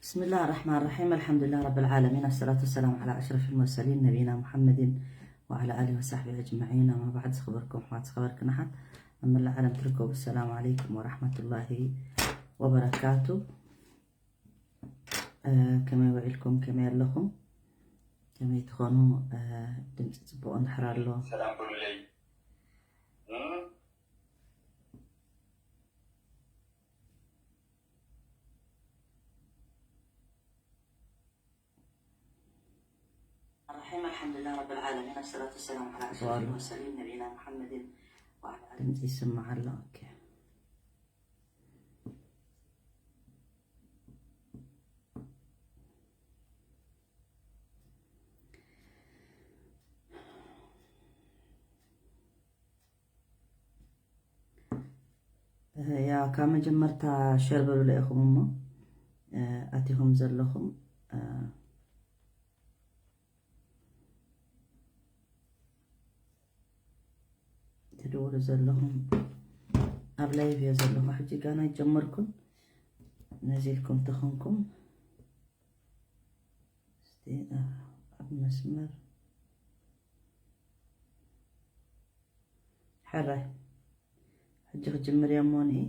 بسم الله الرحمن الرحيم. الحمد لله رب العالمين. الصلاة والسلام على أشرف المرسلين نبينا محمد وعلى آله وصحبه أجمعين. أما بعد، ዝኸበርኩም ኣሕዋት፣ ዝኸበርክን ኣሓት ኣብ መላእ ዓለም ትርከቡ፣ السلام عليكم ورحمة الله وبركاته. ከመይ ውዒልኩም? ከመይ ኣለኹም? ከመይ ትኾኑ? ድምፂ ፅቡቕ እንድሕር ኣሎ፣ ሰላም በሉለይ። الرحيم. الحمد لله رب العالمين. الصلاة والسلام على أشرف المرسلين نبينا محمد وعلى آله. ድምፂ ይስማዕ ኣሎ። ኦኬ። ያ ካብ መጀመርታ ሸር በሉለ ኢኹም እሞ፣ ኣቲኹም ዘለኹም፣ ትድውሉ ዘለኹም፣ ኣብ ላይቭ እየ ዘለኹ። ሕጂ ጋና ጀመርኩን፣ ነዚ ኢልኩም ተኾንኩም፣ እስቲ ኣብ መስመር ሕራይ፣ ሕጂ ክጅምር እየ እሞ ንኢ።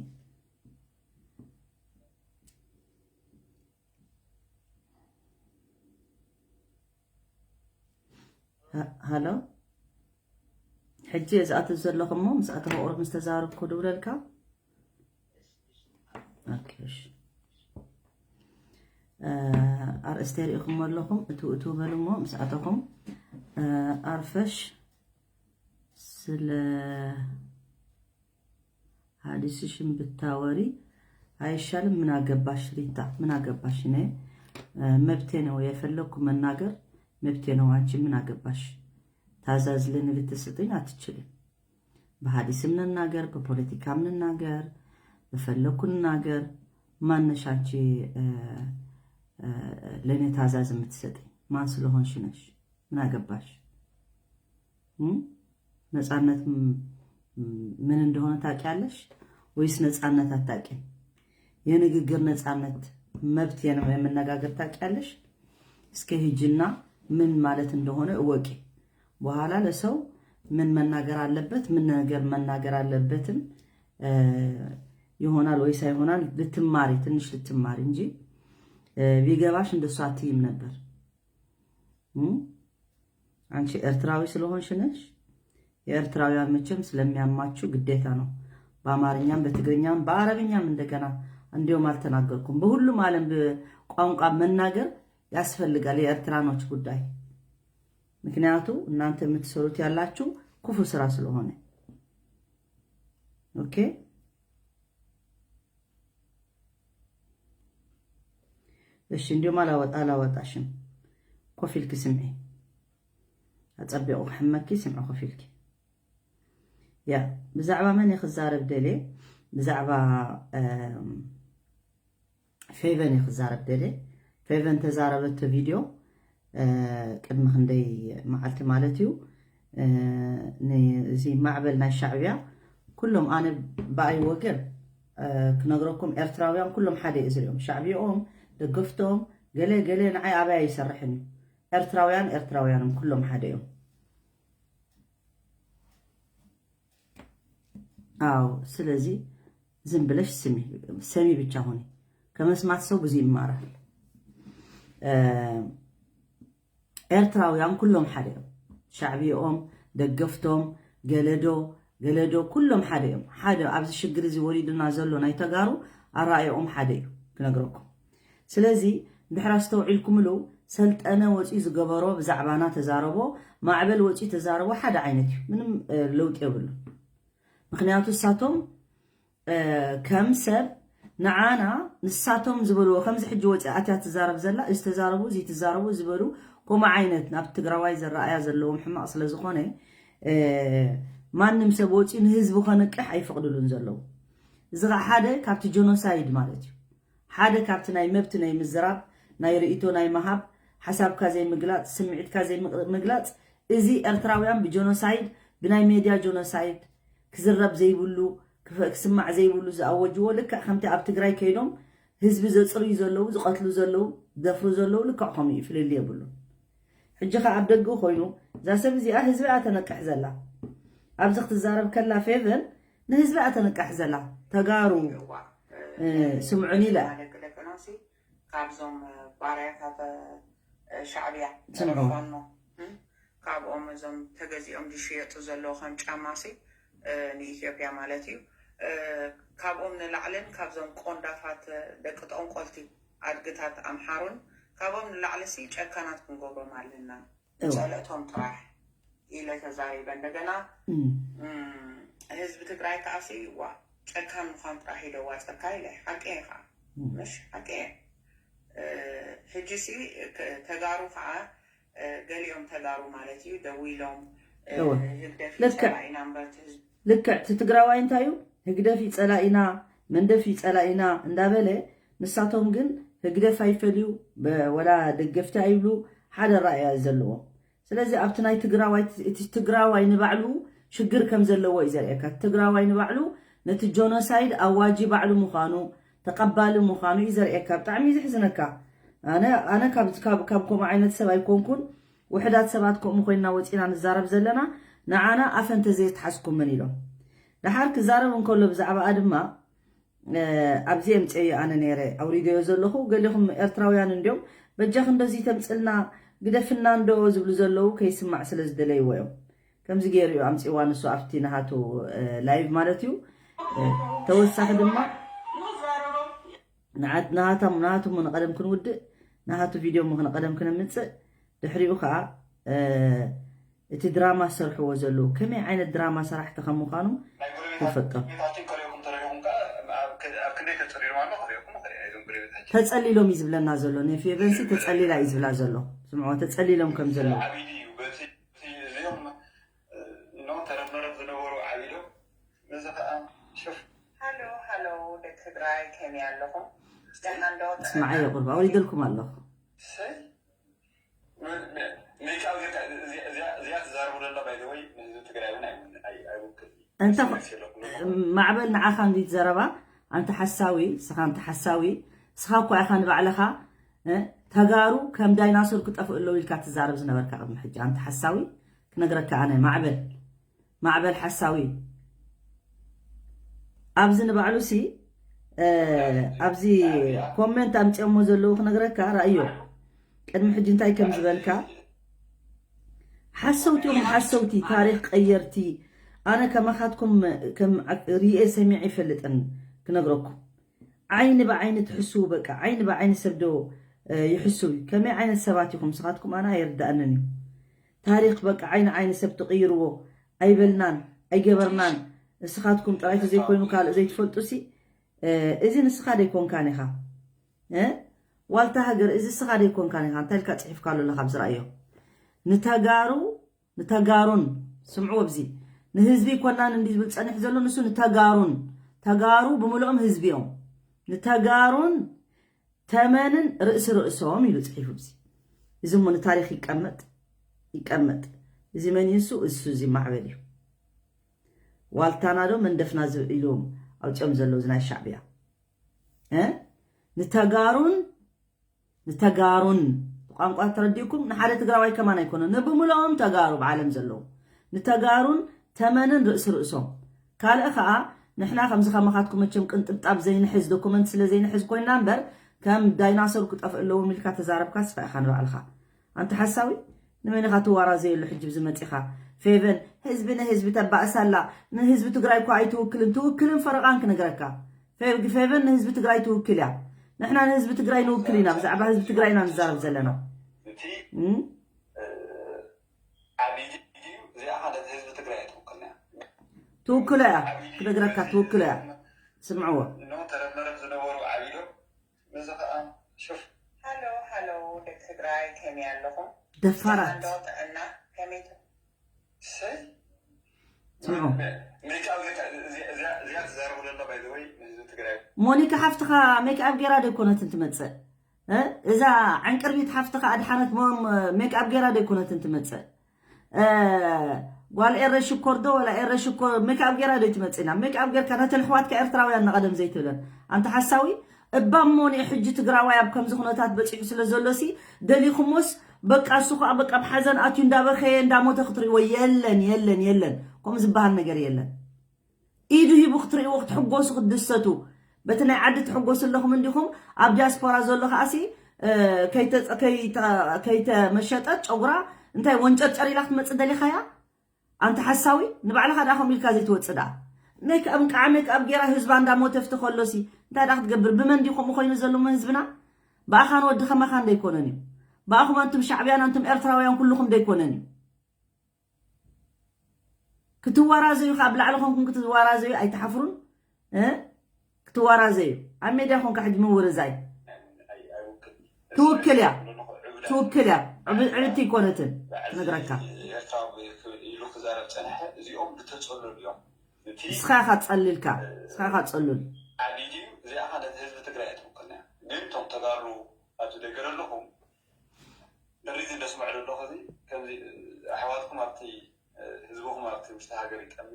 ሃ-፣ ሃሎ፣ ሕጂ እየ ዝኣቱ ዘለኹ እሞ፣ ምስ ኣተኹ ቁሩብ ምስ ተዛረብኩ ድውለልካ። ኦኬ፣ እሺ። እ፣ ኣርእስተ ርኢኹም ኣለኹም፣ እቱ፣ እቱ በሉ እሞ፣ ምስ ኣተኹም፣ እ፣ ኣርፈሽ ስለ ሃዲስሽን ብታወሪ ኣይሻልም? ምን አገባሽ ሪታ፣ ምን አገባሽ? እኔ፣ እ፣ መብቴ ነው፣ የፈለግኩ መናገር መብቴ ነው። አንቺ ምን አገባሽ? ታዛዝ ልንል ትስጥኝ አትችልም። በሀዲስም ንናገር፣ በፖለቲካም ንናገር፣ በፈለግኩ ንናገር፣ ማነሽ አንቺ፣ እ፣ እ፣ ለእኔ ታዛዝ የምትሰጥኝ? ማን ስለሆንሽ ነሽ? ምን አገባሽ? እም? ነፃነት ም-፣ ምን እንደሆነ ታውቂያለሽ ወይስ ነፃነት አታውቂም? የንግግር ነፃነት፣ መብት የን-፣ የመነጋገር ታውቂያለሽ? እስከ ሂጂና ምን ማለት እንደሆነ እወቂ። በኋላ ለሰው ምን መናገር አለበት፣ ምን ነገር መናገር አለበትም፣ እ፣ ይሆናል ወይስ አይሆናል ልትማሪ፣ ትንሽ ልትማሪ እንጂ፣ እ፣ ቢገባሽ እንደሱ አትይም ነበር። እም? አንቺ ኤርትራዊ ስለሆንሽ ነሽ። የኤርትራውያን መቼም ስለሚያማችሁ ግዴታ ነው። በአማርኛም በትግርኛም በአረብኛም እንደገና እንዲሁም አልተናገርኩም። በሁሉም ዓለም ብ-፣ ቋንቋ መናገር ያስፈልጋል የኤርትራኖች ጉዳይ። ምክንያቱ እናንተ የምትሰሩት ያላችሁ ክፉ ስራ ስለሆነ። ኦኬ? እሺ፣ እንዲሁም አላወጣ-፣ አላወጣሽም። ኮፍ ኢልኪ ስምዒ። ኣጸቢቑ ክሕመኪ ስምዒ ኮፍ ኢልኪ። ያ፣ ብዛዕባ መን እየ ክዛረብ ደልየ? ብዛዕባ፣ እም፣ ፌቨን እየ ክዛረብ ደልየ። ፌቨን ተዛረበቶ ቪድዮ፣ እ፣ ቅድሚ ክንደይ መዓልቲ ማለት እዩ። እ፣ ን-፣ እዚ ማዕበል ናይ ሻዕብያ ኩሎም ኣነ ብኣይ ወገን፣ እ፣ ክነግረኩም ኤርትራውያን ኩሎም ሓደ እዩ ዝሪኦም። ሻዕብያኦም፣ ደገፍቶም፣ ገለ ገለ ንዓይ ኣበይ ኣይሰርሕን እዩ። ኤርትራውያን ኤርትራውያንም ኩሎም ሓደ እዮም። አዎ፣ ስለዚህ ዝም ብለሽ ስሚ፣ ሰሚ ብቻ ሁኒ። ከመስማት ሰው ብዙ ይማራል። እ፣ ኤርትራውያን ኩሎም ሓደ እዮም። ሻዕብያኦም፣ ደገፍቶም፣ ገለዶ፣ ገለዶ ኩሎም ሓደ እዮም። ሓደ ኣብዚ ሽግር እዚ ወሪዱና ዘሎ ናይ ተጋሩ ኣረኣእያኦም ሓደ እዩ ክነግረኩም። ስለዚ እንድሕር ኣስተውዒልኩምሉ፣ ሰልጠነ ወፂኡ ዝገበሮ ብዛዕባና ተዛረቦ፣ ማዕበል ወፂኡ ተዛረቦ ሓደ ዓይነት እዩ። ምንም፣ እ፣ ለውጢ የብሉን። ምክንያቱ እሳቶም፣ እ፣ ከም ሰብ ንዓና ንሳቶም ዝበልዎ፣ ከምዚ ሕጂ ወፂኣ ኣትያ ትዛረብ ዘላ፣ እዚ ተዛረቡ፣ እዚ ትዛረቡ ዝበሉ ከምኡ ዓይነት ናብ ትግራዋይ ዘረኣያ ዘለዎም ሕማቕ ስለ ዝኾነ፣ እ፣ ማንም ሰብ ወፂኡ ንህዝቡ ከንቅሕ ኣይፈቕድሉን ዘለዉ። እዚ ኸዓ ሓደ ካብቲ ጀኖሳይድ ማለት እዩ። ሓደ ካብቲ ናይ መብት ናይ ምዝራብ፣ ናይ ርእይቶ ናይ ምሃብ፣ ሓሳብካ ዘይምግላጽ፣ ስምዒትካ ዘይምግላጽ፣ እዚ ኤርትራውያን ብጀኖሳይድ፣ ብናይ ሜድያ ጀኖሳይድ ክዝረብ ዘይብሉ፣ ክፍ-፣ ክስማዕ ዘይብሉ ዝኣወጅዎ፣ ልክዕ ከምቲ ኣብ ትግራይ ከይዶም ህዝቢ ዘፅርዩ ዘለዉ፣ ዝቐትሉ ዘለዉ፣ ዝደፍሩ ዘለዉ ልክዕ ከምኡ እዩ፣ ፍልልይ የብሉን። ሕጂ ኸዓ ኣብ ደገ ኮይኑ እዛ ሰብ እዚኣ ህዝቢ እያ ተነቅሕ ዘላ። ኣብዚ ክትዛረብ ከላ ፌቨን ንህዝቢ እያ ተነቅሕ ዘላ። ተጋሩ፣ እዋ፣ እ፣ ስምዑኒ ኢላ። ደቂ ደቅናሲ ካብዞም ባርያታት፣ እ፣ ሻዕብያ ስምዑ። ፋኖ፣ እ፣ ካብኦም እዞም ተገዚኦም ዝሽየጡ ዘለዉ ከም ጫማሲ፣ እ፣ ንኢትዮጵያ ማለት እዩ። እ፣ ካብኦም ንላዕልን ካብዞም ቆንዳፋት ደቂ ጠንቆልቲ ኣድግታት ኣምሓሩን ካብኦም ንላዕልሲ ጨካናት ክንገብሮም ኣለና። እዋ። ጸለእቶም ጥራሕ ኢለ ተዛሪበ። እንደገና፣ እም። እም፣ ህዝቢ ትግራይ ከኣሲ፣ ዋ፣ ጨካን ምዃን ጥራሕ እዩ ደዋጸካ ኢለ። ሓቂ እየ ከዓ። እም። ምሽ ሓቂ እየ። እ፣ ሕጂሲ፣ ክ-፣ ተጋሩ ከዓ፣ እ፣ ገሊኦም ተጋሩ ማለት እዩ፣ ደዊሎም፣ እ፣ እዋ። ህግደፍ ልክዕ። ይጸላኢና እምበር እቲ ህዝቢ ልክዕ እቲ ትግራዋይ እንታይ እዩ? ህግደፍ እዩ ጸላኢና፣ መንደፍ እዩ ጸላኢና እንዳበለ፣ ንሳቶም ግን ህግደፍ ኣይፈልዩ፣ በ-፣ ወላ ደገፍቲ ኣይብሉ፣ ሓደ ራእያ እዩ ዘለዎም። ስለዚ ኣብቲ ናይ ትግራዋይ፣ እቲ ትግራዋይ ንባዕሉ ሽግር ከም ዘለዎ እዩ ዘርእየካ። እቲ ትግራዋይ ንባዕሉ ነቲ ጆኖሳይድ ኣዋጂ ባዕሉ ምዃኑ፣ ተቐባሊ ምዃኑ እዩ ዘርእየካ። ብጣዕሚ እዩ ዘሕዝነካ። ኣነ፣ ኣነ ካብ፣ ካብ፣ ካብ ከምኡ ዓይነት ሰብ ኣይኮንኩን። ውሑዳት ሰባት ከምኡ ኮይንና ወፂና ንዛረብ ዘለና፣ ንዓና ኣፈ እንተዘይተሓዝኩምን ኢሎም። ደሓር ክዛረብ እንከሎ ብዛዕባኣ ድማ፣ እ፣ ኣብዚ የምፅኤዮ ኣነ ነይረ ኣውሪደዮ ዘለኹ። ገሊኹም ኤርትራውያን እንዲዮም፣ በጃኺ እንደዚ ተምፅልና፣ ግደፍና እንዶ ዝብሉ ዘለዉ ከይስማዕ ስለ ዝደለይዎ እዮም። ከምዚ ገይሩ እዩ ኣምፅዋ ንሱ ኣብቲ ናሃቱ፣ እ፣ ላይቭ ማለት እዩ። እ፣ ተወሳኺ ድማ ንዓት-፣ ናሃቶም፣ ናሃቱ እሞ ንቐደም ክንውድእ፣ ናሃቱ ቪድዮ እሞ ንቐደም ክነምጽእ፣ ድሕሪኡ ኸኣ፣ እ፣ እቲ ድራማ ዝሰርሕዎ ዘለዉ ከመይ ዓይነት ድራማ ሰራሕቲ ከም ምዃኖም ናይ ጎረቤታት ክንፈልጦም። ቤታችን ከሪእኩም ተረዲእኩም ከኣ ኣብ ክ-፣ ኣብ ክንደይ ተጸሊሎም ኣሎ ከሪእኩም ከሪእ ናይዞም ጎረቤታችን። ተጸሊሎም እዩ ዝብለና ዘሎ፣ ንፌቨንሲ ተጸሊላ እዩ ዝብላ ዘሎ። ስምዕዎ፣ ተጸሊሎም ከም ዘለዉ። ዓቢዲ እዩ፣ በቲ፣ በቲ እዚኦም፣ እ፣ ኖ ተረፍ መረፍ ዝነበሩ ዓቢዶም፣ ነዚ ኸኣ ሽፍ። ሃሎ፣ ሃሎ፣ ደቂ ትግራይ ከመይ ኣለኹም? ደሓን ዶ? ጥዕና? ስምዓዮ ቁርባ፣ ኣውሪደልኩም ኣለኹ። እሰይ። ሜክኣፕ ጌርካ እዚኣ፣ እዚኣ፣ እዚኣ ትዛረቡ ዘላ፣ ባይ ዘ ወይ፣ ንህዝቢ ትግራይ እውን ኣይ-፣ ኣይ-፣ ኣይውክል። እንተ-፣ ማዕበል፣ ንዓኻ እንዲ ዘረባ፣ ኣንተ ሓሳዊ፣ ስኻ ኣንተ ሓሳዊ፣ ስኻ እኳ ኢኻ ንባዕልኻ፣ እ፣ ተጋሩ ከም ዳይናሶር ክጠፍኡ ኣለዉ ኢልካ ትዛረብ ዝነበርካ ቅድሚ ሕጂ። ኣንተ ሓሳዊ፣ ክነግረካ ኣነ፣ ማዕበል፣ ማዕበል ሓሳዊ። ኣብዚ ንባዕሉ ሲ፣ እ፣ ኣብዚ ኮመንት ኣምጺኦሞ ዘለዉ ክነግረካ፣ ራእዮ። ቅድሚ ሕጂ እንታይ ከም ዝበልካ፣ ሓሰውቲ ኢኹም፣ ሓሰውቲ፣ ታሪኽ ቀየርቲ። ኣነ ከማኻትኩም ከም ሪኤ ሰሚዐ ይፈልጥን ክነግረኩም። ዓይኒ ብዓይኒ ትሕስዉ፣ በቃ፣ ዓይኒ ብዓይኒ ሰብ ዶ፣ እ፣ ይሕስው እዩ? ከመይ ዓይነት ሰባት ኢኹም ንስኻትኩም? ኣነ ኣይርድኣንን እዩ። ታሪኽ በቃ ዓይኒ ዓይኒ ሰብ ትቕይርዎ ኣይበልናን፣ ኣይገበርናን። ንስኻትኩም ጥራይ ተዘይኮይኑ ካልእ ዘይትፈልጡ ሲ፣ እ፣ እዚ ንስኻ ደይኮንካን ኢኻ። እ? ዋልታ ሃገር፣ እዚ ንስኻ ደይኮንካን ኢኻ። እንታይ ኢልካ ጽሒፍካሉ ኣለኻ ኣብዚ ራእዮ? ንተጋሩ፣ ንተጋሩን፣ ስምዕዎ ኣብዚ፣ ንህዝቢ ይኮናን እንዲ ዝብል ጸኒሑ ዘሎ ንሱ ንተጋሩን፣ ተጋሩ ብምልኦም ህዝቢ እዮም። ንተጋሩን ተመንን ርእሲ ርእሶም ኢሉ ጽሒፉ ኣብዚ። እዚ እሞ ንታሪኽ ይቀመጥ፣ ይቀመጥ። እዚ መን እዩ እሱ? እሱ እዚ ማዕበል እዩ። ዋልታና ዶ መንደፍና ዝ-፣ ኢሎም ኣውጺኦም ዘለዉ እዚ ናይ ሻዕብያ። እ? ንተጋሩን፣ ንተጋሩን ቋንቋ ተረዲእኩም፣ ንሓደ ትግራዋይ ከማን ኣይኮነን፣ ንብምልኦም ተጋሩ ብዓለም ዘለዉ። ንተጋሩን ተመንን ርእሲ ርእሶም። ካልእ ኸኣ፣ ንሕና ከምዚ ከማኻትኩም መቸም ቅንጥብጣብ ዘይንሕዝ፣ ዶኩመንት ስለ ዘይንሕዝ ኮይና እምበር፣ ከም ዳይናሶር ክጠፍእ ኣለዎም ኢልካ ተዛረብካ፣ ስኻ ኢኻ ንባዕልኻ። ኣንታ ሓሳዊ፣ ንመን ኢኻ ትዋራዘየሉ ሕጂ ብዚ መጺኻ? ፌቨን፣ ህዝቢ ንህዝቢ ተባእስ ኣላ፣ ንህዝቢ ትግራይ እኳ ኣይትውክልን፣ ትውክልን ፈረቓን ክነግረካ። ፌ-፣ ፌቨን ንህዝቢ ትግራይ ትውክል እያ። ንሕና ንህዝቢ ትግራይ ንውክል ኢና፣ ብዛዕባ ህዝቢ ትግራይ ኢና ንዛረብ ዘለና። እቲ፣ እም? እ፣ ዓቢዲ ድዩ? እዚኣ ኸ ነቲ ህዝቢ ትግራይ ኣይትውክልን እያ። ትውክሎ እያ፣ ክነግረካ፣ ትውክሎ እያ። ስምዕዎ። እኖ ተረፍ መረፍ ዝነበሩ ዓቢዶም፣ ነዚ ኸኣ ሽፍ። ሃሎ፣ ሃሎ፣ ደቂ ትግራይ ከመይ ኣለኹም? ደፋራት። ደሓን ዶ ጥዕና? ከመይ ት-፣ እሰይ። ስምዑ። ሜክኣፕ ጌርካ፣ እዚ-፣ እዚ-፣ እዚኣ ትዛረቡ ዘሎ፣ ባይ ዘ ወይ፣ ንህዝቢ ትግራይ። ሞኒካ ሓፍትኻ ሜክኣፕ ጌራ ዶ ኣይኮነትን ትመጽእ? እ? እዛ ዕንቅርቢት ሓፍትኻ ኣድሓነት ሞ-፣ ሜክኣፕ ጌራ ዶ ኣይኮነትን ትመጽእ? እ፣ ጓል ኤረ ሽኮር ዶ፣ ወላ ኤረ ሽኮር ሜክኣፕ ጌራ ዶ ኣይትመጽእና? ሜክኣፕ ጌርካ ነተን ኣሕዋትካ ኤርትራውያን ንቐደም ዘይትብለን። ኣንታ ሓሳዊ፣ እባ እሞ ንሕጂ ትግራዋይ ኣብ ከምዚ ኩነታት በፂሑ ስለ ዘሎ ሲ ደሊኹሞስ በቃ እሱ ከዓ በቃ ብሓዘን ኣትዩ እንዳበኸየ እንዳሞተ ክትርእይዎ የለን የለን የለን። ከምኡ ዝበሃል ነገር የለን። ኢዱ ሂቡ ክትርእይዎ ክትሕጎሱ ክትድሰቱ በቲ ናይ ዓዲ ትሕጎሱ ኣለኹም እንዲኹም። ኣብ ዲያስፖራ ዘሎ ከዓሲ ከይተመሸጠት ጨጉራ እንታይ ወንጨርጨር ኢላ ክትመፅእ ደሊኻያ? ኣንቲ ሓሳዊ ንባዕልኻ ደኣ ከምኡ ኢልካ ዘይትወፅእ ደኣ ሜክኣብ እንቃዓ ሜክኣብ ጌራ ህዝባ እንዳሞተ ፍቲ ከሎሲ እንታይ ደኣ ክትገብር? ብመን ድዩ ከምኡ ኮይኑ ዘሎ ህዝብና? ብኣኻን ወዲ ከማኻን ደይኮነን እዩ። ብኣኹም ኣንቱም ሻዕብያን ኣንቱም ኤርትራውያን ኩልኹም ደይኮነን እዩ። ክትዋራዘዩ ካብ ላዕሊ ኮንኩም ክትዋራዘዩ ኣይትሓፍሩን? እ? ክትዋራዘዩ ኣብ ሜድያ ኮንካ ሕጂ ምውርዛይ ትውክል እያ ትውክል እያ። ዕብቲ ይኮነትን ትነግረካ። ኤርትራዊ ክብል ኢሉ ክዛረብ ፀንሐ። እዚኦም ዝተፀለሉ እዮም። እቲ እስኻ ኢኻ ትፀልልካ እስኻ ኢኻ ትፀሉል። ዓዲ ድዩ እዚኣ ከ ነቲ ህዝቢ ትግራይ ኣይትውክልና። ግን እቶም ተጋሩ ኣብዚ ደገ ዘለኹም ንሪዚ እንደስምዕ ዘለኹ እዚ ከምዚ ኣሕዋትኩም ኣብቲ ህዝብኹም ኣብቲ ውሽጢ ሃገር ይጠሚ።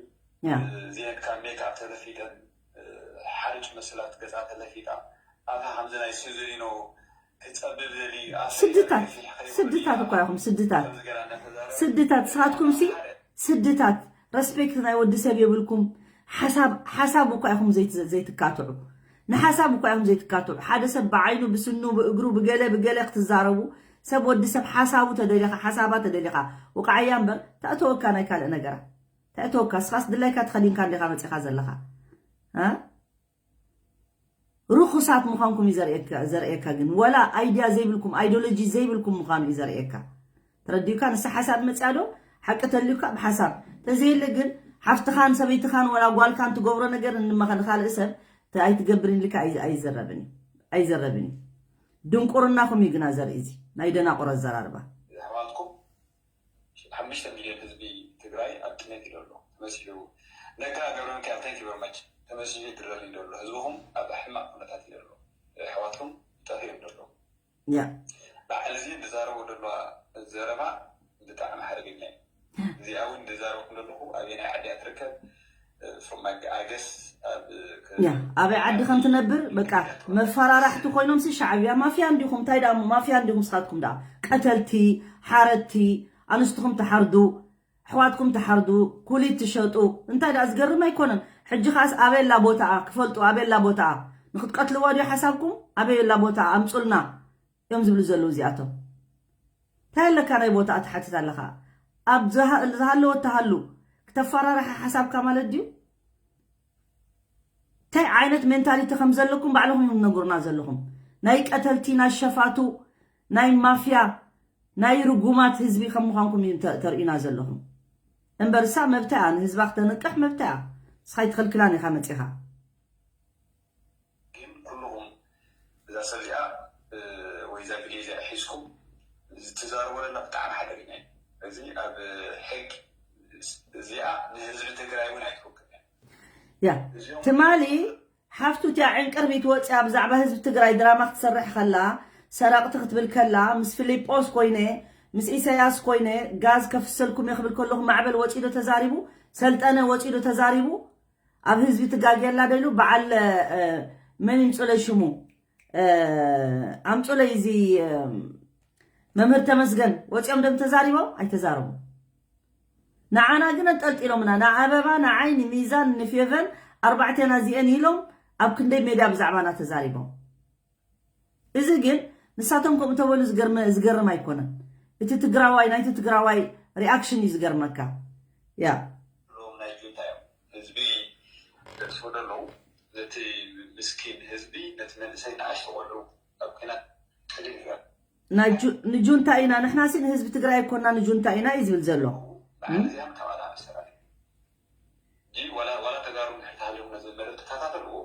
ያ ዜን ካብ ሜክኣፕ ተለፊጠን ሓርጭ መስላት ገፃ ተለፊጣ ኣታ ከምዚ ናይ ሲዞሊኖ ክፀብብ ዘሊ ስድታት ስድታት እኳ ኢኹም ስድታት ስድታት ንስኻትኩም ሲ ስድታት ረስፔክት ናይ ወዲ ሰብ የብልኩም። ሓሳብ ሓሳብ እኳ ኢኹም ዘይት- ዘይትካትዑ ንሓሳብ እኳ ኢኹም ዘይትካትዑ። ሓደ ሰብ ብዓይኑ ብስኑ ብእግሩ ብገለ ብገለ ክትዛረቡ ሰብ ወዲ ሰብ ሓሳቡ ተደሊኻ ሓሳባ ተደሊኻ ውቃዓያ እምበር ተእተወካ ናይ ካልእ ነገራት ተእተወካ። ስኻስ ድላይካ ተኸዲንካ እንዲኻ መፂኻ ዘለኻ እ? ርኹሳት ምዃንኩም እዩ ዘርእየካ- ዘርእየካ ግን ወላ ኣይድያ ዘይብልኩም ኣይዲዮሎጂ ዘይብልኩም ምዃኑ እዩ ዘርእየካ። ተረዲኡካ ንሳ ሓሳብ መፅያ ዶ ሓቂ ተልዩካ ብሓሳብ ተዘየለ ግን ሓፍትኻን ሰበይትኻን ወላ ጓልካን ትገብሮ ነገር እንመኸ ንካልእ ሰብ ተ- ኣይትገብርን ኢልካ ኣይ- ኣይዘረብን እዩ ኣይዘረብን እዩ። ድንቁርናኹም እዩ ግና ዘርኢ እዚ ናይ ደናቁር ኣዘራርባ። ኣሕዋትኩም ሓሙሽተ ሚልዮን ህዝቢ ትግራይ ኣብ ጥሜት እዩ ዘሎ ተመሲሉ። ነጋ ገብረሚካኤል thank you very much ተመሲሉ ይድረር እዩ ዘሎ ህዝብኹም ኣብ ሕማቕ ኩነታት እዩ ዘሎ። ኣሕዋትኩም ጠፊኦም ዘሎ ያ በዓል እዚ ዝዛረቦ ዘለዋ ዘረባ ብጣዕሚ ሓደገኛ እዩ። እዚኣ እውን ዝዛረብኩም ዘለኹ ኣበየናይ ዓዲ እያ ትርከብ? From I guess ኣብ ያ ኣበይ ዓዲ ከም ትነብር በቃ መፈራራሕቲ ኮይኖም ሲ ሻዕብያ ማፍያ እንዲኹም እንታይ ደኣ ማፍያ እንዲኹም ስኻትኩም ደኣ ቀተልቲ ሓረድቲ ኣንስትኹም ትሓርዱ ኣሕዋትኩም ትሓርዱ ኩሊት ትሸጡ እንታይ ደኣ ዝገርም ኣይኮነን። ሕጂ ከዓስ ኣበየላ ቦታኣ ክፈልጡ ኣበየላ ቦታኣ ንክትቀትልዋ ድዩ ሓሳብኩም? ኣበየላ ቦታኣ ኣምፁልና እዮም ዝብሉ ዘለዉ እዚኣቶም። እንታይ ኣለካ ናይ ቦታኣ ትሓትት ኣለኻ? ኣብ ዝሃ- ዝሃለወ እትሃሉ ክተፈራርሐ ሓሳብካ ማለት ድዩ? እንታይ ዓይነት ሜንታሊቲ ከም ዘለኩም ባዕልኹም ነጉርና ዘለኹም ናይ ቀተልቲ ናይ ሸፋቱ ናይ ማፍያ ናይ ርጉማት ህዝቢ ከም ምዃንኩም እዩ ተ- ተርእዩና ዘለኹም። እምበርሳ መብትኣ ንህዝባ ክተንቅሕ መብትኣ እስኻ ይትኸልክላን ኢኻ መፂኻ። ግን ኩልኹም እዛ ሰብ እዚኣ ወይ እዛ ቪድዮ እዚኣ ሒዝኩም ዝትዛረቦ ዘለና ብጣዕሚ ሓደገኛ እዩ። እዚ ኣብ ሕግ እዚኣ ንህዝቢ ትግራይ እውን ኣይትወክልን እያ። ያ ትማሊ ሓፍቱ እቲኣ ዕንቅርቢት ወፅያ ብዛዕባ ህዝቢ ትግራይ ድራማ ክትሰርሕ ከላ ሰረቕቲ ክትብል ከላ ምስ ፊሊጶስ ኮይነ ምስ ኢሳያስ ኮይነ ጋዝ ከፍሰልኩም እየ ክብል ከለኹ ማዕበል ወፂዶ ተዛሪቡ ሰልጠነ ወፂዶ ተዛሪቡ ኣብ ህዝቢ ትጋግየላ ደሉ በዓል መን ይምፅለይ ሽሙ ኣምፁለይ እዚ መምህር ተመስገን ወፂኦም ደም ተዛሪቦም ኣይተዛረቡ ንዓና ግን ኣንጠልጢሎምና ንኣበባ ንዓይ ንሚዛን ንፌቨን ኣርባዕቴና እዚአን ኢሎም ኣብ ክንደይ ሜድያ ብዛዕባና ተዛሪቦም እዚ ግን ንሳቶም ከምኡ ተበሉ ዝገርም ኣይኮነን እቲ ትግራዋይ ናይቲ ትግራዋይ ሪኣክሽን እዩ ዝገርመካ ያ ዘለዎም ናይ ጁንታ እዮም ህዝቢ ዘጥፍኡ ዘለዉ ነቲ ምስኪን ህዝቢ ነቲ መንእሰይ ንኣሽቱ ቆልዑ ኣብ ኩናት ጥልፍ እዮም ንጁንታ ኢና ንሕና ሲ ንህዝቢ ትግራይ ኣይኮና ንጁንታ ኢና እዩ ዝብል ዘሎ በዓል እዚኣም ካብ ኣላ መሰራ እዩ እንጂ ዋላ ዋላ ተጋሩ እንድሕር ተሃልዮም ነዚ መደብ ትከታተልዎ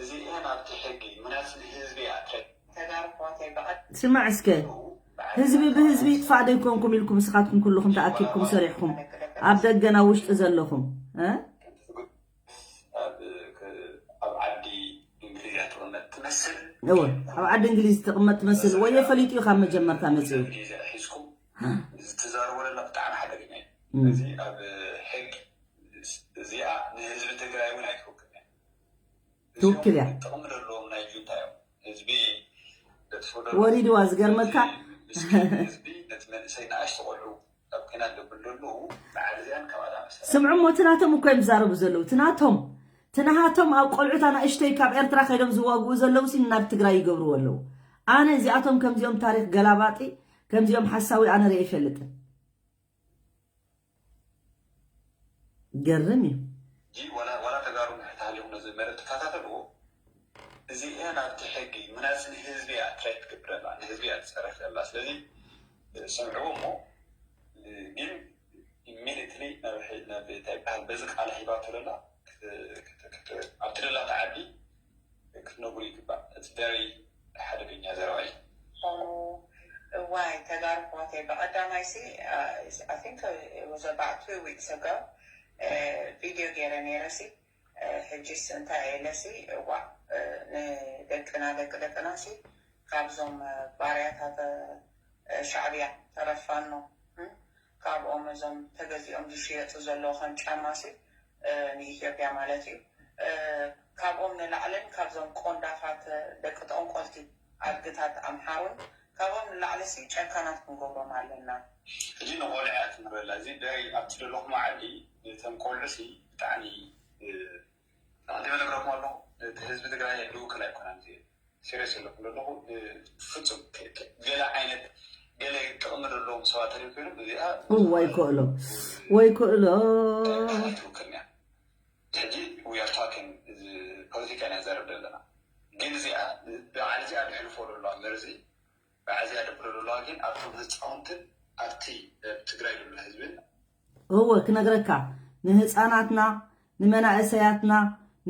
እዚ እያ ናብቲ ሕጊ ምናስ ንህዝቢ እያ ትረድ ተጋሩ ኮቴ በዓል ስማዕ እስከ ህዝቢ ብህዝቢ ይጥፋእ ዶ ይኮንኩም ኢልኩም ንስኻትኩም ኩልኹም ተኣኪብኩም ሰሪሕኹም ኣብ ደገና ውሽጢ ዘለኹም እ? ኣብ ዓዲ እንግሊዝ እያ ትቕመጥ ትመስል እወ ኣብ ዓዲ እንግሊዝ ትቕመጥ ትመስል ወየ ፈሊጡ እዩ ካብ መጀመርታ መፅኡ ሒዝኩም ዝትዛረቦ ለና ብጣዕሚ ሓደገኛ እዩ እዚ ኣብ ሕግ እዚኣ ንህዝቢ ትግራይ እውን ኣይትውክል እያ ትውክል እያ ጥቕሚ ዘለዎም ናይ ወሪድዋ ዝገርመካ። ህዝቢ ነቲ መንእሰይ ንኣሽቱ ቆልዑ ኣብ ኲናት ደብል ዘለዉ በዓል እዚኣን ከምኣ ዝኣመሰላ ስምዑ እሞ፣ እቲ ናቶም እኮ እዮም ዝዛረቡ ዘለዉ። እቲ ናቶም እቲ ናሃቶም ኣብ ቆልዑት ኣናእሽተይ ካብ ኤርትራ ከይዶም ዝዋግኡ ዘለዉ ሲ ናብ ትግራይ ይገብርዎ ኣለዉ። ኣነ እዚኣቶም ከምዚኦም ታሪክ ገላባጢ፣ ከምዚኦም ሓሳዊ ኣነ ርኤ ይፈልጥን። ገርም እዩ። እንጂ ዋላ ዋላ ተጋሩ እንድሕር ተሃሊኹም ነዚ መደብ ትከታተልዎ፣ እዚኤን ኣብቲ ሕጊ ምናስ ንህዝቢ እያ ትራይ ትገብር ዘላ፣ ንህዝቢ እያ ትፀርፍ ዘላ። ስለዚ ስምዕዎ እሞ ግን ኢሚዲትሊ ናብ ሕይ- ናብ እንታይ ይበሃል በዚ ቃል ሂባቶ ዘላ ክት- ክት- ክት- ኣብቲ ዘላቶ ዓዲ ክትነግሩ ይግባእ። እቲ very ሓደገኛ ዘረባ እዩ። ዝኾኑ እዋይ ተጋሩ ኣሕዋተይ፣ ብቐዳማይ ሲ I think it was about two weeks ago ቪድዮ ገይረ ነይረ ሲ ሕጂስ እንታይ ኢለ ሲ እዋ ንደቅና ደቂ ደቅና ሲ ካብዞም ባርያታት ሻዕብያ ተረፋኖ ካብኦም እዞም ተገዚኦም ዝሽየጡ ዘለዉ ከም ጫማ ሲ ንኢትዮጵያ ማለት እዩ ካብኦም ንላዕልን ካብዞም ቆንዳፋት ደቂ ጠንቆልቲ ኣድግታት ኣምሓሩን ካብኦም ንላዕሊ ሲ ጨካናት ክንገብሮም ኣለና። ሕጂ ንቆልዑ እያ ትምህረላ። እዚ ደይ ኣብቲ ዘለኹም ዓዲ እቶም ቆልዑ ሲ ብጣዕሚ ከምቲ መነግረኩም ኣለኹ። እቲ ህዝቢ ትግራይ ልውክል ኣይኮነን። እዚ serious ዘለኹም ዘለኹ ፍጹም ገለ ዓይነት ገለ ጥቕሚ ዘለዎም ሰባት ተሪም ኮይኖም እዚኣ ወይ ክእሎ ወይ ክእሎ ትውክል እያ። ሕጂ we are talking ፖለቲካ ኢና ዘረብ ዘለና። ግን እዚኣ በዓል እዚኣ ድሕልፎ ዘለዋ መርዚ በዓል እዚኣ ደብሎ ዘለዋ ግን ኣብቶም ህፃውንትን ኣብቲ ትግራይ ዘሎ ህዝብን እወ ክነግረካ ንህፃናትና ንመናእሰያትና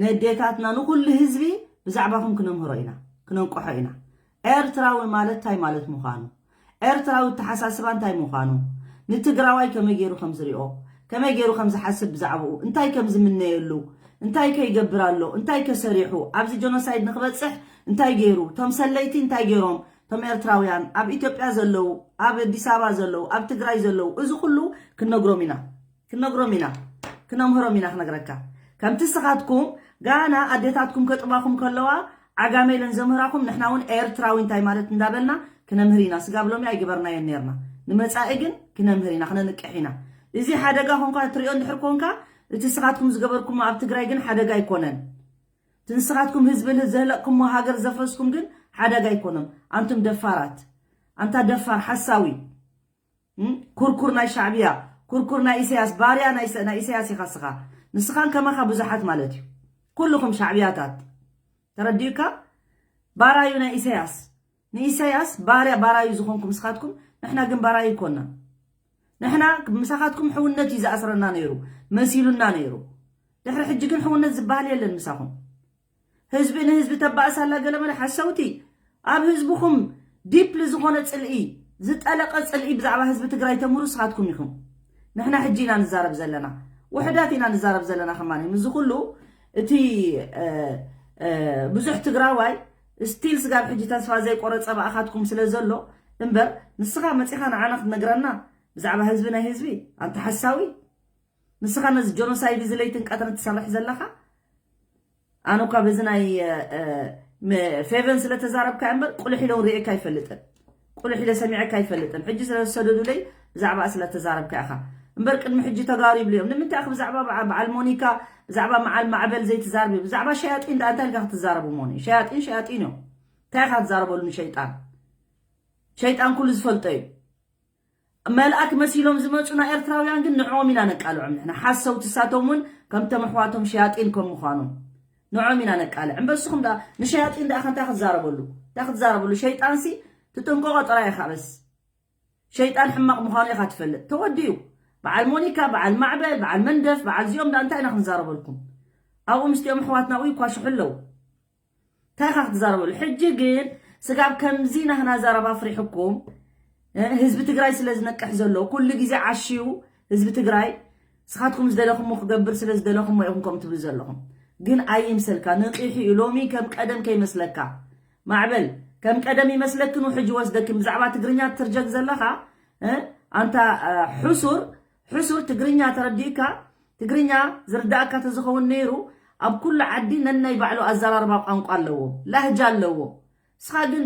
ነዴታትና ንኩሉ ህዝቢ ብዛዕባኹም ክነምህሮ ኢና ክነንቆሖ ኢና። ኤርትራዊ ማለት እንታይ ማለት ምዃኑ፣ ኤርትራዊ ኣተሓሳስባ እንታይ ምዃኑ፣ ንትግራዋይ ከመይ ገይሩ ከም ዝሪኦ፣ ከመይ ገይሩ ከም ዝሓስብ ብዛዕባኡ፣ እንታይ ከም ዝምነየሉ፣ እንታይ ከይገብር ኣሎ፣ እንታይ ከሰሪሑ፣ ኣብዚ ጀኖሳይድ ንክበፅሕ እንታይ ገይሩ፣ እቶም ሰለይቲ እንታይ ገይሮም፣ እቶም ኤርትራውያን ኣብ ኢትዮጵያ ዘለዉ፣ ኣብ ኣዲስ ኣበባ ዘለዉ፣ ኣብ ትግራይ ዘለዉ፣ እዚ ኩሉ ክንነግሮም ኢና። ክንነግሮም ኢና ክነምህሮም ኢና ክነግረካ ከምቲ ስኻትኩም ጋና ኣዴታትኩም ከጥባኹም ከለዋ ዓጋመ ኢለን ዘምህራኹም ንሕና እውን ኤርትራዊ እንታይ ማለት እንዳበልና ክነምህር ኢና ስጋብ ሎሚ ኣይገበርናዮን ነርና ንመፃኢ ግን ክነምህር ኢና ክነንቅሕ ኢና እዚ ሓደጋ ኮንካ ትሪኦ እንድሕር ኮንካ እቲ ስኻትኩም ዝገበርኩሞ ኣብ ትግራይ ግን ሓደጋ ኣይኮነን እቲ ንስኻትኩም ህዝቢ ዘህለቅኩሞ ሃገር ዘፍረስኩም ግን ሓደጋ ኣይኮነም ኣንቱም ደፋራት ኣንታ ደፋር ሓሳዊ ኩርኩር ናይ ሻዕብያ ኩርኩር ናይ ኢሳያስ ባርያ ናይ ኢሳያስ ኢኻ ስኻ ንስኻን ከማኻ ብዙሓት ማለት እዩ ኩልኹም ሻዕብያታት ተረዲኡካ ባራዩ ናይ ኢሳያስ ንኢሳያስ ባርያ ባራዩ ዝኾንኩም ስኻትኩም ንሕና ግን ባራዩ ይኮና ንሕና ምሳኻትኩም ሕውነት እዩ ዝኣስረና ነይሩ መሲሉና ነይሩ ድሕሪ ሕጂ ግን ሕውነት ዝበሃል የለን ምሳኹም ህዝቢ ንህዝቢ ተባእስ ኣላ ገለ መለ ሓሰውቲ ኣብ ህዝብኹም ዲፕሊ ዝኾነ ፅልኢ ዝጠለቐ ፅልኢ ብዛዕባ ህዝቢ ትግራይ ተምሩ ስኻትኩም ኢኹም ንሕና ሕጂ ኢና ንዛረብ ዘለና ውሕዳት ኢና ንዛረብ ዘለና ከማን ምስ ኩሉ እቲ ብዙሕ ትግራዋይ ስቲል ስጋብ ሕጂ ተስፋ ዘይቆረፀ ብኣኻትኩም ስለ ዘሎ እምበር ንስኻ መፂኻ ንዓና ክትነግረና ብዛዕባ ህዝቢ ናይ ህዝቢ ኣንተ ሓሳዊ ንስኻ ነዚ ጆኖሳይድ እዚ ለይትን ቀትርን ትሰርሕ ዘለኻ ኣነ እኳ በዚ ናይ ፌቨን ስለ ተዛረብካ እምበር ቁልሕ ኢለ ውን ርኤካ ኣይፈልጥን ቁልሕ ኢለ ሰሚዐካ ኣይፈልጥን ሕጂ ስለ ዝሰደዱለይ ብዛዕባ ስለ ተዛረብካ ኢኻ እምበር ቅድሚ ሕጂ ተጋሩ ይብሉ እዮም ንምንታይ ኢኻ ብዛዕባ በዓል ሞኒካ ብዛዕባ መዓል ማዕበል ዘይትዛርብ ብዛዕባ ሸያጢን ዳ እንታይ ኢልካ ክትዛረቡ ሞኒ ሸያጢን ሸያጢን እዮም እንታይ ኢኻ ትዛረበሉ ንሸይጣን ሸይጣን ኩሉ ዝፈልጦ እዩ መልኣክ መሲሎም ዝመፁና ኤርትራውያን ግን ንዕኦም ኢና ነቃልዖም ንሕና ሓሰውቲ ሳቶም እውን ከምቶም ኣሕዋቶም ሸያጢን ከም ምዃኖም ንዕኦም ኢና ነቃልዕ እምበስኹም ዳ ንሸያጢን ዳ እንታይ ክትዛረበሉ እንታይ ክትዛረበሉ ሸይጣንሲ ትጥንቀቆ ጥራይ ኢኻ በስ ሸይጣን ሕማቕ ምዃኑ ኢኻ ትፈልጥ ተወዲኡ በዓል ሞኒካ በዓል ማዕበል በዓል መንደፍ በዓል እዚኦም ዳ እንታይ ኢና ክንዛረበልኩም ኣብኡ ምስቲኦም ኣሕዋትና ውይ ኳሽሑ ኣለዉ እንታይ ኢኻ ክትዛረበሉ ሕጂ ግን ስጋብ ከምዚ ናህና ዘረባ ኣፍሪሕኩም ህዝቢ ትግራይ ስለ ዝነቅሕ ዘሎ ኩሉ ግዜ ዓሽዩ ህዝቢ ትግራይ ስኻትኩም ዝደለኹሞ ክገብር ስለ ዝደለኹሞ ኢኹም ከም ትብሉ ዘለኹም ግን ኣይምሰልካ ንቂሑ እዩ ሎሚ ከም ቀደም ከይመስለካ ማዕበል ከም ቀደም ይመስለክን ውሕጅ ወስደክን ብዛዕባ ትግርኛ ትርጀግ ዘለኻ ኣንታ ሕሱር ሕሱር ትግርኛ ተረዲእካ ትግርኛ ዝርዳእካ ተዝኸውን ነይሩ ኣብ ኩሉ ዓዲ ነናይ ባዕሉ ኣዘራርባ ቋንቋ ኣለዎ ላህጃ ኣለዎ እስኻ ግን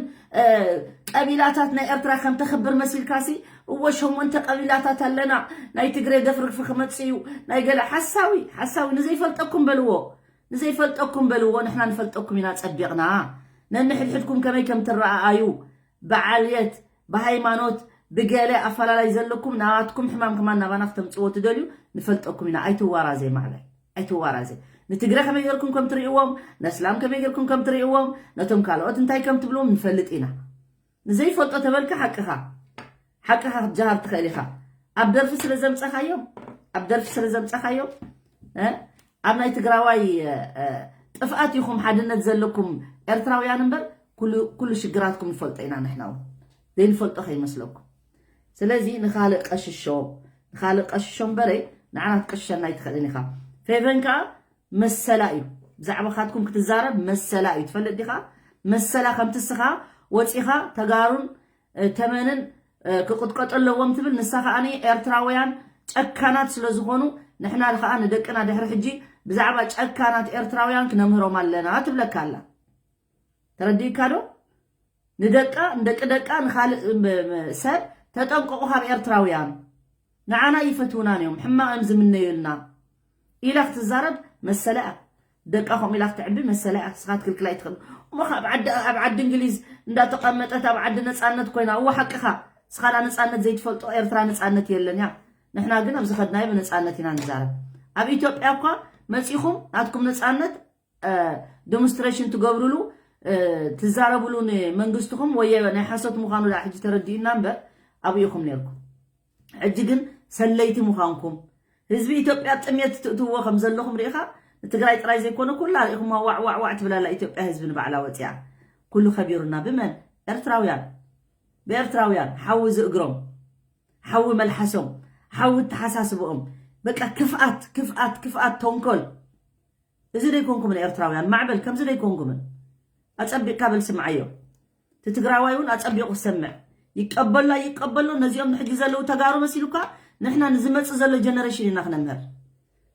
ቀቢላታት ናይ ኤርትራ ከም ተኽብር መሲልካሲ፣ እዎ ሸሞንተ ቀቢላታት ኣለና፣ ናይ ትግሬ ደፍርፊ ክመጽእ እዩ፣ ናይ ገለ ሓሳዊ፣ ሓሳዊ። ንዘይፈልጠኩም በልዎ፣ ንዘይፈልጠኩም በልዎ፣ ንሕና ንፈልጠኩም ኢና ጸቢቕና። ነንሕድሕድኩም ከመይ ከም ትረኣኣዩ፣ ብዓልየት፣ ብሃይማኖት፣ ብገለ ኣፈላላይ ዘለኩም፣ ናባትኩም ሕማም ከማን ናባና ክተምጽዎ ትደልዩ፣ ንፈልጠኩም ኢና። ኣይትዋራዘ ማዕበል፣ ኣይትዋራዘ። ንትግረ ከመይ ጌርኩም ከም ትርእይዎም፣ ነስላም ከመይ ጌርኩም ከም ትርእይዎም፣ ነቶም ካልኦት እንታይ ከም ትብልዎም ንፈልጥ ኢና። ንዘይፈልጦ ተበልካ ሓቅኻ፣ ሓቅኻ ክትጀሃር ትኽእል ኢኻ። ኣብ ደርፊ ስለ ዘምጸኻዮም፣ ኣብ ደርፊ ስለ ዘምጸኻዮም፣ እ፣ ኣብ ናይ ትግራዋይ፣ እ፣ እ፣ ጥፍኣት ኢኹም ሓድነት ዘለኩም ኤርትራውያን እምበር፣ ኩሉ፣ ኩሉ ሽግራትኩም ንፈልጦ ኢና ንሕና እውን። ዘይንፈልጦ ከይመስለኩም። ስለዚ ንኻልእ ቀሽሾ፣ ንኻልእ ቀሽሾ እምበረይ ንዓና ክትቅሽሸና ኣይትኽእልን ኢኻ። ፌቨን ከኣ መሰላ እዩ። ብዛዕባኻትኩም ክትዛረብ መሰላ እዩ። ትፈልጥ ዲኻ? መሰላ ከምቲ እስኻ ወጺኻ ተጋሩን፣ እ፣ ተመንን፣ እ፣ ክቕጥቀጡ ኣለዎም ትብል። ንሳ ከኣ ኤርትራውያን ጨካናት ስለ ዝኾኑ፣ ንሕና ከኣ ንደቅና ድሕሪ ሕጂ ብዛዕባ ጨካናት ኤርትራውያን ክነምህሮም ኣለና ትብለካ ኣላ። ተረዲእካ ዶ? ንደቃ፣ ንደቂ ደቃ፣ ንኻልእ ም-፣ ም-፣ ሰብ ተጠንቀቑ ካብ ኤርትራውያን። ንዓና ይፈትውናን እዮም፣ ሕማቕ እዮም ዝምነዩልና ኢላ ክትዛረብ መሰላ እያ። ደቃ ከምኡ ኢላ ክትዕቢ መሰላ እያ። ንስኻ ትክልክላ ኣይትኽእል። እሞ ኸ ኣብ ዓዲ፣ ኣብ ዓዲ እንግሊዝ እንዳተቐመጠት ኣብ ዓዲ ነጻነት ኮይና፣ እወ ሓቅኻ፣ ንስኻ ደኣ ነጻነት ዘይትፈልጦ፣ ኤርትራ ነጻነት የለን እያ። ንሕና ግን ኣብ ዝኸድናዮ ብነጻነት ኢና ንዛረብ። ኣብ ኢትዮጵያ እኳ መጺኹም ናትኩም ነጻነት እ፣ ዲሞንስትሬሽን ትገብሩሉ፣ እ፣ ትዛረቡሉ ንመንግስትኹም ወይ ናይ ሓሶት ምዃኑ ደኣ ሕጂ ተረዲኡና እምበር ኣብኡ ኢኹም ነርኩም። ሕጂ ግን ሰለይቲ ምዃንኩም፣ ህዝቢ ኢትዮጵያ ኣብ ጥሜት ትእትዎ ከም ዘለኹም ርኢኻ፣ ንትግራይ ጥራይ ዘይኮነ ኩላ ርኢኹማ ዋዕ ዋዕ ዋዕ ትብል ኣላ ኢትዮጵያ። ህዝቢ ንባዕላ ወፂኣ። ኩሉ ከቢሩና ብመን? ኤርትራውያን። ብኤርትራውያን። ሓዊ ዝእግሮም፣ ሓዊ መልሓሶም፣ ሓዊ ኣተሓሳስብኦም። በቃ ክፍኣት፣ ክፍኣት፣ ክፍኣት፣ ተንኮል። እዚ ዶ ኣይኮንኩምን ኤርትራውያን? ማዕበል፣ ከምዚ ዶ ኣይኮንኩምን? ኣጸቢቕካ በል ስምዓዮ። እቲ ትግራዋይ እውን ኣጸቢቑ ክሰምዕ። ይቀበሎ ኣይቀበሎ፣ ነዚኦም ንሕጂ ዘለዉ ተጋሩ መሲሉካ፣ ንሕና ንዝመጽእ ዘሎ ጀነሬሽን ኢና ክነምህር።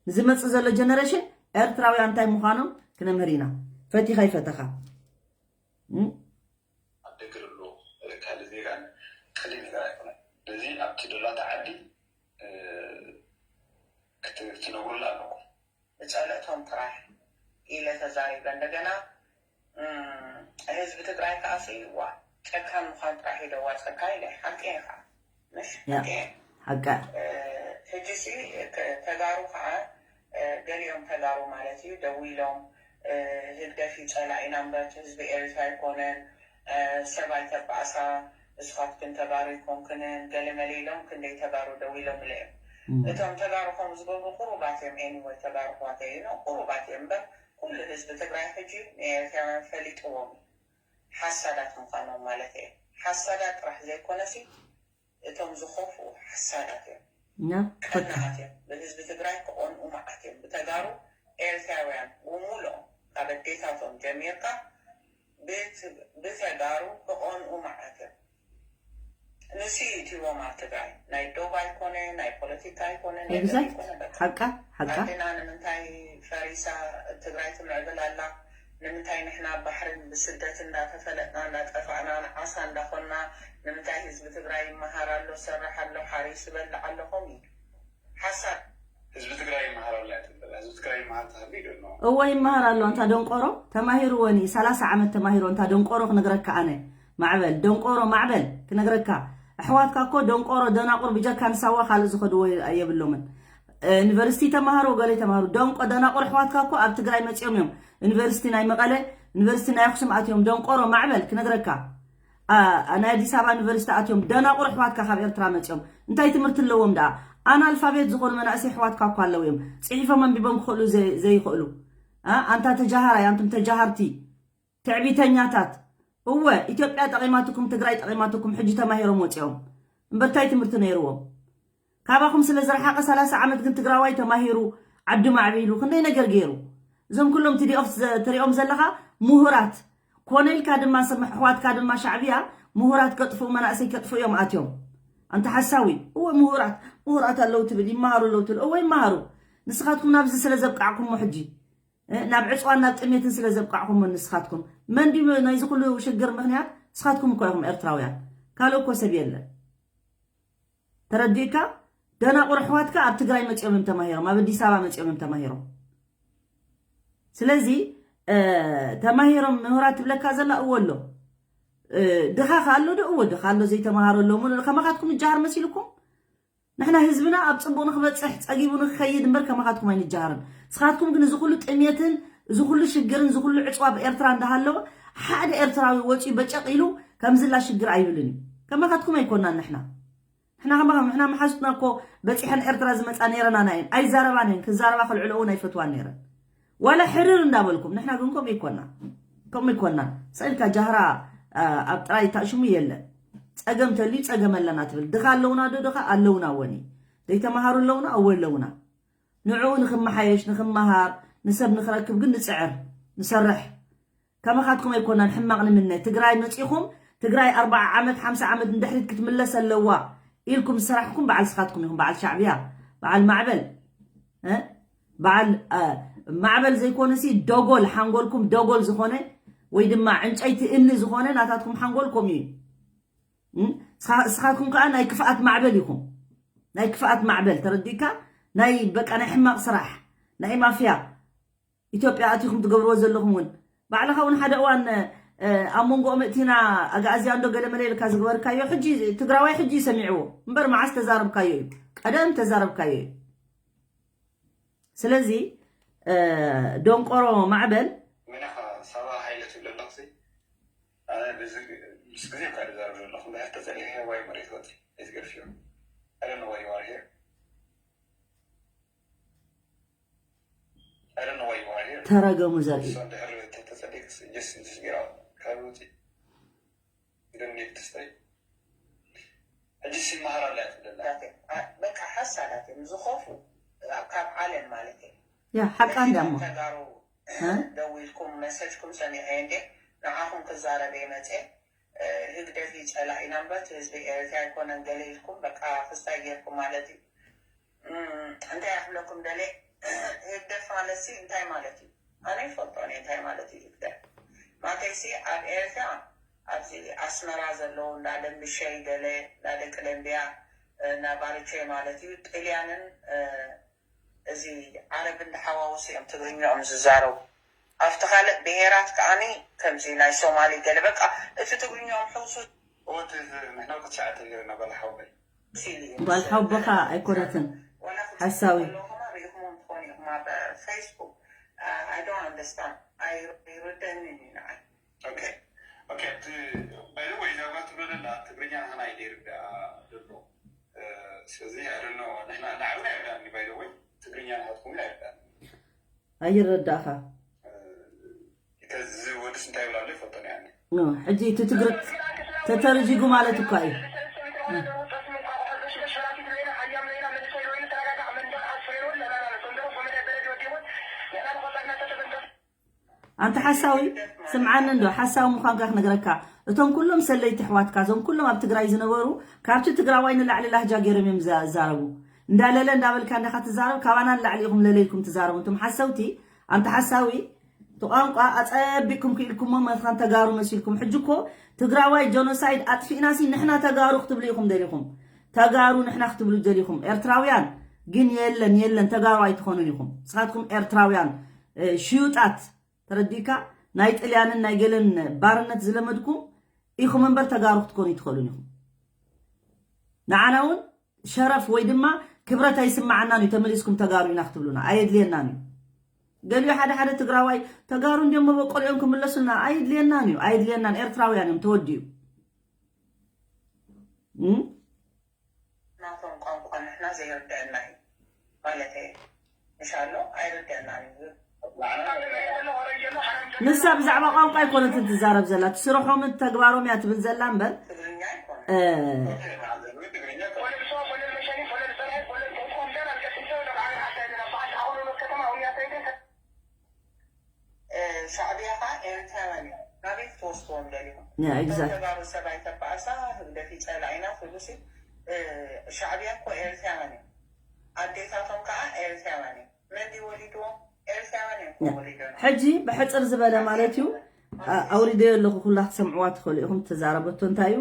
ንዝመጽእ ዘሎ ጀነሬሽን ኤርትራውያን እንታይ ምዃኖም ክነምህር ኢና። ፈቲኻ ይፈተኻ። እም? ኣብ ደገ ዘሎ ካልእ ዜጋን ቀሊል ነገር ኣይኮነን። ስለዚ ኣብቲ ደላታ ዓዲ፣ እ፣ ክት-፣ ክትነግሩላ ኣለኩም። ብጸለእቶም ጥራሕ ኢለ ተዛሪበ። እንደገና፣ እም፣ ህዝቢ ትግራይ ከኣ ሲ፣ ዋ፣ ጨካን ምዃን ጥራሕ እዩ ደዋ ጸካ ኢለ። ሓቂ እየ ከዓ። ምሽ ያ፣ ሓቂ እየ። ሓቃ። እ፣ ሕጂ ሲ፣ ተ-፣ ተጋሩ ከዓ፣ እ፣ ገሊኦም ተጋሩ ማለት እዩ፣ ደው ኢሎም፣ እ፣ ህግደፍ እዩ ጸላኢና እምበር፣ ህዝቢ ኤሪትራ ኣይኮነን፣ እ፣ ሰብ ኣይተባእሳ፣ ንስኻትክን ተጋሩ ኣይኮንክንን፣ ገለ መለ ኢሎም ክንደይ ተጋሩ ደው ኢሎምለ እዮም። እም። እቶም ተጋሩ ከምኡ ዝገብሩ ቁሩባት እዮም፣ ኤኒወይ ተጋሩ ኣሕዋተይ እዮም፣ ቁሩባት እዮም እምበር፣ ኩሉ ህዝቢ ትግራይ ሕጂ ንኤርትራውያን ፈሊጥዎም እዩ። ሓሳዳት ምዃኖም ማለት እየ። ሓሳዳት ጥራሕ ዘይኮነሲ፣ እቶም ዝኸፍኡ ሓሳዳት እዮም። ያ፣ ትኽክል። ቀናኣት እዮም። ብህዝቢ ትግራይ ክቐንኡ መዓት እዮም። ብተጋሩ ኤርትራውያን ብምሉኦም፣ ካብ ኣዴታቶም ጀሚርካ ብት-፣ ብተጋሩ ክቐንኡ መዓት እዮም። ንሱ እዩ እቲዎም ኣብ ትግራይ። ናይ ዶብ ኣይኮነ፣ ናይ ፖለቲካ ኣይኮነ፣ ናይ ኤግዛክት። ገለ ኣይኮነ፣ በቃ። ሓቃ፣ ሓቃ። ዓድና ንምንታይ ፈሪሳ፣ ትግራይ ትምዕብል ኣላ? ንምንታይ ንሕና ኣብ ባሕርን ብስደት እንዳተፈለጥና፣ እንዳጠፋእና፣ ንዓሳ እንዳኾንና፣ ንምንታይ ህዝቢ ትግራይ ይመሃር ኣሎ፣ ሰርሕ ኣሎ፣ ሓሪሱ ይበልዕ ኣሎ? ከምኡ እዩ። ሓሳብ ህዝቢ ትግራይ ይመሃር ኣሎ እያ ትብል። ህዝቢ ትግራይ ይመሃር ተሃሉ ይደሎ። እወ ይመሃር ኣሎ፣ እንታ ደንቆሮ ተማሂሩ ወኒ፣ ሰላሳ ዓመት ተማሂሩ፣ እንታ ደንቆሮ ክነግረካ ኣነ። ማዕበል፣ ደንቆሮ ማዕበል ክነግረካ። ኣሕዋትካ እኮ ደንቆሮ ደናቁር ብጀካ ንሳዋ ካልእ ዝኸድዎ የብሎምን። እ፣ ዩኒቨርሲቲ ተማሃሮ፣ ገለ ተማሃሩ፣ ደንቆ ደናቁር ኣሕዋትካ እኮ ኣብ ትግራይ መጺኦም እዮም። ዩኒቨርሲቲ ናይ መቐለ፣ ዩኒቨርሲቲ ናይ ኣኽሱም ኣትዮም፣ ደንቆሮ ማዕበል ክነግረካ። ኣ፣ ናይ ኣዲስ ኣበባ ዩኒቨርሲቲ ኣትዮም፣ ደናቁር ኣሕዋትካ ካብ ኤርትራ መጺኦም። እንታይ ትምህርቲ ኣለዎም ደኣ? ኣናልፋቤት ዝኾኑ መናእሰይ ኣሕዋትካ እኮ ኣለዉ እዮም። ጽሒፎም ኣንቢቦም ክኽእሉ ዘይ-፣ ዘይኽእሉ። ኣ፣ ኣንታ ተጃሃራይ፣ ኣንቱም ተጃሃርቲ፣ ትዕቢተኛታት። እወ፣ ኢትዮጵያ ጠቒማትኩም፣ ትግራይ ጠቒማትኩም፣ ሕጂ ተማሂሮም ወጺኦም። እምበር እንታይ ትምህርቲ ነይርዎም? ካባኹም ስለ ዝረሓቐ ሰላሳ ዓመት ግን ትግራዋይ ተማሂሩ፣ ዓዱ ማዕቢሉ፣ ክንደይ ነገር ገይሩ። እዞም ኩሎም ቲዲኦፍ ዘ-፣ ትሪኦም ዘለኻ ምሁራት፣ ኮነ ኢልካ ድማ ስም ኣሕዋትካ ድማ ሻዕብያ ምሁራት ከጥፍኡ፣ መናእሰይ ከጥፍኡ እዮም ኣትዮም። ኣንታ ሓሳዊ፣ እወ ምሁራት፣ ምሁራት ኣለዉ ትብል፣ ይመሃሩ ኣለዉ ትብል፣ እወ ይመሃሩ። ንስኻትኩም ናብዚ ስለ ዘብቃዕኩሞ ሕጂ፣ እ፣ ናብ ዕፅዋን ናብ ጥሜትን ስለ ዘብቃዕኩሞ ንስኻትኩም። መን ድዩ ናይዚ ኩሉ ሽግር ምኽንያት? ንስኻትኩም እኮ ኢኹም ኤርትራውያን፣ ካልእ እኮ ሰብ የለን። ተረዲእካ? ደናቁር ኣሕዋትካ ኣብ ትግራይ መፂኦም እዮም ተማሂሮም፣ ኣብ ኣዲስ ኣበባ መፂኦም እዮም ተማሂሮም። ስለዚ ተማሂሮም ምሁራት ትብለካ ዘላ እወ ኣሎ። ድኻ ኣሎ ዶ? እወ ድኻ ኣሎ፣ ዘይተማሃረ ኣሎ። ከማኻትኩም እጃሃር መሲልኩም? ንሕና ህዝብና ኣብ ፅቡቕ ንክበፅሕ፣ ፀጊቡ ንክኸይድ እምበር ከማኻትኩም ኣይንጃሃርን። ንስኻትኩም ግን እዚ ኩሉ ጥሜትን እዚ ኩሉ ሽግርን እዚ ኩሉ ዕፅዋ ኣብ ኤርትራ እንዳሃለወ ሓደ ኤርትራዊ ወፂኡ በጨቕ ኢሉ ከምዝላ ሽግር ኣይብልን እዩ። ከማኻትኩም ኣይኮናን ንሕና። ንሕና ከማኹም፣ ንሕና መሓዙትና እኮ በፂሐን ኤርትራ ዝመፃ ነይረናና እየን። ኣይዛረባን እየን። ክዛረባ ከልዕሎ እውን ኣይፈትዋን ነይረን። ዋላ ሕርር እንዳበልኩም፣ ንሕና ግን ከምኡ ይኮና። ከምኡ ይኮና። ሰኢልካ ጃህራ ኣብ ጥራይ ታሽሙ የለን። ጸገም ተልዩ ጸገም ኣለና ትብል። ድኻ ኣለውና ዶ? ድኻ ኣለውና ወኒ። ዘይተማሃሩ ኣለውና? እወ ኣለውና። ንዕኡ ንክመሓየሽ፣ ንክመሃር፣ ንሰብ ንክረክብ ግን ንጽዕር፣ ንሰርሕ። ከመኻትኩም ኣይኮናን ሕማቕ ንምነ። ትግራይ መጺኹም፣ ትግራይ ኣርባዓ ዓመት፣ ሓምሳ ዓመት ንድሕሪት ክትምለስ ኣለዋ ኢልኩም ዝሰራሕኩም በዓል ስኻትኩም ኢኹም። በዓል ሻዕብያ፣ በዓል ማዕበል፣ እ? በዓል፣ እ፣ ማዕበል ዘይኮነሲ ደጎል፣ ሓንጎልኩም ደጎል ዝኾነ ወይ ድማ ዕንጨይቲ እምኒ ዝኾነ ናታትኩም ሓንጎል ከምኡ እዩ። እ? ስኻ-፣ ስኻትኩም ከኣ ናይ ክፍኣት ማዕበል ኢኹም። ናይ ክፍኣት ማዕበል፣ ተረዲእካ? ናይ በቃ ናይ ሕማቕ ስራሕ፣ ናይ ማፍያ። ኢትዮጵያ ኣቲኹም ትገብርዎ ዘለኹም እውን። ባዕልኻ እውን ሓደ እዋን፣ እ፣ ኣብ መንጎኦም እቲና ኣግኣዝያን ዶ ገለ መለ ኢልካ ዝገበርካዮ፣ ሕጂ ትግራዋይ ሕጂ እዩ ሰሚዕዎ። እምበር መዓስ ተዛረብካዮ እዩ? ቀደም ተዛረብካዮ እዩ። ስለዚ፣ እ፣ ደንቆሮ ማዕበል። ወይናኻ ሳባ ሃይለ ትብል ኣለኽሲ? ኣነ ብዚ-፣ ምስ ግዜ እኳ ዝዛረብ ዘለኹ፣ እንድሕር ተጸሊኸ ዋይ መሬት ወጺ፣ ኣይትገርፍዮ። I don't know why you are here. I don't know why you are here. ተረገሙ ዘርኢ። So እንድሕር ተ-፣ ተጸሊእክስ just፣ just get out። ካብ ውጺ። You don't need to stay። ሕጂ ሲ መሃር ኣላ እያ ትብለና። ናተ-፣ ኣ-፣ በቃ ሓሳዳት እዮም ዝኸፉ፣ ካብ ዓለም ማለት እዩ። ያ፣ ሓቃ እንዳ እሞ። ተጋሩ እ? ደዊልኩም መሰጅኩም ሰሚዐ እንዴ? ንዓኹም ክዛረብ እየ መጽየ። እ፣ ህግደፍ እዩ ጸላኢና እምበር እቲ ህዝቢ ኤርትራ ኣይኮነን ገለ ኢልኩም፣ በቃ ክስታይ ጌርኩም ማለት እዩ። እም፣ እንታይ ክብለኩም ደልየ፣ ህግደፍ ማለት ሲ እንታይ ማለት እዩ? ኣነ ይፈልጦ እየ እንታይ ማለት እዩ ህግደፍ። ማለተይሲ ኣብ ኤርትራ ኣብዚ ኣስመራ ዘለዉ እንዳ ደንብሸይ ገለ፣ እንዳ ደቂ ደንብያ፣ እ፣ እንዳ ባርቼ ማለት እዩ። ጥልያንን፣ እ፣ እዚ ዓረብን እንዳሓዋወሱ እዮም ትግርኛኦም ዝዛረቡ። ኣብቲ ካልእ ብሄራት ከኣኒ ከምዚ ናይ ሶማሊ ገለ በቃ እቲ ትግርኛኦም ሕውሱስ እወ፣ እቲ ንሕና እኮ ትሽዓተ ነይርና ጓል ሓወይ። ሲል እዩ። ጓል ሓወቦኻ ኣይኮነትን። ዋላ ክትጽሕፉ ሓሳዊ። ከለኹም ርኢኹሞም ትኾኑ ኢኹም ኣብ ፌስቡክ። I don't understand። ኣይ-፣ ኣይርደንን እዩ ንዓይ። ኦኬ። ኦኬ፣ እቲ by the way፣ እዛ ጓል ትብሎ ዘላ ትግርኛ ንዓና እዩ ዘይርድኣ ዘሎ። እ፣ ስለዚ I don't know፣ ንሕና፣ ንዓና ኣይርድኣኒ by the way፣ ትግርኛ ናትኩም ኣይርድኣኒ። ኣይረዳእኻ። እ፣ እዚ ወድስ እንታይ ይብል ኣሎ ይፈልጦ እየ ኣነ። ኖ፣ ሕጂ እቲ ትግር-፣ ተተርጂጉ ማለት እኳ እዩ። እ። ኣንተ ሓሳዊ፣ ስምዓኒ እንዶ፣ ሓሳዊ ምዃንካ ክነግረካ። እቶም ኩሎም ሰለይቲ ኣሕዋትካ፣ እዞም ኩሎም ኣብ ትግራይ ዝነበሩ፣ ካብቲ ትግራዋይ ንላዕሊ ላህጃ ገይሮም እዮም ዛ-፣ ዝዛረቡ። እንዳለለ እንዳበልካ እንዳኻ ትዛረብ፣ ካባና ንላዕሊ ኢኹም ለለ ኢልኩም ትዛረቡ። እንቶም ሓሰውቲ፣ ኣንተ ሓሳዊ፣ እቲ ቋንቋ ኣጸቢቕኩም ክኢልኩሞ መታን ተጋሩ መሲልኩም። ሕጂ እኮ ትግራዋይ ጀኖሳይድ ኣጥፊእናሲ ንሕና ተጋሩ ክትብሉ ኢኹም ደሊኹም። ተጋሩ ንሕና ክትብሉ ደሊኹም። ኤርትራውያን ግን የለን፣ የለን፣ ተጋሩ ኣይትኾኑን ኢኹም። ንስኻትኩም ኤርትራውያን፣ እ፣ ሽዩጣት፣ ተረዲእካ? ናይ ጥልያንን ናይ ገለን ባርነት ዝለመድኩም ኢኹም እምበር ተጋሩ ክትኮኑ ኣይትኽእሉን ኢኹም። ንዓና እውን ሸረፍ ወይ ድማ ክብረት ኣይስምዓናን እዩ፣ ተመሊስኩም ተጋሩ ኢና ክትብሉና ኣየድልየናን እዩ። ገሊኡ ሓደ ሓደ ትግራዋይ ተጋሩ እንዲዮም መበቆሊኦም ክምለሱልና፣ ኣየድልየናን እዩ፣ ኣየድልየናን። ኤርትራውያን እዮም፣ ተወዲኡ። እም? ናቶም ቋንቋ ንሕና ዘይርድአና እዩ ማለት እዩ። ምሻሎ ኣይርድአናን እዩ። ንሳ ብዛዕባ ቋንቋ ኣይኮነትን ትዛረብ ዘላ፣ እቲ ስርሖምን ተግባሮም እያ ትብል ዘላ እምበር፣ ትግርኛ ኣይኮነን። እ፣ ትግርኛ ኣይኮነን። እ፣ ሻዕብያ ኸዓ ኤርትራውያን እዮም። ናበይ ክትወስድዎም ደሊኹም? ያ፣ እቶም exactly። ተጋሩ ሰብ ኣይተባእሳ፣ ህግደፍ ይጸላኢና ትብሉ ሲ፣ እ፣ ሻዕብያ እኮ ኤርትራውያን እዮም። ኣዴታቶም ከዓ ኤርትራውያን እዮም። መን ድዩ ወሊድዎም? ኤርትራውያን እዮም እኮ ያ። ወሊዶም። ሕጂ ብሕጽር ዝበለ ማለት እዩ፣ ኣውሪደዮ ኣለኹ፣ ኩላ ክትሰምዕዋ ትኽእሉ ኢኹም። ተዛረበቶ እንታይ እዩ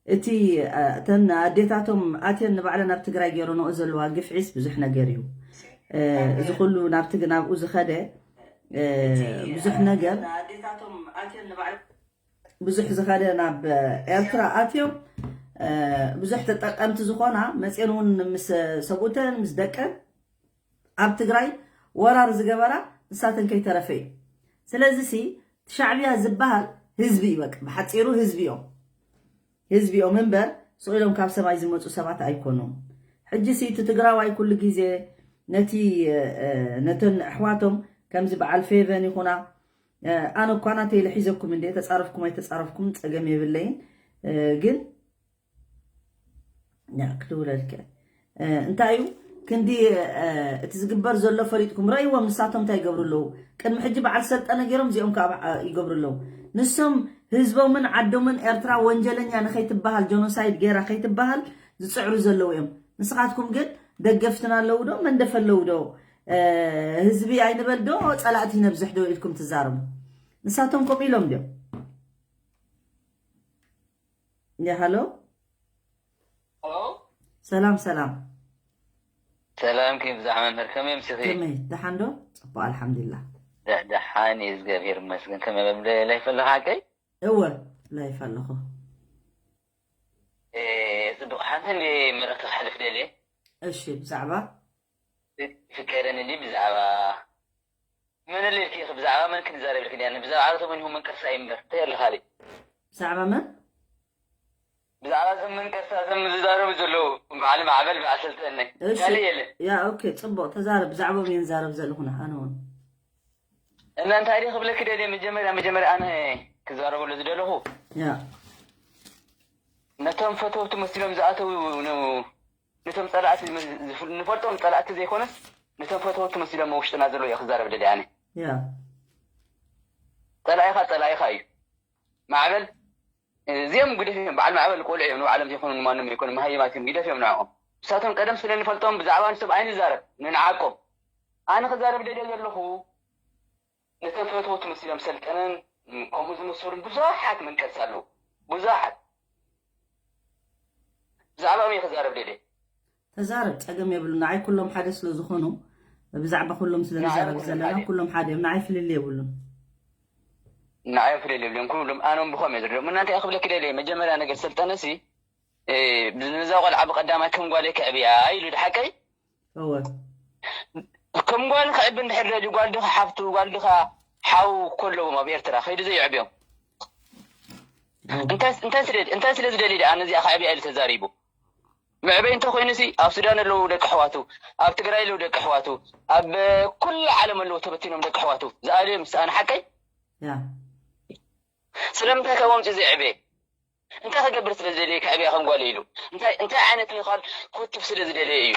እቲ እተን ኣዴታቶም ኣትየን ንባዕለን ኣብ ትግራይ ገይረንኦ ዘለዋ ግፍዒስ ብዙሕ ነገር እዩ። እዚ ኩሉ ናብቲ ናብኡ ዝኸደ ብዙሕ ነገር ብዙሕ ዝኸደ ናብ ኤርትራ ኣትዮም ብዙሕ ተጠቀምቲ ዝኾና መፅየን እውን ምስ ሰብኡተን ምስ ደቀን ኣብ ትግራይ ወራር ዝገበራ ንሳተን ከይተረፈ እዩ። ስለዚ ሲ ሻዕብያ ዝበሃል ህዝቢ እዩ። በቃ ብሓፂሩ ህዝቢ እዮም። ህዝቢ እዮም እምበር ስቕ ኢሎም ካብ ሰማይ ዝመፁ ሰባት ኣይኮኑም። ሕጂ ሲ እቲ ትግራዋይ ኩሉ ግዜ ነቲ ነተን ኣሕዋቶም ከምዚ በዓል ፌቨን ይኹና ኣነ እኳ ናተይ ኢለ ሒዘኩም እንደ ተፃረፍኩም ኣይተፃረፍኩም ፀገም የብለይን። ግን ክድውለልከ እንታይ እዩ ክንዲ እቲ ዝግበር ዘሎ ፈሊጥኩም ረእይዎም። ንሳቶም እንታይ ይገብሩ ኣለዉ? ቅድሚ ሕጂ በዓል ሰልጠነ ገይሮም እዚኦም ከዓ ይገብሩ ኣለዉ። ንሶም ህዝቦምን ዓዶምን ኤርትራ ወንጀለኛ ንኸይትበሃል ጀኖሳይድ ገይራ ከይትበሃል ዝፅዕሩ ዘለዉ እዮም። ንስኻትኩም ግን ደገፍትና ኣለዉ ዶ መንደፍ ኣለዉ ዶ ህዝቢ ኣይንበል ዶ ፀላእቲ ይነብዝሕ ዶ ኢልኩም ትዛረቡ? ንሳቶም ከምኡ ኢሎም ድዮም? ያ ሃሎ ሄሎ ሰላም ሰላም ሰላም ከይ ብዛዕ መምህር ከመይ ምሲኺ? ከመይ ደሓን ዶ? ፅቡቅ ኣልሓምዱሊላህ። ደሓን እዩ እግዚኣብሔር ይመስገን። ከመይ ላይፍ ኣለኻ ሓቀይ? እወ ላይፍ ኣለኹ። ጽቡቅ ሓንቲ እንዲ መልእኽቲ ክሕልፍ ደልየ። እሺ ብዛዕባ ፍቀደን እንዲ ብዛዕባ መን ኣለልኪ ኢኺ ብዛዕባ መን ክንዛረብ ኢልኪ ዲያ ብዛዕባ ዓለቶም እንሆ መንቀርሳ እዩ እምበር እንታይ ኣለካ ሊ ብዛዕባ መን ብዛዕባ እዞም መንቀርሳ እዞም ዝዛረቡ ዘለዉ በዓል ማዕበል በዓል ሰልጠነ እሺ ካልእ የለን ያ ኦኬ ጽቡቅ ተዛረብ ብዛዕባኦም እየ ንዛረብ ዘለኹና ኣነ እውን እና እንታይ ድየ ክብለኪ ደልየ መጀመርያ መጀመርያ ኣነ ክዛረበሉ ዝደለኹ ያ ነቶም ፈተውቲ መሲሎም ዝኣተዉ ን- ነቶም ጸላእቲ ዝመ- ዝፍ- ንፈልጦም ጸላእቲ ዘይኮነስ ነቶም ፈተውቲ መሲሎም ኣብ ውሽጥና ዘለዉ እየ ክዛረብ ደልየ ኣነ ያ ጸላኢኻ ጸላኢኻ እዩ ማዕበል እዚኦም ግደፍ እዮም በዓል ማዕበል ቆልዑ እዮም ንባዕሎም ዘይኮኑ ንማንም ኣይኮኑ መሃይማት እዮም ግደፍ እዮም ንዕኦም ንሳቶም ቀደም ስለ ንፈልጦም ብዛዕባ ንሶም ኣይንዛረብ ንንዓቆም ኣነ ክዛረብ ደልየ ዘለኹ ነቶም ፈተውቲ መሲሎም ሰልጠነን ከምኡ ዝመሰሉን ብዙሓት መንቀርሲ ኣለዉ ብዙሓት ብዛዕባኦም እየ ክዛረብ ደልየ ተዛረብ ጸገም የብሉ ንዓይ ኩሎም ሓደ ስለ ዝኾኑ ብዛዕባ ኩሎም ስለ ንዛረብ ዘለና ኩሎም ሓደ እዮም ንዓይ ፍልል የብሉን ንዓዮም ፍልል የብሎም ኩሎም ኣኖም ብኸም እየ ዝርኦም እናንተ ክብለኪ ደልየ መጀመርያ ነገር ሰልጠነሲ ነዛ ቆልዓ ብቀዳማይ ከም ጓለይ ክዕብያ ኢሉ ድሓቀይ እወ ከም ጓል ክዕቢ እንድሕር ደልዩ ጓል ድኻ ሓፍቱ ጓል ድኻ ሓው ከለዎም ኣብ ኤርትራ ከይዱ ዘይዕብዮም እንታይ እንታይ ስለ እንታይ ስለ ዝደሊ ደኣ ነዚኣ ክዕብያ ኢሉ ተዛሪቡ መዕበይ እንተ ኮይኑሲ ኣብ ሱዳን ኣለዉ ደቂ ኣሕዋቱ ኣብ ትግራይ ኣለዉ ደቂ ኣሕዋቱ ኣብ ኩሉ ዓለም ኣለዉ ተበቲኖም ደቂ ኣሕዋቱ ዝኣልዮም ምስ ኣነ ሓቀይ ያ ስለምንታይ ካብ ኣምፅኡ ዘይዕበየ እንታይ ክገብር ስለ ዝደለየ ከዕብያ ከም ጓል ኢሉ እንታይ እንታይ ዓይነት ምዃን ክትፍ ስለ ዝደለየ እዩ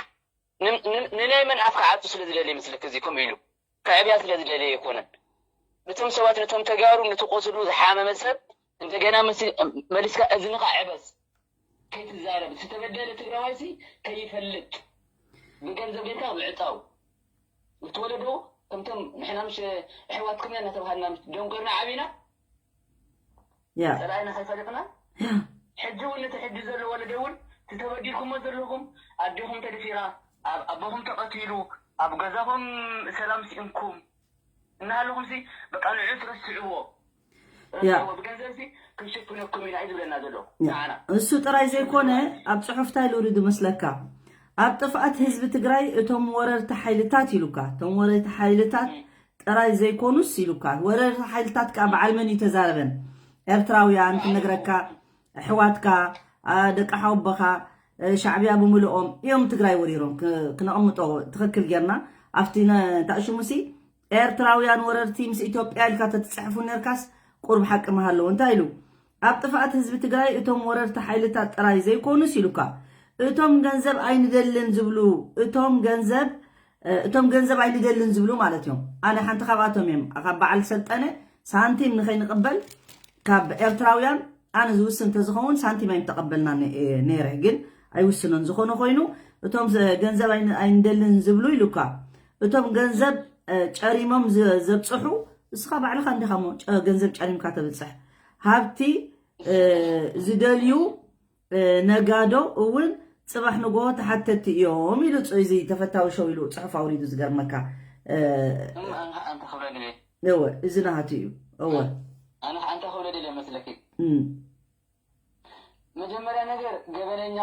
ን- ን- ንናይ መን ኣፍ ክዓጡ ስለ ዝደለየ ምስልክ እዚ ከምኡ ኢሉ ከዕብያ ስለ ዝደለየ ኣይኮነን ነቶም ሰባት ነቶም ተጋሩ ነቲ ቆስሉ ዝሓመመ ሰብ እንደገና መሲ- መሊስካ እዝንኻ ዕበስ ከይትዛረብ ዝተበደለ ትግራዋይሲ ከይፈልጥ ብገንዘብ ጌርካ ምዕፃው እቲ ወለዶ ከምቶም ንሕና ምሽ ኣሕዋትኩም ኢና እናተባሃልና ምሽ ደንቆርና ዓቢና ያ ፀላኢና ከይፈሊጥና ያ ሕጂ እውን ነቲ ሕጂ ዘሎ ወለዶ እውን እቲ ተበዲልኩሞ ዘለኹም ኣዴኹም ተደፊራ ኣብ ኣቦኹም ተቐቲሉ ኣብ ገዛኹም ሰላም ስኢንኩም እናሃለኹም ሲ በቃ ንዑ ትረስዕዎ ያ ረስዕዎ ብገንዘብ ሲ ክንሽፍነኩም ኢና እዩ ዝብለና ዘሎ ያ። ንዓና እሱ ጥራይ ዘይኮነ ኣብ ፅሑፍ እንታይ ልውርድ መስለካ ኣብ ጥፍኣት ህዝቢ ትግራይ እቶም ወረርቲ ሓይልታት ኢሉካ እቶም ወረርቲ ሓይልታት ጥራይ ዘይኮኑስ ኢሉካ ወረርቲ ሓይልታት ከዓ በዓል መን እዩ ተዛረበን ኤርትራውያን ክነግረካ ኣሕዋትካ ኣ፣ ደቂ ሓወቦኻ እ፣ ሻዕብያ ብምልኦም እዮም ትግራይ ወሪሮም ክ- ክነቕምጦ ትኽክል ጌርና ኣብቲ ነ- እንታይ ሽሙሲ ኤርትራውያን ወረርቲ ምስ ኢትዮጵያ ኢልካ ተትፅሕፉ ነርካስ ቁሩብ ሓቂ ምሃለዎ እንታይ ኢሉ ኣብ ጥፍኣት ህዝቢ ትግራይ እቶም ወረርቲ ሓይልታት ጥራይ ዘይኮኑስ ኢሉካ እቶም ገንዘብ ኣይንደልን ዝብሉ እቶም ገንዘብ እ፣ እቶም ገንዘብ ኣይንደልን ዝብሉ ማለት እዮም ኣነ ሓንቲ ካብኣቶም እዮም ካብ በዓል ሰልጠነ ሳንቲም ንኸይንቕበል ካብ ኤርትራውያን ኣነ ዝውስን እንተዝኸውን ሳንቲም ኣይምተቐበልና ነይረ ግን ኣይውስኖን ዝኾነ ኮይኑ እቶም ገንዘብ ኣይንደልን ዝብሉ ኢሉካ እቶም ገንዘብ ጨሪሞም ዘብፅሑ እስኻ ባዕልኻ እንዲኻ እሞ ጨ- ገንዘብ ጨሪምካ ተብፅሕ። ሃብቲ እ፣ ዝደልዩ እ፣ ነጋዶ እውን ፅባሕ ንጎ ተሓተቲ እዮም ኢሉ ፅ- እዚ ተፈታዊ ሸው ኢሉ ፅሑፍ ኣውሪዱ ዝገርመካ። እ፣ እም፣ ኣነ ከዓ እንታይ ክብለኒ እየ? እወ፣ እዚ ናሃቱ እዩ። እወ። ኣነ ከዓ እንታይ ክብለኒ እየ መስለኪ? እም። መጀመርያ ነገር ገበነኛ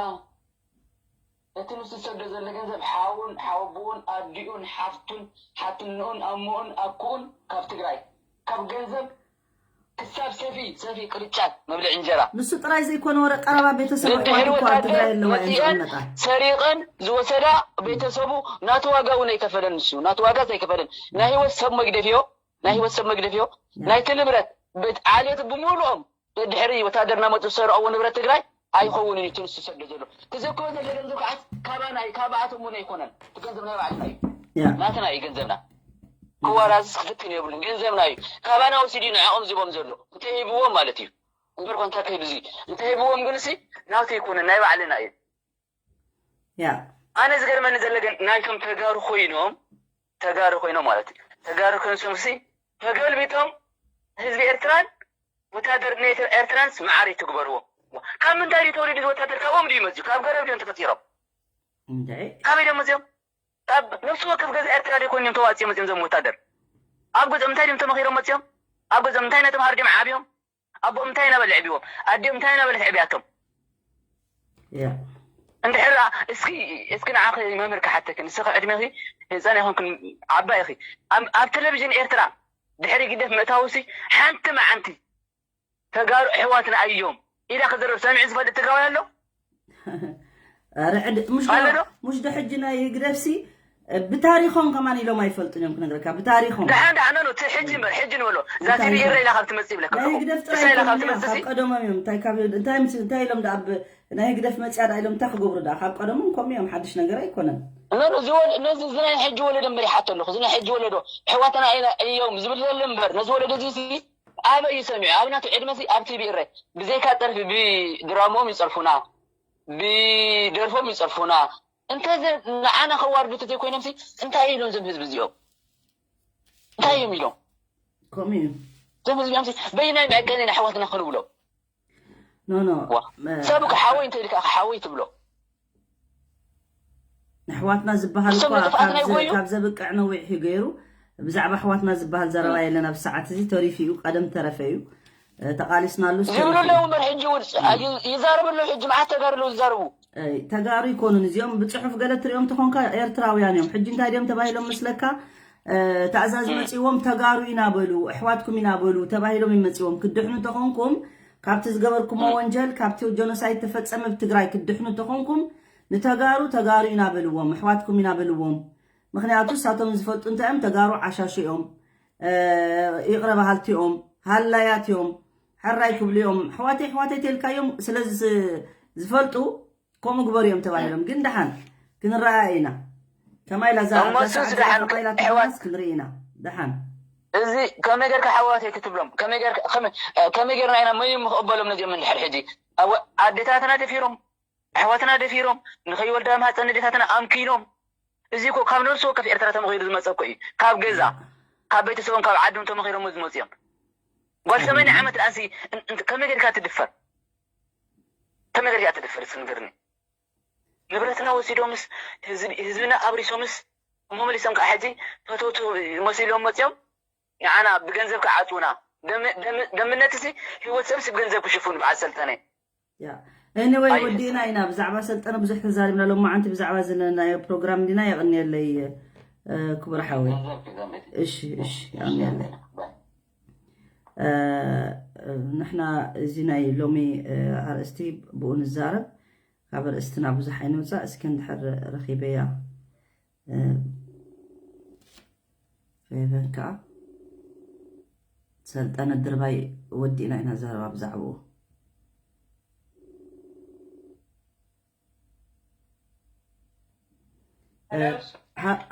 እቲ ንሱ ዝሰዶ ዘሎ ገንዘብ ሓውን ሓወቦኡን ኣዲኡን ሓፍቱን ሓትንኡን ኣሞኡን ኣኩኡን ካብ ትግራይ ካብ ገንዘብ ክሳብ ሰፊ ሰፊ ቅርጫት መብልዒ እንጀራ ንሱ ጥራይ ዘይኮነ ወረ ቀረባ ቤተሰብ ደድሕሪ ኣሕዋት እኳ ኣብ ትግራይ ወታደር ኣለዋ እየን መፂአን ዝቕመጣ። ሰሪቐን ዝወሰዳ ቤተሰቡ ናቱ ዋጋ እውን ኣይከፈለን። ንሱ ናቱ ዋጋ ኣይከፈለን። ናይ ህይወት ሰብ መግደፍዮ ናይ ህይወት ሰብ መግደፍዮ ናይቲ ንብረት ብት- ዓሌት ብምሉኦም ደድሕሪ ወታደር እናመፁ ዝሰርቐዎ ንብረት ትግራይ ኣይኸውንን እዩ። እቲ ንሱ ዝሰዶ ዘሎ ትዘክሮ ዘሎ ገንዘብ ከዓ ካባና እዩ፣ ካባኣቶም እውን ኣይኮነን። እቲ ገንዘብ ናይ ባዕልና እዩ፣ ያ ናትና እዩ ገንዘብና። ክወራዝስ ክፍትን የብሉን፣ ገንዘብና እዩ። ካባና ወሲዱ እዩ ንዕኦም ዝቦም ዘሎ እንተሂብዎም ማለት እዩ። እምበር ኮንታ ከይዱ እዚ እንተሂብዎም ግን ሲ ናቱ ኣይኮነን፣ ናይ ባዕልና እዩ። ያ ኣነ ዝገርመኒ ዘሎ ግን ናይቶም ተጋሩ ኮይኖም ተጋሩ ኮይኖም ማለት እዩ ተጋሩ ኮይኖም ሲ ተገልቢጦም ህዝቢ ኤርትራን ወታደር ኤርትራንስ መዓር ይትግበርዎ። ካብ ምንታይ ድዩ ተወሊዱ እዚ ወታደር? ካብኦም ድዩ መፅዩ? ካብ ገረብ ድዮም ተፈጢሮም? እንታይ? ካበይ ድዮም መፅዮም? ካብ ነፍሲ ወከፍ ገዛ ኤርትራ ድዩ ኮይኖም ተዋፅዮም መፅዮም? እዞም ወታደር ኣብ ገዝኦም እንታይ ድዮም ተመኺሮም መፅዮም? ኣብ ገዝኦም እንታይ እናተምሃሩ ድዮም ዓብዮም? ኣቦኦም እንታይ እናበለ ዕብዎም? ኣዲኦም እንታይ እናበለት ዕብያቶም? ያ እንድሕር ደኣ እስኪ እስኪ ንዓኺ መምህር ክሓተኪ፣ ንስኺ ዕድሜኺ ህፃን ኣይኮንክን፣ ዓባይ ኢኺ። ኣብ ኣብ ቴሌቪዥን ኤርትራ ድሕሪ ግደፍ ምእታውሲ ሓንቲ መዓንቲ ተጋሩ ኣሕዋትና እዮም ኢላ ክዘረብ ሰሚዑ ዝፈልጥ ትግራዋይ ኣሎ? ኧረ ዕድ- ሙሽ ዶ- ኣሎ ዶ? ሙሽ ዶ ሕጂ ናይ ህግደፍሲ ብታሪኾም ከማን ኢሎም ኣይፈልጡን እዮም ክነግረካ ብታሪኾም ደሓን ደሓን ኖ እቲ ሕጂ እምበር ሕጂ ንበሎ እዛ እንታይ ቲቪ ኢረ ኢላ ካብ ትመጽእ ይብለካ ናይ ኣለኹ ህግደፍ እሳ ጥራይ ኢላ ካብ ኣይኮኑን እዮም ትመጽእ ካብ ቀደሞም እዮም እንታይ ካብ እንታይ ምስ እንታይ ኢሎም ደኣ ብ- ናይ ህግደፍ መጽያ ደኣ ኢሎም እንታይ ክገብሩ ደኣ ካብ ቀደሞም ከምኡ እዮም ሓድሽ ነገር ኣይኮነን ኖ ኖ እዚ ወለ- ነዚ እዚ ናይ ሕጂ ወለዶ እምበር ይሓቶ ኣለኹ እዚ ናይ ሕጂ ወለዶ ኣሕዋትና ኢና እዮም ዝብል ዘሎ እምበር ነዚ ወለዶ እዚ ሲ ኣበይ እዩ ሰሚዑ ኣብ ናቱ ዕድመ ሲ ኣብ ቲቪ ኢረ ብዘይካ ጸርፊ ብድራሞም ይጸርፉና ብደርፎም ይጸርፉና እንተ ንዓና ከዋርዱ ተዘይኮይኖም ሲ እንታይ ኢሎም ዘም ህዝቢ እዚኦም እንታይ እዮም ኢሎም ከምኡ እዩ ዘም ህዝቢ እዮም በይናይ መዕቀኒ ንኣሕዋትና ክንብሎ ኖ ኖ ዋ ሰብ ሓወይ እንተ ኢልካ ሓወይ ትብሎ ንኣሕዋትና ዝበሃል ንሶም እኳ ንጥፍኣትና ካብ ዘ- ይጎዩ ካብ ዘብቅዕ ነዊሕ እዩ ገይሩ ብዛዕባ ኣሕዋትና ዝበሃል ዘረባ የለን ኣብ ሰዓት እዚ ተሪፉ እዩ ቀደም ተረፈ እዩ ተቓሊስናሉ ዝብሉ ኣለዉ እምበር ሕጂ እውን ይዛረቡ ኣለዉ ሕጂ መዓት ተጋሩ ኣለዉ ዝዛረቡ ተጋሩ ይኮኑን እዚኦም ብፅሑፍ ገለ ትሪኦም ተኾንካ ኤርትራውያን እዮም ሕጂ እንታይ ድዮም ተባሂሎም ምስለካ ታእዛዝ መፂዎም ተጋሩ ኢና በሉ ኣሕዋትኩም ኢና በሉ ተባሂሎም ይመፂዎም ክድሕኑ ተኾንኩም ካብቲ ዝገበርኩሞ ወንጀል ካብቲ ጀኖሳይድ ተፈፀመ ብትግራይ ክድሕኑ ተኾንኩም ንተጋሩ ተጋሩ ኢና በልዎም ኣሕዋትኩም ኢና በልዎም ምክንያቱ እሳቶም ዝፈልጡ እንታይ እዮም ተጋሩ ዓሻሹ እዮም ይቕረ በሃልቲ እዮም ሃላያት እዮም ሕራይ ክብሉ እዮም ኣሕዋተይ ኣሕዋተይ ተልካዮም ስለ ዝፈልጡ ከምኡ ግበሩ እዮም ተባሂሎም ግን ደሓን ክንረኣ ኢና ከማይ ላዛ እሞ እሱስ ደሓን ከማይ ላተስ ክንርኢ ኢና ደሓን እዚ ከመይ ጌርካ ኣሕዋተይ ክትብሎም ከመይ ጌርና ኢና መን ምክቕበሎም ነዚኦም እንድሕር ሕጂ ኣዴታትና ደፊሮም ኣሕዋትና ደፊሮም ንኸይወልዳ ማህፀን ኣዴታትና ኣምኪኖም እዚ እኮ ካብ ነብሲ ወከፍ ኤርትራ ተመኺሩ ዝመፀ እኮ እዩ ካብ ገዛ ካብ ቤተሰቦም ካብ ዓዶም ተመኺሮም ዝመፁ እዮም ጓል ሰማንያ ዓመት ደኣሲ ከመይ ጌርካ ትድፈር ከመይ ጌርካ ትድፈር እስኪ ንገርኒ ንብረትና ወሲዶምስ ህዝብና ኣብሪሶምስ እሞ መሊሶም ከዓ ሕጂ ፈተውቱ መሲሎም መፅዮም ንዓና ብገንዘብ ክዓፅውና ደምነት እዚ ህይወት ሰብስ ብገንዘብ ክሽፍኑ በዓል ሰልጠነ Anyway ወዲእና ኢና ብዛዕባ ሰልጠነ ብዙሕ ተዛሪብና ሎማዓንቲ ብዛዕባ ዝለናዮ ፕሮግራም እንዲና የቐንየለይ ክቡር ሓወይ እሺ እሺ የቐንየለይ ንሕና እዚ ናይ ሎሚ ኣርእስቲ ብኡ ንዛረብ ካብ ኣርእስትና ብዙሕ ኣይንውፃእ እስኪ እንድሕር ረኺበያ ፌቨን ከዓ ሰልጠነ ድርባይ ወዲእና ኢና ዘረባ ብዛዕባኡ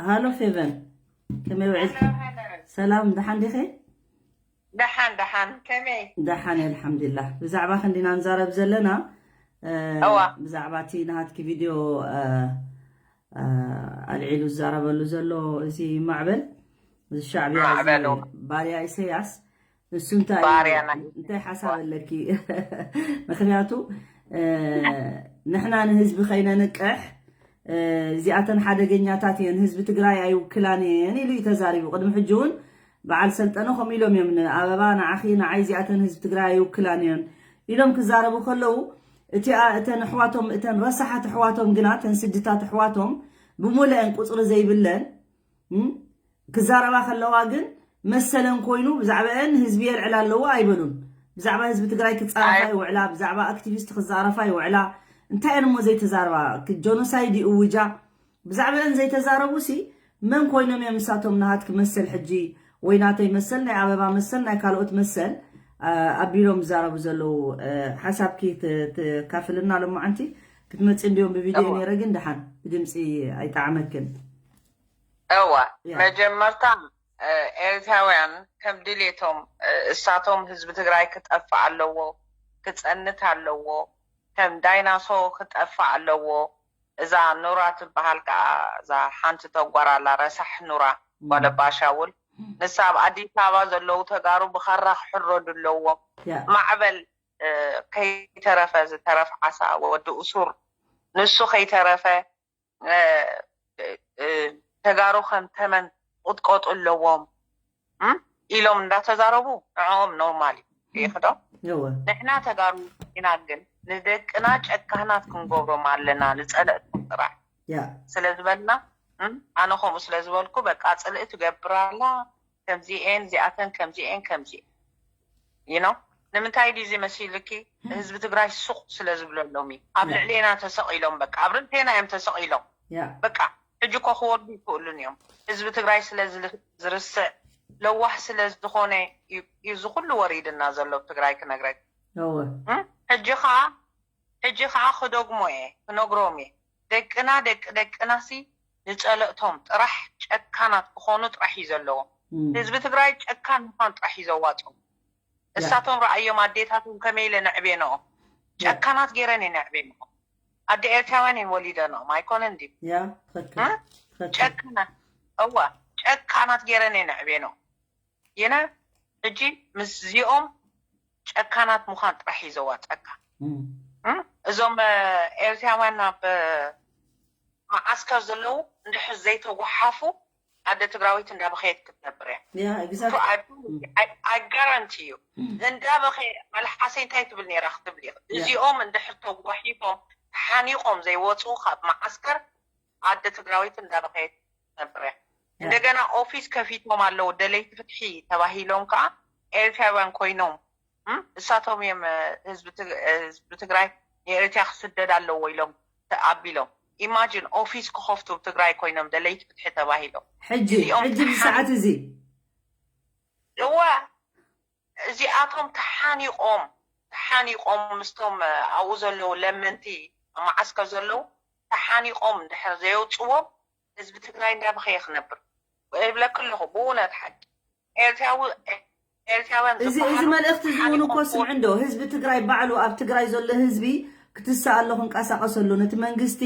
ሃሎ ፌቨን ከመይ ውዕልቲ ሰላም ደሓን ዲኸ ደሓን ደሓን ከመይ ደሓን ኣልሓምዱሊላህ ብዛዕባ ክንዲና ንዛረብ ዘለና ብዛዕባ እቲ ናሃትኪ ቪድዮ ኣልዒሉ ዝዛረበሉ ዘሎ እዚ ማዕበል እዚ ሻዕብያ እዚ ባርያ ኢሰያስ ንሱ እንታይ ባርያ ናይ እንታይ ሓሳብ ኣለኪ? ምክንያቱ ንሕና ንህዝቢ ከይነንቅሕ እዚኣተን ሓደገኛታት እየን፣ ህዝቢ ትግራይ ኣይውክላን እየን ኢሉ እዩ ተዛሪቡ። ቅድሚ ሕጂ እውን በዓል ሰልጠነ ከምኡ ኢሎም እዮም፣ ንኣበባ ንዓኺ ንዓይ እዚኣተን ህዝቢ ትግራይ ኣይውክላን እየን ኢሎም ክዛረቡ ከለዉ እቲኣ እተን ኣሕዋቶም እተን ረሳሓት ኣሕዋቶም ግና እተን ስድታት ኣሕዋቶም ብምሉአን ቁፅሪ ዘይብለን ክዛረባ ከለዋ ግን መሰለን ኮይኑ ብዛዕባአን ህዝቢ የልዕላ ኣለዎ ኣይበሉን። ብዛዕባ ህዝቢ ትግራይ ክፃረፋ ይውዕላ፣ ብዛዕባ ኣክቲቪስት ክዛረፋ ይውዕላ። እንታይ እሞ ዘይተዛረባ? ክ- ጆኖሳይድ ይእውጃ። ብዛዕባአን ዘይተዛረቡ ሲ መን ኮይኖም እዮም ንሳቶም ናሃት ክመሰል ሕጂ ወይ ናተይ መሰል ናይ ኣበባ መሰል ናይ ካልኦት መሰል ኣቢሎም ዝዛረቡ ዘለዉ? ሓሳብኪ ትካፍልና ሎማዓንቲ ክትመፂ እንዲዮም ብቪድዮ ነይረ ግን ደሓን ብድምፂ ኣይጠዓመክን። እዋ መጀመርታ ኤርትራውያን ከም ድሌቶም እሳቶም ህዝቢ ትግራይ ክጠፍእ ኣለዎ፣ ክፀንት ኣለዎ፣ ከም ዳይናሶ ክጠፍእ ኣለዎ። እዛ ኑራ ትበሃል ከዓ እዛ ሓንቲ ተጓራላ ረሳሕ ኑራ ጓለባሻውል ንሳ ኣብ ኣዲስ ኣበባ ዘለዉ ተጋሩ ብኸራ ክሕረዱ ኣለዎም። ማዕበል ከይተረፈ ዝተረፍ ዓሳ ወዲ እሱር ንሱ ከይተረፈ ተጋሩ ከም ተመን ቁጥቆጡ ኣለዎም ኢሎም እንዳተዛረቡ ንዕኦም ኖርማል እዩ። ይኽዶ ንሕና ተጋሩ ኢና ግን ንደቅና ጨካናት ክንገብሮም ኣለና። ንፀለእኩም ጥራሕ ስለዝበልና ኣነ ከምኡ ስለዝበልኩ በቃ ፅልኢ ትገብር ኣላ። ከምዚኤን እዚኣተን ከምዚኤን ከምዚ you know ንምንታይ ድዩ እዚ መሲልኪ? ህዝቢ ትግራይ ሱቕ ስለ ዝብለሎም እዩ። ኣብ ልዕሌና ተሰቒሎም በቃ ኣብ ርእሴና እዮም ተሰቒሎም። በቃ ሕጂ እኮ ክወርዱ ይኽእሉን እዮም። ህዝቢ ትግራይ ስለ ዝርስዕ ለዋህ ስለ ዝኾነ እዩ እዚ ኩሉ ወሪድና ዘሎ ኣብ ትግራይ ክነግረክ። ሕጂ ከዓ ሕጂ ከዓ ክደግሞ እየ ክነግሮም እየ ደቅና ደቂ ደቅናሲ ንፀለእቶም ጥራሕ ጨካናት ክኾኑ ጥራሕ እዩ ዘለዎም። ህዝቢ ትግራይ ጨካን ምዃን ጥራሕ እዩ ዘዋፅኦም። እሳቶም ረኣዮም ኣዴታቶም ከመይ ኢለ ነዕቤንኦም ጨካናት ገይረን እየ ነዕቤንኦም። ኣደ ኤርትራውያን እየን ወሊደንኦም ኣይኮነን ድዩ? ጨካናት እዋ ጨካናት ገይረን እየ ነዕቤንኦም። ይነ ሕጂ ምስዚኦም ጨካናት ምዃን ጥራሕ እዩ ዘዋፀካ። እዞም ኤርትራውያን ኣብ መዓስከር ዘለዉ እንድሕር ዘይተጓሓፉ ኣደ ትግራዊት እንዳበኸየት ክትነብር እያ። I guarantee you እንዳበኸየ መልሓሰይ እንታይ ትብል ነይራ ክትብል እዚኦም እንድሕር ተጓሒፎም ተሓኒቆም ዘይወፁ ካብ መዓስከር ኣደ ትግራዊት እንዳበኸየት ትነብር እያ። እንደገና ኦፊስ ከፊቶም ኣለዉ ደለይቲ ፍትሒ ተባሂሎም ከዓ ኤርትራውያን ኮይኖም እሳቶም እዮም ህዝቢ ትግራይ ንኤርትራ ክስደድ ኣለዎ ኢሎም ኣቢሎም። ኢማጂን ኦፊስ ክኸፍቱ ትግራይ ኮይኖም ደለይቲ ፍትሒ ተባሂሎም ሕጂ ሕጂ ብሰዓት እዚ እወ እዚኣቶም ተሓኒቆም ተሓኒቆም ምስቶም ኣብኡ ዘለዉ ለመንቲ መዓስከር ዘለዉ ተሓኒቆም እንድሕር ዘየውፅዎም ህዝቢ ትግራይ እንዳበኸየ ክነብር እብለክ ኣለኹ ብእውነት ሓቂ ኤርትራዊ ኤርትራውያን እዚ እዚ መልእኽቲ እዚ እውን እኮ ስምዒ እንዶ ህዝቢ ትግራይ ባዕሉ ኣብ ትግራይ ዘሎ ህዝቢ ክትስእ ኣሎ ክንቀሳቀሰሉ ነቲ መንግስቲ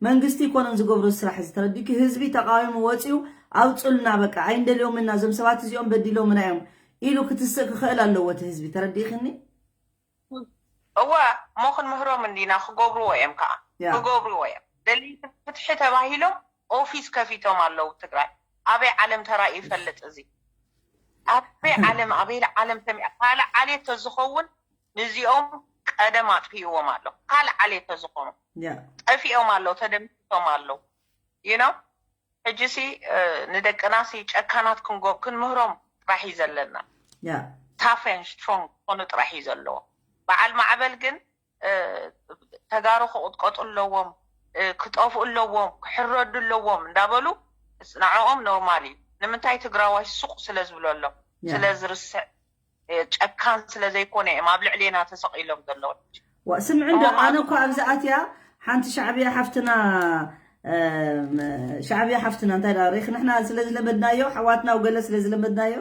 መንግስቲ ይኮነን ዝገብሮ ስራሕ እዚ ተረዲእኪ ህዝቢ ተቃዊሙ ወፂኡ ኣውፅልና በቃ ኣይንደልዮምና እዞም ሰባት እዚኦም በዲሎምና እዮም ኢሉ ክትስእ ክኽእል ኣለዎ እቲ ህዝቢ ተረዲእክኒ እወ እሞ ክንምህሮም እንዲና ክገብርዎ እዮም ከዓ ክገብርዎ እዮም ደለይቲ ፍትሒ ተባሂሎም ኦፊስ ከፊቶም ኣለዉ ትግራይ ኣበይ ዓለም ተራእዩ ይፈልጥ እዚ ኣበይ ዓለም ኣበይ ዓለም ሰሚዐ ካልእ ዓሌት ተዝኸውን ንዚኦም ቀደም ኣጥፊእዎም ኣሎ ካልእ ዓሌት ተዝኾኑ ጠፊኦም ኣለዉ ተደምሲሶም ኣለዉ you know ሕጂ ሲ ንደቅና ሲ ጨካናት ክንጎ ክንምህሮም ጥራሕ እዩ ዘለና tough and strong ክኾኑ ጥራሕ እዩ ዘለዎ በዓል ማዕበል ግን ተጋሩ ክቕጥቀጡ ኣለዎም ክጠፍኡ ኣለዎም ክሕረዱ ኣለዎም እንዳበሉ ንዕኦም ኖርማል እዩ ንምንታይ ትግራዋይ ሱቕ ስለ ዝብለሎም ስለ ዝርስዕ ጨካን ስለ ዘይኮነ እዮም ኣብ ልዕሌና ተሰቒሎም ዘለዉ ስምዒ እንዶ ኣነ እኮ ኣብዚ ኣትያ ሓንቲ ሻዕብያ ሓፍትና ሻዕብያ ሓፍትና እንታይ ዳ ሪክ ንሕና ስለ ዝለመድናዮ ሓዋትና ወገለ ስለ ዝለመድናዮ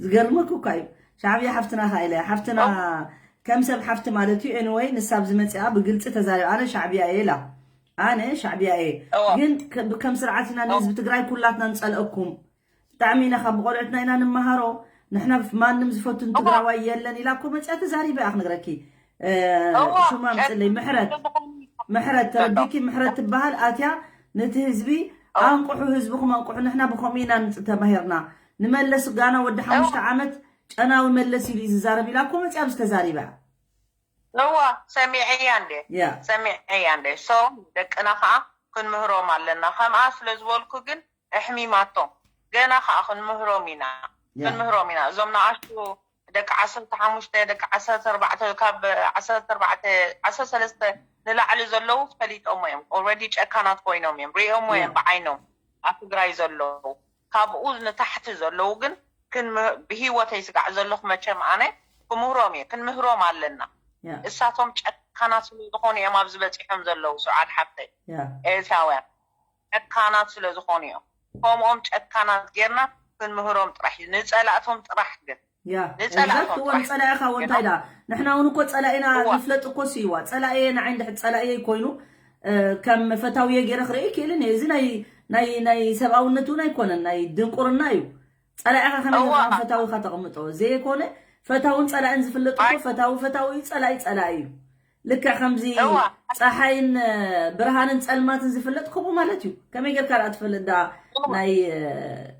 ዝገርመኩ እኳ እዩ ሻዕብያ ሓፍትና ከ ኢለ ሓፍትና ከም ሰብ ሓፍቲ ማለት እዩ ኤንወይ ንሳ ኣብዚ መፅኣ ብግልፂ ተዛሪባ ኣነ ሻዕብያ እየ ኢላ ኣነ ሻዕብያ እየ ግን ከም ስርዓት ኢና ንህዝቢ ትግራይ ኩላትና ንፀልአኩም ብጣዕሚ ኢና ካብ ቆልዑትና ኢና ንመሃሮ። ንሕና ማንም ዝፈቱን ትግራዋይ የለን ኢላ እኮ መፅያ ተዛሪበ እያ ክነግረኪ። እ፣ እዋ፣ ሽማ ምፅለይ ምሕረት፣ ምሕረት ተረዲኪ፣ ምሕረት ትበሃል ኣትያ ነቲ ህዝቢ ኣንቁሑ፣ ህዝብኹም ኣንቁሑ፣ ንሕና ብኸምኡ ኢና ንፅ-፣ ተማሂርና። ንመለስ ጋና ወዲ ሓሙሽተ ዓመት ጨናዊ መለስ ኢሉ እዩ ዝዛረብ ኢላ እኮ መፅያ ኣብዚ ተዛሪባ። እዋ፣ ሰሚዐያ እንዴ? ያ። ሰሚዐያ እንዴ? ሶ ደቅና ከዓ ክንምህሮም ኣለና። ከምኣ ስለ ዝበልኩ ግን ኣሕሚማቶም። ገና ከዓ ክንምህሮም ኢና። ያ። ክንምህሮም ኢና። እዞም ንኣሽቱ ደቂ ዓሰርተ ሓሙሽተ፣ ደቂ ዓሰርተ ኣርባዕተ፣ ካብ ዓሰርተ ኣርባዕተ፣ ዓሰርተ ሰለስተ ንላዕሊ ዘለዉ ፈሊጦሞ እዮም። ኦልሬዲ ጨካናት ኮይኖም እዮም። ሪኦሞ እዮም ብዓይኖም ኣብ ትግራይ ዘለዉ። ካብኡ ንታሕቲ ዘለዉ ግን ክን-፣ ብህይወተይ ስጋዕ ዘለኹ መቸም ኣነ ክምህሮም እየ። ክንምህሮም ኣለና። ያ። እሳቶም ጨካናት ስለ ዝኾኑ እዮም ኣብዚ በፂሖም ዘለዉ። ሱዓድ ሓፍተይ ያ። ኤርትራውያን ጨካናት ስለ ዝኾኑ እዮም። ከምኦም ጨካናት ጌርና ክንምህሮም ጥራሕ እዩ። ንፀላእቶም ጥራሕ ግን ያ ንፀላእቶም exact እኮ ጥራሕ ንፀላኢኻ እውን እንታይ ዳ ንሕና እውን እኮ ፀላኢና እዋ። ንፍለጥ እኮ ሲ እዋ ፀላእየ ንዓይ እንድሕር ፀላእየ ኮይኑ እ፣ ከም ፈታውየ ገይረ ክርኢ ክእልን እየ። እዚ ናይ ናይ ናይ ሰብኣውነት እውን ኣይኮነን፣ ናይ ድንቁርና እዩ። ፀላኢኻ ከመይ እዋ። ጌርካ ፈታዊኻ ተቐምጦ ዘይኮነ ፈታውን ፀላእን ዝፍለጥ እኮ ኣይ። ፈታዊ ፈታዊ እዩ፣ ፀላኢ ፀላኢ እዩ። ልክዕ ከምዚ እዋ። ፀሓይን እ፣ ብርሃንን ፀልማትን ዝፍለጥ ከምኡ ማለት እዩ። ከመይ ጌርካ ደኣ ትፈልጥ ደኣ ናይ እ፣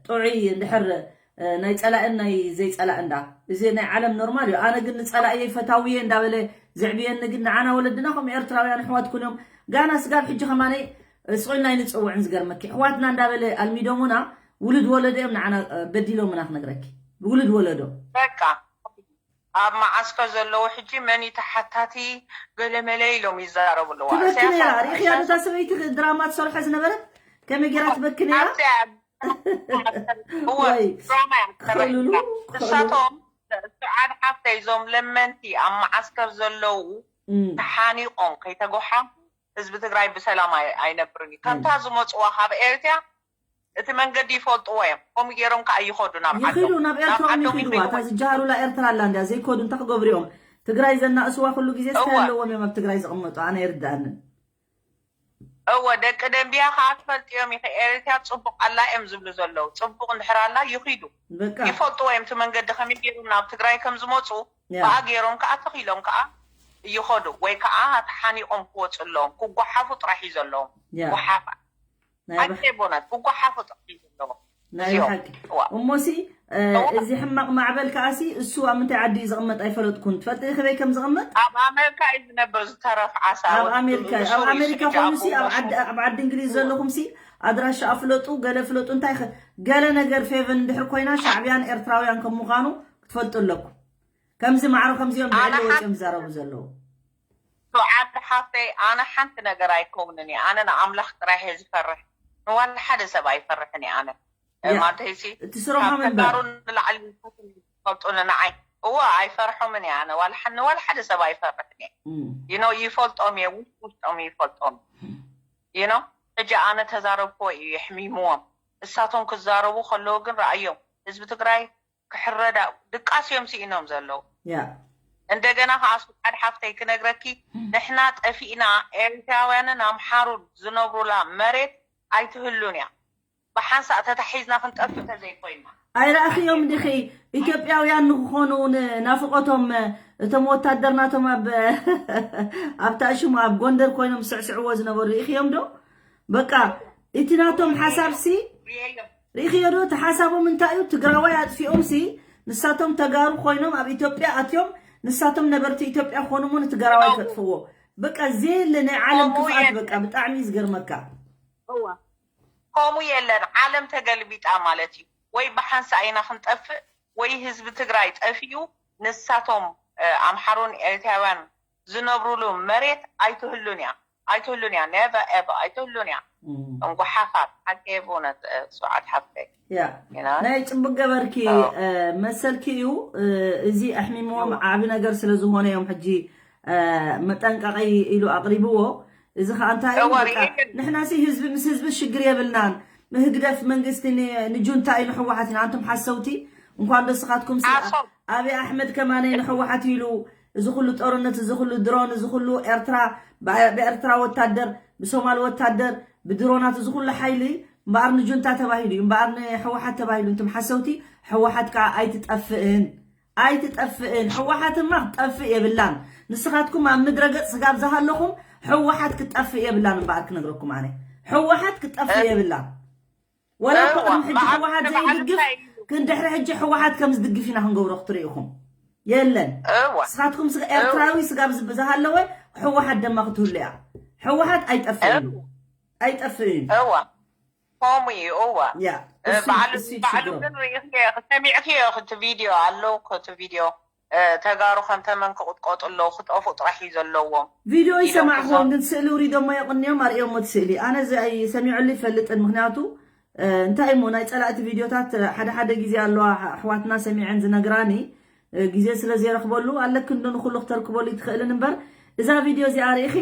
ጥዑይ እንድሕር እ፣ ናይ ፀላእን ናይ ዘይፀላእን ደኣ እዚ ናይ ዓለም ኖርማል እዩ። ኣነ ግን ንፀላእየይ ፈታውየ እንዳበለ ዘዕብየኒ ግን ንዓና ወለድና ከም ኤርትራውያን ኣሕዋትኩን እዮም። ጋና ስጋብ ሕጂ ከማነይ ስቑልና ኣይንፀውዕን ዝገርመኪ ኣሕዋትና እንዳበለ ኣልሚዶሙና ውሉድ ወለዶ እዮም ንዓና እ፣ በዲሎምና ክነግረኪ ውሉድ ወለዶ በቃ ኣብ መዓስከር ዘለዉ ሕጂ መን እዩ ተሓታቲ ገለመለ ኢሎም ይዛረቡ ኣለዉ። ትበኪ ኢሳያስ ነይራ ኣብ- ርኢኽያ ኢሳያስ ነታ ሰበይቲ ድራማ ትሰርሖ ዝነበረት ከመይ ጌራ ትበኪ ነይራ ኣብዚኣ እወ ወይ ድራማ እያ ትሰርሕ ክኸልሉ ነይራ። ክኸልሉ እሳቶም ሱዓድ ሓፍተይ እዞም ለመንቲ ኣብ መዓስከር ዘለዉ እም፣ ተሓኒቆም ከይተጓሓፉ ህዝቢ ትግራይ ብሰላም ኣይ- ኣይነብርን እዩ። ከምታ ዝመፅዋ ካብ ኤርትያ እቲ መንገዲ ይፈልጥዎ እዮም። ከምኡ ገይሮም ከዓ ይኸዱ ናብ ይኺዱ ዓዶም። ናብ ናብ ኤርትራ እውን ዓዶም ይኺዱዋ ይኸዱ። እታ ዝጀሃሩላ ኤርትራ ኣላ እንድያ ዘይከዱ እንታይ ክገብሩ እዮም? ትግራይ ዘናእስዋ ኩሉ ግዜ እስከ እወ። ኣለዎም እዮም ኣብ ትግራይ ዝቕመጡ ኣነ ይርድኣንን። እወ ደቂ ደንቢያ ከዓ ትፈልጥዮም ኢኸ ኤርትያ ፅቡቅ ኣላ እዮም ዝብሉ ዘለዉ። ፅቡቅ እንድሕር ኣላ ይኺዱ በቃ ይፈልጥዎ እዮም። እቲ መንገዲ ከመይ ገይሮም ናብ ትግራይ ከም ዝመፁ ያ ብኣ ገይሮም ከዓ ተኺሎም ከዓ ይኸዱ ወይ ከዓ ተሓኒቆም ክወፁ ኣለዎም። ክጓሓፉ ጥራሕ እዩ ዘለዎም። ያ ጓሓፋ ናይ ብሓ- ሓቂ ቦነት ክጓሓፉ ጥራሕ እዩ ዘለዎም። ናይ እዚኦም ብሓቂ እዋ። እሞሲ እ፣ እዋ። እዚ ሕማቕ ማዕበል ከኣሲ እሱ ኣብ ምንታይ ዓዲ እዩ ዝቕመጥ ኣይፈለጥኩን። ትፈልጢ ከበይ ከም ዝቕመጥ? ኣብ ኣሜሪካ እዩ ዝነብር ዝተረፍ ዓሳ ኣብ ወዲ ኣሜሪካ እዩ። ንሱ ኣብ እዩ ኣሜሪካ ስግጃ ኮይኑ ሲ ኣብ ኣቦ ዓዲ ኣብ ዓዲ እንግሊዝ ዘለኹም ሲ ኣድራሻ ኣፍለጡ፣ ገለ ፍለጡ፣ እንታይ ኸ- ገለ ነገር ፌቨን እንድሕር ኮይና ሻዕብያን ኤርትራውያን ከም ምዃኑ ክትፈልጡ ኣለኩም። ከምዚ ማዕሮ ከምዚኦም ኣነ ብዕሊ ሓንቲ ወፂኦም ዝዛረቡ ዘለዉ። ሱዓድ ሓፍተይ ኣነ ሓንቲ ነገር ኣይከውንን እየ። ኣነ ንኣምላኽ ጥራሕ እየ ዝፈርሕ። ንዋላ ሓደ ሰብ ኣይፈርሕን እየ ኣነ። ያ። ማለተይሲ እቲ ስርሖም ካብ እምበር ተጋሩ ንላዕሊ ዝፈልጡኒ ንዓይ እወ ኣይፈርሖምን እየ ኣነ። ዋላ ሓ- ንዋላ ሓደ ሰብ ኣይፈርሕን እየ። እም፣ ይኖ ይፈልጦም እየ። ውሽጥ ውሽጦም ይፈልጦም። ይኖ ሕጂ ኣነ ተዛረብክዎ እዩ የሕሚምዎም። እሳቶም ክዛረቡ ከለዉ ግን ረኣዮም። ህዝቢ ትግራይ ክሕረዳ ድቃስ እዮም ስኢኖም ዘለዉ። ያ እንደገና ከዓ ሱዓድ ሓፍተይ ክነግረኪ ንሕና ጠፊእና ኤርትራውያንን ኣምሓሩን ዝነብሩላ መሬት ኣይትህሉን እያ። ብሓንሳእ ተታሒዝና ክንጠፍእ ተዘይኮይና ኣይረኣኽዮም ዲኺ ኢትዮጵያውያን ንክኾኑ ንናፍቆቶም እቶም ወታደር ናቶም ኣብ ኣብታ ሽሙ ኣብ ጎንደር ኮይኖም ስዕስዕዎ ዝነበሩ ርኢኽዮም ዶ? በቃ እቲ ናቶም ሓሳብ ሲ ሪኤዮ ርኢኽዮ ዶ? እቲ ሓሳቦም እንታይ እዩ? ትግራዋይ ኣጥፊኦም ሲ ንሳቶም ተጋሩ ኮይኖም ኣብ ኢትዮጵያ ኣትዮም ንሳቶም ነበርቲ ኢትዮጵያ ክኾኑ እሞ ንትግራዋይ ከጥፍዎ በቃ ዘየለ ናይ ዓለም ከምኡ ክፍኣት የለ። በቃ ብጣዕሚ እዩ ዝገርመካ። እዋ ከምኡ የለን። ዓለም ተገልቢጣ ማለት እዩ። ወይ ብሓንሳእ ኢና ክንጠፍእ ወይ ህዝቢ ትግራይ ጠፊኡ ንሳቶም እ፣ ኣምሓሩን ኤርትራውያን ዝነብሩሉ መሬት ኣይትህሉን እያ። ኣይትህሉን እያ። Never ever ኣይትህሉን እያ። እም። እንጉሓፋት ሓቂ ብእውነት እ፣ ሱዓድ ሓፍተይ ያ ኢና ናይ ፅቡቅ ገበርኪ አዎ። እ፣ መሰልኪ እዩ እ፣ እዚ ኣሕሚምዎም እዋ። ዓቢ ነገር ስለ ዝኾነ እዮም ሕጂ እ፣ መጠንቀቂ ኢሉ ኣቅሪብዎ። እዚ ከዓ እንታይ እዩ እዋ በቃ ሪኤዮ ንሕና ሲ ህዝቢ ምስ ህዝቢ ሽግር የብልናን። ህግደፍ መንግስቲ ን- ንጁንታ እዩ ንሕወሓት ኢና። ኣንቱም ሓሰውቲ እንኳን ደስኻትኩም ሲ ሓሶት ኣብይ ኣሕመድ ከማነይ ንሕወሓት ኢሉ እዚ ኩሉ ጦርነት እዚ ኩሉ ድሮን እዚ ኩሉ ኤርትራ ብኣ- ብኤርትራ ወታደር ብሶማል ወታደር ብድሮናት እዚ ኩሉ ሓይሊ እምበኣር ንጁንታ ተባሂሉ እዩ፣ እምበኣር ንሕወሓት ተባሂሉ። እንቱም ሓሰውቲ፣ ሕወሓት ከዓ ኣይትጠፍእን፣ ኣይትጠፍእን። ሕወሓትማ ክትጠፍእ የብላን። ንስኻትኩም ኣብ ምድረ ገጽ ስጋብ ዝሃለኹም ሕወሓት ክትጠፍእ የብላን። እምበኣር ክነግረኩም ኣነ፣ ሕወሓት ክትጠፍእ የብላን። ወላ እኮ እዋ፣ ቅድሚ ሕጂ ብዓቢ ሕወሓት ንባዕሉ ዘይድግፍ እንታይ ኢሉ? ግን ድሕሪ ሕጂ ሕወሓት ከም ዝድግፍ ኢና ክንገብሮ ክትርኢ ኢኹም። የለን። እዋ። ንስኻትኩም ስጋ-፣ እዋ። ኤርትራዊ ስጋብ ዝብ-፣ ዝሃለወ ሕወሓት ደማ ክትህሉ እያ። ሕወሓት ኣይጠፍእን እዩ። እዋ። ኣይጠፍእን እዩ። እዋ። ከምኡ እዩ፣ እዋ። ያ፣ እ፣ እሱ፣ ባዕሉ፣ እሱ እዩ ባዕሉ ችግሩ። ግን ርኢኽዮ፣ ሰሚዕክዮ እቲ ቪድዮ ኣሎ እኮ፣ እቲ ቪድዮ፣ እ፣ ተጋሩ ከም ተመን ክቕጥቀጡ ኣለዉ፣ ክጠፍኡ ጥራሕ እዩ ዘለዎም። ቪድዮ ኢሎም ይሰማዕክዎም፣ ክዛረቡ። ግን ስእሊ ውሪዶሞ የቕንዮም፣ ኣርእዮሞ እቲ ስእሊ። ኣነ እዚ ኣይ-፣ ሰሚዑሉ ይፈልጥን፣ ምኽንያቱ፣ እ፣ እንታይ እሞ ናይ ጸላእቲ ቪድዮታት፣ እ፣ ሓደ ሓደ ግዜ ኣለዋ፣ ኣሕ-፣ ኣሕዋትና ሰሚዐን ዝነግራኒ፣ እ፣ ግዜ ስለ ዘይረኽበሉ፣ ኣለኪ እንዶ ንኹሉ ክተርክበሉ ይትኽእልን እምበር፣ እዛ ቪድዮ እዚኣ ርኢኺ፣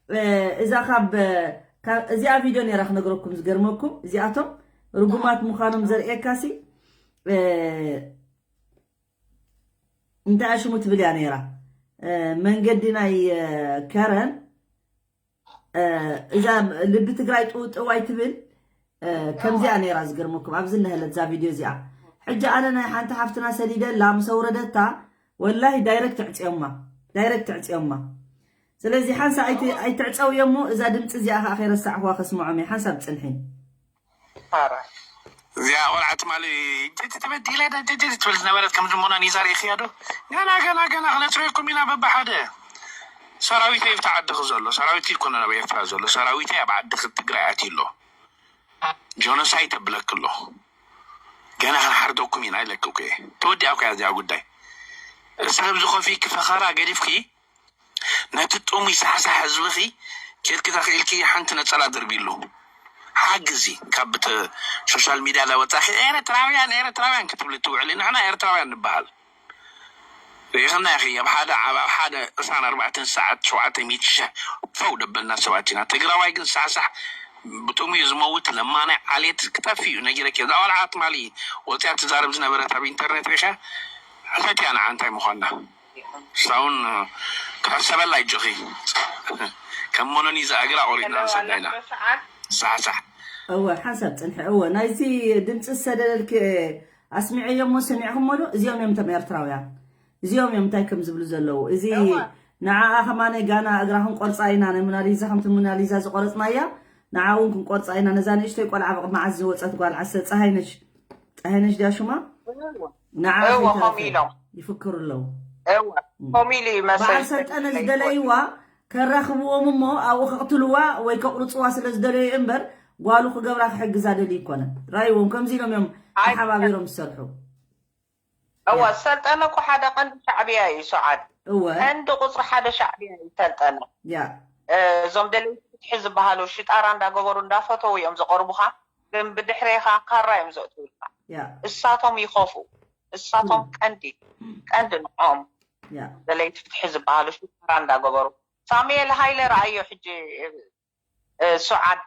እ፣ እዛ ካብ፣ ካብ፣ እዚኣ ቪድዮ ነይራ ክነግረኩም ዝገርመኩም፣ እዚኣቶም ርጉማት ምዃኖም ዘርእየካሲ፣ እ፣ እንታይ ሽሙ ትብል እያ ነይራ። እ፣ መንገዲ ናይ፣ እ፣ ከረን፣ እ፣ እዛ ልቢ ትግራይ ጥውጥዋይ ትብል፣ እ፣ ከምዚኣ ነይራ ዝገርመኩም፣ ኣብዚ እነሀለት እዛ ቪድዮ እዚኣ። ሕጂ ኣነ ናይ ሓንቲ ሓፍትና ሰዲደላ ምስ ኣውረደታ፣ ወላሂ ዳይረክት ዕፅዮማ፣ ዳይረክት ዕፅዮማ። ስለዚ ሓንሳ ኣይት-፣ ኣይትዕፀውዮ እሞ እዛ ድምፂ እዚኣ ከዓ ከይረሳዕኽዋ ከስምዖም እየ። ሓንሳብ ፅንሒ። ፋራ። እዚኣ ቆልዓ ትማሊ ጀጅ ተበዲለ ዳ ጀጅ ትብል ዝነበረት ከም ዝሞና ኒዛ ርኢኽያ ዶ? ገና፣ ገና፣ ገና ክነፅረየኩም ኢና በብሓደ። ሰራዊተይ ኣብቲ ዓድኺ ዘሎ፣ ሰራዊት ይኮነን ኣብ ኤርትራ ዘሎ፣ ሰራዊተይ ኣብ ዓድኺ ትግራይ ኣትዩ ኣሎ። ጆኖሳይድ ተብለኪ ኣሎ። ገና ክንሓርደኩም ኢና ኢለኪ እኮ እየ። ተወዲኣ እኮ እያ እዚኣ ጉዳይ። ሰብ ዝኸፊ ክፈኸራ ገዲፍኪ ነቲ ጥሙይ ሳሕሳሕ ህዝብኺ ኬድኪ ተኽኢልኪ ሓንቲ ነጸላ ድርቢሉ። ሓግዚ ካብ ብተ-፣ ሶሻል ሚድያ ዳወጻኺ ኤርትራውያን፣ ኤርትራውያን ክትብሊ ትውዕሊ። ንሕና ኤርትራውያን ንበሃል። ርኢኽና ኢኺ፣ ኣብ ሓደ፣ ኣብ ሓደ ዕስራን ኣርባዕተን ሰዓት ሸውዓተ ሚእቲ ሺሕ ፈው ደበልና ሰባት ኢና። ትግራዋይ ግን ሳሕሳሕ ብጥሙይ ዝመውት ለማናይ ዓሌት ክጠፍእ እዩ። ነጊረኪ፣ እዛ ቆልዓ ትማሊ ወፂኣ ትዛረብ ዝነበረት ኣብ ኢንተርኔት ርኢኻ፣ ሕተትያ ንዓ እንታይ ምዃንና። ሳውን ክሕሰበላ ይጆኺ። ከም ሞኖኒ ዝኣግራ ቆሪጥና ንሰዳ ኢና። ሳሕሳሕ። እወ፣ ሓንሳብ ጽንሒ። እወ፣ ናይዚ ድምፂ ዝሰደደልኪ ኣስሚዐዮ እሞ ሰሚዕኹሞ ዶ? እዚኦም እዮም እቶም ኤርትራውያን። እዚኦም እዮም እንታይ ከም ዝብሉ ዘለዉ። እዚ እወ። ንዓኣ ከማነ ጋና እግራ ክንቆርፃ ኢና፣ ናይ ሞናሊዛ ከምቲ ሞናሊዛ ዝቆረፅናያ፣ ንዓ እውን ክንቆርፃ ኢና። ነዛ ንእሽተይ ቆልዓ ብቕ መዓዝ ዝወፀት ጓል ዓሰ ፀሃይነሽ፣ ፀሃይነሽ ድያ ሽማ? እወ። ንዓ እወ፣ ከይተረፈ ከምኡ ኢሎም። ይፍክሩ ኣለዉ። እወ፣ እም። ከምኡ ኢሉ ይመስል በዓል ሰልጠነ ስለ ዝደለይዋ ከራኽብዎም እሞ ኣብኡ ከቕትልዋ ወይ ከቕርፅዋ ስለ ዝደለዩ እምበር ጓሉ ክገብራ ክሕግዛ ደልዩ ይኮነን። ራይዎም ከምዚ ኢሎም እዮም ኣይ፣ ተሓባቢሮም ዝሰርሑ። እወ፣ ያ። ሰልጠነ እኮ ሓደ ቀንዲ ሻዕብያ እዩ፣ ሰዓድ። እወ። ቀንዲ ቁፅሪ ሓደ ሻዕብያ እዩ ሰልጠነ። ያ። እ፣ እዞም ደለይቲ ፍትሒ ዝበሃሉ ሽጣራ እንዳገበሩ እንዳፈተው እዮም ዝቐርቡኻ፣ ግን ብድሕሬኻ ካራ እዮም ዘእትውልካ። ያ። እሳቶም ይኸፍኡ። እሳቶም እም። ቀንዲ፣ ቀንዲ ንዕኦም ያ። ደለይቲ ፍትሒ ዝበሃሉ ሽጣራ እንዳገበሩ። ሳሙኤል ሃይለ ረኣዮ ሕጂ፣ እ፣ እ፣ ሰዓድ፣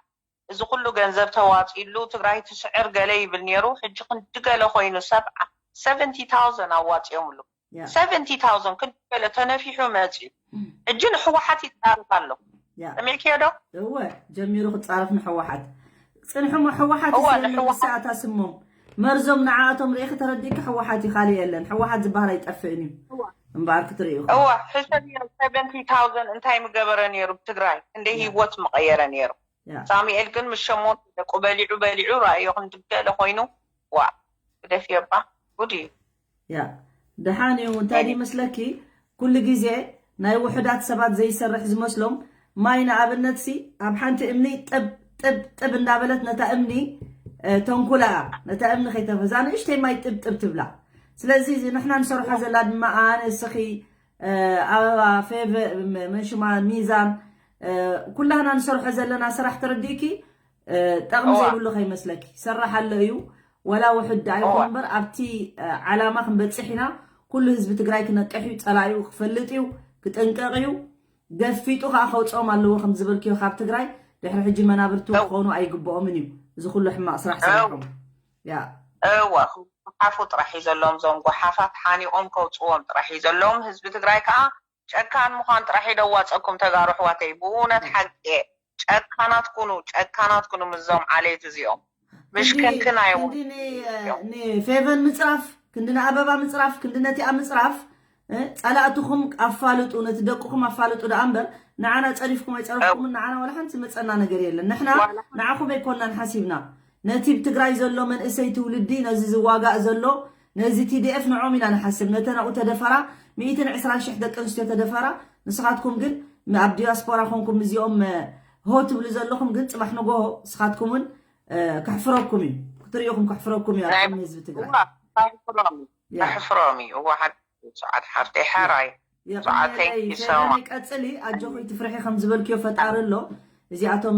እዚ ኩሉ ገንዘብ ተዋፂሉ ትግራይ ትስዕር ገለ ይብል ነይሩ። ሕጂ ክንዲ ገለ ኮይኑ ሰብዓ፣ ሰቨንቲ ታውዘንድ ኣዋፂኦምሉ። ያ። ሰቨንቲ ታውዘንድ ክንዲ ገለ ተነፊሑ መፂኡ። እም። ሕጂ ንሕወሓት ይፃረፍ ኣሎ። ያ። ሰሚዕክዮ ዶ? እወ፣ ጀሚሩ ክፃረፍ ንሕወሓት። ፅንሕሞ ሕወሓት እወ፣ ይስለሉ ንሕወሓት። ሰዓት ኣስሞም። መርዞም ንዓኣቶም ርኢኺ ተረዲእኪ ሕወሓት እዩ፣ ካልእ የለን። ሕወሓት ዝበሃል ኣይጠፍእን እዩ። እወ። እምበኣር ክትርእዩ ኢኹም። እወ፣ ሕሰብዮ ሰቨንቲ ታውዘንድ እንታይ ምገበረ ነይሩ ብትግራይ? ክንደይ ያ። ህይወት ምቐየረ ነይሩ? ያ። ሳሙኤል ግን ምስ ሸሞንተ ደቁ በሊዑ በሊዑ ረኣዮ ክንዲ ገለ ኮይኑ፣ ዋ፣ ግደፍዮ እባ፣ ጉድ እዩ። ያ። ደሓን እዩ። እንታይ እኔ ይመስለኪ? ኩሉ ግዜ ናይ ውሑዳት ሰባት ዘይሰርሕ ዝመስሎም፣ ማይ ንኣብነትሲ ኣብ ሓንቲ እምኒ ጥብ፣ ጥብ፣ ጥብ እንዳበለት ነታ እምኒ፣ እ፣ ተንኩላ፣ ነታ እምኒ ከይተርፈ፣ እዛ ንእሽተይ ማይ ጥብ፣ ጥብ ትብላ። ስለዚ እዚ ንሕና ንሰርሖ ያ። ዘለና ድማ ኣነ፣ እስኺ፣ እ፣ ኣበባ፣ ፌቨ-፣ መ-፣ መን ሽማ፣ ሚዛን፣ እ፣ ኩላህና ንሰርሖ ዘለና ስራሕ ተረዲእኪ፣ እ፣ ጠቕሚ እዋ። ዘይብሉ ከይመስለኪ። ሰራሕ ኣሎ እዩ። ወላ ውሑድ ደኣ ይኹን እዋ። እምበር ኣብቲ፣ እ፣ ዓላማ ክንበጽሕ ኢና። ኩሉ ህዝቢ ትግራይ ክነቅሕ እዩ፣ ጸላኢኡ ክፈልጥ እዩ፣ ክጥንቀቕ እዩ። ገፊጡ ከኣ ከውጽኦም ኣለዎ ከም ዝበልክዮ ካብ ትግራይ። ድሕሪ ሕጂ መናብርቱ እው። ክኾኑ ኣይግብኦምን እዩ። እዚ ኩሉ ሕማቕ ስራሕ እው። ሰሪሖም። ያ። እወ፣ ክጉሓፉ ጥራሕ እዩ ዘለዎም። እዞም ጓሓፋት ሓኒቖም ከውፅዎም ጥራሕ እዩ ዘለዎም። ህዝቢ ትግራይ ከዓ ጨካን ምዃን ጥራሕ እዩ ደዋፀኩም ተጋሩ ኣሕዋተይ። ብእውነት ሓቂ እየ። ጨካናት ኩኑ፣ ጨካናት ኩኑ ምስዞም ዓሌት እዚኦም። ምሽ ክንዲ ክንክን ኣይውን ክንዲ ን- ንፌቨን ምፅራፍ ክንዲ ንኣበባ ምፅራፍ ክንዲ ነቲኣ ምፅራፍ እ፣ ጸላእትኹም ኣፋልጡ፣ ነቲ ደቅኹም ኣፋልጡ ደኣ እምበር ንዓና ጸሪፍኩም ኣይጸረፍኩምን ንዓና ዋላ ሓንቲ ዝመጸና ነገር የለን። ንሕና ንዓኹም ኣይኮናን ሓሲብና፣ ነቲ ብ ትግራይ ዘሎ መንእሰይ ትውልዲ ነዚ ዝዋጋእ ዘሎ ነዚ ቲ ዲ ኤፍ ንዖም ኢና ንሓስብ። ነተን ኣብኡ ተደፈራ ሚእትን ዕስራን ሽሕ ደቂ ኣንስትዮ ተደፈራ። ንስኻትኩም ግን ኣብ ዲያስፖራ ኮንኩም እዚኦም ሆ ትብሉ ዘለኹም ግን ጽባሕ ንጎሆ ንስኻትኩም እውን ከሕፍረኩም እዩ ክትርእኹም ከሕፍረኩም እዩ ኣብ ቅድሚ ህዝቢ ትግራይ። ከሕፍሮም እዩ። እዋ ሓቂ ሰዓት ሓፍተይ ሓራይ ሰዓተይ ይሰማ። ቀፅሊ ኣጆኺ ትፍርሒ ከም ዝበልክዮ ፈጣሪ ኣሎ። እዚኣቶም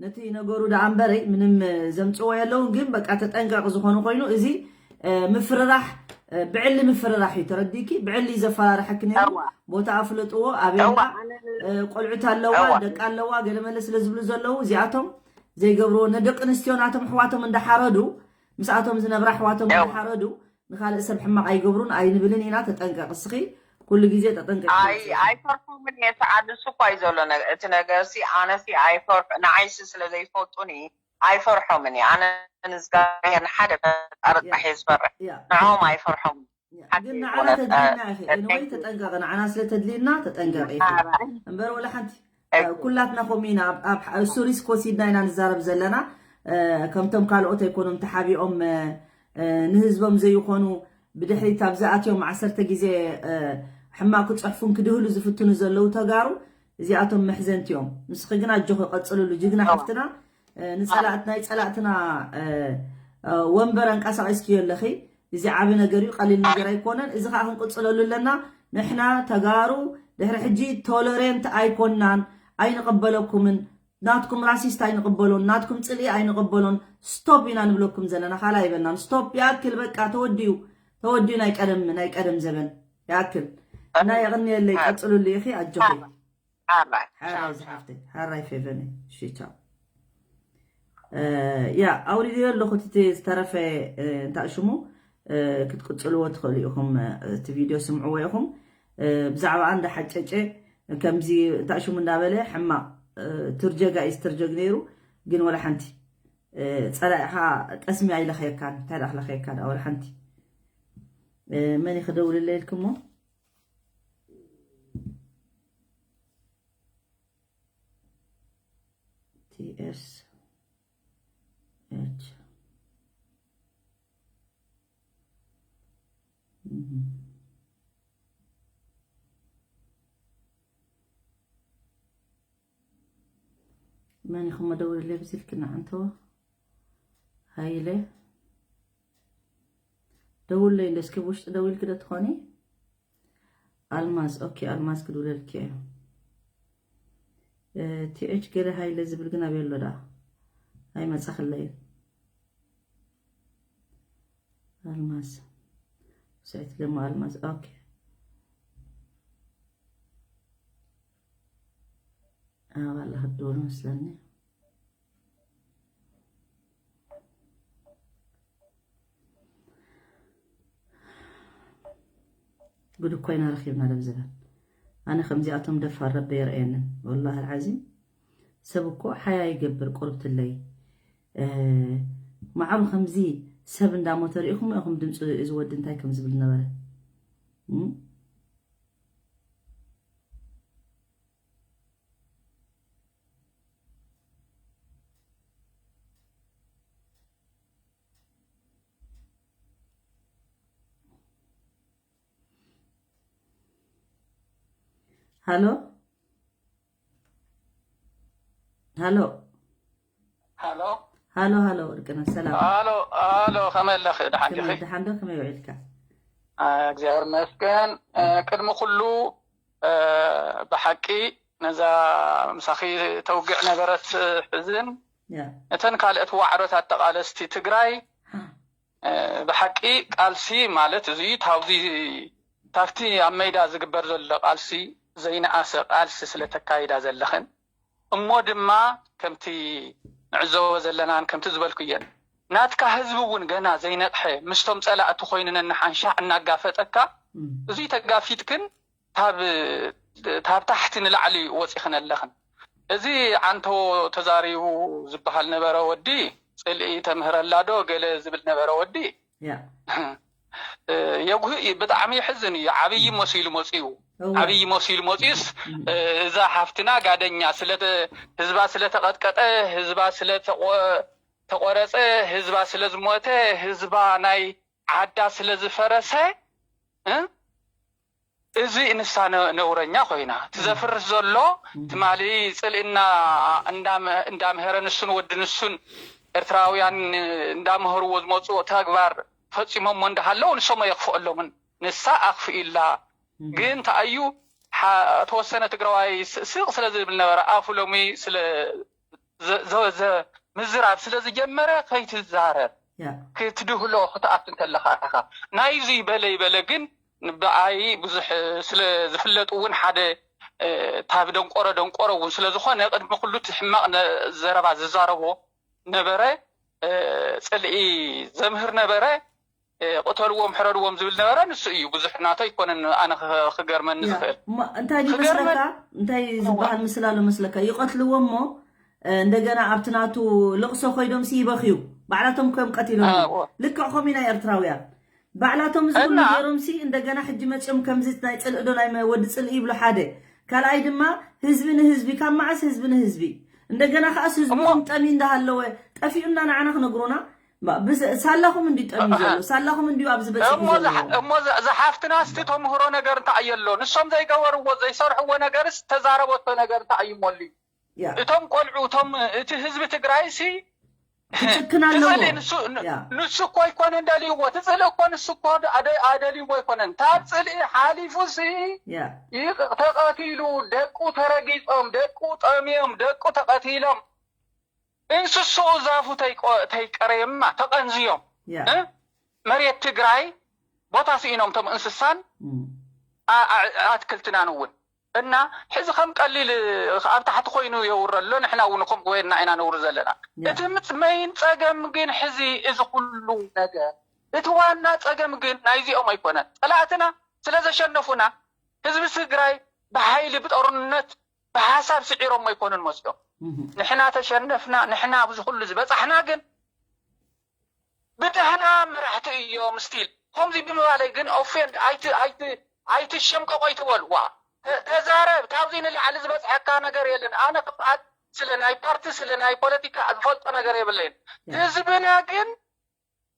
ነቲ ነገሩ ደኣ እምበረይ ምንም ዘምፅዎ የለውን ግን በቃ ተጠንቀቂ ዝኾኑ ኮይኑ እዚ ምፍርራሕ ብዕሊ ምፍርራሕ እዩ ተረዲኪ ብዕሊ እዩ ዘፈራርሐኪ ነይሩ። ቦታ ኣፍለጥዎ ኣበይና ቆልዑት ኣለዋ ደቂ ኣለዋ ገለመለ ስለ ዝብሉ ዘለዉ እዚኣቶም ዘይገብርዎ ነደቂ ኣንስትዮ ናቶም ኣሕዋቶም እንዳሓረዱ ምስኣቶም ዝነብራ ኣሕዋቶም እንዳሓረዱ ንኻልእ ሰብ ሕማቕ ኣይገብሩን ኣይንብልን ኢና። ተጠንቀቕ እስኺ ኩሉ ግዜ ተጠንቀቂ። ኣይፈርሖምን እየ ሰዓት ንሱ እኳ እዩ ዘሎ እቲ ነገር ሲ ኣነ ሲ ኣይፈርሖ ንዓይ ሲ ስለ ዘይፈልጡኒ ኣይፈርሖምን እየ ኣነ ንዝጋብሔር ንሓደ ፈጣሪ ጥራሕ እየ ዝፈርሕ ንዕኦም ኣይፈርሖምን ግን ንዓና ተድልየና ኢኺ ኤንወይ ተጠንቀቂ ንዓና ስለ ተድልየና ተጠንቀቂ ኢኺ እምበር ወላ ሓንቲ ኩላትና ከምኡ ኢና እሱ ሪስክ ወሲድና ኢና ንዛረብ ዘለና ከምቶም ካልኦት ኣይኮኖም ተሓቢኦም ንህዝቦም ዘይኾኑ ብድሕሪት ኣብዚ ኣትዮም ዓሰርተ ግዜ ሕማቅ ክፅሕፉን ክድህሉ ዝፍትኑ ዘለዉ ተጋሩ እዚኣቶም መሕዘንቲ እዮም። ንስኺ ግን ኣጆኺ ቀፅልሉ ጅግና ሓፍትና ንፀላእት ናይ ፀላእትና ወንበር ኣንቀሳቂስክዮ ኣለኺ። እዚ ዓቢ ነገር እዩ፣ ቀሊል ነገር ኣይኮነን። እዚ ከዓ ክንቅፅለሉ ኣለና። ንሕና ተጋሩ ድሕሪ ሕጂ ቶለሬንት ኣይኮናን፣ ኣይንቕበለኩምን። ናትኩም ራሲስት ኣይንቕበሎን፣ ናትኩም ፅልኢ ኣይንቕበሎን። ስቶፕ ኢና ንብለኩም ዘለና፣ ካልእ ኣይበልናን። ስቶፕ ይኣክል፣ በቃ ተወዲኡ፣ ተወዲኡ ናይ ቀደም ናይ ቀደም ዘበን ይኣክል። እና የቕንየለይ፣ ቀፅሉሉ ኢኺ፣ ኣጆኺ። ሓራይ ሓራይ ዝሓፍተይ ሓራይ ፌቨነይ እሺ ቻው። ያ ኣውሪድዮ ኣለኹ እቲ ዝተረፈ እንታይ ሽሙ ክትቅፅልዎ ትኽእሉ ኢኹም። እቲ ቪድዮ ስምዕዎ ኢኹም። ብዛዕባ ኣንዳ ሓጨጨ ከምዚ እንታይ ሽሙ እንዳበለ ሕማቕ ትርጀጋ እዩ ዝተርጀግ ነይሩ። ግን ወላ ሓንቲ ፀላኢኻ ጠስሚ ኣይለኸየካን። እንታይ ደኣ ክለኸየካ ደኣ ወላ ሓንቲ መን እዩ ክደውልለ ኢልክሞ? T S H መን ኢኹም መደወሊ ብዝልክና ዓንተወ ሃይለ ደውለይ እንደ እስኪ ውሽጢ ደዊልክ ዶ ትኾኒ? ኣልማዝ ኦኬ ኣልማዝ ክድውለልኪ እየ። ቲኤች ገለ ሃይለ ዝብል ግን ኣበይ ኣሎ ደኣ? ኣይመጻኽለይን። ኣልማዝ ስዕቲ ለማ ኣልማዝ ኦኬ ኣባላ ክትድውል መስለኒ። ጉድ እኮ ኢና ረኺብና ደብዝበን ኣነ ከምዚኣቶም ደፋር ረቢ የርእየንን ወላሂ ኣልዓዚም ሰብ እኮ ሓያ ይገብር ቁርብትለይ ማዕሩ ከምዚ ሰብ እንዳሞተ ሪኢኹም ኢኹም ድምፂ እዚ ወዲ እንታይ ከም ዝብል ነበረ ሃሎ ሃሎ ሃሎ ሃሎ ሃሎ ወርቅነ ሰላም ሃሎ ሃሎ ከመይ ኣለኺ ደሓን ዲኺ ደሓን ዶ ከመይ ውዒልካ እግዚኣብሔር ይመስገን ቅድሚ ኩሉ ብሓቂ ነዛ ምሳኺ ተውግዕ ነበረት ሕዝን እተን ካልኦት ዋዕሮታት ተቓለስቲ ትግራይ ብሓቂ ቃልሲ ማለት እዚ ታብዚ ታብቲ ኣብ መይዳ ዝግበር ዘሎ ቃልሲ ዘይነኣሰ ቃልሲ ስለ ተካይዳ ዘለኽን እሞ ድማ ከምቲ ንዕዘቦ ዘለናን ከምቲ ዝበልኩየን ናትካ ህዝቢ እውን ገና ዘይነቕሐ ምስቶም ፀላእቲ ኮይኑ ነንሓንሻዕ እናጋፈጠካ እዙይ ተጋፊጥክን ካብ ታብ ታሕቲ ንላዕሊ ወፂኽን ኣለኽን። እዚ ዓንቶ ተዛሪቡ ዝበሃል ነበረ ወዲ ጽልኢ ተምህረላ ዶ ገለ ዝብል ነበረ ወዲ። ያ የጉህ እዩ። ብጣዕሚ የሕዝን እዩ። ዓብዪ መሲሉ መፅኡ እወ። ዓብዪ መሲሉ መፅኡስ እዛ ሓፍትና ጋደኛ ስለ ህዝባ ስለተቐጥቀጠ ህዝባ ስለተቆረፀ ህዝባ ስለዝሞተ ህዝባ ናይ ዓዳ ስለዝፈረሰ እ? እዚ ንሳ ነ- ነውረኛ ኮይና ትዘፍርስ ዘሎ ትማሊ ፅልእና እንዳመ- እንዳምሀረ ንሱን ወዲ ንሱን ኤርትራውያን እንዳምሀርዎ ዝመፅዎ ተግባር ፈፂሞሞ እንዳሃለው ንሶም የኽፍአሎምን ንሳ ኣኽፍኢላ ግን ተኣዩ ሓ- ተወሰነ ትግራዋይ ስ- ስቕ ስለ ዝብል ነበረ ኣፉ ሎሚ ስለ ዘ- ዘ- ዘ- ምዝራብ ስለ ዝጀመረ ከይትዛረብ ያ ክትድህሎ ክትኣቱ እንተለካ ኢኻ ናይዚ በለ ይበለ ግን ብኣይ ብዙሕ ስለ ዝፍለጥ እውን ሓደ እ፣ ታብ ደንቆሮ ደንቆሮ እውን ስለ ዝኾነ ቅድሚ ኩሉ እቲ ሕማቕ ነ- ዘረባ ዝዛረቦ ነበረ እ፣ ፅልኢ ዘምህር ነበረ እ፣ ቅተልዎም ሕረድዎም ዝብል ነበረ ንሱ እዩ ብዙሕ ናቶ ኣይኮነን ኣነ ክ- ክገርመኒ ያ ዝኽእል እሞ እንታይ ድዩ ክገርመን- መስለካ እንታይ ዝበሃል ምስላ ኣሎ መስለካ ይቐትልዎ እሞ እ፣ እንደገና ኣብቲ ናቱ ልቕሶ ኮይዶም ሲ ይበኽዩ ባዕላቶም ከም ቀቲሎም ኣዎ። ልክዕ ከምኡ ናይ ኤርትራውያን ባዕላቶም እዚ ኩሉ እና- ገይሮም ሲ እንደገና ሕጂ መፅኦም ከምዚ ናይ ፅልኢ ዶ ናይ መ- ወዲ ፅልኢ ይብሉ ሓደ ካልኣይ ድማ ህዝቢ ንህዝቢ ካብ መዓስ ህዝቢ ንህዝቢ እንደገና ከዓስ ህዝብኹም ጠምዩ እንዳሃለወ ጠፊኡና ንዓና ክነግሩና ባ- ብስ- ሳላኹም እንዲ ጠምዩ ዘሎ ሳላኹም እንዲ ኣብዚ በፂሑ እሞ ዘሎ ዝሓ- እሞ ዝ- ዝሓፍትና እስቲ ተምህሮ ነገር እንታይ የሎ ንሶም ዘይገበርዎ ዘይሰርሕዎ ነገርስ ተዛረበቶ ነገር እንታይ እዩ ሞሊ ያ እቶም ቆልዑ እቶም እቲ ህዝቢ ትግራይ ሲ ክጭክን ኣለዎ ትፅሊ ንሱ ን- ያ ንሱ እኮ ኣይኮነን ደልይዎ ትፅሊ እኮ ንሱ እኮ ደ- ኣደ- ኣደልይዎ ኣይኮነን ካብ ፅልኢ ሓሊፉ ሲ ያ ይቕ- ተቐቲሉ ደቁ ተረጊፆም ደቁ ጠምዮም ደቁ ተቐቲሎም እንስስኡ ዛፉ ተይቆ- ተይቀረየማ ተቐንዝዮም ያ እ? መሬት ትግራይ ቦታ ስኢኖም ቶም እንስሳን እም፣ ኣ- ኣ- ኣትክልትናን እውን እና ሕዚ ከም ቀሊል ኣብ ታሕቲ ኮይኑ የውረ ኣሎ ንሕና እውን ከም ጎየና ኢና ነውር ዘለና ያ እቲ ምፅ- መይን ፀገም ግን ሕዚ እዚ ኩሉ ነገር እቲ ዋና ፀገም ግን ናይዚኦም ኣይኮነን ፀላእትና ስለ ዘሸነፉና ህዝቢ ትግራይ ብሓይሊ ብጦርነት ብሓሳብ ስዒሮም ኣይኮኑን መፅኦም እም፣ ንሕና ተሸነፍና ንሕና ኣብዚ ኩሉ ዝበፃሕና ግን ብደህና መራሕቲ እዮም ስቲል ከምዚ ብምባለይ ግን ኦፌንድ ኣይት ኣይት ኣይትሸምቀቆ ይትበልዋ ተ- ተዛረብ ካብዚ ንላዕሊ ዝበፅሐካ ነገር የለን ኣነ ክፍኣት ስለ ናይ ፓርቲ ስለ ናይ ፖለቲካ ዝፈልጦ ነገር የብለይን ህዝብና ግን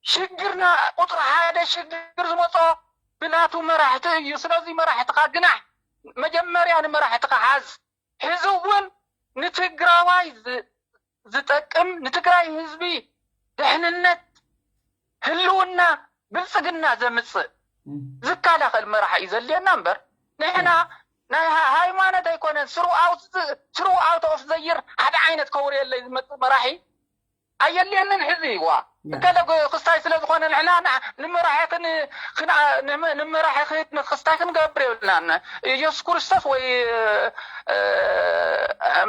ሽግርና ቁፅሪ ሓደ ሽግር ዝመፆ ብናቱ መራሕቲ እዩ ስለዚ መራሕትኻ ግናሕ መጀመርያ ንመራሕትኻ ሓዝ ሕዚ እውን ንትግራዋይ ዝ- ዝጠቅም ንትግራይ ህዝቢ ድሕንነት ህልውና ብልፅግና ዘምፅእ እም፣ ዝከላኸል መራሒ እዩ ዘድልየና እምበር ንሕና ናይ ሃ- ሃይማኖት ኣይኮነን ስሩ ኣውት ኦፍ ዘይር ሓደ ዓይነት ከውርየለይ ዝመፅእ መራሒ ኣየድልየንን ሕዚ ዋ ያ እከለ ክስታይ ስለ ዝኾነ ንሕና ና- ንመራሒ ክን- ክን- ንመ- ንመራሒ ክድ ንክስታይ ክንገብር የብልናን ኢየሱስ ክርስቶስ ወይ እ፣ እ፣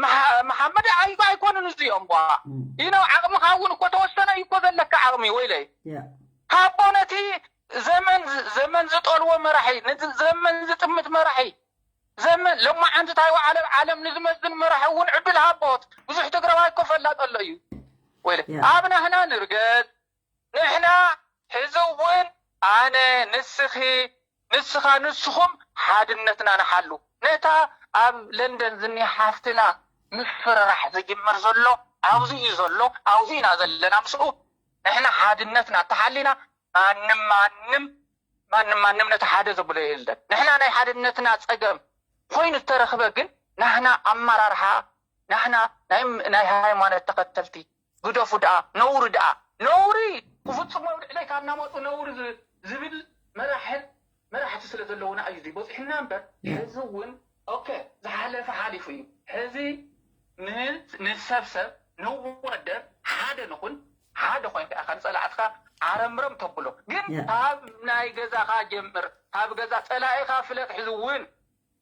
መሓ- መሓመድ ኣይ- ኣይኮኑን እዚኦም ዋ እም፣ ይነው ዓቕምኻ እውን እኮ ተወሰነ እዩ እኮ ዘለካ ዓቕሚ ወይለይ ያ ካቦ ነቲ ዘመን ዘመን ዝጠልዎ መራሒ ነቲ ዘመን ዝጥምት መራሒ ዘመን ሎማዓንቲ እንታይ ዓለም ዓለም ንዝመስል መራሒ እውን ዕድል ሃቦት ብዙሕ ትግራዋይ እኮ ፈላጥ ኣሎ እዩ ወይለ ያ። ኣብ ናህና ንርገዝ ንሕና ሕዚ እውን ኣነ ንስኺ ንስኻ ንስኹም ሓድነትና ንሓሉ ነታ ኣብ ለንደን ዝኒ ሓፍትና ምፍርራሕ ዝጅምር ዘሎ ኣብዚ እዩ ዘሎ ኣብዚ ኢና ዘለና ምስኡ ንሕና ሓድነትና ተሓሊና ማንም ማንም ማንም ማንም ነቲ ሓደ ዘብሎ የለን ንሕና ናይ ሓድነትና ፀገም ኮይኑ ዝተረኽበ ግን ናህና ኣመራርሓ ናህና ናይ ናይ ሃይማኖት ተኸተልቲ ግደፉ ደኣ ነውሪ ደኣ ነውሪ ክፍፅሞ ኣብ ልዕለይ ካብ ናመፁ ነውሪ ዝ- ዝብል መራሕን መራሕቲ ስለ ዘለውና እዩ እዚ በፂሕና እምበር ሕዚ እውን ኦኬ ዝሓለፈ ሓሊፉ እዩ ሕዚ ን- ንሰብሰብ ንወደብ ሓደ ንኹን ሓደ ኮይንካ ኢኻ ንፀላእትካ ዓረምረም ተብሎ ግን ካብ ናይ ገዛኻ ጀምር ካብ ገዛ ፀላኢኻ ፍለጥ ሕዚ እውን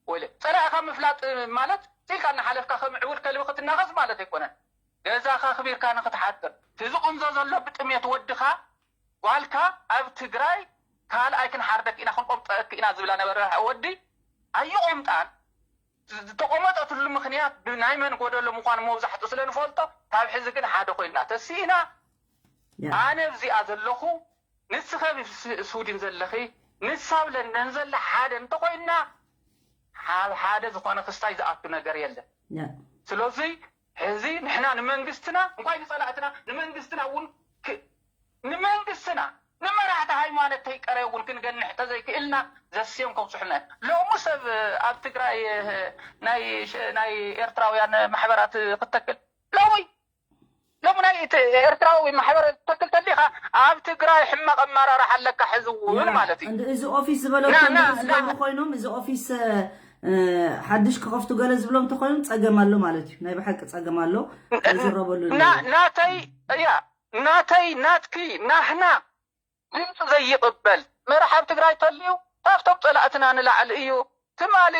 ወለ ፀላኢኻ ምፍላጥ ማለት ኢልካ እናሓለፍካ ከም ዕውር ከልቢ ክትናኸስ ማለት ኣይኮነን ገዛኻ ኣኽቢርካ ንኽትሓድር እቲ ዝቕንዞ ዘሎ ብጥሜት ወድኻ ጓልካ ኣብ ትግራይ ካልኣይ ክንሓርደክ ኢና ክንቆምጠአክ ኢና ዝብላ ነበረ ወዲ ኣይቆምጣን ዝተቐመጠትሉ ምኽንያት ብናይ መን ጎደሎ ምዃኑ መብዛሕትኡ ስለ ንፈልጦ፣ ካብ ሕዚ ግን ሓደ ኮይና ተሲእና። ኣነ ኣብዚኣ ዘለኹ፣ ንስኸ ስዊድን ዘለኺ፣ ንሳ ኣብ ለንደን ዘላ ሓደ እንተኾይንና፣ ኣብ ሓደ ዝኾነ ክስታይ ዝኣቱ ነገር የለን። ስለዚ ሕዚ ንሕና ንመንግስትና፣ እንኳይ ንጸላእትና፣ ንመንግስትና እውን ንመንግስትና፣ ንመራሕቲ ሃይማኖት ተይቀረ እውን ክንገንሕ ተዘይክእልና ዘስዮም ከብፅሑና። ሎሚ ሰብ ኣብ ትግራይ ናይ ኤርትራውያን ማሕበራት ክተክል፣ ሎሚ ሎሚ ናይ ኤርትራዊ ማሕበር ክተክል ተሊኻ፣ ኣብ ትግራይ ሕማቕ ኣመራርሓ ኣለካ ሕዚ እውን ማለት እዩ። እዚ ኦፊስ ዝበለኩም ዝብሉ ኮይኖም፣ እዚ ኦፊስ ሓድሽ ክኸፍቱ ገለ ዝብሎም እንተኮይኖም ጸገም ኣሎ ማለት እዩ። ናይ ብሓቂ ጸገም ኣሎ። ዝረበሉ ናተይ እያ፣ ናተይ ናትኪ ናህና ድምፂ ዘይቕበል መራሒ ኣብ ትግራይ ተልዩ፣ ካብቶም ፀላእትና ንላዕሊ እዩ። ትማሊ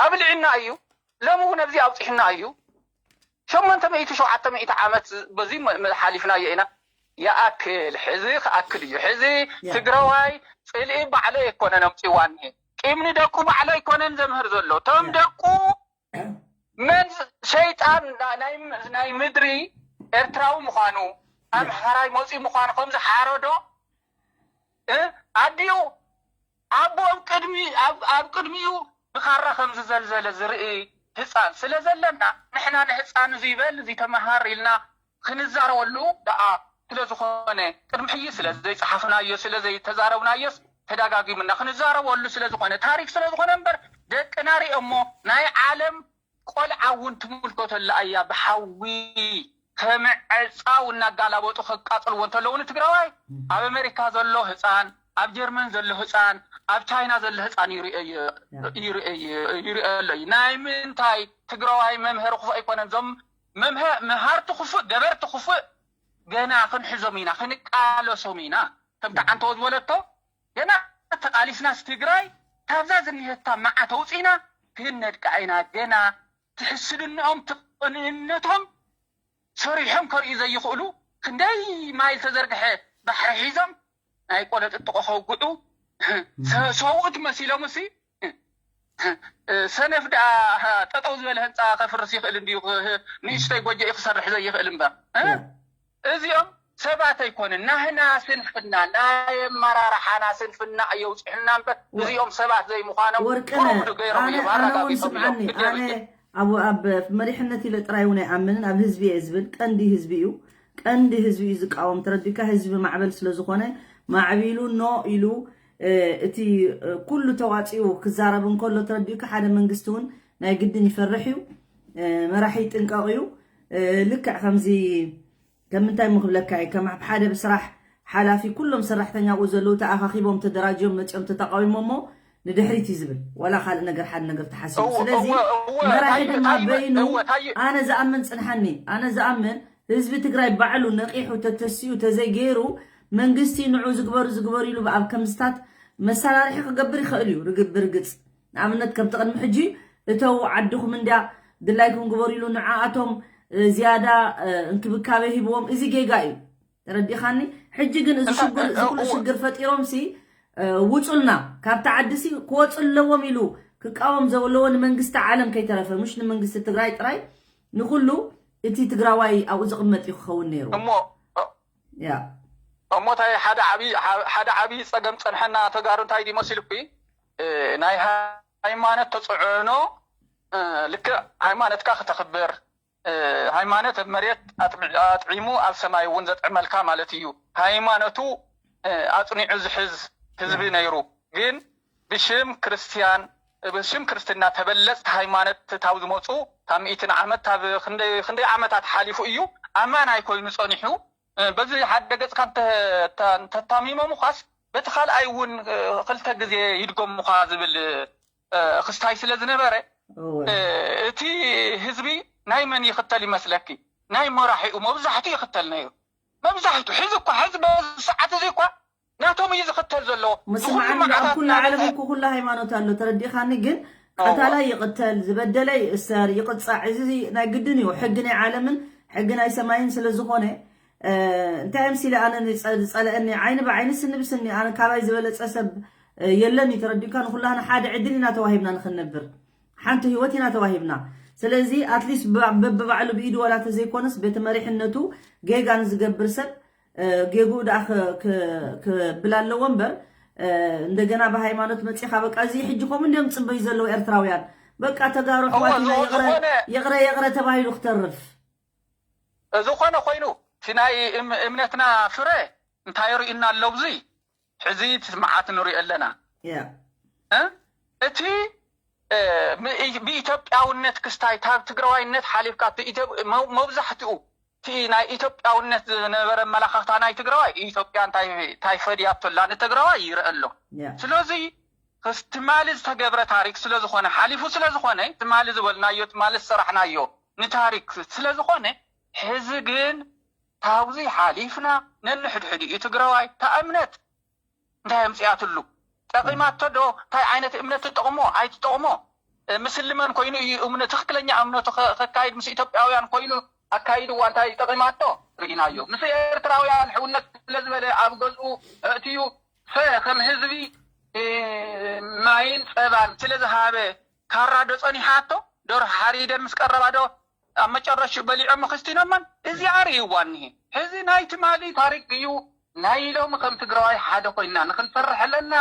ኣብሊዕና እዩ፣ ሎሚ እውን ኣብዚ ኣብፂሕና እዩ። ሸሞንተ ሚእቲ ሸውዓተ ሚእቲ ዓመት በዚ ሓሊፍናዮ ኢና። ይኣክል፣ ሕዚ ክኣክል እዩ። ሕዚ ትግራዋይ ፅልኢ ባዕሉ ኣይኮነን ኣምፂዋኒ፣ ቂም ንደቁ ባዕሉ ኣይኮነን ዘምህር ዘሎ። እቶም ደቁ መን ሸይጣን ናይ ምድሪ ኤርትራዊ ምዃኑ ኣምሓራይ መፂኡ ምዃኑ ከም ዝሓረዶ ኣዲኡ ኣቦኦም ቅድሚ ኣብ ቅድሚኡ ብኻራ ከም ዝዘልዘለ ዝርኢ ህፃን ስለ ዘለና ንሕና ንህፃን እዚ ይበል እዚ ተመሃር ኢልና ክንዛረበሉ ደኣ ስለ ዝኾነ ቅድሚ ሕጂ ስለ ዘይፀሓፍናዮ ስለ ዘይተዛረብናዮስ ተዳጋጊምና ክንዛረበሉ ስለ ዝኾነ ታሪክ ስለ ዝኾነ እምበር ደቅና ሪኦሞ ናይ ዓለም ቆልዓ እውን ትምልከቶ ኣላ እያ ብሓዊ ከመ ዕፃው እናጋላበጡ ከቃፅልዎ እንተለዉ ንትግራዋይ ኣብ ኣሜሪካ ዘሎ ህፃን ኣብ ጀርመን ዘሎ ህፃን ኣብ ቻይና ዘሎ ህፃን ይርኤ ኣሎ እዩ። ናይ ምንታይ ትግራዋይ መምህር ክፉእ ኣይኮነን። እዞም መሃርቲ ክፉእ ገበርቲ ክፉእ ገና ክንሕዞም ኢና ክንቃለሶም ኢና። ከምቲ ዓንተወ ዝበለቶ ገና ተቃሊስናስ ትግራይ ካብዛ ዝኒሀታ መዓት ኣውፂና ክንነድቃ ኢና። ገና ትሕስድንኦም ትቕንእነቶም ሰሪሖም ከርእዩ ዘይኽእሉ ክንደይ ማይል ተዘርግሐ ባሕሪ ሒዞም ናይ ቆሎ ጥጥቆ ከውግዑ ሰብኡት መሲሎም እሲ ሰነፍ ደኣ ጠጠው ዝበለ ህንፃ ከፍርስ ይኽእል እንድዩ ንእሽተይ ጎጆ እዩ ክሰርሕ ዘይኽእል እምበር እዚኦም ሰባት ኣይኮንን ናህና ስንፍና ናይ ኣመራርሓና ስንፍና እየውፅሕና እምበር እዚኦም ሰባት ዘይምዃኖም ወርቅነ ኣነ ኣነ እውን ስምዓኒ ኣነ ኣብ ኣብ መሪሕነት ኢለ ጥራይ እውን ኣይኣምንን ኣብ ህዝቢ እየ ዝብል ቀንዲ ህዝቢ እዩ ቀንዲ ህዝቢ እዩ ዝቃወም ተረዲካ ህዝቢ ማዕበል ስለ ዝኾነ ማዕቢሉ ኖ ኢሉ እቲ ኩሉ ተዋፂኡ ክዛረብ እንከሎ ተረዲኡካ ሓደ መንግስቲ እውን ናይ ግድን ይፈርሕ እዩ መራሒ ይጥንቀቕ እዩ ልክዕ ከምዚ ከም ምንታይ እሞ ክብለካ እየ ከም ሓደ ብስራሕ ሓላፊ ኩሎም ሰራሕተኛ ኣብኡ ዘለዉ ተኣኻኺቦም ተደራጅዮም መፅኦም ተተቃዊሞ እሞ ንድሕሪት እዩ ዝብል ዋላ ካልእ ነገር ሓደ ነገር ተሓሲቡ ስለዚ መራሒ ድማ በይኑ ኣነ ዝኣምን ፅንሓኒ ኣነ ዝኣምን ህዝቢ ትግራይ ባዕሉ ነቂሑ ተተሲኡ ተዘይገይሩ መንግስቲ ንዑ ዝግበሩ ዝግበሩ ኢሉ ኣብ ከምዝታት መሰራርሒ ክገብር ይኽእል እዩ ብርግፅ ንኣብነት ከምቲ ቅድሚ ሕጂ እተው ዓድኹም እንድያ ድላይኩም ግበሩ ኢሉ ንዓኣቶም ዝያዳ እንክብካበ ሂብዎም እዚ ጌጋ እዩ ተረዲኻኒ ሕጂ ግን እዚ ሽግር እዚ ኩሉ ሽግር ፈጢሮም ሲ ውፁልና ካብቲ ዓዲ ሲ ክወፁ ኣለዎም ኢሉ ክቃወም ዘለዎ ንመንግስቲ ዓለም ከይተረፈ ምሽ ንመንግስቲ ትግራይ ጥራይ ንኩሉ እቲ ትግራዋይ ኣብኡ ዝቕመጥ እዩ ክኸውን ነይሩ እሞ ያ እሞ እንታይ ሓደ ዓብዪ ሓደ ዓብዪ ፀገም ፀንሐና ተጋሩ እንታይ ድዩ መሲልኩ ናይ ሃይማኖት ተፅዕኖ ልክዕ ሃይማኖትካ ክተኽብር ሃይማኖት ኣብ መሬት ኣጥዒሙ ኣብ ሰማይ እውን ዘጥዕመልካ ማለት እዩ። ሃይማኖቱ ኣፅኒዑ ዝሕዝ ህዝቢ ነይሩ። ግን ብሽም ክርስትያን ብሽም ክርስትና ተበለፅቲ ሃይማኖት ታው ዝመፁ ካብ ሚእትን ዓመት ካብ ክንደይ ዓመታት ሓሊፉ እዩ ኣማናይ ኮይኑ ፀኒሑ በዚ ሓደ ገፅካ እንተታሚሞም ኳስ በቲ ካልኣይ እውን ክልተ ግዜ ይድገሙኻ ዝብል ክስታይ ስለ ዝነበረ እቲ ህዝቢ ናይ መን ይኽተል ይመስለኪ? ናይ መራሒኡ መብዛሕትኡ ይኽተል ነይሩ። መብዛሕትኡ ሕዚ እኳ ሕዚ በዚ ሰዓት እዚ እኳ ናቶም እዩ ዝኽተል ዘሎ። ምስምዓኒ ኣብ ኩላ ዓለም እኮ ኩላ ሃይማኖት ኣሎ ተረዲእኻኒ። ግን ቀታላይ ይቕተል፣ ዝበደለ ይእሰር፣ ይቕፃዕ። እዚ ናይ ግድን እዩ። ሕጊ ናይ ዓለምን ሕጊ ናይ ሰማይን ስለ ዝኾነ እንታይ እዮም ሲለ ኣነ ዝፀለአኒ ዓይኒ ብዓይኒ ስኒ ብስኒ ኣነ ካባይ ዝበለፀ ሰብ የለን እዩ ተረዲእካ ንኩላህና ሓደ ዕድል ኢና ተዋሂብና ንክንነብር ሓንቲ ህይወት ኢና ተዋሂብና። ስለዚ ኣትሊስት በብባዕሉ ብኢዱ ዋላ ተዘይኮነስ በቲ መሪሕነቱ ጌጋ ንዝገብር ሰብ ጌግኡ ደኣ ክብል ኣለዎ እምበር፣ እንደገና ብሃይማኖት መፂኻ በቃ እዚ ሕጂ ከምኡ እንዲዮም ፅበዩ ዘለዉ ኤርትራውያን። በቃ ተጋሩ ኣሕዋትና ይቕረ ይቕረ ተባሂሉ ክተርፍ። ዝኾነ ኮይኑ እቲ ናይ እምነትና ፍረ እንታይ ርእና ኣሎ ብዙ ሕዚ እቲ መዓት ንሪኦ ኣለና። እቲ ብኢትዮጵያውነት ክስታይ ካብ ትግራዋይነት ሓሊፍካ መብዛሕትኡ እቲ ናይ ኢትዮጵያውነት ዝነበረ ኣመላኻኽታ ናይ ትግራዋይ ኢትዮጵያ እንታይ ፈድያቶ ኣላ ንትግራዋይ ይረአ ኣሎ። ስለዚ ትማሊ ዝተገብረ ታሪክ ስለዝኾነ ሓሊፉ ስለዝኾነ ትማሊ ዝበልናዮ ትማሊ ዝሰራሕናዮ ንታሪክ ስለዝኾነ ሕዚ ግን ካብዚ ሓሊፍና ነንሕድሕድ እዩ ትግራዋይ እታ እምነት እንታይ ኣምፅኣትሉ ጠቒማቶ ዶ እንታይ ዓይነት እምነት ትጠቕሞ ኣይትጠቕሞ ምስልመን ኮይኑ እዩ እምነ ትክክለኛ እምነቱ ከካይድ ምስ ኢትዮጵያውያን ኮይኑ ኣካይድዋ እንታይ ጠቒማቶ ርኢናዮ ምስ ኤርትራውያን ሕውነት ስለዝበለ ኣብ ገዝኡ እእትዩ ከም ህዝቢ ማይን ፀባን ስለዝሃበ ካራ ዶ ፀኒሓቶ ዶር ሓሪደን ምስ ቀረባ ዶ ኣብ መጨረሽኡ በሊዖም ክስቲኖመን እዚኣ ርእይዋ እኒሄ። ሕዚ ናይ ትማሊ ታሪክ እዩ ናይ ሎሚ ከም ትግራዋይ ሓደ ኮይንና ንክንሰርሕ ኣለና።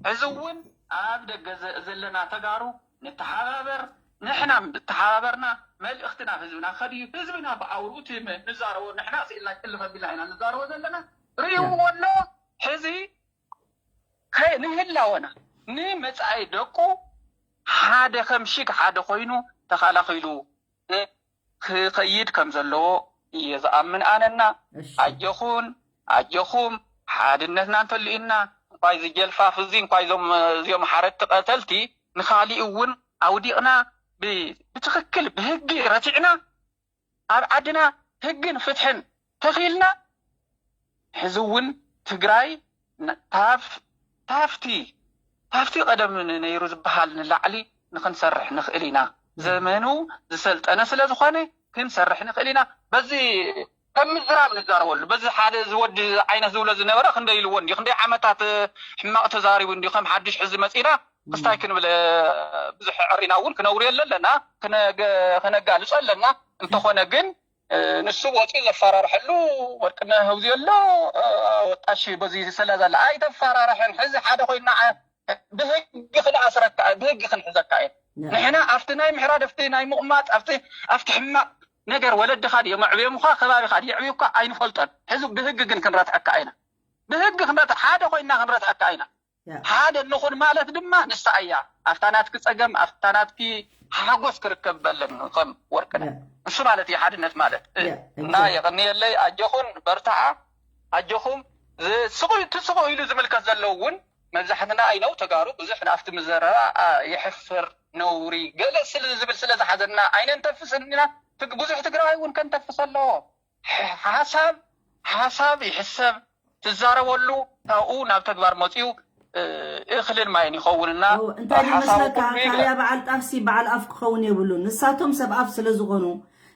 ሕዚ እውን ኣብ ደገ ዘለና ተጋሩ ንተሓባበር። ንሕና ተሓባበርና መልእኽቲ ናብ ህዝብና ከድዩ ህዝብና ብኣውርኡ እቲ ንዛረቦ ንሕና ስኢልና ጭልፍ ኣቢልና ኢና ንዛረቦ ዘለና። ርእይዎ ኣሎ ሕዚ ንህላወና ንመፃኢ ደቁ ሓደ ከም ሽግ ሓደ ኮይኑ ተኻላኺሉ ክኸይድ ከም ዘለዎ እየ ዝኣምን ኣነና ኣጆኹን ኣጆኹም ሓድነትና እንተልዩና እንኳይ ዝጀልፋፍ እዚ እንኳይ እዞም እዚኦም ሓረድቲ ቀተልቲ ንኻሊእ እውን ኣውዲቕና ብትኽክል ብህጊ ረቲዕና ኣብ ዓድና ህግን ፍትሕን ተኺልና ሕዚ እውን ትግራይ ታፍቲ ታፍቲ ቀደም ነይሩ ዝበሃል ንላዕሊ ንክንሰርሕ ንኽእል ኢና። ዘመኑ ዝሰልጠነ ስለ ዝኾነ ክንሰርሕ ንኽእል ኢና። በዚ ከም ምዝራብ ንዛረበሉ በዚ ሓደ ዝወዲ ዓይነት ዝብሎ ዝነበረ ክንደይ ኢልዎ እንዲ ክንደይ ዓመታት ሕማቕ ተዛሪቡ እንዲ ከም ሓድሽ ሕዚ መፂና ክስታይ ክንብል ብዙሕ ዕሪና እውን ክነውርየሉ ኣለና፣ ክነጋልጾ ኣለና። እንተኾነ ግን ንሱ ወፂኡ ዘፈራርሐሉ ወርቅነህ ህውዚ ኣሎ ወጣሽ በዚ ስለ ዘለ ኣይተፈራርሐን። ሕዚ ሓደ ኮይና ብህጊ ክነኣስረካ ብህጊ ክንሕዘካ እየ። ንሕና ኣብቲ ናይ ምሕራድ ኣብቲ ናይ ምቕማጥ ኣብቲ ኣብቲ ሕማቕ ነገር ወለድኻ ድዮም ኣዕብዮምኻ ከባቢኻ ድየዕብዩካ ኣይንፈልጦን። ሕዚ ብህጊ ግን ክንረትዐካ ኢና። ብህጊ ክንረትዕ ሓደ ኮይና ክንረትዐካ ኢና። ሓደ ንኹን ማለት ድማ ንሳ እያ ኣብታ ናትኪ ፀገም ኣብታ ናትኪ ሓጎስ ክርከብ ኣለኒ ከም ወርቅነ እሱ ማለት እዩ ሓድነት ማለት እና የቐንየለይ ኣጆኹን በርትዓ ኣጆኹም ትስቑ ኢሉ ዝምልከት ዘለዉ እውን መብዛሕትና ኣይነው ተጋሩ ብዙሕ ንኣብቲ ምዘረባ የሕፍር ነውሪ ገለ ስለ ዝብል ስለ ዝሓዘና ኣይነንተፍስን ኢና ብዙሕ ትግራዋይ እውን ከንተፍስ ኣለዎ ሓሳብ ሓሳብ ይሕሰብ ትዛረበሉ ካብኡ ናብ ተግባር መፅኡ እኽልን ማይን ይኸውንና እንታይ ይመስለካ ካያ በዓል ጣፍሲ በዓል ኣፍ ክኸውን የብሉን ንሳቶም ሰብ ኣፍ ስለ ዝኾኑ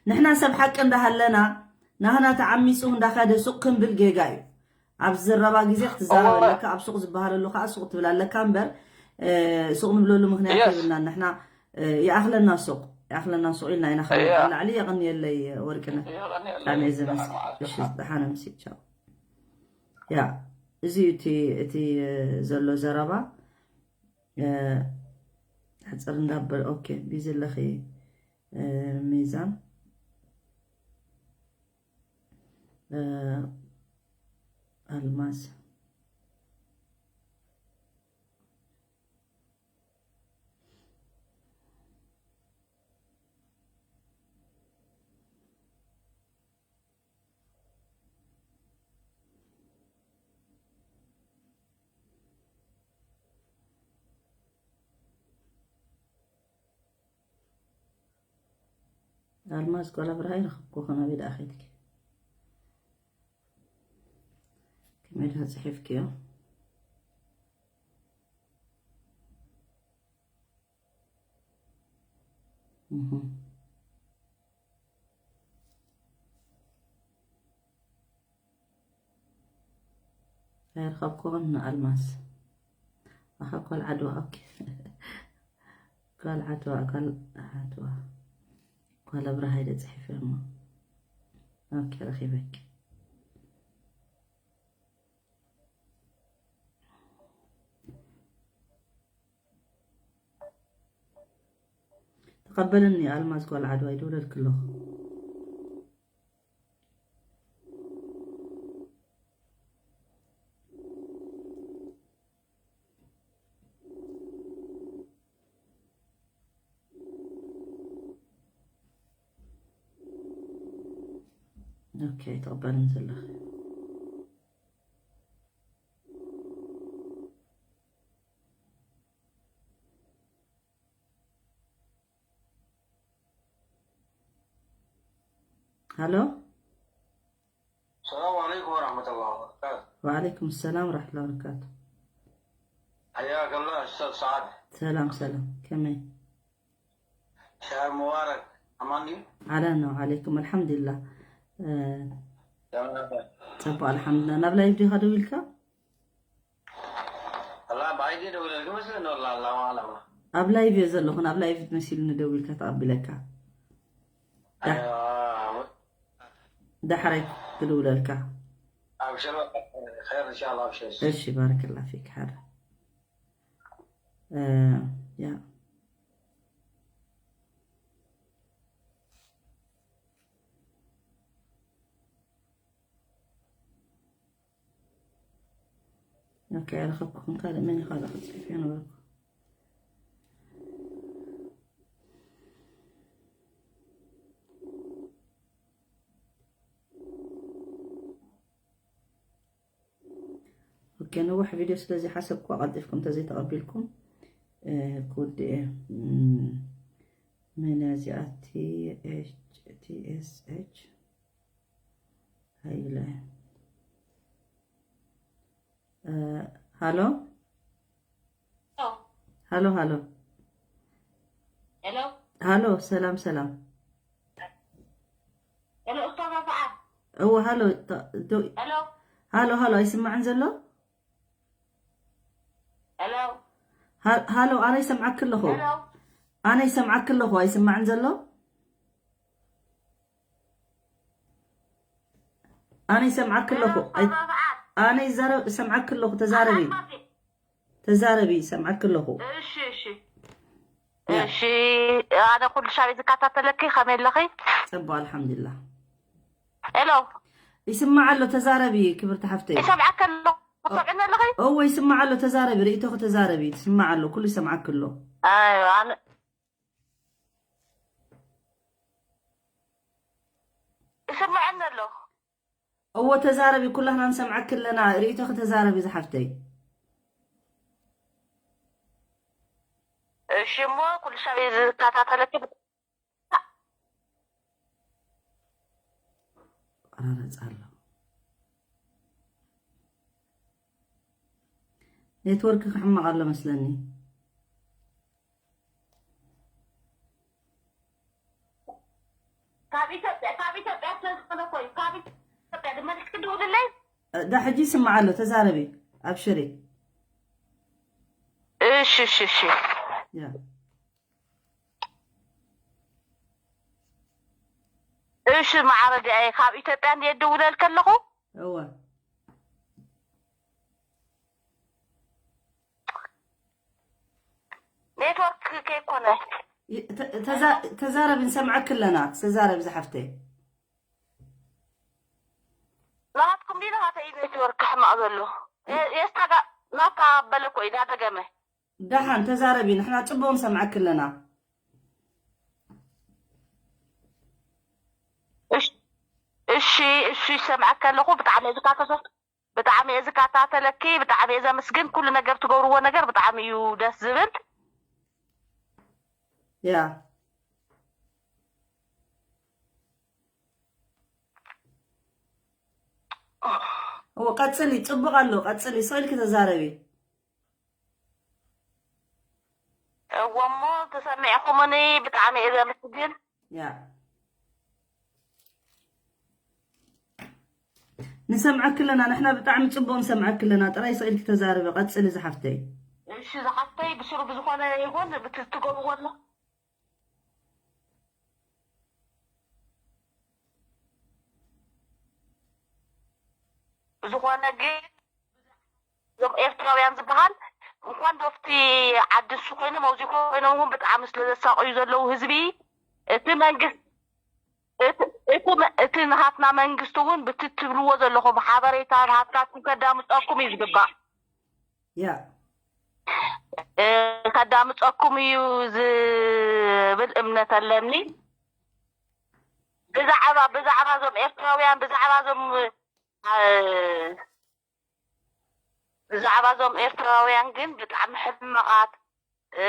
ንሕና ሰብ ሓቂ እንዳሃለና ናህና ተዓሚፁ እንዳኸደ ሱቕ ክንብል ጌጋ እዩ ኣብ ዝረባ ግዜ ክትዛረብ ኣለካ ኣብ ሱቕ ዝበሃለሉ ከዓ ሱቕ ትብል ኣለካ እምበር ሱቕ ንብለሉ ምክንያት የብልና ንሕና ይኣኽለና ሱቕ ይኣኽለና ሱቕ ኢልና ኢና ካብ ላዕሊ የቐንየለይ ወርቅነ ብጣዕሚ እየ ዘመስግን እሺ ዝደሓነ ምሲ ቻው ያ እዚ እቲ እቲ ዘሎ ዘረባ ሕፅር እንዳበል ኦኬ ቢዚ ኣለኺ ሚዛን ኣልማዝ ኣልማዝ ጓል ኣብርሃ ይረኸብኩ ከመይ ደኣ ኸይድኪ ከመይ ደኣ ፅሒፍክዮ ኣይረኸብኩዎን ንኣልማዝ ኣኻ ኳል ዓድዋ ኦኬ ጓል ዓድዋ፣ ጓል ዓድዋ፣ ጓል ኣብርሃ ኢለ ጽሒፈ እሞ። ኦኬ፣ ረኺበኪ። ተቐበልኒ ኣልማዝ ጓል ዓድዋ፣ ይደውለልኪ ኣለኹ። ኦኬ፣ ተቐበልን ዘለኺ። ሃሎ። السلام عليكم ورحمة الله وبركاته. وعليكم السلام ورحمة الله وبركاته. حياك الله أستاذ سعد. سلام، سلام. كمي؟ شهر مبارك. أماني؟ علينا وعليكم. الحمد لله. آه، تمام. صباح الحمد لله. نبلا يبدي هذا ويلكا؟ الله بعيد يدور لك مثلا والله، الله أعلم. ኣብ ላይቭ እየ ዘለኹ፣ ናብ ላይቭ መሲሉ ንደዊልካ ተቐቢለካ። ዳ-፣ أيوة. ዳሕራይ ክድውለልካ። أبشر، خير إن شاء الله، أبشر. እሺ፣ ባረከላ ፊክ። ሓደ፣ እ፣ ያ። ኦኬ፣ ኣይረኸብኩኹም። ካልእ መን እዩ ካልእ ክጽሕፍ እየ ነበርኩ። ኦኬ፣ ነዋሕ ቪድዮ ስለ ዘይሓሰብኩ ቀልጢፍኩም ተዘይተቐቢልኩም፣ እ፣ ክውድእ እየ። እም፣ መን እያ እዚኣ? ቲ ኤች፣ ቲ ኤስ ኤች ሃይለ። እ፣ ሃሎ? ሃሎ፣ ሃሎ። ሄሎ። ሃሎ፣ ሰላም፣ ሰላም። ሄሎ፣ ኡስታዝ ኣስዓድ። እወ፣ ሃሎ፣ ተ-፣ ዶ-፣ ሄሎ። ሃሎ፣ ሃሎ፣ ኣይስማዕን ዘሎ? ሄሎ። ሃ-፣ ሃሎ፣ ኣነ ይሰምዓኪ ኣለኹ። ሄሎ። ኣነ ይሰምዓኪ ኣለኹ፣ ኣይስማዕን ዘሎ? ኣነ ይሰምዓኪ ኣለኹ። ኣይ-፣ ኣነ ይዛረብ-፣ እሰምዓኪ ኣለኹ። ተዛረቢ። ተዛረቢ፣ ይሰምዓኪ ኣለኹ። እሺ፣ እሺ። ያ። እሺ፣ ኣነ ኩሉ ሻብ ዝከታተለኪ፣ ከመይ ኣለኺ? ጽቡቕ፣ ኣልሓምዱሊላህ። ሄሎ። ይስማዕ ኣሎ፣ ተዛረቢ ክብርቲ ሓፍተይ። ይሰምዓኪ ኣለኹ። ኦ-፣ ትሰምዕኒ ኣለኺ? እወ፣ ይስማዕ ኣሎ፣ ተዛረቢ። ርእይቶኺ ተዛረቢ፣ ትስማዕ ኣሎ፣ ኩሉ ይሰምዓኪ ኣሎ። ኣይ፣ ኣነ ይስምዐኒ ኣሎ። እወ፣ ተዛረቢ፣ ኩላህና ንሰምዓኪ ኣለና። ርእይቶኺ ተዛረቢ ዝሓፍተይ። እሺ፣ እሞ ኩሉ ሰብ እዩ ዝከታተለኪ። ቆራረጽ ኣሎ። ኔትወርክ ክሕመቕ ኣሎ መስለኒ። ካብ ኢትዮጵያ፣ ካብ ኢትዮጵያ ስለ ዝኾነ እኮ እዩ። ካብ ኢትዮጵያ ድማ ልክ ትድውልለይ? ዳ ሕጂ ይስማዕ ኣሎ፣ ተዛረቢ፣ ኣብሽሪ። እሺ፣ እሺ፣ እሺ። ያ። እሺ፣ ማዕረ ዲኣየ ካብ ኢትዮጵያ እንድየ እድውለልኪ ኣለኹ? እወ። ኔትወርክ ከይኮነ። ይ-፣ ተ-፣ ተዛ-፣ ተዛረቢ፣ ንሰምዓኪ ኣለና። ተዛረቢ ዝሓፍተይ። ናትኩም ድዩ ናተይ ኔትወርክ ሕማቕ ዘሎ? የ-፣ የስታጋ ናታ በለ እኮ እዩ፣ እናደገመ። ደሓን ተዛረቢ፣ ንሕና ጽቡቕ ንሰምዓኪ ኣለና። እሽ-፣ እሺ፣ እሺ፣ ይሰምዓኪ ኣለኹ። ብጣዕሚ እየ ዝካተተ-፣ ብጣዕሚ እየ ዝከታተለኪ፣ ብጣዕሚ እየ ዘመስግን። ኩሉ ነገር ትገብርዎ ነገር ብጣዕሚ እዩ ደስ ዝብል። ያ። እዎ፣ ቀጽሊ፣ ጽቡቕ ኣሎ፣ ቀጽሊ፣ ስቕ ኢልኪ ተዛረቢ። እዎ እሞ፣ ተሰሚዕኩምኒ ብጣዕሚ እየ ዘመስግን። ያ። ንሰምዓኪ ኣለና፣ ንሕና ብጣዕሚ ጽቡቕ ንሰምዓኪ ኣለና። ጥራይ ስቕ ኢልኪ ተዛረቢ፣ ቀጽሊ ዝሓፍተይ። እሺ፣ እሺ ዝሓፍተይ ብስሩ ብዝኾነ ይኹን ብቲ ትገብርዎ ኣሎ ብዝኾነ ግን እዞም ኤርትራውያን ዝበሃል እንኳን ዶፍቲ ዓዲ ንሱ ኮይኖም ኣብዚ ኮይኖም እውን ብጣዕሚ ስለ ዘሳቀዩ ዘለዉ ህዝቢ እቲ መንግስቲ እቲ እቲ መ- እቲ ንሃትና መንግስቲ እውን ብቲ ትብልዎ ዘለኹም ሓበሬታ ሃብታትኩም ከዳምፀኩም እዩ ዝግባእ ያ እ፣ ከዳምፀኩም እዩ ዝብል እምነት ኣለኒ ብዛዕባ ብዛዕባ እዞም ኤርትራውያን ብዛዕባ እዞም እ፣ ብዛዕባ እዞም ኤርትራውያን ግን ብጣዕሚ ሕማቓት እ፣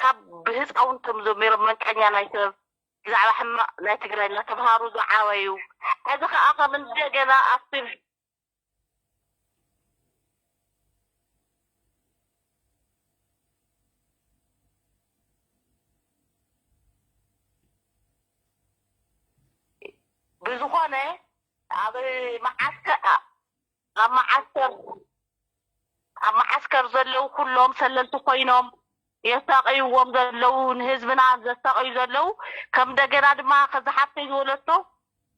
ካብ ብህፃውንቶም ጀሚሮም መንቀኛ ናይ ሰብ ብዛዕባ ሕማቕ ናይ ትግራይ እናተምሃሩ ዝዓበዩ ሕዚ ከዓ ከም እንደገና ኣብቲ ብዝኾነ ኣብ መዓስከር ኣብ መዓስከር ኣብ መዓስከር ዘለዉ ኩሎም ሰለልቲ ኮይኖም የሳቀይዎም ዘለዉ ንህዝብና ዘሳቀዩ ዘለዉ ከም እንደገና ድማ ከዚ ሓፍተይ ዝበለቶ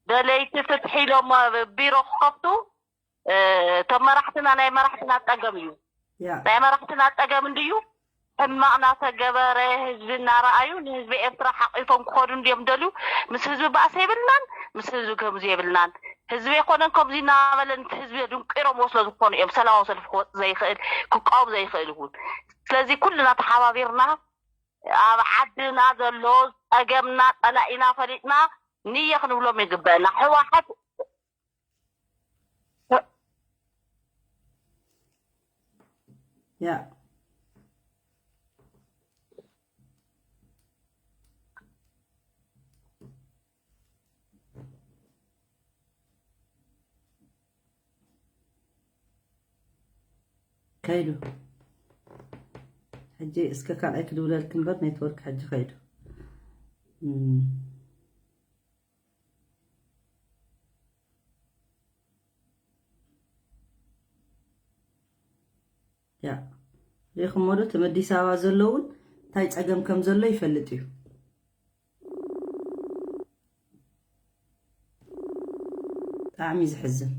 ደለይቲ ፍትሒ ኢሎም ቢሮ ክከፍቱ እቶም መራሕትና ናይ መራሕትና ፀገም እዩ ናይ መራሕትና ፀገም እንድዩ ሕማቕ ናተገበረ ህዝቢ እናረኣዩ ንህዝቢ ኤርትራ ሓቂፎም ክኸዱ እንድዮም ደልዩ ምስ ህዝቢ ባእሲ የብልናን ምስ ህዝቢ ከምዚ የብልናን ህዝቢ የኮነን ከምዚ እናበለ ንቲ ህዝቢ ድንቂሮምዎ ስለ ዝኾኑ እዮም ሰላማዊ ሰልፊ ክወፅ ዘይኽእል ክቃወም ዘይኽእል እውን ስለዚ ኩልና ተሓባቢርና ኣብ ዓድና ዘሎ ፀገምና ፀላኢና ፈሊጥና ንየ ክንብሎም ይግበአና ህወሓት ያ ከይዱ ሕጂ እስከ ካልኣይ ክድውለልክ እምበር ኔትወርክ ሕጂ ከይዱ እም። ያ ሪኢኹሞ ዶ እቶም ኣዲስ ኣበባ ዘለዉ እውን እንታይ ፀገም ከም ዘሎ ይፈልጥ እዩ ብጣዕሚ እዩ ዘሕዝን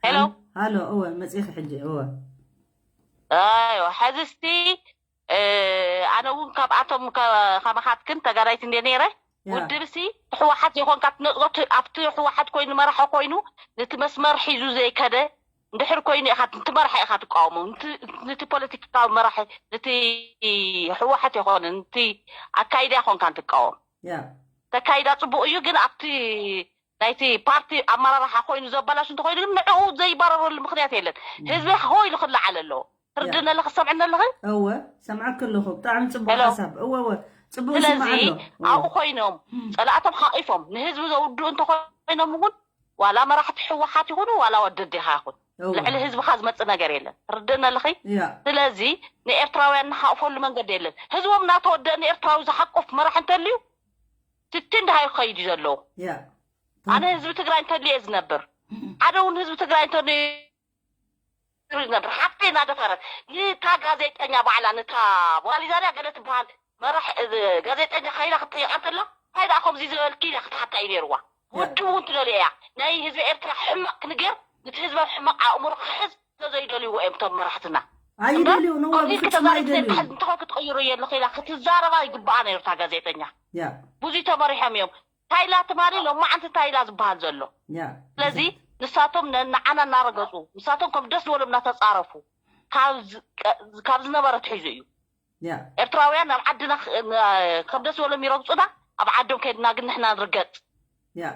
ሄሎ ሃሎ እወ መፂኺ ሕጂ እወ ኣዮ ሕዚ እስቲ ኣነ እውን ካብኣቶም ከማኻትክን ተጋዳይት እንደ ነይረ ውድብሲ ህወሓት ዘይኮንካ ትነፅጎ ኣብቲ ህወሓት ኮይኑ መራሒ ኮይኑ ነቲ መስመር ሒዙ ዘይከደ እንድሕር ኮይኑ ኢኻ ነቲ መራሒ ኢኻ ትቃወሞ ነቲ ፖለቲካዊ መራሒ ነቲ ህወሓት ይኮነ ነቲ ኣካይዳ ይኮንካ ትቃወም ተካይዳ ፅቡቅ እዩ ግን ኣብቲ ናይቲ ፓርቲ ኣመራርሓ ኮይኑ ዘበላሹ እንተኮይኑ ግን ንዕኡ ዘይባረረሉ ምክንያት የለን ህዝቢ ሆ ኢሉ ክለዓል ኣለዎ ትርድነ ኣለኺ ትሰምዕኒ ኣለኺ እወ ሰምዓኪ ኣለኹ ብጣዕሚ ፅቡቅ ሓሳብ እወ እወ ፅቡቅ ስለዚ ኣብኡ ኮይኖም ፀላእቶም ሓቂፎም ንህዝቢ ዘውድኡ እንተኮይኖም እውን ዋላ መራሕቲ ህወሓት ይኹኑ ዋላ ወደዴኻ ይኹን ልዕሊ ህዝብኻ ዝመፅእ ነገር የለን ትርድነ ኣለኺ ስለዚ ንኤርትራውያን ንሓቕፈሉ መንገዲ የለን ህዝቦም እናተወደአ ንኤርትራዊ ዝሓቁፍ መራሕ እንተልዩ ትቲ እንዳሃዩ ክኸይድ እዩ ዘለዎ ኣነ ህዝቢ ትግራይ እንተልየ ዝነብር ሓደ እውን ህዝቢ ትግራይ እንተ ነብር ሓፍተይ እናደፈረት ንታ ጋዜጠኛ ባዕላ ንታ ጓል ዛርያ ገለ ትበሃል መራሕ ጋዜጠኛ ካይዳ ክትጠይቃ እንተላ እንታይ ደኣ ከምዚ ዝበልኪ ኢላ ክትሓታ እዩ ነይርዋ ወዲ እውን ትደልዮ እያ ናይ ህዝቢ ኤርትራ ሕማቕ ክንገር ነቲ ህዝቢ ኣብ ሕማቕ ኣእምሮ ክሕዝ ስለዘይደልይዎ እዮም እቶም መራሕትና ኣይደልዩ ንዋ ብፍጹም ኣይደልዩ እንተኾን ክትቀይሮ እየ ኣለኹ ኢላ ክትዛረባ ይግባኣ ነይሩ እታ ጋዜጠኛ ብዙ ተመሪሖም እዮም ታይላ ትማሊ ሎማዓንቲ ታይላ ዝበሃል ዘሎ ስለዚ ንሳቶም ንዓና እናረገፁ ንሳቶም ከም ደስ ዝበሎም እናተፃረፉ ካብ ዝነበረ ትሒዙ እዩ ኤርትራውያን ናብ ዓድና ከም ደስ ዝበሎም ይረግፁና ኣብ ዓዶም ከይድና ግን ንሕና ንርገፅ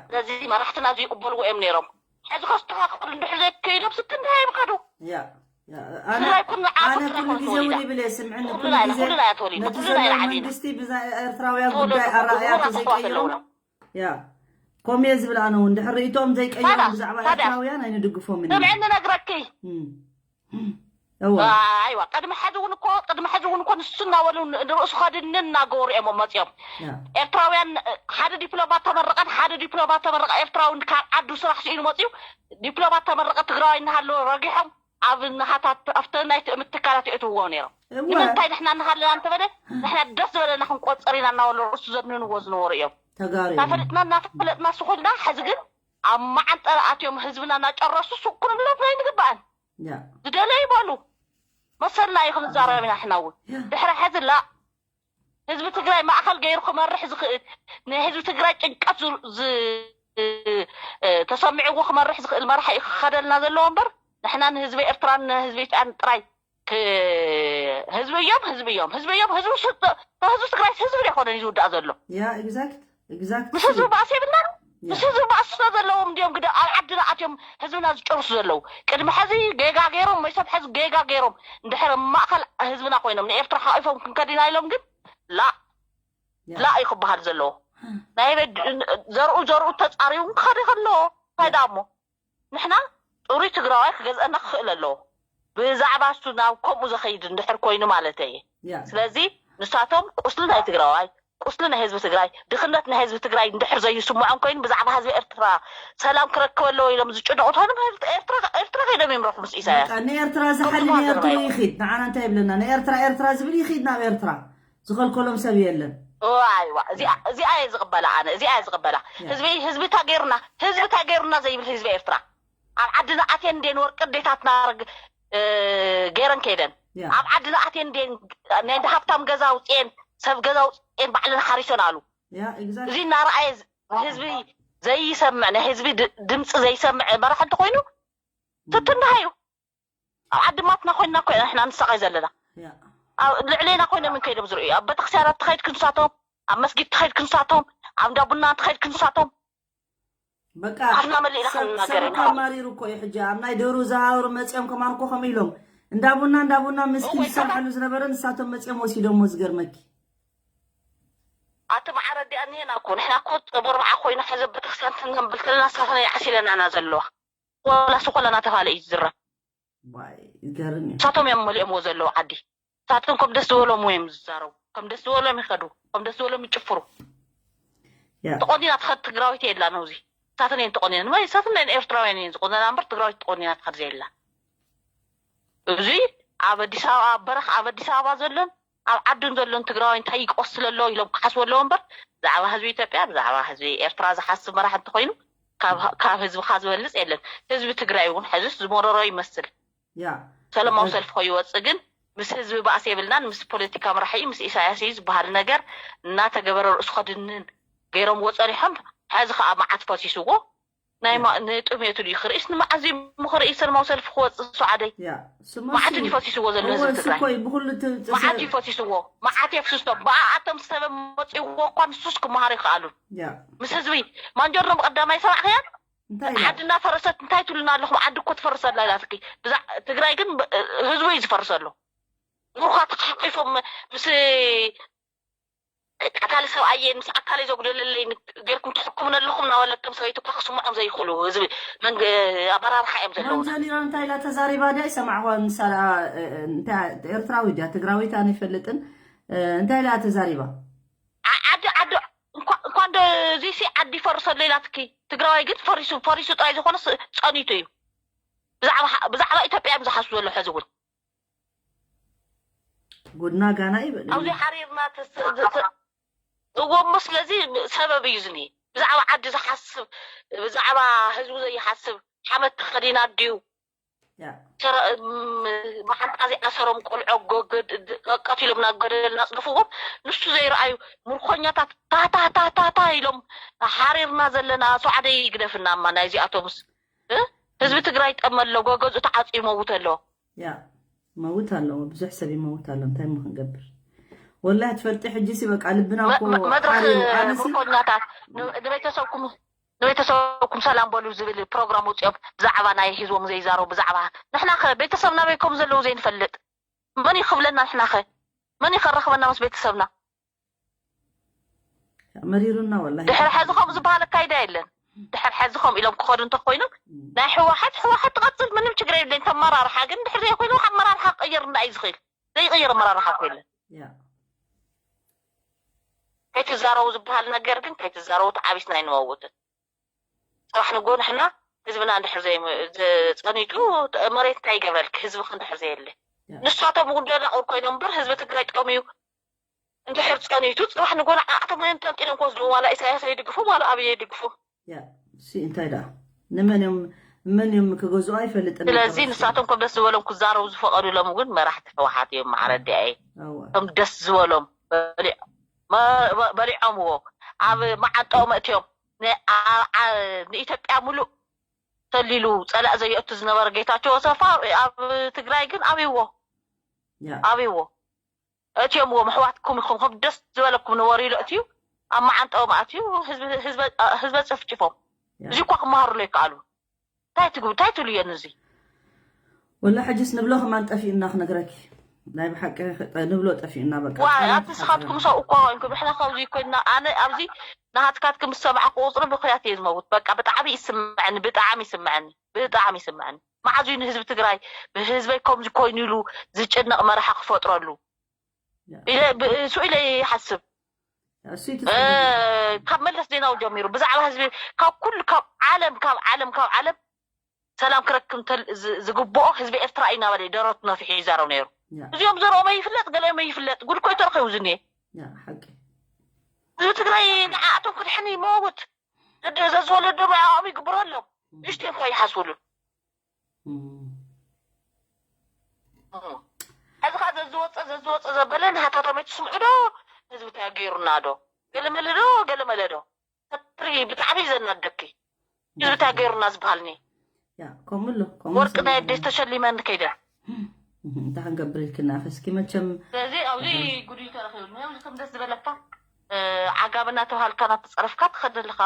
ስለዚ መራሕትና ዝይቅበልዎ እዮም ነይሮም ሕዚ ከስተካክሉ እንድሕር ዘይከይዶም ስቲ እንታይ ይምከዱ ኣነ ኩሉ ግዜ እውን ይብል እየ ስምዕኒ ኩሉ ግዜ ነቲ ዘሎ መንግስቲ ብዛ ኤርትራውያን ጉዳይ ኣረኣያ ተዘይቀይሮም ያ ኮሜ ዝብል ኣነ እውን ድሕር ርእይቶም ዘይቀይሮም ብዛዕባ ኤርትራውያን ኣይንድግፎምን ኢና ስምዕኒ ነግረኪ እወ ኣይዋ ቅድሚ ሕዚ እውን እኮ ቅድሚ ሕዚ እውን እኮ ንሱ እናበሉ ንርእሱ ከድንን እናገበሩ እዮም መፅኦም። ኤርትራውያን ሓደ ዲፕሎማ ተመረቐን ሓደ ዲፕሎማ ተመረቐ ኤርትራዊ ካብ ዓዱ ስራሕ ስኢኑ መፅኡ። ዲፕሎማ ተመረቐ ትግራዋይ እናሃለወ ረጊሖም ኣብ ናሃታት ኣብተ ናይ ትእምት ትካላት የእትውዎ ነይሮም። ንምንታይ ንሕና እናሃለና እንተበለ ንሕና ደስ ዝበለና ክንቆፀር ኢና እናበሉ ርእሱ ዘድንንዎ ዝነበሩ እዮም። ተጋሩ እዮም። እናፈለጥና እናፈለጥና ስኩልና ሕዚ ግን ኣብ መዓንጠር ኣትዮም ህዝብና እናጨረሱ ሱቅ ክንብሎም ኣይንግባእን። ያ ዝደለዩ ይበሉ መሰልና እዩ ክንዛረብ ኢና ንሕና እውን። ድሕሪ ሕዚ ላ ህዝቢ ትግራይ ማእኸል ገይሩ ክመርሕ ዝኽእል ንህዝቢ ትግራይ ጭንቀት ዝ- ዝ- እ፣ ተሰሚዕዎ ክመርሕ ዝኽእል መራሒ እዩ ክኸደልና ዘለዎ እምበር ንሕና ንህዝቢ ኤርትራን ንህዝቢ ኢትዮጵያን ጥራይ ክ- ህዝቢ እዮም ህዝቢ እዮም ህዝቢ እዮም ህዝቢ ስ- ህዝቢ ትግራይ ህዝቢ ዘይኮነን እዩ ዝውዳእ ዘሎ። ያ exact exact ምስ ህዝቢ ባእሲ የብልናን። ምስ ህዝቢ ባእሲ ስለ ዘለዎም እንዲዮም ግደ ኣብ ዓድና ኣትዮም ህዝብና ዝጨርሱ ዘለዉ። ቅድሚ ሕዚ ጌጋ ገይሮም ወይ ሰብ ሕዚ ጌጋ ገይሮም እንድሕር ማእኸል ህዝብና ኮይኖም ንኤርትራ ሓቂፎም ክንከድ ኢና ኢሎም ግን ላ ያ ላ እዩ ክበሃል ዘለዎ። ናይ በድ- ዘርኡ ዘርኡ ተፃሪቡ ክኸደ ከለዎ እንታይ ደኣ እሞ ንሕና ፅሩይ ትግራዋይ ክገዝአና ክኽእል ኣለዎ። ብዛዕባ እሱ ናብ ከምኡ ዘኸይድ እንድሕር ኮይኑ ማለት እየ። ያ ስለዚ ንሳቶም ቁስሊ ናይ ትግራዋይ ቁስሊ ናይ ህዝቢ ትግራይ ድኽነት ናይ ህዝቢ ትግራይ እንድሕር ዘይስምዖም ኮይኑ ብዛዕባ ህዝቢ ኤርትራ ሰላም ክረክብ ኣለዎ ኢሎም ዝጭነቑ እንተኾይኖም ኤርትራ ኤርትራ ከይዶም ይምረሑ ምስ ኢሳያስ። በቃ ንኤርትራ ከምዚ ዝሓሊ ከማን ንኤርትራ ዘረባ ይኺድ። ንዓና እንታይ ይብለና? ንኤርትራ ኤርትራ ዝብል ይኺድ ናብ ኤርትራ ዝኸልከሎም ሰብ የለን። ኣይዋ እዚኣ እዚኣ እየ ዝቕበላ ኣነ እዚኣ እየ ዝቕበላ። ያ ህዝቢ ህዝቢ እንታይ ገይሩና ህዝቢ እንታይ ገይሩና ዘይብል ህዝቢ ኤርትራ ኣብ ዓድና ኣትየን እንዴን ወርቂ ኣዴታትና ርግ- እ፣ ገይረን ከይደን ያ ኣብ ዓድና ኣትየን እንዴን ናይ እንዳ ሃብታም ገዛ ኣውፅኤን ሰብ ገዛ ኣውፅኤን ባዕለን ሓሪሰን ኣሉ። ያ exact እዚ እናረኣየ ዝ- ህዝቢ ዘይሰምዕ ናይ ህዝቢ ድ- ድምፂ ዘይሰምዕ መራሒ እንተኮይኑ ትትንዳሃዩ ኣብ ዓዲ ማትና ኮይንና እኮ ኢና ንሕና ንሳቐይ ዘለና። ያ ኣብ ልዕሌና ኮይኖም እንከይዶም ዝርእዩ ኣብ ቤተክርስትያን ኣብ ትኸይድ ክንሳቶም ኣብ መስጊድ ትኸይድ ክንሳቶም ኣብ እንዳ ቡና ትኸይድ ክንሳቶም በቃ ኣፍና መሊእና ሰብ ክንናገር ሰብ ኢና። ካብ ማሪሩ እኮ እዩ። ሕጂ ኣብ ናይ ደሩ ዝሃወሩ መፅኦም ከማን እኮ ከምኡ ኢሎም እንዳ ቡና እንዳ ቡና ምስኪን እወ፣ ዝሰርሓሉ ዝነበረ ንሳቶም መፅኦም ወሲዶሞ ዝገርመኪ። ኣቲ መዓረ ዲኣ እኒሄና እኮ ንሕና እኮ ጸቦርባዓ ኮይና ሕዚ ቤተክርስትያን ትነብልተልና ሳፈና ይዓሲለና ኢና ዘለዋ። ኮላ ስኮላ እናተባለ እዩ ዝዝረብ። ዋይ ይገርም እዩ። ንሳቶም እዮም መሊኦምዎ ዘለዉ ዓዲ። ንሳቶም ከም ደስ ዝበሎም እዮም ዝዛረቡ። ከም ደስ ዝበሎም ይኸዱ። ከም ደስ ዝበሎም ይጭፍሩ። ያ ተቆኒና ትኸድ ትግራዊት የላ ነውዚ። ንሳተን እየን ተቆኒነን ወይ ንሳተን ናይ ኤርትራውያን እየን ዝቆነና እምበር ትግራዊት ተቆኒና ትኸድ ዘየላ። እዚ ኣብ ኣዲስ ኣበባ ኣብ በረኻ ኣብ ኣዲስ ኣበባ ዘሎን ኣብ ዓድን ዘሎን ትግራዋይ እንታይ ይቆስል ኣሎ ኢሎም ክሓስቡ ኣለዎ እምበር ብዛዕባ ህዝቢ ኢትዮጵያ ብዛዕባ ህዝቢ ኤርትራ ዝሓስብ መራሕ እንተኮይኑ ካብ ካብ ህዝብኻ ዝበልፅ የለን። ህዝቢ ትግራይ እውን ሕዝስ ዝመረሮ ይመስል። ያ ሰላማዊ ሰልፊ ከይወፅእ ግን ምስ ህዝቢ ባእሲ የብልናን። ምስ ፖለቲካ መራሒ ምስ ኢሳያስ እዩ ዝበሃል ነገር እናተገበረ ርእሱ ከድንን ገይሮምዎ ፀኒሖም። ሕዚ ከዓ መዓት ፈሲስዎ ናይ ማ- ንጥሜቱ ድዩ ክርእስ ንመዓዝ እዩ እሞ ክርኢ ሰላማዊ ሰልፊ ክወፅእ ሰዓደይ? ያ ስማ መዓት ድዩ ፈሲስዎ ዘሎ እወ ህዝቢ እሱ ትግራይ? እኮ እዩ ብኩሉ ት- ት- መዓት እዩ ፈሲስዎ። መዓት የፍስሶም። ብኣኣቶም ሰበብ መፅእዎ እኳ ንሱስ ክመሃሩ ይኽኣሉን። ያ ምስ ህዝቢ ማንጀርኖ ብቀዳማይ ሰማዕክያን እንታይ ኢላ? ዓዲ እናፈረሰት እንታይ ትብሉና ኣለኹም? ዓዲ እኮ ትፈርስ ኣላ ኢላትኪ። ብዛ- ትግራይ ግን ብ- ህዝቡ እዩ ዝፈርስ ኣሎ። ምሩኻት ሓቂፎም ምስ ኣካል ሰብኣየን ምስ ኣካለይ ዘጉደለለይ ጌርኩም ትሕክሙን ኣለኹም እናበለቶም ሰበይቲ እኳ ክስምዖም ዘይኽእሉ ህዝቢ መንግ- ኣመራርሓ እዮም ዘለዉ። ወንጀል ኢራን እንታይ ኢላ ተዛሪባ ድያ ይሰማዕኳ ንሳ ደኣ፣ እ፣ እ፣ እንታይ ኤርትራዊ ድያ ትግራዊት ኣነ ይፈልጥን፣ እ፣ እንታይ ኢላ ተዛሪባ? ዓ- ዓዲ ዓዲ እንኳ- እንኳን ዶ እዚሲ ዓዲ ይፈርስ ኣሎ ኢላትኪ። ትግራዋይ ግን ፈሪሱ ፈሪሱ ጥራይ ዝኾነስ ጸኒቱ እዩ። ብዛዕባ ብዛዕባ ኢትዮጵያ እዮም ዝሓስቡ ዘሎ ሕዚ እውን። ጉድና ጋና ይበል። ኣብዚ ሓሪርና ተስ- ተ- እዎ እሞ ስለዚ ሰበብ እዩ ዝኒ ብዛዕባ ዓዲ ዝሓስብ ብዛዕባ ህዝቡ ዘይሓስብ ሓመድ ተኸዲና ድዩ ያ ሰረ- ም- መሓንጣ ዘይኣሰሮም ቆልዖ ጎ- ገድ- ድ- ቀቲሎም ናብ ገደል እናፅድፍዎም ንሱ ዘይረኣዩ ምርኮኛታት ታታታታታ ኢሎም ሓሪርና ዘለና ሰዓደይ ይግደፍና እማ ናይዚኣቶምስ እ? ህዝቢ ትግራይ ጠመሎ ጎገዝኡ ተዓፅዩ መውት ኣሎ። ያ መውት ኣለዎ፣ ብዙሕ ሰብ ይመውት ኣሎ። እንታይ እሞ ክንገብር? ወላሂ ትፈልጢ ሕጂ ሲ በቃ ልብና እኮ መ- መድረኽ ሓሪሩ። ኣነሲ ምርኮኛታት ን- ንቤተሰብኩም ንቤተሰብኩም ሰላም በሉ ዝብል ፕሮግራም ውፅኦም ብዛዕባ ናይ ህዝቦም ዘይዛረቡ ብዛዕባ ንሕና ኸ ቤተሰብ ናበይ ከም ዘለዉ ዘይንፈልጥ መን እዩ ክብለና ንሕና ኸ መን እዩ ከራኽበና ምስ ቤተሰብና? መሪሩና ወላሂ። ድሕሪ ሕዚ ከምኡ ዝበሃል ኣካይዳ የለን። ድሕር ሕዚ ከምኡ ኢሎም ክኸዱ እንተኮይኖም ናይ ህወሓት ህወሓት ትቐፅል፣ ምንም ችግር የብለኝ። ተመራርሓ ግን ድሕር ዘይኮይኑ ኣመራርሓ ክቕየር እንዳ እዩ ዝኽእል። ዘይቕየር ኣመራርሓ እኮ የለን። ከይትዛረቡ ዝበሃል ነገር ግን ከይትዛረቡ ተዓቢስና ኣይንመውትን። ፅባሕ ንጎ ንሕና ህዝብና እንድሕር ዘይ- ዘ- ፀኒቱ መሬት እንታይ ይገብረልክ? ህዝብክ እንድሕር ዘየለ ንሳቶም እውን ደናቑር ኮይኖም እምበር ህዝቢ ትግራይ ጠምዩ እንድሕር ፀኒቱ ፅባሕ ንጎ ንዓኣቶም እዮም ተንጢሎም ክወስዱ። ዋላ ኢሳያስ ይድግፉ ዋላ ኣብይ ይድግፉ ያ እሲ እንታይ ደኣ ንመን እዮም መን እዮም ክገዝኡ ኣይፈልጥን። ስለዚ ንሳቶም ከም ደስ ዝበሎም ክዛረቡ ዝፈቐዱሎም እውን መራሕቲ ህወሓት እዮም። ማዕረዲኣየ ከም ደስ ዝበሎም በሊዖምዎ ኣብ መዓንጣኦም ኣእትዮም ንኢትዮጵያ ሙሉእ ተሊሉ ፀላእ ዘየእቱ ዝነበረ ጌታቸው ኣሰፋ ኣብ ትግራይ ግን ኣብይዎ ኣብይዎ እእትዮምዎም ኣሕዋትኩም ኢኹም ከም ደስ ዝበለኩም ንበሩ ኢሉ ኣእትዩ ኣብ መዓንጣኦም ኣእትዩ ህዝቢ ኣጨፍጭፎም። እዚ እኳ ክመሃሩሉ ኣይከኣሉ። እንታይ ትብሉ እዮም እዚ? ወላ ሕጅስ ንብሎ ከማን ጠፊኡና ክነግረኪ ናይ ብሓቂ ንብሎ ጠፊኡና በቃ። ዋይ ኣቲ ንስኻትኩም ሰብኡ እኳ ኮይንኩም ንሕና ካብዚ ኮይንና ኣነ ኣብዚ ናሃትካትኩም ዝሰማዕኩ ቁፅሪ ብኽያት እየ ዝመውት። በቃ ብጣዕሚ ይስምዐኒ ብጣዕሚ ይስምዐኒ ብጣዕሚ ይስምዐኒ። መዓዝ እዩ ንህዝቢ ትግራይ ብህዝበይ ከምዚ ኮይኑ ኢሉ ዝጭነቕ መራሒ ክፈጥረሉ እሱ ኢለ ይሓስብ። ካብ መለስ ዜናዊ ጀሚሩ ብዛዕባ ህዝቢ ካብ ኩሉ ካብ ዓለም ካብ ዓለም ካብ ዓለም ሰላም ክረክብ ዝግብኦ ህዝቢ ኤርትራ እዩ እናበለ ደረቱ ነፊሑ ይዛረብ ነይሩ። እዚኦም ዘርኦም ኣይፍለጥ ገለኦም ኣይፍለጥ ጉድ እኮ እዩ ተረኺቡ ዝኒኤ። ህዝቢ ትግራይ ንዓኣቶም ክድሕን ይመውት ዘዝወለዶ ብዓኦም ይግብረሎም። ንእሽተይ እኳ ይሓስብሉ። ሕዚ ከዓ ዘዝወፀ ዘዝወፀ ዘበለ ናሃታቶም ኣይትስምዑ ዶ? ህዝቢ እንታይ ገይሩና ዶ? ገለመለ ዶ ገለመለ ዶ? ሰሪ ብጣዕሚ እዩ ዘናደኪ። ህዝቢ እንታይ ገይሩና ዝበሃል ኒ ያ ከምኡ ኣሎ ከምኡ ወርቂ ናይ ኣደይ ተሸሊመኒ ከይደ እንታይ ክንገብር ኢልክና ኸ እስኪ መቸም ስለዚ ኣብዚ ጉድይ ተረኺቡ እኒ ኣብዚ ከም ደስ ዝበለካ ዓጋብ እናተባሃልካ እናተፀረፍካ ትኸድ ኣለካ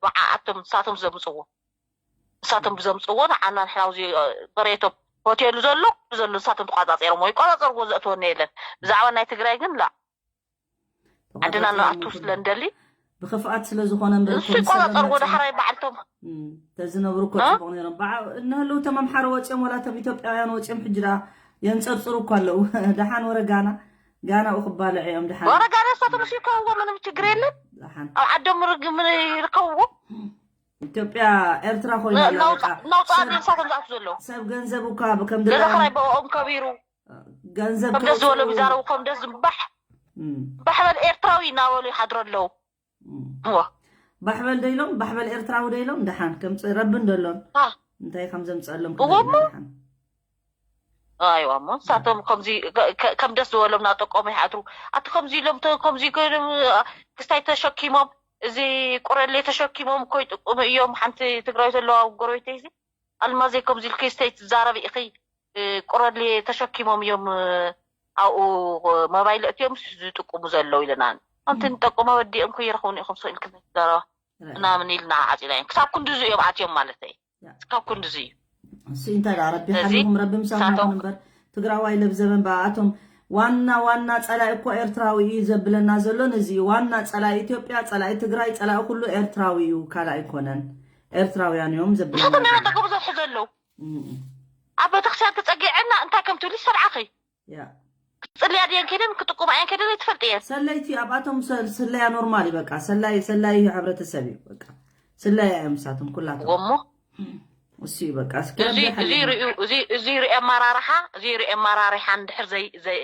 ብዓኣቶም ንሳቶም ዘምፅዎ ንሳቶም ብዘምፅዎ ንዓና ንሕና ኣብዚ በሬቶም ሆቴሉ ዘሎ ዘሎ ንሳቶም ተቋፃፂሮም ወይ ቆፃፀርዎ ዘእትወና የለን ብዛዕባ ናይ ትግራይ ግን ላ ዓድና ንኣቱ ስለ እንደሊ ብክፍኣት ስለ ዝኾነ እምበር ንሱ ይቆፃፀርዎ ዳሕራይ በዓልቶም ተዝነብሩ እኮ ፅቡቅ ነይሮም እንህልው እቶም ኣምሓሩ ወፂኦም ወላ እቶም ኢትዮጵያውያን ወፂኦም ሕጂ ደኣ የንፀርፅሩ እኮ ኣለዉ ደሓን ወረ ጋና ጋናኡ ክባልዕ እዮም ደሓን ወረ ጋና እሳቶም ሲከውዎ ምንም ችግር የለን ደሓን ኣብ ዓዶም ርግምን ይርከብዎ ኢትዮጵያ ኤርትራ ኮይና ኣላ በቃ። ናውፃ ናውፃ ንሳቶም ዝኣቱ ዘለዉ ሰብ ገንዘብ እኳ ከም ገዛ ድላዮም ክራይ ብኦም ከቢሩ ገንዘብ ከም ደስ ዝበሎ ክወፅኡ- ቢዛረቡ ከም ደስ ዝባሕ እም፣ ባሕበል ኤርትራዊ እናበሉ ይሓድሩ ኣለዉ እም። እዋ ባሕበል ዶ ኢሎም ባሕበል ኤርትራዊ ዶ ኢሎም ደሓን ከምፅእ ረቢ እንዶ ኣሎን አ። እንታይ ከም ዘምፅኣሎም እዎ ክነግረና እሞ። ደሓን ኣይዋ እሞ ንሳቶም ከምዚ ከ- ከ- ከም ደስ ዝበሎም እናጠቆሙ ይሓድሩ ኣቲ ከምዚ ኢሎም ተ- ከምዚ ኮይኖም አ፣ ክስታይ ተሸኪሞም እዚ ቁረሌ ተሸኪሞም እኮ ይጥቅሙ እዮም ሓንቲ ትግራይ ዘለዋ ጎረቤተይ እዚ ኣልማዘይ ከምዚ ኢልኪ ስተይ ትዛረቢ ኢኺ ቁረሌ ተሸኪሞም እዮም ኣብኡ ሞባይል ኣእትዮም ዝጥቅሙ ዘለዉ ኢለና ኣንቲ ንጠቁም ኣወዲኦም ከይረኽቡኒ ኢኹም ስቕ ኢልክን ዘረባ ምናምን ኢልና ዓፂና እዮም ክሳብ ክንድዙ እዮም ኣትዮም ማለት እዩ ክሳብ ክንድዙ እዩ እሱ እንታይ ደኣ ረቢ ሓሊኹም ረቢ ምሳኹም ይኹን እምበር ትግራዋይ ለብዘበን በኣቶም ዋና ዋና ፀላኢ እኮ ኤርትራዊ እዩ ዘብለና ዘሎ ነዚ እዩ ዋና ፀላኢ ኢትዮጵያ ፀላኢ ትግራይ ፀላኢ ኩሉ ኤርትራዊ እዩ ካልእ ኣይኮነን ኤርትራውያን እዮም ዘብለና ንስኹም እዮም ዘሎ። ኣንታ ክብዘሑ ዘለዉ እም። ኣብ ቤተክርስትያን ተፀጊዐና እንታይ ከም ትብሊ ሰብዓኺ ያ ክፅልያ ድየን ከይደን ክጥቁማ እየን ከይደን ኣይትፈልጥ እየን ሰለይቲ ኣብኣቶም ሰ- ስለያ ኖርማል እዩ በቃ ሰላይ ሰላይ እዩ ሕብረተሰብ እዩ በቃ ስለያ እዮም ምሳቶም ኩላቶም እዎ እሞ እሱ እዩ በቃ እስኪ እዚ ረቢ እዚ ሓሊና። ርእዩ እዚ እዚ ርኢ ኣመራርሓ እዚ ርኢ ኣመራርሓ እንድሕር ዘይ ዘይ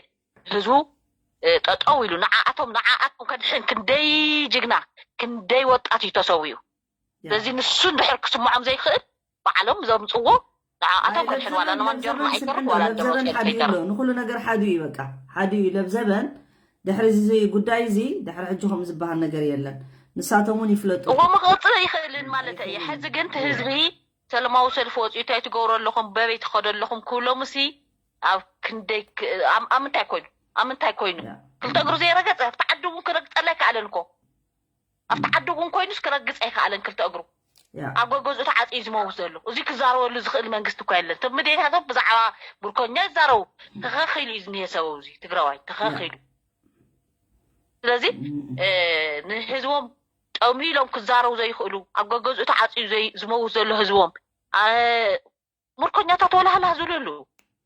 ህዝቡ እ፣ ጠጠው ኢሉ ንዓኣቶም ንዓኣቶም ከድሕን ክንደይ ጅግና ክንደይ ወጣት እዩ ተሰዊኡ ያ። ስለዚ ንሱ እንድሕር ክስምዖም ዘይክእል ባዕሎም ዘምፅዎ ንዓኣቶም ናይ ከድሕን ዋላ ለብዘበን ንማንጀር ንዘበን ስምዕና ኣይተርፍ ዋላ ለብዘበን እንደመፅኡ ሓዲኡ ኣይተርፍ ኣሎ ንኩሉ ነገር ሓዲኡ እዩ በቃ ሓዲኡ እዩ ለብዘበን ድሕሪ እዚ ጉዳይ እዚ ድሕሪ ሕጂ ከምኡ ዝበሃል ነገር የለን ንሳቶም እውን ይፍለጡ እዎ ምክቕፅል ኣይኽእልን ማለት እየ ሕዚ ግን እቲ ህዝቢ ሰለማዊ ሰልፊ ወፂኡ እንታይ ትገብሩ ኣለኹም በበይ ትኸዱ ኣለኹም ክብሎም ሲ ኣብ ክንደይ ክ- ኣብ ኣብ ምንታይ ኮይኑ ኣብ ምንታይ ኮይኑ ያ። ክልተ እግሩ ዘይረገፀ ኣብቲ ዓዲ እውን ክረግፀላ ኣይከኣለን እኮ ኣብቲ ዓዲ እውን ኮይኑስ ክረግፅ ኣይከኣለን ክልተ እግሩ ያ። ኣብ ገገዝኡ ተዓፅዩ ዝመውት ዘሎ እዚ ክዛረበሉ ዝኽእል መንግስቲ እኳ የለን እቶም ሚድያታት ብዛዕባ ብርኮኛ ይዛረቡ ተኸኺሉ እዩ ዝኒሄ ሰብ እዚ ትግራዋይ ተኸኺሉ ስለዚ እ፣ ንህዝቦም ጠሚሎም ክዛረቡ ዘይኽእሉ፣ ኣብ ገገዝኡ ተዓፅዩ ዘይ- ዝመውት ዘሎ ህዝቦም፣ ኣ- ምርኮኛታት ወላህላህ ዝብሉ ኣለዉ።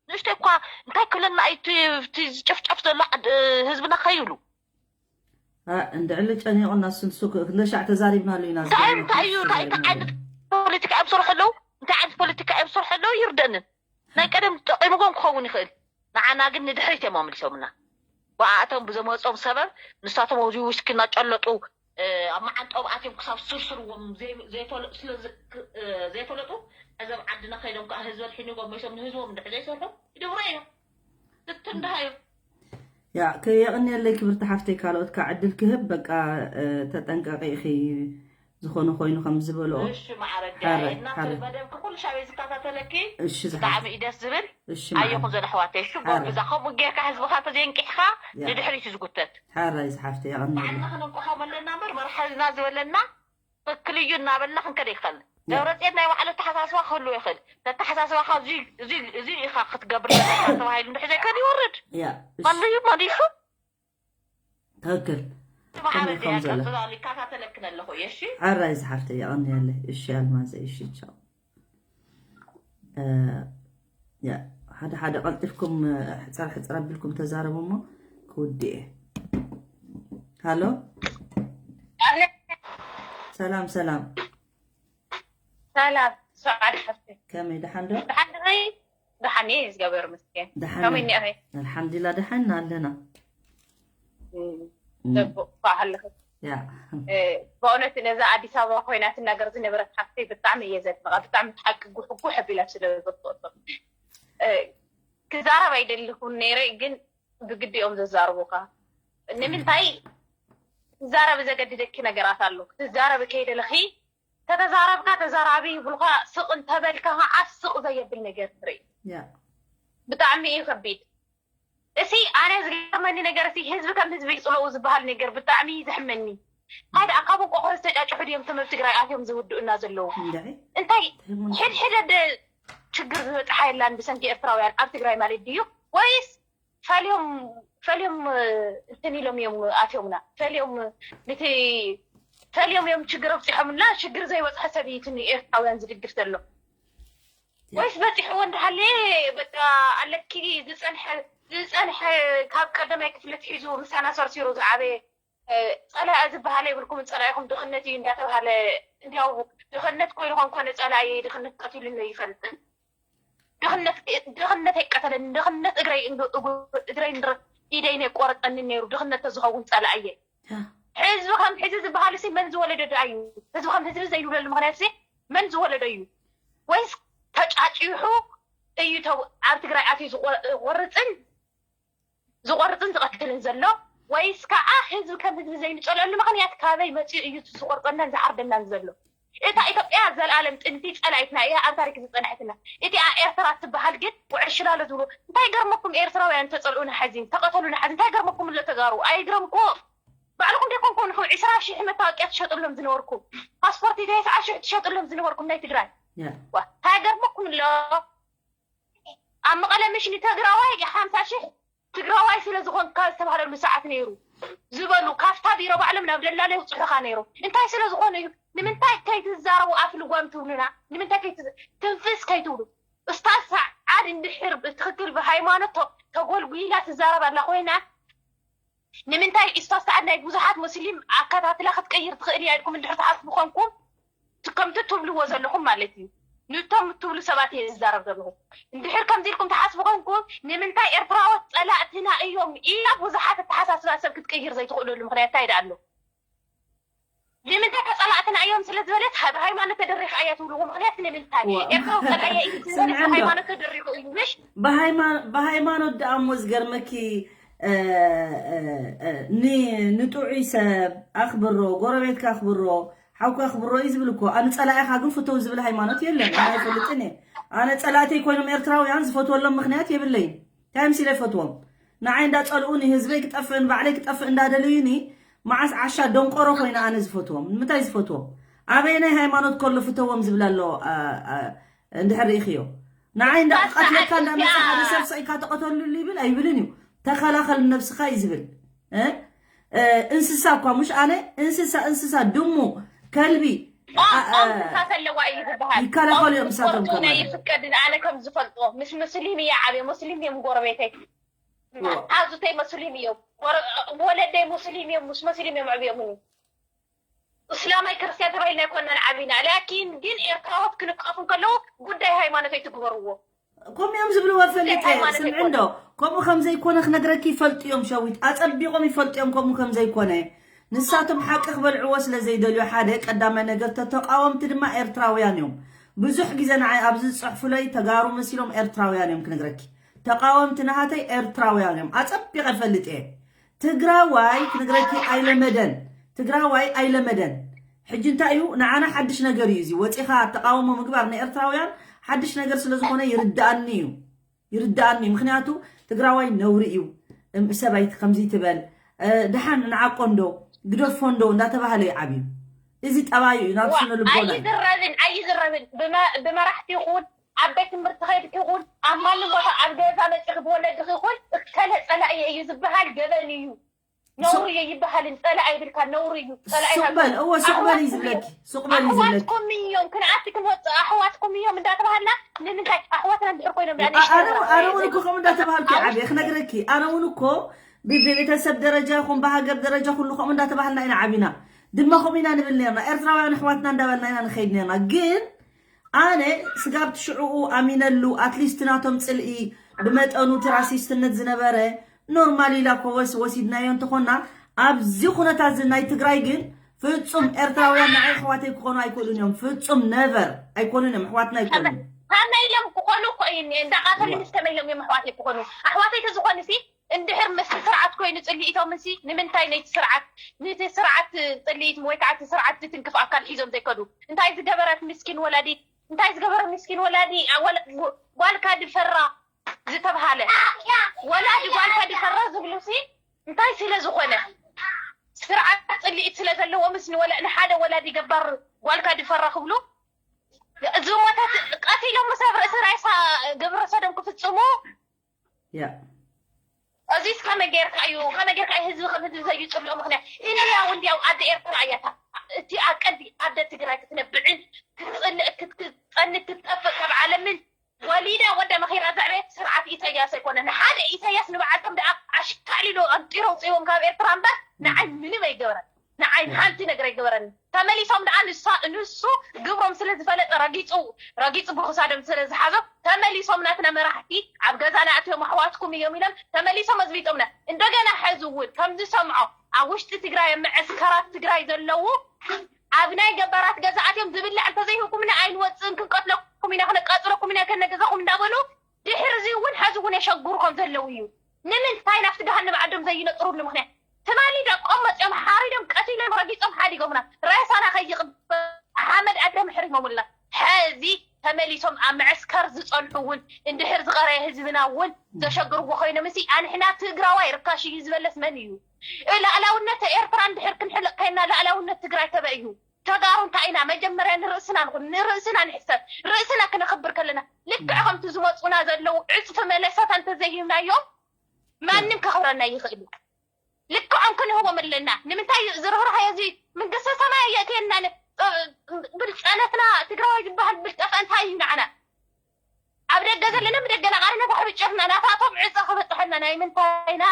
ንእሽተይ እኳ እንታይ ክብለና እዩ? እቲ እቲ ዝጭፍጨፍ ዘሎ ዓድ- ህዝብና ከይብሉ። እንድዕሊ ጨኒቑና እሱ ንሱ ክ- ክንደሻዕ ተዛሪብናሉ ኢና እንታይ እንታይ እዩ እንታይ እንታይ ዓይነት ፖለቲካ እዮም ዝሰርሑ ኣለዉ? እንታይ ዓይነት ፖለቲካ እዮም ዝሰርሑ ኣለዉ? ይርደንን ናይ ቀደም ጠቂምዎም ክኸውን ይኽእል። ንዓና ግን ንድሕሪት እዮም ኣመሊሶምና። ብኣቶም ብዘመፆም ሰበብ ንሳቶም ኣብዚ ውስኪ እናጨለጡ ኣብ መዓንጠኦም ኣትዮም ክሳብ ስርስርዎም ዘይፈለጡ ስለዚ ዘይፈለጡ እዞም ዓድና ከይዶም ከዓ ህዝቢ ኣድሒንዎም መይሶም ንህዝቦም እንድሕር ዘይሰርሑ ይድብሮ እዮም። ትትንድሃዮም። ያ ከየቕንየለይ ክብርቲ ሓፍተይ ካልኦት ከዓ ዕድል ክህብ በቃ ተጠንቀቂ ኢኺ ዝኾነ ኮይኑ ከም ዝበልኦ እሺ ማዕረግ ሓራይ እና ሓራይ መደብ ክኩሉ ሻበይ ዝከታተለኪ እሺ ዝሓ ብጣዕሚ እዩ ደስ ዝብል እሺ ማዕረግ ኣየኹን ዘለ ኣሕዋተይ እሺ ሓራይ ጎብዛ ከምኡ ጌርካ ህዝብኻ ተዘይንቂሕካ ያ ንድሕሪት እዩ ዝጉተት ሓራይ ዝሓፍተ የቐንየለይ ባዕልና ክነንቅሖም ኣለና እምበር መርሓልና ዝበለና ትክክል እዩ እናበልና ክንከደ ይኽእል ያ ደብረፅዮን ናይ ባዕሉ ኣተሓሳስባ ክህልዎ ይኽእል ተተሓሳስባኻ እዚ ኢኻ ክትገብር ዘለካ ተባሂሉ እንድሕ ዘይከድ ይወርድ ያ እሺ ማለዩ ማለይሹ ትክክል ማዕረ ከመይ ከም ዘሎ ይከታተለክን ኣለኹ እየ እሺ ሓራይ ዝሓፍተ የቐንየለይ እሺ ኣልማዘ እሺ ቻው እ፣ ያ፣ ሓደ ሓደ ቀልጢፍኩም እ፣ ሕፅር ሕፅር ኣቢልኩም ተዛረቡ እሞ ክውድእ እየ ሃሎ ሰላም ሰላም ሰላም ሰዓድ ሓፍቲ ከመይ ደሓን ዶ ደሓን ዲኺ? ደሓን እየ እግዚኣብሔር ይመስገን። ደሓን ከመይ እየ። እኒኣኺ? ኣልሓምዱሊላ ደሓን ኣለና እም፣ ጽቡቕ እንኳዕ ሃለኺ። ያ እ፣ ብእውነት ነዛ ኣዲስ ኣበባ ኮይና ትናገር ዝነበረት ሓፍተይ ብጣዕሚ እየ ዘድንቓ። ብጣዕሚ ሓቂ ጉሕ ጉሕ ኣቢላ ስለ ዘውፅኦ። እ፣ ክዛረብ ኣይደለኹን ነይረ ግን ብግዲ እዮም ዘዛርቡኻ። ንምንታይ ትዛረቢ ዘገድደኪ ነገራት ኣሎ። ክትዛረቢ ከይደለኺ ተተዛረብካ ተዛራቢ ይብሉኻ። ስቕ እንተበልካ ከዓ ስቕ ዘየብል ነገር ትርኢ። ያ ብጣዕሚ እዩ ከቢድ። እሲ ኣነ ዝገርመኒ ነገር እሲ ህዝቢ ከም ህዝቢ ይፅለኡ ዝበሃል ነገር ብጣዕሚ እዩ ዘሕመኒ። ሓደ ካብ እንቆቆ ዝተጫጭሑ ድዮም ተመብ ትግራይ ኣትዮም ዝውድኡና ዘለዉ እንድዒ እንታይ ተህሙን ሕድሕደ ደ ችግር ዝበፅሓ የላን ብሰንኪ ኤርትራውያን ኣብ ትግራይ ማለት ድዩ ወይስ ፈልዮም ፈልዮም እንትን ኢሎም እዮም ኣትዮምና ፈልዮም ንቲ ፈልዮም እዮም ችግር ኣብፂሖምና ሽግር ዘይበፅሐ ሰብ እዩ እቲ ንኤርትራውያን ዝድግፍ ዘሎ ወይስ በፂሕዎ እንዳሃለ በቃ ኣለኪ ዝፀንሐ ዝፀንሐ ካብ ቀደማይ ክፍሊ ትሒዙ ምሳና ሰርሲሩ ዝዓበየ ፀላኢ ዝበሃል የብልኩም ፀላኢኹም ድኽነት እዩ እንዳተባሃለ እንዲያው ድኽነት ኮይኑ ኮንኮነ ፀላኢ ድኽነት ቀቲሉኒ ይፈልጥን ድኽነት ድኽነት ኣይቀተለኒ ድኽነት እግረይ እግረይ ኢደይ ነይቆረጠኒ ነይሩ ድኽነት ተዝኸውን ፀላእየ ሕዚ ከም ሕዚ ዝበሃል ሲ መን ዝወለዶ ዶ እዩ ህዝቢ ከም ህዝቢ ዘይንብለሉ ምክንያት ሲ መን ዝወለዶ እዩ ወይስ ተጫጭሑ እዩ ኣብ ትግራይ ኣትዩ ዝቆርፅን ዝቆርፅን ዝቐትልን ዘሎ ወይስ ከዓ ህዝቢ ከም ህዝቢ ዘይንፀልአሉ ምክንያት ካበይ መፂኡ እዩ ዝቆርፀናን ዝሓርደናን ዘሎ እታ ኢትዮጵያ ዘለኣለም ጥንቲ ፀላኢትና እያ ኣብ ታሪክ ዝፀንሐትና እቲኣ ኤርትራ ትበሃል ግን ውዕል ሽላሎ ዝብሉ እንታይ ገርመኩም ኤርትራውያን ተፀልኡና ሓዚ ተቐተሉና ሓዚ እንታይ ገርመኩም ኣሎ ተጋሩ ኣይግረምኩም ባዕልኩም ደይኮንኩም ንኹም ዕስራ ሺሕ መታወቂያ ትሸጥሎም ዝነበርኩም ፓስፖርት ተስዓ ሺሕ ትሸጥሎም ዝነበርኩም ናይ ትግራይ እንታይ ገርመኩም ኣሎ ኣብ መቐለ ምሽ ንትግራዋይ ሓምሳ ሺሕ ትግራዋይ ስለ ዝኾንካ ዝተባህለሉ ሰዓት ነይሩ ዝበሉ ካብታ ቢሮ ባዕሎም ናብ ደላለ ይውፅሑኻ ነይሩ እንታይ ስለ ዝኾነ እዩ ንምንታይ ከይትዛረቡ ኣፍ ልጓም ትብሉና ንምንታይ ትንፍስ ከይትብሉ እስታዝ ሰዓድ እንድሕር ብትክክል ብሃይማኖት ተጎልጉላ ትዛረብ ኣላ ኮይና ንምንታይ እስታዝ ሰዓድ ናይ ብዙሓት ሙስሊም ኣከታትላ ክትቀይር ትኽእል እያ ኢልኩም እንድሕር ትሓስቡ ኮንኩም ከምቲ ትብልዎ ዘለኹም ማለት እዩ ንቶም ትብሉ ሰባት እየ ዝዛረብ ዘለኹ እንድሕር ከምዚ ኢልኩም ትሓስቡ ኮንኩም ንምንታይ ኤርትራዎት ፀላእትና እዮም ኢላ ብዙሓት ኣተሓሳስባ ሰብ ክትቀይር ዘይትኽእለሉ ምክንያት እንታይ ደኣ ኣሎ ንምንታይ ከፀላእትና እዮም ስለ ዝበለት ብሃይማኖት ተደሪኻ እያ ትብልዎ ምክንያት ንምንታይ ኤርትራዊ ፀላእየ እዩ ትብል ሃይማኖት ተደሪኹ እዩ ምሽ ብሃይማኖት ደኣ እሞ ዝገርመኪ ንጥዑይ ሰብ ኣኽብሮ፣ ጎረቤትካ ኣኽብሮ፣ ሓውካ ኣኽብሮ እዩ ዝብል እኮ። ኣነ ጸላኢኻ ግን ፍተው ዝብል ሃይማኖት የለን። ኣነ ኣይፈልጥን እየ። ኣነ ጸላእተይ ኮይኖም ኤርትራውያን ዝፈትወሎም ምኽንያት የብለይን። እንታይ ምስ ኢለ ይፈትዎም? ንዓይ እንዳጸልኡኒ፣ ህዝበይ ክጠፍእ፣ ንባዕለይ ክጠፍእ እንዳደለዩኒ፣ መዓስ ዓሻ ደንቆሮ ኮይነ ኣነ ዝፈትዎም? ንምንታይ ዝፈትዎም? ኣበየናይ ሃይማኖት ከሎ ፍተዎም ዝብል ኣሎ? እንድሕር ርኢኽዮ ንዓይ እንዳ ቀትለካ እንዳመፅእ ሓደ ሰብ ስቕ ኢልካ ተቐተሉሉ ይብል ኣይብልን እዩ። ተኸላኸል ነብስኻ እዩ ዝብል። እንስሳ እኳ፣ ምሽ ኣነ እንስሳ፣ እንስሳ፣ ድሙ፣ ከልቢ፣ ቋንቋ እንስሳ ዘለዋ እዩ ዝበሃል። ይከላኸሉ እዮም እሳቶም ከማን። ይፍቀድን። ኣነ ከም ዝፈልጦ ምስ ሙስሊም እየ ዓብየ። ሙስሊም እዮም ጎረቤተይ፣ ሓዙተይ ሙስሊም እዮም፣ ወለደይ ሙስሊም እዮም፣ ምስ ሙስሊም እዮም ዕብዮምኒ። እስላማይ ክርስቲያን ተባሂልና ኣይኮናን ዓቢና። ላኪን ግን ኤርትራዎት ክንቀፉ እንከለዉ ጉዳይ ሃይማኖት ኣይትግበርዎ። ከምኡ እዮም ዝብልዎ። ፈሊጠ ስምዒ እንዶ ከምኡ ከም ዘይኮነ ክነግረኪ ይፈልጡ እዮም። ሸዊት ኣጸቢቖም ይፈልጡ እዮም ከምኡ ከም ዘይኮነ። ንሳቶም ሓቂ ክበልዕዎ ስለ ዘይደልዩ ሓደ ቀዳማይ ነገር፣ ተተቃወምቲ ድማ ኤርትራውያን እዮም። ብዙሕ ግዜ ንዓይ ኣብዚ ዝጽሕፉለይ ተጋሩ መሲሎም ኤርትራውያን እዮም ክነግረኪ። ተቃወምቲ ናሃተይ ኤርትራውያን እዮም። ኣጸቢቐ ፈልጥ እየ። ትግራዋይ ክነግረኪ ኣይለመደን። ትግራዋይ ኣይለመደን። ሕጂ እንታይ እዩ ንዓና ሓድሽ ነገር እዩ እዚ። ወፂኻ ተቃውሞ ምግባር ንኤርትራውያን ሓድሽ ነገር ስለ ዝኾነ ይርዳኣኒ እዩ። ይርዳኣኒ እዩ። ምክንያቱ ትግራዋይ ነውሪ እዩ። እም፣ ሰበይቲ ከምዚ ትበል፣ እ፣ ደሓን ንዓቆ እንዶ፣ ግደፎ እንዶ እንዳተባሃለ እዩ ዓብዩ። እዚ ጠባዩ እዩ፣ ናብ ስነ ልቦና እዩ። ኣይዝረብን፣ ኣይዝረብን። ብመ-፣ ብመራሕቲ ይኹን፣ ኣብ ቤት ትምህርቲ ከይድክ ይኹን፣ ኣብ ማንም ቦታ፣ ኣብ ገዛ መፂኺ ብወለድኺ ይኹን፣ እከለ ፀላኢ እዩ ዝበሃል ገበን እዩ። ነውሪ እዩ ይበሃልን፣ ፀላኢ ይብልካ፣ ነውሪ እዩ። ፀላኢ ሱቕ በል፣ እወ፣ ሱቕ በል እዩ ዝብለኪ፣ ሱቕ በል እዩ ዝብለኪ። ኣሕዋትኩም እዮም፣ ክንኣቲ ክንወፅእ ኣሕዋትኩም እዮም እንዳተባሃልና፣ ንምንታይ ኣሕዋትና እንድሕር ኮይኖም ደኣ አ-፣ ኣነ፣ ኣነ እውን እኮ ከምኡ እንዳተባሃልኩ እየ ዓብየ፣ ክነግረኪ። ኣነ እውን እኮ ብ-፣ ብቤተሰብ ደረጃ ይኹን ብሃገር ደረጃ ኩሉ ከምኡ እንዳተባሃልና ኢና ዓቢና። ድማ ከምኡ ኢና ንብል ነርና። ኤርትራውያን ኣሕዋትና እንዳበልና ኢና ንኸይድ ነርና። ግን ኣነ ስጋብ ትሽዕኡ ኣሚነሉ፣ ኣትሊስት ናቶም ጽልኢ ብመጠኑ እቲ ራሲስትነት ዝነበረ ኖርማል ኢላ እኮ ወስ-፣ ወሲድናዮ እንተኾና፣ ኣብዚ ኩነታት እዚ ናይ ትግራይ ግን ፍጹም ኤርትራውያን ንዓይ ኣሕዋተይ ክኾኑ ኣይክእሉን እዮም። ፍጹም ነቨር ኣይኮኑን እዮም። ኣሕዋትና ኣይኮኑን። ከመይ ኢሎም ክኾኑ እኮ እዩ እኒኤ። እንዳቓተሉ ምስ ከመይ ኢሎም እዮም ኣሕዋተይ ክኾኑ? ኣሕዋተይ ተዝኾኑ ሲ እንድሕር ምስቲ ስርዓት ኮይኑ ጽልኢቶም ሲ ንምንታይ ነቲ ስርዓት፣ ነቲ ስርዓት ጽልኢት ወይ ከዓ እቲ ስርዓት ዝትንክፍ ኣካል ሒዞም ዘይከዱ? እንታይ ዝገበረት ምስኪን ወላዲት? እንታይ ዝገበረ ምስኪን ወላዲ? ጓልካ ድፈራ ዝተብሃለ ወላዲ ጓልካ ድፈራ ዝብሉ ሲ እንታይ ስለ ዝኾነ? ስርዓት ጽልኢት ስለ ዘለዎ ምስ ንወላ-፣ ንሓደ ወላዲ ገባር ጓልካ ድፈራ ክብሉ ዝሞተት ቀቲሎም ምስ ኣብ ርእሲ ሬሳ ግብረ ሰዶም ክፍጽሙ ያ እዚስ ከመይ ጌርካ እዩ፣ ከመይ ጌርካ እዩ ህዝቢ ከም ህዝቢ ዘዩጽልኦ? ምኽንያት እንዲያው እንዲያው ኣደ ኤርትራ እያ እታ፣ እቲ ኣቀዲ ኣደ ትግራይ ክትነብዕን ክትጽልእ ክትጸንት ክትጠፍእ ካብ ዓለምን ወሊዳ ወዳ መኺራ ዘዕበየት ስርዓት ኢሰያስ ኣይኮነን። ሓደ ኢሰያስ ንበዓልቶም ደኣ ኣሽካዕሊሉ ኣምጢሩ ኣውፅዎም ካብ ኤርትራ እምበር ንዓይ ምንም ኣይገበረን። ንዓይ ሓንቲ ነገር ኣይገበረን። ተመሊሶም ደኣ ንሳ-፣ ንሱ ግብሮም ስለ ዝፈለጠ ረጊፁ ረጊፁ ብክሳዶም ስለ ዝሓዞም ተመሊሶም ናትና መራሕቲ ኣብ ገዛና ኣትዮም ኣሕዋትኩም እዮም ኢሎም ተመሊሶም ኣዝቢጦምና። እንደገና ሕዚ እውን ከም ዝሰምዖ ኣብ ውሽጢ ትግራይ ኣብ መዐስከራት ትግራይ ዘለዉ ኣብ ናይ ገባራት ገዛ ኣትዮም ዝብላዕ እንተዘይህብኩምና ኣይንወፅእን፣ ክንቀትለኩም ኢና፣ ክነቃፅለኩም ኢና፣ ከነ ገዛኹም እንዳበሉ ድሕሪ እዚ እውን ሕዚ እውን የሸግሩ ከም ዘለዉ እዩ። ንምንታይ ናብቲ ገሃነብ ዓዶም ዘይነጥሩሉ ምኽንያት? ትማሊ ደቆም መፅኦም ሓሪዶም ቀቲሎም ረጊፆም ሓዲጎምና ሬሳና ከይቕበር ሓመድ ኣደም ሕሪሞምልና። ሕዚ ተመሊሶም ኣብ መዐስከር ዝፀንሑ እውን እንድሕር ዝቐረየ ህዝብና እውን ዘሸግርዎ ኮይኖም እሲ ኣንሕና ትግራዋይ ርካሽ እዩ ዝበለስ መን እዩ? ላእላውነት ኤርትራ እንድሕር ክንሕለቕ ከይና ላእላውነት ትግራይ ከበይ እዩ? ተጋሩ እንታይ ኢና? መጀመርያ ንርእስና ንኹን፣ ንርእስና ንሕሰብ። ርእስና ክነኽብር ከለና ልክዕ ከምቲ ዝመፁና ዘለዉ ዕፅፊ መለሰታ እንተዘይሂብናዮም ማንም ከኽብረና ይኽእል እዩ። ልክዖም ክንህቦም ኣለና። ንምንታይ ዝርህርሃዮ እዚ መንግስተ ሰማይ የእትየና ን-፣ ብልፀነትና ትግራዋይ ዝበሃል ብልጠፈ እንታይ እዩ ንዓና? ኣብ ደገ ዘለና ብደገና ቃሪ ነፋሕብጭርና ናታቶም ዕፀ ክበፅሐና ናይ ምንታይና?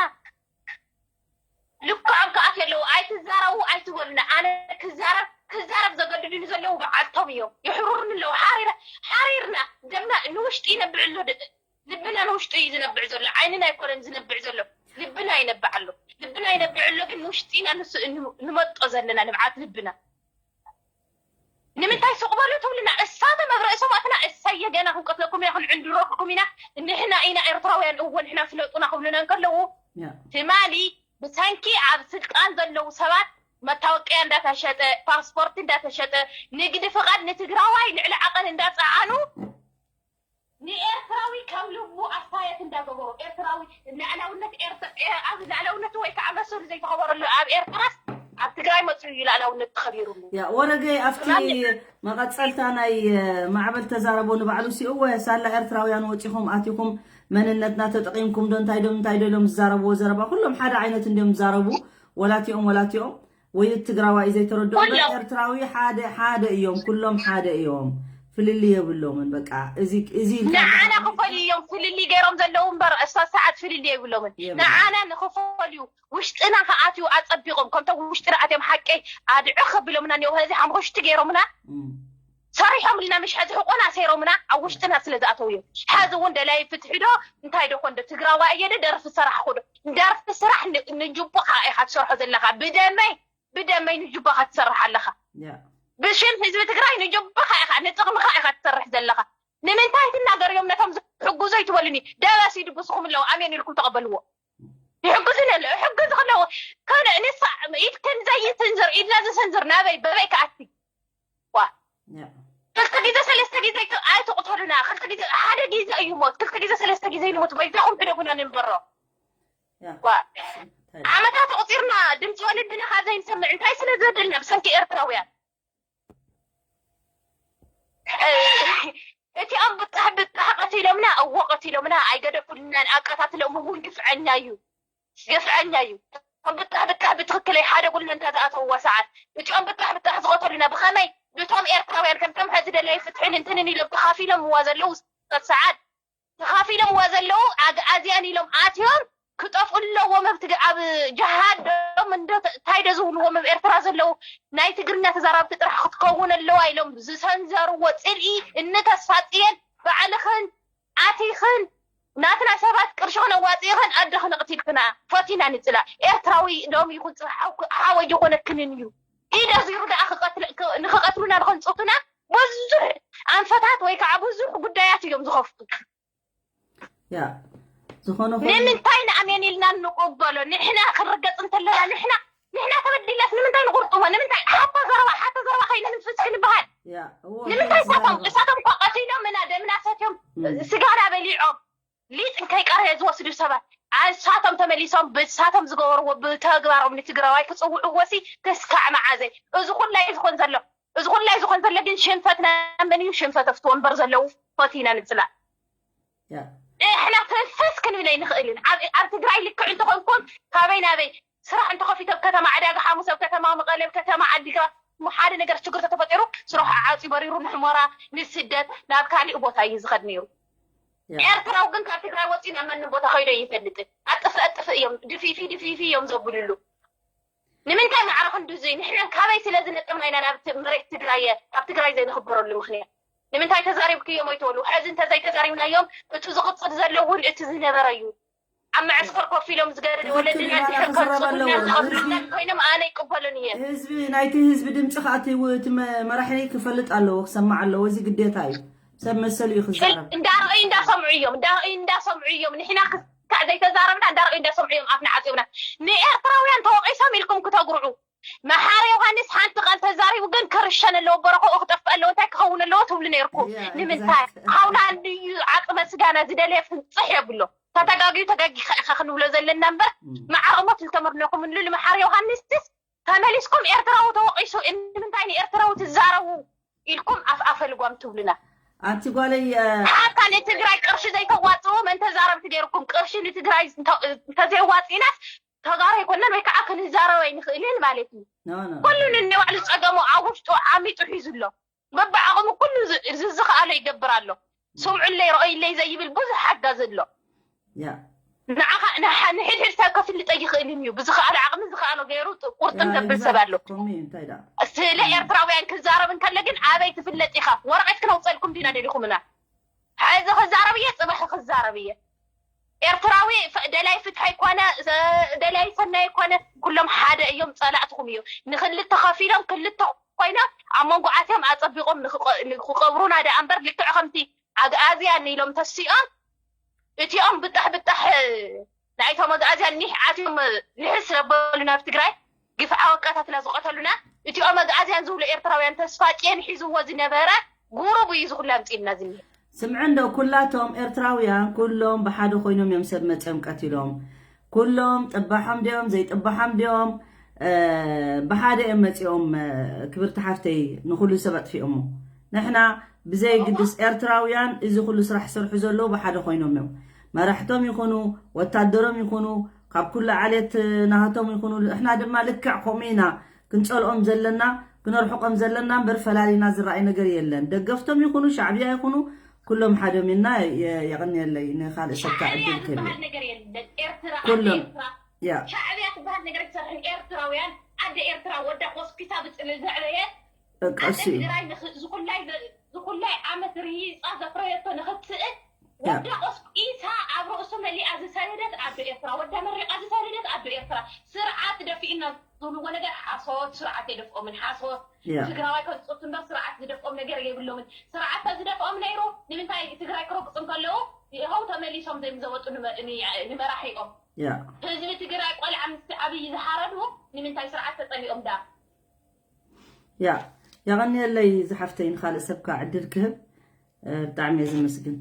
ልክዖም ከኣት የለዉ። ኣይትዛረቡ ኣይትበሉና። ኣነ ክዛረብ ክዛረብ ዘገድዱኒ ዘለዉ በዓልቶም እዮም። ይሕሩርኒ ኣለዉ። ሓሪረ ሓሪርና ደምና ንውሽጢ ይነብዕ ኣሎ። ድ-፣ ልብና ንውሽጢ እዩ ዝነብዕ ዘሎ። ዓይንና ኣይኮነን ዝነብዕ ዘሎ። ልብና ይነብዕ ኣሎ። ልብና ይነብዕ ኣሎ ግን ንውሽጢና ንስ-፣ ን-፣ ንመጦ ዘለና ንብዓት ልብና። ንምንታይ ሱቕ በሉ ትብሉና? እሳቶም ኣብ ርእሶም ኣትና እሰየ ገና ክንቀትለኩም ኢና ክንዕንድረኩም ኢና ንሕና ኢና ኤርትራውያን እወ ንሕና ፍለጡና ክብሉና እንከለዉ ያ ትማሊ ብሰንኪ ኣብ ስልጣን ዘለዉ ሰባት መታወቅያ እንዳተሸጠ ፓስፖርት እንዳተሸጠ ንግዲ ፍቓድ ንትግራዋይ ልዕሊ ዓቐን እንዳፀዓኑ ንኤርትራዊ ከም ልቡ ኣስታየት እንዳገበሩ ኤርትራዊ ልዕላውነት ኤርትራ ኣብ ልዕላውነቱ ወይ ከዓ መሰሉ ዘይተኸበረሉ ኣብ ኤርትራስ ኣብ ትግራይ መፅኡ እዩ ልዕላውነት ተኸቢሩሉ። ያ ወረገይ ኣብቲ ማንም መቐፀልታ ናይ ማዕበል ተዛረቦ ንባዕሉ ሲኡ ወ ሳላ ኤርትራውያን ወፂኹም ኣቲኹም መንነትና ተጠቒምኩም ዶ እንታይ ዶ እንታይ ዶ ኢሎም ዝዛረብዎ ዘረባ ኩሎም ሓደ ዓይነት እንዲዮም ዝዛረቡ። ወላቲኦም ወላቲኦም ወይ ትግራዋይ ዘይተረድኦ ኩሎም። ኤርትራዊ ሓደ ሓደ እዮም። ኩሎም ሓደ እዮም። ፍልልይ የብሎምን። በቃ እዚ እዚ ኢልካ ንዓና ክፈልዩ እዮም። ፍልልይ ገይሮም ዘለዉ እምበር እሳ ሰዓት ፍልልይ የብሎምን። የብሎም። ንዓና ንክፈልዩ ውሽጥና ከኣትዩ ኣጸቢቖም ከምቶም ውሽጥና ኣትዮም ሓቀይ ኣድዑ ከቢሎምና እኒኦ። ሕዚ ሓምኮሽቲ ገይሮምና እም። ሰሪሖምልና ምሽ ሕዚ ሕቆና ሰይሮምና ኣብ ውሽጥና ስለ ዝኣተው እዮም። ሕዚ እውን ደላይ ፍትሒ ዶ እንታይ ዶ ኮን ዶ ትግራዋይ እየ ዶ ደርፊ ሰራሕ ኮዶ ደርፊ ስራሕ ን- ንጅቡኻ ኢኻ ትሰርሖ ዘለኻ። ብደመይ ብደመይ ንጅቡኻ ትሰርሕ ኣለኻ። ያ ብሽም ህዝቢ ትግራይ ንጅቡኻ ኢኻ ንጥቕምኻ ኢኻ ትሰርሕ ዘለኻ። ንምንታይ ትናገር እዮም ነቶም ዝሕግዙ ይትበሉኒ። ደበስ ይድብስኹም ኣለዉ ኣሜን ኢልኩም ተቐበልዎ። ይሕግዙ ነለ ይሕግዙ ከለዉ ከነ ንሳ ኢድክን ዘይትንዝር ኢድና ዝሰንዝር ናበይ በበይ ከኣቲ ዋ ያ ክልተ ግዜ ሰለስተ ግዜ ኣይትቕተሉና። ክልተ ግዜ ሓደ ግዜ እዩ ሞት። ክልተ ግዜ ሰለስተ ግዜ ይሞት። በይዛኹም ሕደጉና ንንበሮ ያ ዋ እንታይ ዓመታት ኣቑፂርና ድምፂ ወለድና ካብ ዘይንሰምዕ እንታይ ስለ ዘደልና ብሰንኪ ኤርትራውያን እቲኦም ብጣሕ ብጣሕ ቀቲሎምና እዎ ቀቲሎምና ኣይገደፉልናን ኣቀታትሎም እውን ግፍዐኛ እዩ ግፍዐኛ እዩ እቶም ብጣሕ ብጣሕ ብትክክል ኣይሓደጉልና እንተ ዝኣተውዋ ሰዓት እቲኦም ብጣሕ ብጣሕ ዝቐተሉና ብኸመይ ብቶም ኤርትራውያን ከምቶም ሕዚ ደላይ ፍትሕን እንትንን ኢሎም ተኻፊሎምዋ ዘለዉ ሰዓት ተኻፊሎምዋ ዘለዉ ኣግኣዝያን ኢሎም ኣትዮም ክጠፍኡ ኣለዎም ኣብ ትግ- ኣብ ጀሃድ ዶም እንዶ እንታይ ዶ ዝብልዎም ኣብ ኤርትራ ዘለዉ ናይ ትግርኛ ተዛራብቲ ጥራሕ ክትከውን ኣለዋ ኢሎም ዝሰንዘርዎ ፅልኢ እኒ ተስፋፅየን ባዕልኽን ኣቲኽን ናትና ሰባት ቅርሽኽን ኣዋፂእኽን ኣደኽን ኣቕቲልክና ፈቲና ንፅላ ኤርትራዊ ዶም ይኹን ፅባሕ ሓወ- ሓወ ይኾነክንን እዩ ኢደ ዚሩ ደኣ ክቐትለ- ክ- ንኽቐትሉና ንኸንፅቱና ብዙሕ ኣንፈታት ወይ ከዓ ብዙሕ ጉዳያት እዮም ዝኸፍቱ ያ ዝኾነ ኾነ ንምንታይ ንኣሜን ኢልና እንቕበሎ ንሕና ክንርገፅ እንተለና ንሕና ንሕና ተበዲላስ ንምንታይ ንቁርጥሞ ንምንታይ ሓታ ዘረባ ሓታ ዘረባ ከይነ ንፍስ ክንበሃል ያ እዎ ንምንታይ እንታይ ሳቶም ዘረባ? እሳቶም እኳ ቀቲሎም እና ደምና ሰትዮም እም። ስጋና በሊዖም ሊጥ እንከይቀረየ ዝወስዱ ሰባት እሳቶም ተመሊሶም ብሳቶም ዝገበርዎ ብተግባሮም ንትግራዋይ ክፅውዕዎ ሲ ክስካዕ መዓዘይ እዚ ኩላይ ዝኾን ዘሎ እዚ ኩላይ ዝኾን ዘሎ ግን ሽንፈትና መን እዩ ሽንፈት ኣብቲ ወንበር ዘለዉ ፈቲና ንፅላ ያ ንሕና ተንፈስ ክንብል ኣይንኽእልን ኣብ ኣብ ትግራይ ልክዕ እንተኾንኩም ካበይ ናበይ ስራሕ እንተኸፊቱ ኣብ ከተማ ዕዳጋ ሓሙስ ኣብ ከተማ መቐለ ኣብ ከተማ ዓዲግራት ሓደ ነገር ችግር ተተፈጢሩ ስራሕ ዓፂ በሪሩ ንሕሞራ ንስደት ናብ ካሊእ ቦታ እዩ ዝኸድ ነይሩ ያ ኤርትራዊ ግን ካብ ትግራይ ወፂ ናብ መንም ቦታ ከይዶ ይፈልጥን ኣጥፍ ኣጥፍ እዮም ድፊፊ ድፊፊ እዮም ዘብልሉ ንምንታይ ማዕረ ክንድዙ ንሕና ካበይ ስለ ዝነጠምና ኢና ናብ ት- መሬት ትግራይ ኣብ ትግራይ ዘይንኽበረሉ ምኽንያት ንምንታይ ተዛሪብክዮም ኣይትበሉ ሕዚ እንተዘይተዛሪብናዮም እቲ ዝቕፅል ዘሎ እውን እቲ ዝነበረ እዩ ኣብ መዕስከር ኮፍ ኢሎም ዝገርድ ትኽክል ወለድና ኢና፣ እንዲሕር ክዝረብ ከንፅጉና ኣለዎ። ዝኸፍሉና ህዝቢ- ኮይኖም ኣነ ይቅበሉን እየ ህዝቢ ናይቲ ህዝቢ ድምፂ ከዓ እቲ ው- እቲ መ- መራሒ ክፈልጥ ኣለዎ ክሰማዕ ኣለዎ እዚ ግዴታ እዩ ሰብ መሰሉ እዩ ክዛረብ እንዳረኣዩ እንዳሰምዑ እዮም እንዳረኣዩ እንዳሰምዑ እዮም ንሕና ክሳዕ ዘይተዛረብና እንዳረኣዩ እንዳሰምዑ እዮም ኣፍና ዓፂብና ንኤርትራውያን ተወቂሶም ኢልኩም ክተጉርዑ መሓሪ ዮሃንስ ሓንቲ ቃል ተዛሪቡ ግን ክርሸን ኣለዎ በረኮኡ ክጠፍእ ኣለዎ እንታይ ክኸውን ኣለዎ ትብሉ ነርኩም Yeah, ንምንታይ exactly. ሓውና እንድዩ ዓፅመ ስጋና ዝደለየ ፍንፅሕ የብሎ ተተጋግዩ ተጋጊኻ ኢኻ ክንብሎ ዘለና እምበር Mm. መዓረሞት ዝተመርነኹም ንሉ መሓሪ ዮሃንስስ ተመሊስኩም ኤርትራዊ ተወቂሱ ንምንታይ ንኤርትራዊ ትዛረቡ ኢልኩም ኣፍ ኣፈ ልጓም ትብሉና ኣንቲ ጓለይ እ፣ ሓታ ንትግራይ ቅርሺ ዘይተዋፅኡ መን ተዛረብቲ ገይርኩም ቅርሺ ንትግራይ እንተ- እንተዘይዋፂእናስ ተጋሩ ኣይኮነን ወይ ከዓ ክንዛረብ ኣይንኽእልን ማለት እዩ no, no. ኩሉ ንንባዕሉ ፀገሙ ኣብ ውሽጡ ዓሚጡ ሒዙ ኣሎ በብዓቕሙ ኩሉ ዝ- ዝዝኽኣሎ ይገብር ኣሎ ስምዑለይ ረኦይለይ ዘይብል ብዙሕ ሓጋዚ ኣሎ Yeah. ንዓኻ ንሓ- ንሕድሕድ ሰብ ከፍልጠ ይኽእልን እዩ ብዝኽኣሎ ዓቕሚ ዝኽኣሎ ገይሩ ጥ- ቁርጥም Yeah, ዘብል ሰብ ኣሎ exactly. ከምኡ እዩ፣ እንታይ ደኣ? ስለ ኤርትራውያን ክዛረብ እንከሎ ግን ኣበይ ትፍለጥ ኢኻ ወረቐት ክነውፀልኩም ዲና ደሊኹምና ሕዚ ክዛረብ እየ ፅባሕ ክዛረብ እየ ኤርትራዊ ፍ- ደላይ ፍትሐ ይኮነ እ- ደላይ ሰናይ ይኮነ ኩሎም ሓደ እዮም ፀላእትኹም እዮም ንክልተ ከፊሎም ክልተ ኮይኖም ኣብ መንጎ ኣትዮም ኣፀቢቆም ንክቀ- ንክቀብሩና ደኣ እምበር ልክዕ ከምቲ ኣግኣዝያን ኢሎም ተሲኦም እቲኦም ብጣሕ ብጣሕ ናይቶም ኣግኣዝያን ኒሕ ኣትዮም ልሕስ ስለበሉ ናብ ትግራይ ግፍዓዊ ኣቃታትና ዝቐተሉና እቲኦም ኣግኣዝያን ዝብሉ ኤርትራውያን ተስፋ ጭየን ሒዝዎ ዝነበረ ጉሩብ እዩ ዝኩሉ ኣምፂልና ዝኒሀ ስምዒ እንዶ ኩላቶም ኤርትራውያን ኩሎም ብሓደ ኮይኖም እዮም ሰብ መፅኦም ቀቲሎም ኩሎም ጥባሖም ድዮም ዘይጥባሖም ድዮም እ፣ ብሓደ እዮም መፂኦም እ፣ ክብርቲ ሓፍተይ ንኩሉ ሰብ ኣጥፊኦሞ ንሕና ብዘይግድስ ኤርትራውያን እዚ ኩሉ ስራሕ ዝሰርሑ ዘለዉ ብሓደ ኮይኖም እዮም መራሕቶም ይኹኑ ወታደሮም ይኹኑ ኣብ ኩሉ ዓሌት ናሃቶም ይኹኑ፣ እሕና ድማ ልክዕ ከምኡ ኢና ክንጸልኦም ዘለና፣ ክነርሕቆም ዘለና እምበር ፈላሊና ዝረኣይ ነገር የለን። ደገፍቶም ይኹኑ፣ ሻዕብያ ይኹኑ፣ ኩሎም ሓደም ኢና። የ-፣ የቐንየለይ፣ ንኻልእ ሰብ ከዓ ዕድል ክህብ እየ። ነገር የለን። ኤርትራ፣ ኩሎም፣ ኤርትራ፣ ያ። ሻዕብያ ትበሃል ነገር ትሰርሕን ኤርትራውያን፣ ኣደ ኤርትራ፣ ወዳ ሆስፒታል ብጽልል ዘዕበየ፣ በቃ ኣደ እሱ እዩ። ትግራይ ንኽ-፣ ዝኹላይ፣ ዝኹላይ ዓመት ርሂጻ ዘፍረየቶ ንኽትስእን፣ ያ። ወዳ ቆስቂሳ ኣብ ርእሱ መሊኣ ዝሰደደት ኣዶ ኤርትራ፣ ወዳ መሪቓ ዝሰደደት ኣዶ ኤርትራ። ስርዓት ደፊእና ዝብልዎ ነገር ሓሶት፣ ስርዓት የደፍኦምን ሓሶት። ያ። ትግራዋይ ከዝፅቱ እምበር ስርዓት ዝደፍኦም ነገር የብሎምን። ስርዓት ተዝደፍኦም ነይሩ ንምንታይ ትግራይ ክረግፁ እንከለዉ ይኸው ተመሊሶም ዘም ዘወጡ ንመ-፣ ን-፣ ንመራሒኦም? ያ። ህዝቢ ትግራይ ቆልዓ ምስ ዓብዪ ዝሓረዱ ንምንታይ ስርዓት ተፀሊኦም ዳ? ያ። የቐንየለይ ዝሓፍተይ፣ ንኻልእ ሰብ ከዓ ዕድል ክህብ፣ እ፣ ብጣዕሚ እየ ዝመስግን።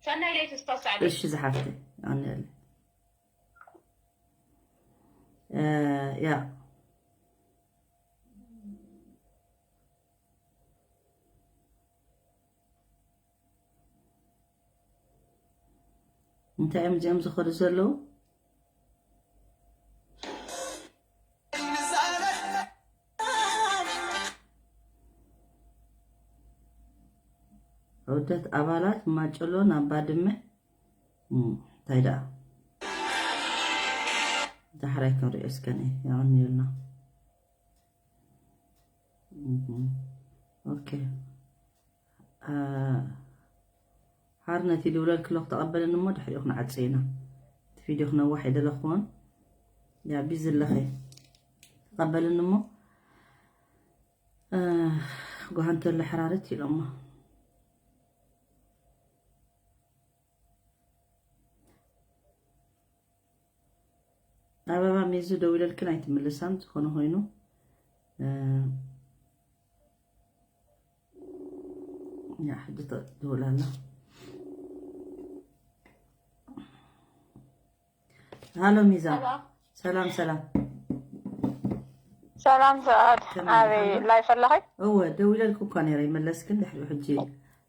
ሰናይ ለይቲ ዝተወሰዐ እሺ ዝሓፍተይ፣ የቐንየለይ። እ፣ ያ። እንታይ እዮም እዚኦም ዝኸዱ ዘለዉ? ዑደት ኣባላት ማጨሎ ናብ ባድመ። እም፣ እንታይ ደኣ? ዳሕራይ ክንሪኦ እስከ፣ የቐንየልና። እም፣ ኦኬ። አ፣ ሓርነት ይድውለልኪ ኣለኹ፣ ተቐበልኒ እሞ ድሕሪኡ ክንዓጽ ኢና። እቲ ቪድዮ ክነዋሕ ኣይደለኹዎን። ያ፣ ቢዚ ኣለኺ። ተቐበልኒ እሞ፣ እ፣ ጓሃን ተሎ ሕራርት ኢሎሞ። ኣበባ ሜዙ ደዊለልክን ኣይትምልሳን፣ ዝኾነ ኮይኑ፣ እ፣ ያ፣ ሕጂ ትድውል ኣላ። ሃሎ ሚዛ። ሄሎ። ሰላም፣ ሰላም። ሰላም ሰዓድ፣ ከመይ ኣበይ ሓሎ? ላይፍ ኣለኺ? እወ፣ ደዊለልኩ እኳ ነይረ፣ ይመለስክን ድሕሪኡ ሕጂ።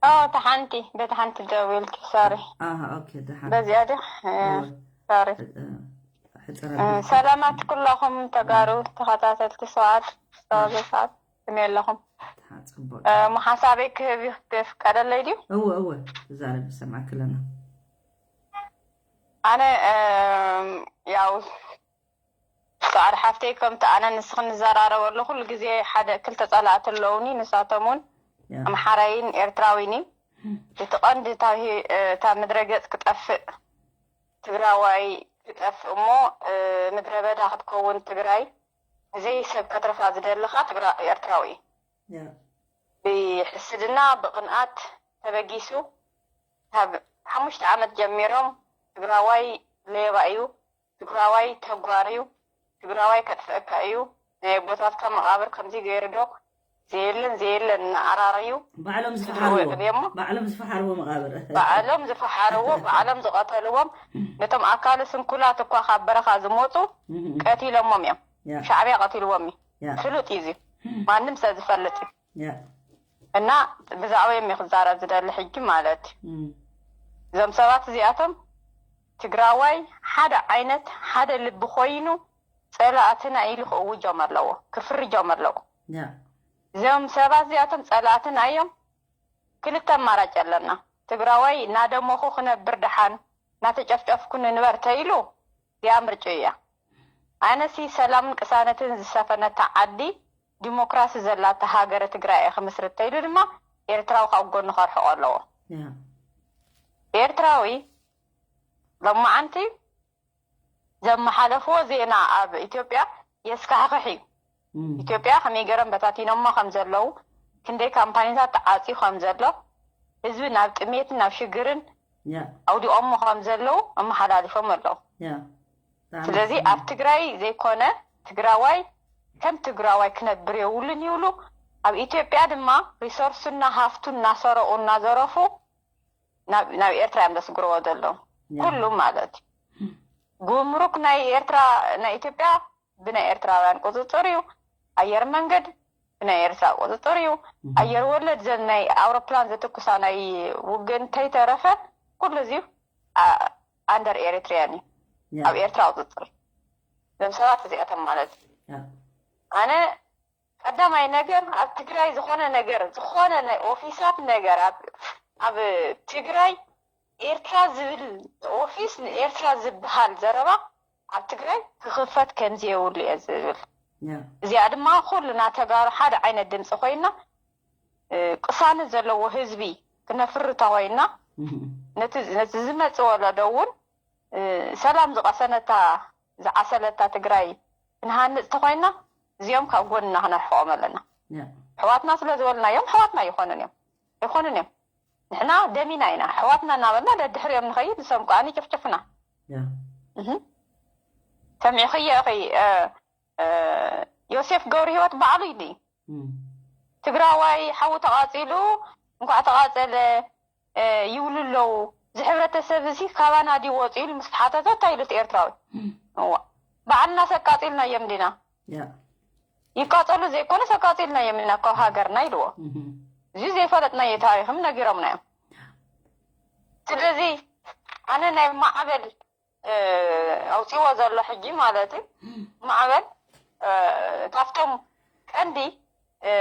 ኦ፣ ተሓንቲ፣ በቲ ሓንቲ ደዊልኪ፣ ሶሪ። ኣሃ፣ ኦኬ፣ ደሓን። በዚኣ ድያ? እ፣ እወ። ሶሪ። ሕጽ-፣ ሕጽር እ፣ ኣቢልኪ። ሰላማት ኩላኹም ተጋሩ ተኸታተልቲ ሰዓድ፣ ዝተዋዘ ሰዓድ፣ ከመይ ኣለኹም? ደሓን፣ ጽቡቕ። እ፣ እሞ ሓሳበይ ክህብ እዩ፣ ክፍቀደለይ ድዩ? እወ፣ እወ፣ ትዛረቢ፣ ንሰምዓኪ ኣለና። ኣነ፣ እ፣ ያው፣ ሰዓድ ሓፍተይ፣ ከምቲ ኣነ ንስኽን ንዘራረበሉ፣ ኩሉ ግዜ ሓደ ክልተ ጸላእቲ ኣለውኒ፣ ንሳቶም እውን ያ። ኣምሓራይን ኤርትራዊን እዩ። እቲ ቀንዲ እታ ሂ-፣ እታ ምድረ ገጽ ክጠፍእ፣ ትግራዋይ ክጠፍእ እሞ፣ እ፣ ምድረ በዳ ክትከውን ትግራይ፣ ዘይሰብ ከትርፋ ዝደሊ ኸኣ ትግራ-፣ ኤርትራዊ እዩ። ያ። ብሕስድና፣ ብቕንኣት ተበጊሱ፣ ካብ ሓሙሽተ ዓመት ጀሚሮም ትግራዋይ ሌባ እዩ፣ ትግራዋይ ተጓር እዩ፣ ትግራዋይ ከጥፍአካ እዩ፣ ናይ ኣቦታትካ መቓብር ከምዚ ገይሩ ዶ፣ ዘየለን ዘየለን እናኣራረዩ ባዕሎም ስድርኡ ዝፈሓርዎ፣ የቕንየሞ። ባዕሎም ዝፈሓርዎ መቓብር። ባዕሎም ዝፈሓርዎ፣ ባዕሎም ዝቐተልዎም፣ ነቶም ኣካለ ስንኩላት እኳ ካብ በረኻ ዝመፁ እህ፣ ቀቲሎሞም እዮም። ያ። ሻዕብያ ቀቲልዎም እዩ። ያ። ፍሉጥ እዩ እዚ። ማንም ሰብ ዝፈልጥ እዩ። ያ። እና ብዛዕባኦም እየ ክዛረብ ዝደሊ ሕጂ ማለት እዩ። እም፣ እዞም ሰባት እዚኣቶም ትግራዋይ ሓደ ዓይነት ሓደ ልቢ ኮይኑ ጸላእትና ኢሉ ክእውጆም ኣለዎ፣ ክፍርጆም ኣለዎ። ያ። እዞም ሰባት እዚኣቶም ጸላእትና እዮም። ክልተ ኣማራጭ ኣለና። ትግራዋይ እናደመኹ ክነብር ደሓን፣ እናተጨፍጨፍኩ ንንበር ተይሉ እዚኣ ምርጭኡ እያ። ኣነሲ ሰላምን ቅሳነትን ዝሰፈነታ ዓዲ፣ ዲሞክራሲ ዘላታ ሃገረ ትግራይ እየ ክምስርት ተይሉ ድማ ኤርትራዊ ካብ ጎኑ ከርሕቆ ኣለዎ። ያ። ኤርትራዊ ሎማዓንቲ ዘመሓለፍዎ ዜና ኣብ ኢትዮጵያ የስካሕክሕ እዩ። እም፣ ኢትዮጵያ ከመይ ገይሮም በታቲኖሞ ከም ዘለዉ፣ ክንደይ ካምፓኒታት ተዓፅዩ ከም ዘሎ፣ ህዝቢ ናብ ጥሜትን ናብ ሽግርን ያ። ኣውዲቖሞ ከም ዘለዉ ኣመሓላሊፎም ኣለዉ። ያ። ብጣዕሚ ስለዚ ጽቡቕ። ኣብ ትግራይ ዘይኮነ ትግራዋይ ከም ትግራዋይ ክነብር የብሉን ይብሉ። ኣብ ኢትዮጵያ ድማ ሪሶርስና ሃፍቱ እናሰረቑ እናዘረፉ ናብ ናብ ኤርትራ እዮም ዘስግርዎ ዘለዉ። ያ። ኩሉ ማለት እዩ። ጉምሩክ ናይ ኤርትራ፣ ናይ ኢትዮጵያ ብናይ ኤርትራውያን ቁፅፅር እዩ። ኣየር መንገድ ብናይ ኤርትራ ቁፅፅር እዩ። እህ፣ ኣየር ወለድ ዘን ናይ ኣውሮፕላን ዘትኩሳ ናይ ውግእ እንተይተረፈ ኩሉ እዚ ኣንደር ኤሪትሪያን እዩ። ያ። ኣብ ኤርትራ ቁፅፅር እዞም ሰባት እዚኣቶም ማለት እዩ። ያ። ኣነ ቀዳማይ ነገር ኣብ ትግራይ ዝኾነ ነገር ዝኾነ ናይ ኦፊሳት ነገር ኣብ ኣብ ትግራይ ኤርትራ ዝብል ኦፊስ ንኤርትራ ዝበሃል ዘረባ ኣብ ትግራይ ክኽፈት ከምዚ የብሉ እየ ዝብል። ያ። እዚኣ ድማ ኩልና ተጋሩ ሓደ ዓይነት ድምፂ ኮይና እ፣ ቅሳነት ዘለዎ ህዝቢ ክነፍሪ ተኮይና እህ። ነቲ ነቲ ዝመፅእ ወለዶ እውን እ፣ ሰላም ዝቀሰነታ ዝዓሰለታ ትግራይ ክንሃንፅ ተኮይና እዚኦም ካብ ጎንና ክነርሕቆም ኣለና። ያ። ኣሕዋትና ስለ ዝበልናዮም ኣሕዋትና ኣይኮኑን እዮም ኣይኮኑን እዮም። ንሕና ደሚና ኢና ኣሕዋትና እናበልና ደድሕሪኦም ንኸይድ ንሶም ከዓ ይጭፍጭፉና። ያ። እህ። ሰሚዕኽዮ ኢኺ እ፣ እ፣ ዮሴፍ ገብረ ህይወት ባዕሉ እዩ ድዩ እም። ትግራዋይ ሓዊ ተቃፂሉ እንኳዕ ተቃፀለ እ፣ ይብሉ ኣለዉ። እዚ ሕብረተሰብ እዚ ካባና ድዩ ወፂኡ ኢሉ ምስ ተሓተተ እንታይ ኢሉ እቲ ኤርትራዊ? እዋ ባዕልና ሰቃፂልናዮም ዲና? ያ። ይቃፀሉ ዘይኮነስ ኣቃፂልናዮም ኢና ካብ ሃገርና ኢልዎ። እህ። እዚ ዘይፈለጥናዮ ታሪኽም ነጊሮምና እዮም። ስለዚ ኣነ ናይ ማዕበል እ፣ ኣውፂዎ ዘሎ ሕጂ ማለት እዩ። ማዕበል እ፣ ካብቶም ቀንዲ እ፣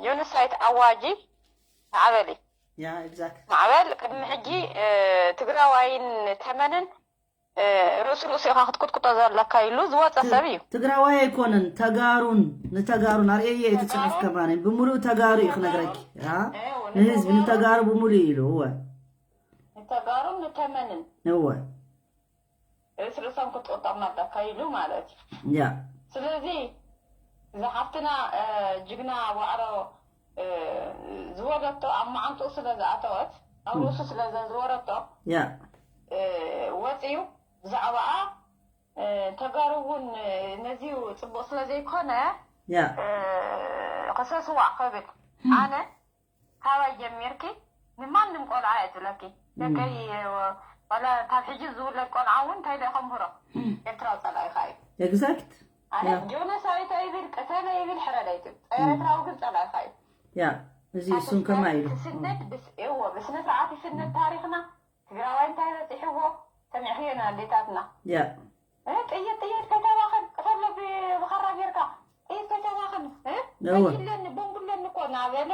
ጆኖሳይት ኣዋጂ ማዕበል እዩ። ያ፣ exact። ማዕበል ቅድሚ ሕጂ እ፣ ትግራዋይን ተመንን እ፣ ርእሱ ርእሱ ኢኻ ክትቁጥቁጦ ዘለካ ኢሉ ዝወፀ ሰብ እዩ። ትግራዋይ ኣይኮነን፣ ተጋሩን ንተጋሩን ኣርእየየ እቲ ጽሑፍ ተጋሩን? ከማን ብምሉእ ተጋሩ እዩ ክነግረኪ። ያ። እዎ፣ ንህዝቢ ንተጋሩ- ንተጋሩ ብምሉእ ኢሉ። እወ። ንተጋሩን ንተመንን እወ። ርእስ ርእሶም ክትቁጠም ኣለካ ኢሉ ማለት እዩ። ያ። ስለዚ እዛ ሓፍትና እ፣ ጅግና ዋዕሮ እ፣ ዝወለቶ ኣብ መዓንጥኡ ስለ ዝኣተወት ኣብ ርእሱ ስለ ዘዝወረቶ ያ። እ፣ ወፂኡ ብዛዕባኣ እ፣ ተጋሩ እውን እ፣ ነዚዩ ፅቡቅ ስለ ዘይኮነ ያ። እ፣ ክሰስዋ ክብል ኣነ ካባይ ጀሚርኪ ንማንም ቆልዓ እየ ዝብለኪ ደቀይ እ፣ ዋላ ካብ ሕጂ ዝውለድ ቆልዓ እውን እንታይ ኢለ ከምህሮ ኤርትራዊ ፀላኢኻ እዩ Exact። ኣነ ያ። ጆኖሳይት ኣይብል ቅተለ ይብል ሕረድ ኣይትብል ኤርትራዊ ግን ፀላኢኻ እዩ ያ። እዚ እሱን ከማ ኢሉ። ስነት ብስ እዎ ብስነ ስርዓት ይስነት ታሪኽና ትግራዋይ እንታይ በፂሕዎ ሰሚዕኽዮ ኣዴታትና ያ። እ፣ ጥይት ጥይት ከይተባኽን ቅተሎ ብ- ብኻራ ጌርካ ጥይት ከይተባኽን እ፣ እወ። ፈንጂ ኣለኒ ቦምብ ኣለኒ እኮ እናበሉ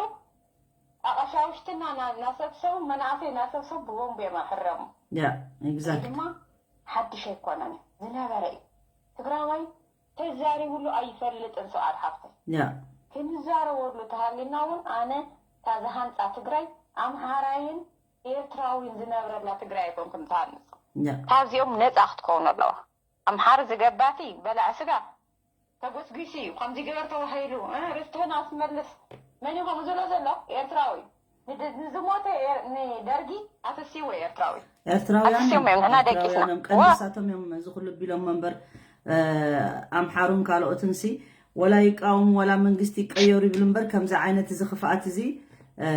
ኣቐሻውሽትና ና- እናሰብሰቡ መናእሰይ እናሰብሰቡ ብቦምብ እዮም ኣሕረሙ። ያ። Exact። ድማ ሓድሽ ኣይኮነን ዝነበረ እዩ። ትግራዋይ ተዛሪብሉ ኣይፈልጥን ሰብኣት ሓፍተይ። ያ። ክንዛረበሉ ተሃሊና እውን ኣነ እታ ዝሃንፃ ትግራይ ኣምሓራይን ኤርትራዊን ዝነብረላ ትግራይ ኣይኮንኩም ዝሃንፅ። ያ። ካብዚኦም ነፃ ክትከውን ኣለዋ። ኣምሓር ዝገባቲ በላዕ ስጋ ተጎስጒሱ እዩ ከምዚ ገበር ተባሂሉ እ፣ ርስትህን ኣስመልስ መን እዩ ከምኡ ዝብሎ ዘሎ ኤርትራዊ ንድ- ንዝሞተ ኤር- ንደርጊ ኣተሲዎ ኤርትራዊ ኤርትራውያን ኣክስዮም እዮም፣ ንሕና ደቂስና። ኤርትራውያን እዮም። ቀንዲ ዋ። ንሳቶም እዮም እዚ ኩሉ ቢሎም እምበር እ፣ ኣምሓሩን ካልኦትን ሲ ወላ ይቃወሙ ወላ መንግስቲ ይቀየሩ ይብሉ እምበር ከምዚ ዓይነት እዚ ክፍኣት እዚ እ፣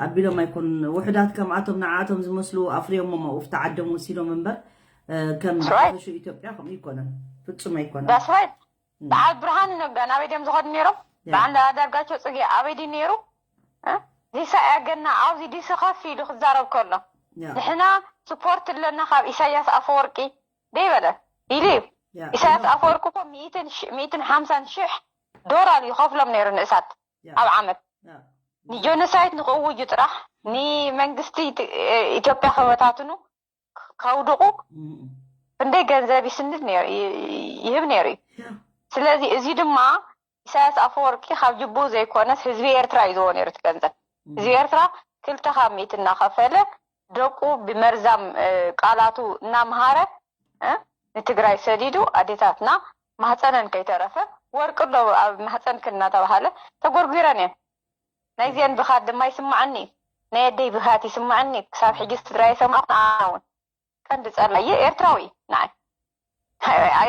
ኣቢሎም ኣይኮኑን። ውሑዳት ከምኣቶም ንዓኣቶም ዝመስሉ ኣፍርዮሞም ኣብኡ ተዓደም ወሲዶም እምበር እ፣ ከም That's right። ሓፈሹ ኢትዮጵያ ከምኡ ይኮነን። ፍጹም ኣይኮነን። That's right። በዓል ብርሃኑ ነጋ ናበይ ድዮም ዝኸዱ ነይሮም? ያ። በዓል ዳርጋቸው ጽጌ ኣበይ ድዩ ነይሩ? እ? ዚሳይ ኣገና ኣብዚ ዲሲ ከፍ ኢሉ ክዛረብ ከሎ ያ። ንሕና ስፖርት ኣለና ካብ ኢሳያስ ኣፈወርቂ ደይበለ ኢሉ እዩ። ያ። ኢሳያስ ኣፈወርቂ እኮ ሚእትን ሽ- ሚእትን ሓምሳን ሽሕ ዶላር ይኸፍሎም ነይሩ ንእሳት ያ። ኣብ ዓመት ያ። ንጆኖሳይት ንክእውጁ ጥራሕ ንመንግስቲ ት- ኢትዮጵያ ክበታትኑ ከውድቁ እም። ክንደይ ገንዘብ ይስንድ ነይሩ ይ- ይህብ ነይሩ እዩ። ያ። ስለዚ እዚ ድማ ኢሳያስ ኣፈወርቂ ካብ ጅቡ ዘይኮነስ ህዝቢ ኤርትራ እዩ ዝህቦ ነይሩ እቲ ገንዘብ። ህዝቢ ኤርትራ ክልተ ካብ ሚእቲ እናኸፈለ ደቁ ብመርዛም እ፣ ቃላቱ እናምሃረ እ፣ ንትግራይ ሰዲዱ ኣዴታትና ማህፀነን ከይተረፈ ወርቂ ኣሎ ኣብ ማህፀንክን እናተባሃለ ተጎርጒረን እየን። ናይዚአን ብኻት ድማ ይስማዓኒ እዩ። ናይ ኣደይ ብኻት ይስማዓኒ እዩ። ክሳብ ሕጂ ስድራ የሰማኹን ኣነ እውን ቀንዲ ጸላየ ኤርትራዊ እዩ ንዓይ።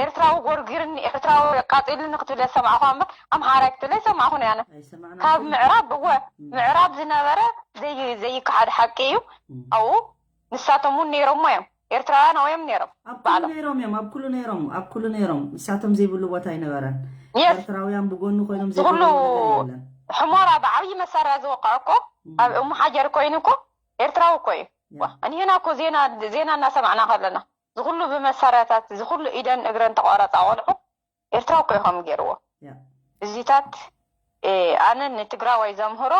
ኤርትራዊ ጎርጊርኒ ኤርትራዊ ኣቃጺልኒ ክትብል የሰማዕኹ እምበር ኣምሓራይ ክትብል ኣይሰማዕኹን እየ ኣነ። ኣይሰማዕና ካብ ግን ምዕራብ እወ ምዕራብ ዝነበረ ዘይ- ዘይከሓድ ሓቂ እዩ። እም። ኣብኡ ንሳቶም እውን ነይሮሞ እዮም ኤርትራውያን ኣብኡ እዮም ነይሮም ኣብ ኩሉ ባዕሎም። ነይሮም እዮም ኣብ ኩሉ ነይሮም ኣብ ኩሉ ነይሮም ንሳቶም ዘይብሉ ቦታ ኣይነበረን። የስ ኤርትራውያን ብጎኑ ኮይኖም እዚ ኩሉ ዘይብሉ ነገር የለን። ሕሞራ ብዓብዪ መሳርያ ዝወቅዐ እኮ ኣብ እሙ ሓጀር ኮይኑ እኮ ኤርትራዊ እኮ እዩ። ያ። ዋ፣ እኒህና እኮ ዜና ዜና እናሰማዕና ከለና ዝኩሉ ብመሳርያታት ዝኩሉ ኢደን እግረን ተቋረፃ ቆልዑ ኤርትራ እኮ ኢኹም ገይርዎ። እዚታት ኣነ ንትግራዋይ ዘምህሮ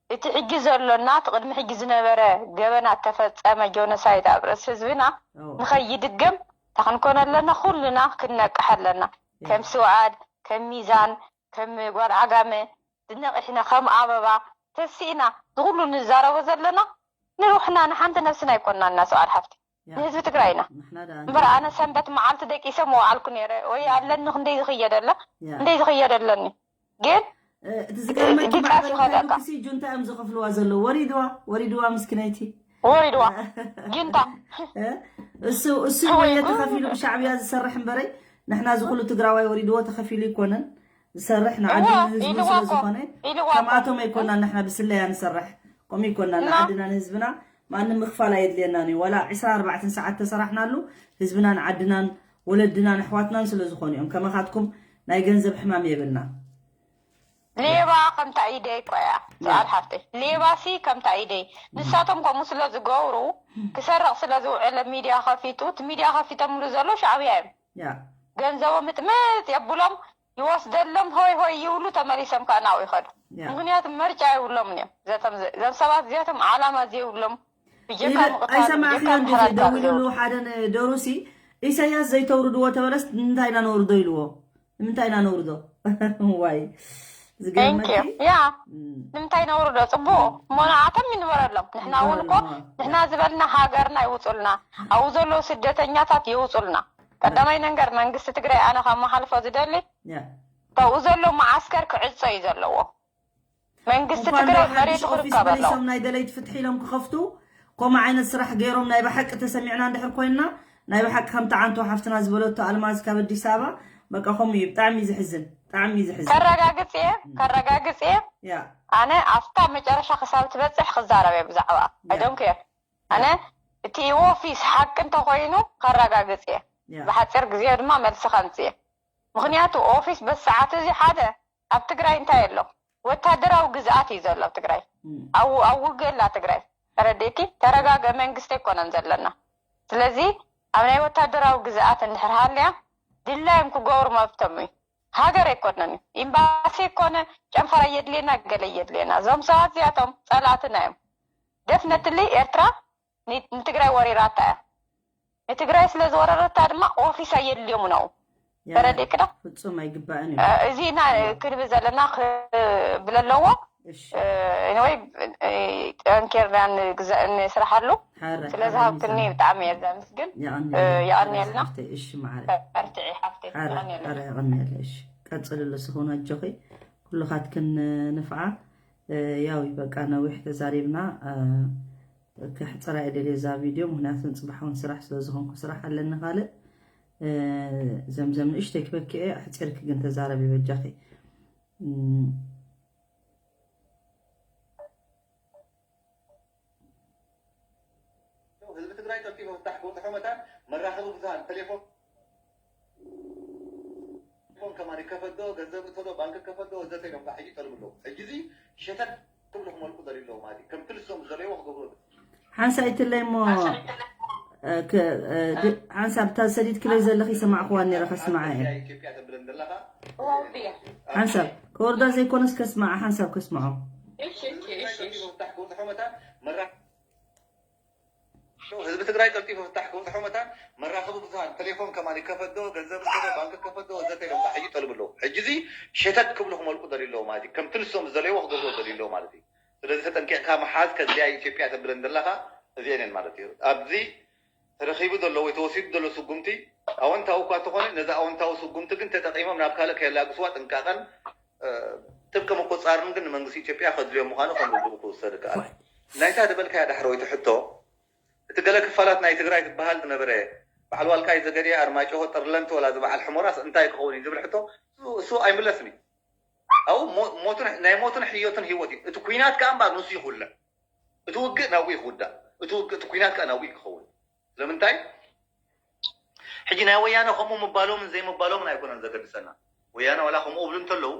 እቲ ሕጂ ዘሎና እቲ ቅድሚ ሕጂ ዝነበረ ገበናት ተፈጸመ ጆኖሳይድ ኣብ ርእሲ ህዝብና ንኸይድገም ታክንኮን ኣለና። ኩልና ክንነቅሕ ኣለና። ከም ስውኣድ ከም ሚዛን ከም ጓል ዓጋመ ዝነቂሕና ከም ኣበባ ተሲእና ዝኩሉ ንዛረቦ ዘለና ንሩሕና ንሓንቲ ነብስና ኣይኮንና እና ሰብኣል ሓፍቲ ንህዝቢ ትግራይ ኢና እምበር ኣነ ሰንበት መዓልቲ ደቂሰ መዋዓልኩ ነረ ወይ ኣለኒ ክንደይ ዝኽየደለ እንደይ ዝኽየደለኒ ግን እቲ ዝገርመኪ ማዕበል እንታይ ኢሉክሲ ጁንታ እዮም ዝኸፍልዋ ዘለዉ ወሪድዋ ወሪድዋ ምስኪነይቲ ወሪድዋ ጁንታ እሱ እሱ ወየ ተኸፊሉ ብሻዕብያ ዝሰርሕ እምበረይ ንሕና ዝኩሉ ትግራዋይ ወሪድዎ ተኸፊሉ ይኮነን ዝሰርሕ ንዓዲ ንህዝቡ ስለ ዝኾነ ከምኣቶም ኣይኮና ንሕና ብስለያ ንሰርሕ ከምኡ ይኮና ንዓድና ንህዝብና ማንም ምኽፋል ኣየድልየናን እዩ ዋላ ዕስራን ኣርባዕተን ሰዓት ተሰራሕናሉ ህዝብናን ዓድናን ወለድናን ኣሕዋትናን ስለ ዝኾኑ እዮም ከመኻትኩም ናይ ገንዘብ ሕማም የብልና ሌባ ከምታ ኢደይ እኮ እያ ሰዓል ሓፍተይ ሌባ ሲ ከምታ ኢደይ ንሳቶም ከምኡ ስለ ዝገብሩ ክሰርቕ ስለ ዝውዕለ ሚድያ ከፊቱ እቲ ሚድያ ከፊተምሉ ዘሎ ሻዕብያ እዮም ገንዘቦም ምጥምጥ የብሎም ይወስደሎም ሆይ ሆይ ይብሉ ተመሊሶም ከዓ ናብኡ ይኸዱ ምክንያቱ መርጫ የብሎምን እዮም ዘም ሰባት እዚኣቶም ዓላማ ዘይብሎም ብጀካ ምቕታል ብጀካ ኣይሰማዕክዮን ድኺ ምሕራድ ካብ ደዊሉሉ ዝወፁ ሓደ ን- ደሩሲ ኢሳያስ ዘይተውርድዎ ተበለስ ንምንታይ ኢና ነውርዶ ኢልዎ ንምንታይ ኢና ነውርዶ ዋይ ዝገርመኪ ቴንኪዩ ያ ንምንታይ ነውርዶ ፅቡቅ እሞ ንዓቶም ይንበረሎም ንሕና እውን እኮ ንሕና ዝበልና ሃገርና ይውፁልና ኣብኡ ዘለዉ ስደተኛታት ይውፁልና ቀዳማይ ነገር መንግስቲ ትግራይ ኣነ ካብ መሓልፎ ዝደሊ ካብኡ ዘሎ መዓስከር ክዕፆ እዩ ዘለዎ መንግስቲ ትግራይ መሬቱ ክርከብ ኣለዎ ናይ ደለይቲ ፍትሒ ኢሎም ክኸፍቱ ከምኡ ዓይነት ስራሕ ገይሮም ናይ ብሓቂ ተሰሚዕና እንድሕር ኮይንና ናይ ብሓቂ ከም ተዓንቶ ሓፍትና ዝበለቶ ኣልማዝ ካብ ኣዲስ ኣበባ በቃ ከምኡ እዩ ብጣዕሚ እዩ ዘሕዝን ብጣዕሚ እዩ ዘሕዝን ከረጋግፅ እየ ከረጋግፅ እየ ኣነ ኣብታ መጨረሻ ክሳብ ትበፅሕ ክዛረብ እየ ብዛዕባ ኣይዶንኬር ኣነ እቲ ኦፊስ ሓቂ እንተኮይኑ ከረጋግፅ እየ ብሓፂር ግዜ ድማ መልሲ ከምፅ እየ ምክንያቱ ኦፊስ በዚ ሰዓት እዚ ሓደ ኣብ ትግራይ እንታይ ኣሎ ወታደራዊ ግዝኣት እዩ ዘሎ ኣብ ትግራይ ኣብ ውግእ ኣላ ትግራይ ተረዲእኪ ተረጋገ መንግስቲ ኣይኮነን ዘለና ስለዚ ኣብ ናይ ወታደራዊ ግዝኣት እንድሕር ሃልያ ድላዮም ክገብሩ መብቶም እዩ ሃገር ኣይኮነን እዩ ኤምባሲ ኣይኮነ ጨንፈር ኣየድልየና ገለ ኣየድልየና እዞም ሰባት እዚኣቶም ፀላእትና እዮም ደፍነትሊ ኤርትራ ንትግራይ ወሪራታ እያ ንትግራይ ስለ ዝወረረታ ድማ ኦፊስ ኣየድልዮምን ኣው ተረዲእክዳ ፍጹም ኣይግባእን እዩ እዚ ኢና ክንብል ዘለና ክብል ኣለዎ ወይ ጠንኬርና ንስራሓሉ ስለዚ ሃብትኒ ብጣዕሚ እየ ዘምስግን የቐንየልና በርትዒ ሓፍተይ የቐንየልና ቀፅልሉ ስኹን ኣጆኺ ኩልኻትክን ንፍዓ ያው በቃ ነዊሕ ተዛሪብና ክሕፅራ እየ ደልየ እዛ ቪድዮ ምክንያቱ ንፅባሕ እውን ስራሕ ስለ ዝኾንኩ ስራሕ ኣለኒ ካልእ ዘምዘም ንእሽተይ ክበኪ እየ ኣሕፂርኪ ግን ተዛረቢ በጃኺ ህዝቢ ትግራይ ቀልጢፉ ፍታሕ ክበፅሖ መታን መራኸቢ ብዙሃን ቴሌፎን ፎን ከማን ይከፈት ዶ ገንዘብ እቶ ዶ ባንክ ይከፈት ዶ ወዘተ ኢሎም ከዓ ሕጂ ይጠልቡ ኣለዉ ሕጂ እዚ ሸተት ክብሉ ክመልቁ ደልዩ ኣለዉ ማለት እዩ ከምቲ ንሶም ዝደለይዎ ክገብሩ ሓንሳእ ኣይትለይ እሞ ሓንሳብ እታ ሰዲድክለይ ዘለኺ ሰማዕክዋ ነረ ከስምዓ እየ ኢትዮጵያ ተብለን ዘለኻ ሓንሳብ ከወርዳ ዘይኮነስ ከስምዓ ሓንሳብ ከስምዖ ህዝቢ ትግራይ ቀልጢፉ ፍታሕ ክበፅሖ መታን መራኸቢ ብዙሃን ቴሌፎን ከማን ይከፈት ዶ ገንዘብ ይከፈት ዶ ባንክ ይከፈት ዶ ወዘተ ኢሎም ከዓ ሕጂ ይጠልቡ ኣለዉ ሕጂ እዚ ሸተት ክብሉ ክመልቁ ደልዩ ኣለዉ ማለት እዩ ከምቲ ንሶም ዝደለይዎ ክገብርዎ ደልዩ ኣለዉ ማለት እዩ ስለዚ ተጠንቂቕካ ምሓዝ ከዚኣ ኢትዮጵያ ተብለን ዘለኻ እዚአን እየን ማለት እዩ ኣብዚ ተረኺቡ ዘሎ ወይ ተወሲዱ ዘሎ ስጉምቲ ኣወንታዊ እኳ እንተኾነ ነዚ ኣወንታዊ ስጉምቲ ግን ተጠቒሞም ናብ ካልእ ከየላግስዋ ጥንቃቐን ጥብቂ ምቁፅፃርን ግን ንመንግስቲ ኢትዮጵያ ከድልዮም ምዃኑ ከም ርዱእ ክውሰድ ይከኣል። ናይታ ዝበልካያ ዳሕረወይቲ ሕቶ፣ እቲ ገለ ክፋላት ናይ ትግራይ ዝበሃል ዝነበረ በዓል ዋልቃይ፣ ዘገድየ፣ ኣርማጭሆ፣ ጠርለንቲ ወላ እዚ በዓል ሕሞራስ እንታይ ክኸውን እዩ ዝብል ሕቶ እሱ ኣይምለስን እዩ። ኣብኡ ናይ ሞትን ሕዮትን ህይወት እዩ። እቲ ኲናት ከኣ እምበኣር ንሱ እዩ ክውልዕ። እቲ ውግእ ናብኡ እዩ ክውዳእ። እቲ ውግእ እቲ ኲናት ከኣ ናብኡ እዩ ክኸውን። ስለምንታይ? ሕጂ ናይ ወያነ ከምኡ ምባሎምን ዘይምባሎምን ኣይኮነን ዘገድሰና። ወያነ ዋላ ከምኡ እብሉ እንተለዉ፣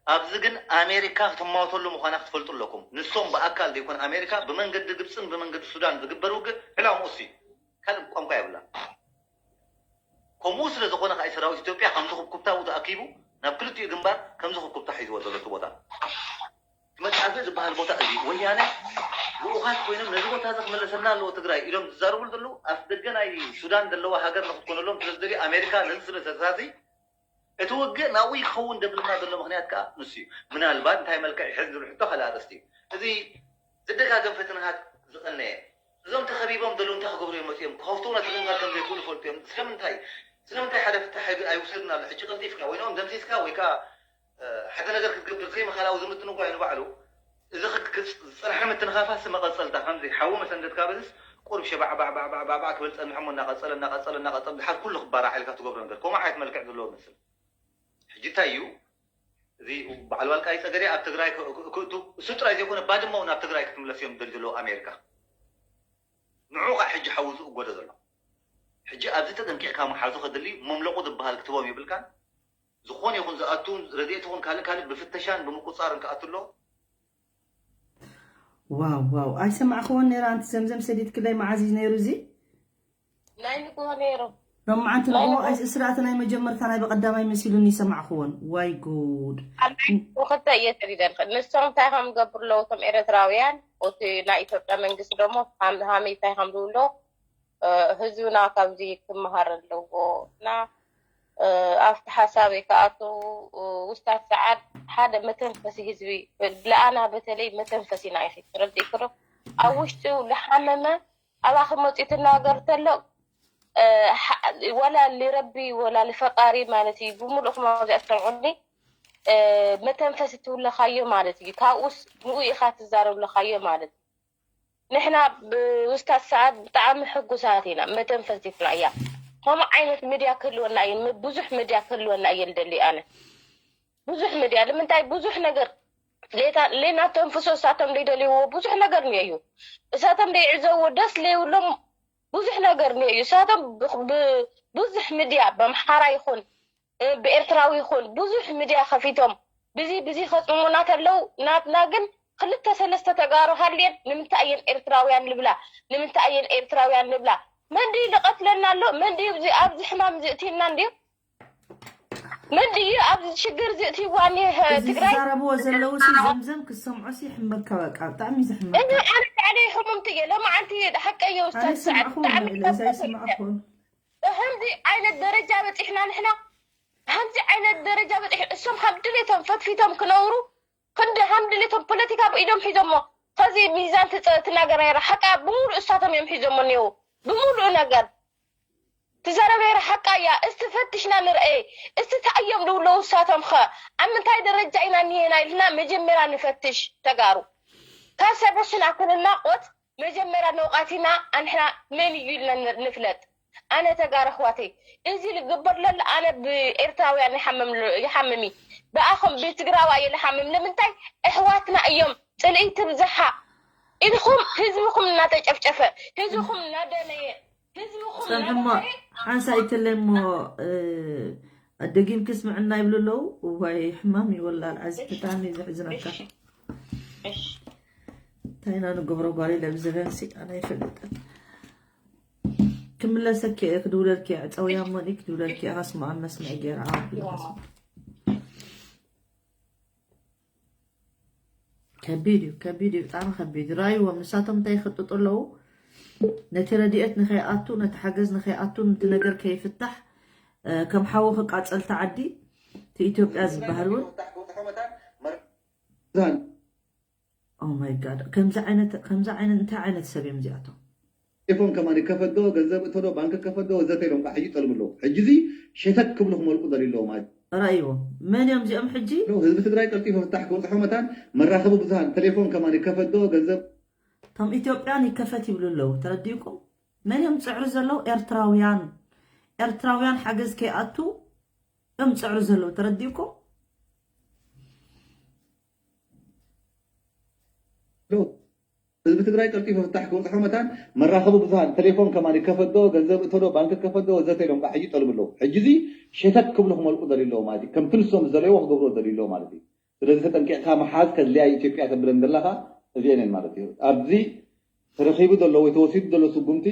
ኣብዚ ግን ኣሜሪካ ክትማወተሉ ምዃና ክትፈልጡ ኣለኩም። ንሶም ብኣካል ዘይኮነ ኣሜሪካ ብመንገዲ ግብፅን ብመንገዲ ሱዳን ዝግበር ውግእ ዕላምኡ እሱ እዩ። ካልእ ቋንቋ የብላን። ከምኡ ስለ ዝኾነ ከዓ ሰራዊት ኢትዮጵያ ከምዚ ኩብኩብታኡ ተኣኪቡ ናብ ክልቲኡ ግንባር ከምዚ ኩብኩብታ ሒዝዎ ዘሎ እቲ ቦታ። መጽሓፊ ዝበሃል ቦታ እዚ ወያነ ልኡኻት ኮይኖም ነዚ ቦታ እዚ ክመለሰልና ኣለዎ ትግራይ ኢሎም ዝዛረቡ ዘለዉ ኣፍ ደገ ናይ ሱዳን ዘለዋ ሃገር ንክትኮነሎም ስለ ዝደልዩ ኣሜሪካ ነዚ ስለ ዘሳሲ እቲ ውግእ ናብኡ ይኸውን ደብልና ዘሎ ምክንያት ከዓ ንሱ እዩ። ምናልባት እንታይ መልክዕ ይሕዝ ዝብል ሕቶ ካልእ ኣርእስቲ እዩ። እዚ ዝደጋገም ፈተናታት ዝቐነየ እዞም ተኸቢቦም ዘለዉ እንታይ ክገብሩ እዮም መፅኦም? ክኸፍትዎ ነቲ ግንባር ከም ዘይክእሉ ፈልጡ እዮም። ስለምንታይ ስለምንታይ ሓደ ፍታሕ ኣይውሰድን ኣሎ? ሕጂ ቀልጢፍካ ወይ ንኦም ደምሲስካ ወይ ከዓ ሓደ ነገር ክትገብር ዘይምኻል ኣብ ዝምጥን እኳ እዩ ንባዕሉ እዚ ዝፀንሐ ምትንኻፋስ መቐፀልታ ከምዚ ሓዊ መሰንደድካ በዝስ ቁርብ ሸባዕ ባዕ ባዕ ባዕ ባዕ ክብል ፀንሐ እሞ እናቐፀለ እናቐፀለ እናቐፀለ ድሓር ኩሉ ክባራዕ ኢልካ ትገብሮ ነገር ከምኡ ዓይነት መልክዕ ዘለዎ መስል። ሕጂ እንታይ እዩ እዚ በዓል ዋልቃይ ፀገዴ ኣብ ትግራይ ክእቱ እሱ ጥራይ ዘይኮነ ባድማ እውን ኣብ ትግራይ ክትምለስ እዮም ደል ዘለዎ ኣሜሪካ ንዑ ከዓ ሕጂ ሓዊ ዝእጎዶ ዘሎ ሕጂ ኣብዚ ተጠንቂቕካ መሓዙ ከድሊ መምለቑ ዝበሃል ክትቦም የብልካን ዝኾነ ይኹን ዝኣቱ ረድኤት ይኹን ካልእ ካልእ ብፍተሻን ብምቁፃርን ክኣቱ ኣለዎ። ዋው ዋው ኣይሰማዕክዎን ነይረ ኣንቲ ዘምዘም ሰዲድክለይ መዓዝ እዩ ነይሩ እዚ ናይ ንግሆ ነይሩ ሎማዓንቲ ንግሆ ኣይስ እስራእቲ ናይ መጀመርታ ናይ በቀዳማይ መሲሉኒ ይሰማዕክዎን ዋይ ጉድ ክልተ እየ ሰዲደን ንሶም እንታይ ከም ገብሩ ኣለዉ እቶም ኤረትራውያን እቲ ናይ ኢትዮጵያ መንግስቲ ደሞ ሃመይ እንታይ ከም ዝብሎ ህዝብና ካብዚ ክመሃር ኣለዎ እና ኣብቲ ሓሳብ ከኣቱ ውስታት ሰዓት ሓደ መተንፈሲ ህዝቢ ለኣና በተለይ መተንፈሲና ኢኺ ትረዲእክዶ ኣብ ውሽጡ ዝሓመመ ኣባኺ መፂኡ ትናገር ተሎ ወላ ልረቢ ወላ ልፈጣሪ ማለት እዩ ብምሉእ ክማዚኣ ትሰምዑኒ መተንፈሲ ትብለኻዮ ማለት እዩ ካብኡስ ንኡ ኢኻ ትዛረብ ለኻዮ ማለት እዩ ንሕና ብውስታት ሰዓት ብጣዕሚ ሕጉሳት ኢና መተንፈሲትና እያ ከምኡ ዓይነት ሚድያ ክህልወና እየ ብዙሕ ሚድያ ክህልወና እየ ልደሊ ኣነ ብዙሕ ሚድያ ንምንታይ ብዙሕ ነገር ሌና ተንፍሶ እሳቶም ዘይደልይዎ ብዙሕ ነገር እኒኦ እዩ እሳቶም ዘይዕዘብዎ ደስ ለይብሎም ብዙሕ ነገር እኒኦ እዩ እሳቶም ብዙሕ ሚድያ በምሓራ ይኹን ብኤርትራዊ ይኹን ብዙሕ ሚድያ ከፊቶም ብዚ ብዚ ከፅሙና ተለው ናትና ግን ክልተ ሰለስተ ተጋሩ ሃልየን ንምንታይ እየን ኤርትራውያን ልብላ ንምንታይ እየን ኤርትራውያን ልብላ መን ድዩ ዝቐትለና ኣሎ መን ድዩ ኣብዚ ሕማም ዝእትየና እንድዩ መን ድዩ ኣብዚ ሽግር ዝእትይዋ እኒሀ እዚ ትግራይ ዝዛረብዎ ዘለዉ ሲ ዘምዘም ክሰምዖ ሲ ይሕመካ በቃ ብጣዕሚ እዩ ዘሕመካ እኔ ኣነ ባዕለይ ሕሙምቲ እየ ሎማዓንቲ ሓቀየ ኣነ ውስታት ሰዓት ይሰማዕኹም ብጣዕሚ እዛ ይሰማዕኹም ከምዚ ዓይነት ደረጃ በፂሕና ንሕና ከምዚ ዓይነት ደረጃ በፂሕ እሶም ከም ድሌቶም ፈትፊቶም ክነብሩ ክንዲ ከም ድሌቶም ፖለቲካ ብኢዶም ሒዞሞ ከዚ ሚዛን ትፀ- ትናገር ነይራ ሓቃ ብምሉእ እሳቶም እዮም ሒዞሞ እኒው ብምሉእ ነገር ትዛረብ ነይራ ሓቃ እያ እስቲ ፈትሽና ንርአ እስቲ እንታይ እዮም ዝብለው እሳቶም ኸ ኣብ ምንታይ ደረጃ ኢና እኒሄና ኢልና መጀመርያ ንፈትሽ ተጋሩ ካብ ሰብ ሕስና ክንናቆት መጀመርያ ነውቃቲና ኣንሕና መን እዩ ኢልና ንፍለጥ ኣነ ተጋሩ ኣሕዋተይ እዚ ልግበር ለሎ ኣነ ብኤርትራውያን ይሓምም ይሓምም እዩ ብኣኹም ብትግራዋ እየ ልሓምም ንምንታይ ኣሕዋትና እዮም ፅልኢ ትብዝሓ ኢልኹም ህዝብኹም እናተጨፍጨፈ ህዝብኹም እናደመየ ህዝብኹም ፀንሕሞ እናደመየ ሓንሳ ይትለይ እሞ ደጊም ክስምዕና ይብሉ ኣለዉ እዋይ ሕማም ይወላል ዓዚ ብጣዕሚ እዩ ዘሕዝነካ እሺ እንታይ ኢና ንገብሮ ጓል ኢለ ብዝበንሲ ኣነ ይፈልጠን ክምለሰኪ እየ ክድውለልኪ እየ ዕፀውያ እሞኒ ክድውለልኪ እየ ካስማኣን መስምዒ ገይረ ዓብሉ ከቢድ እዩ ከቢድ እዩ ብጣዕሚ ከቢድ እዩ ራይዎም ንሳቶም እንታይ ይኸጥጡ ኣለዉ ነቲ ረድኤት ንኸይኣቱ ነቲ ሓገዝ ንኸይኣቱ ነቲ ነገር ከይፍታሕ ከም ሓዊ ክቃፀል ተዓዲ እቲ ኢትዮጵያ ዝበሃል እውን ኦማይ ጋድ ከምዚ ዓይነት ከምዚ ዓይነት እንታይ ዓይነት ሰብ እዮም እዚኣቶም ቴሌፎን ከማን ይከፈት ዶ ገንዘብ እቶ ዶ ባንክ ከፈት ዶ ወዘተ ኢሎም ከዓ ሕጂ ይጠልሙ ኣለዉ ሕጂ እዚ ሸተት ክብሉ ክመልቁ ደልዩ ኣለዎ ማለት ራእይዎ መን እዮም እዚኦም ሕጂ እዩ ህዝቢ ትግራይ ቀልጢፉ ፍታሕ ክበፅሖ መታን መራኸቢ ብዙሃን ቴሌፎን ከማን ይከፈት ዶ ገንዘብ እቶም ኢትዮጵያን ይከፈት ይብሉ ኣለዉ ተረዲእኩም መን እዮም ዝፅዕሩ ዘለዉ ኤርትራውያን ኤርትራውያን ሓገዝ ከይኣቱ እዮም ዝፅዕሩ ዘለዉ ተረዲእኩም ህዝቢ ትግራይ ቀልጢፉ ፍታሕ ክበፅሖ መታን መራኸቢ ብዙሃን ቴሌፎን ከማን ይከፈት ዶ ገንዘብ እቶ ዶ ባንክ ከፈት ዶ ወዘተ ኢሎም ከዓ ሕጂ ይጠልቡ ኣለዉ ሕጂ እዚ ሸተት ክብሉ ክመልቁ ደልዩ ኣለዎ ማለት እዩ ከምቲ ንሶም ዝደለይዎ ክገብርዎ ደልዩ ኣለዎ ማለት እዩ ስለዚ ተጠንቂቕካ ምሓዝ ከድልያ ኢትዮጵያ ተብለን ዘለኻ እዚአን እየን ማለት እዩ ኣብዚ ተረኺቡ ዘሎ ወይ ተወሲዱ ዘሎ ስጉምቲ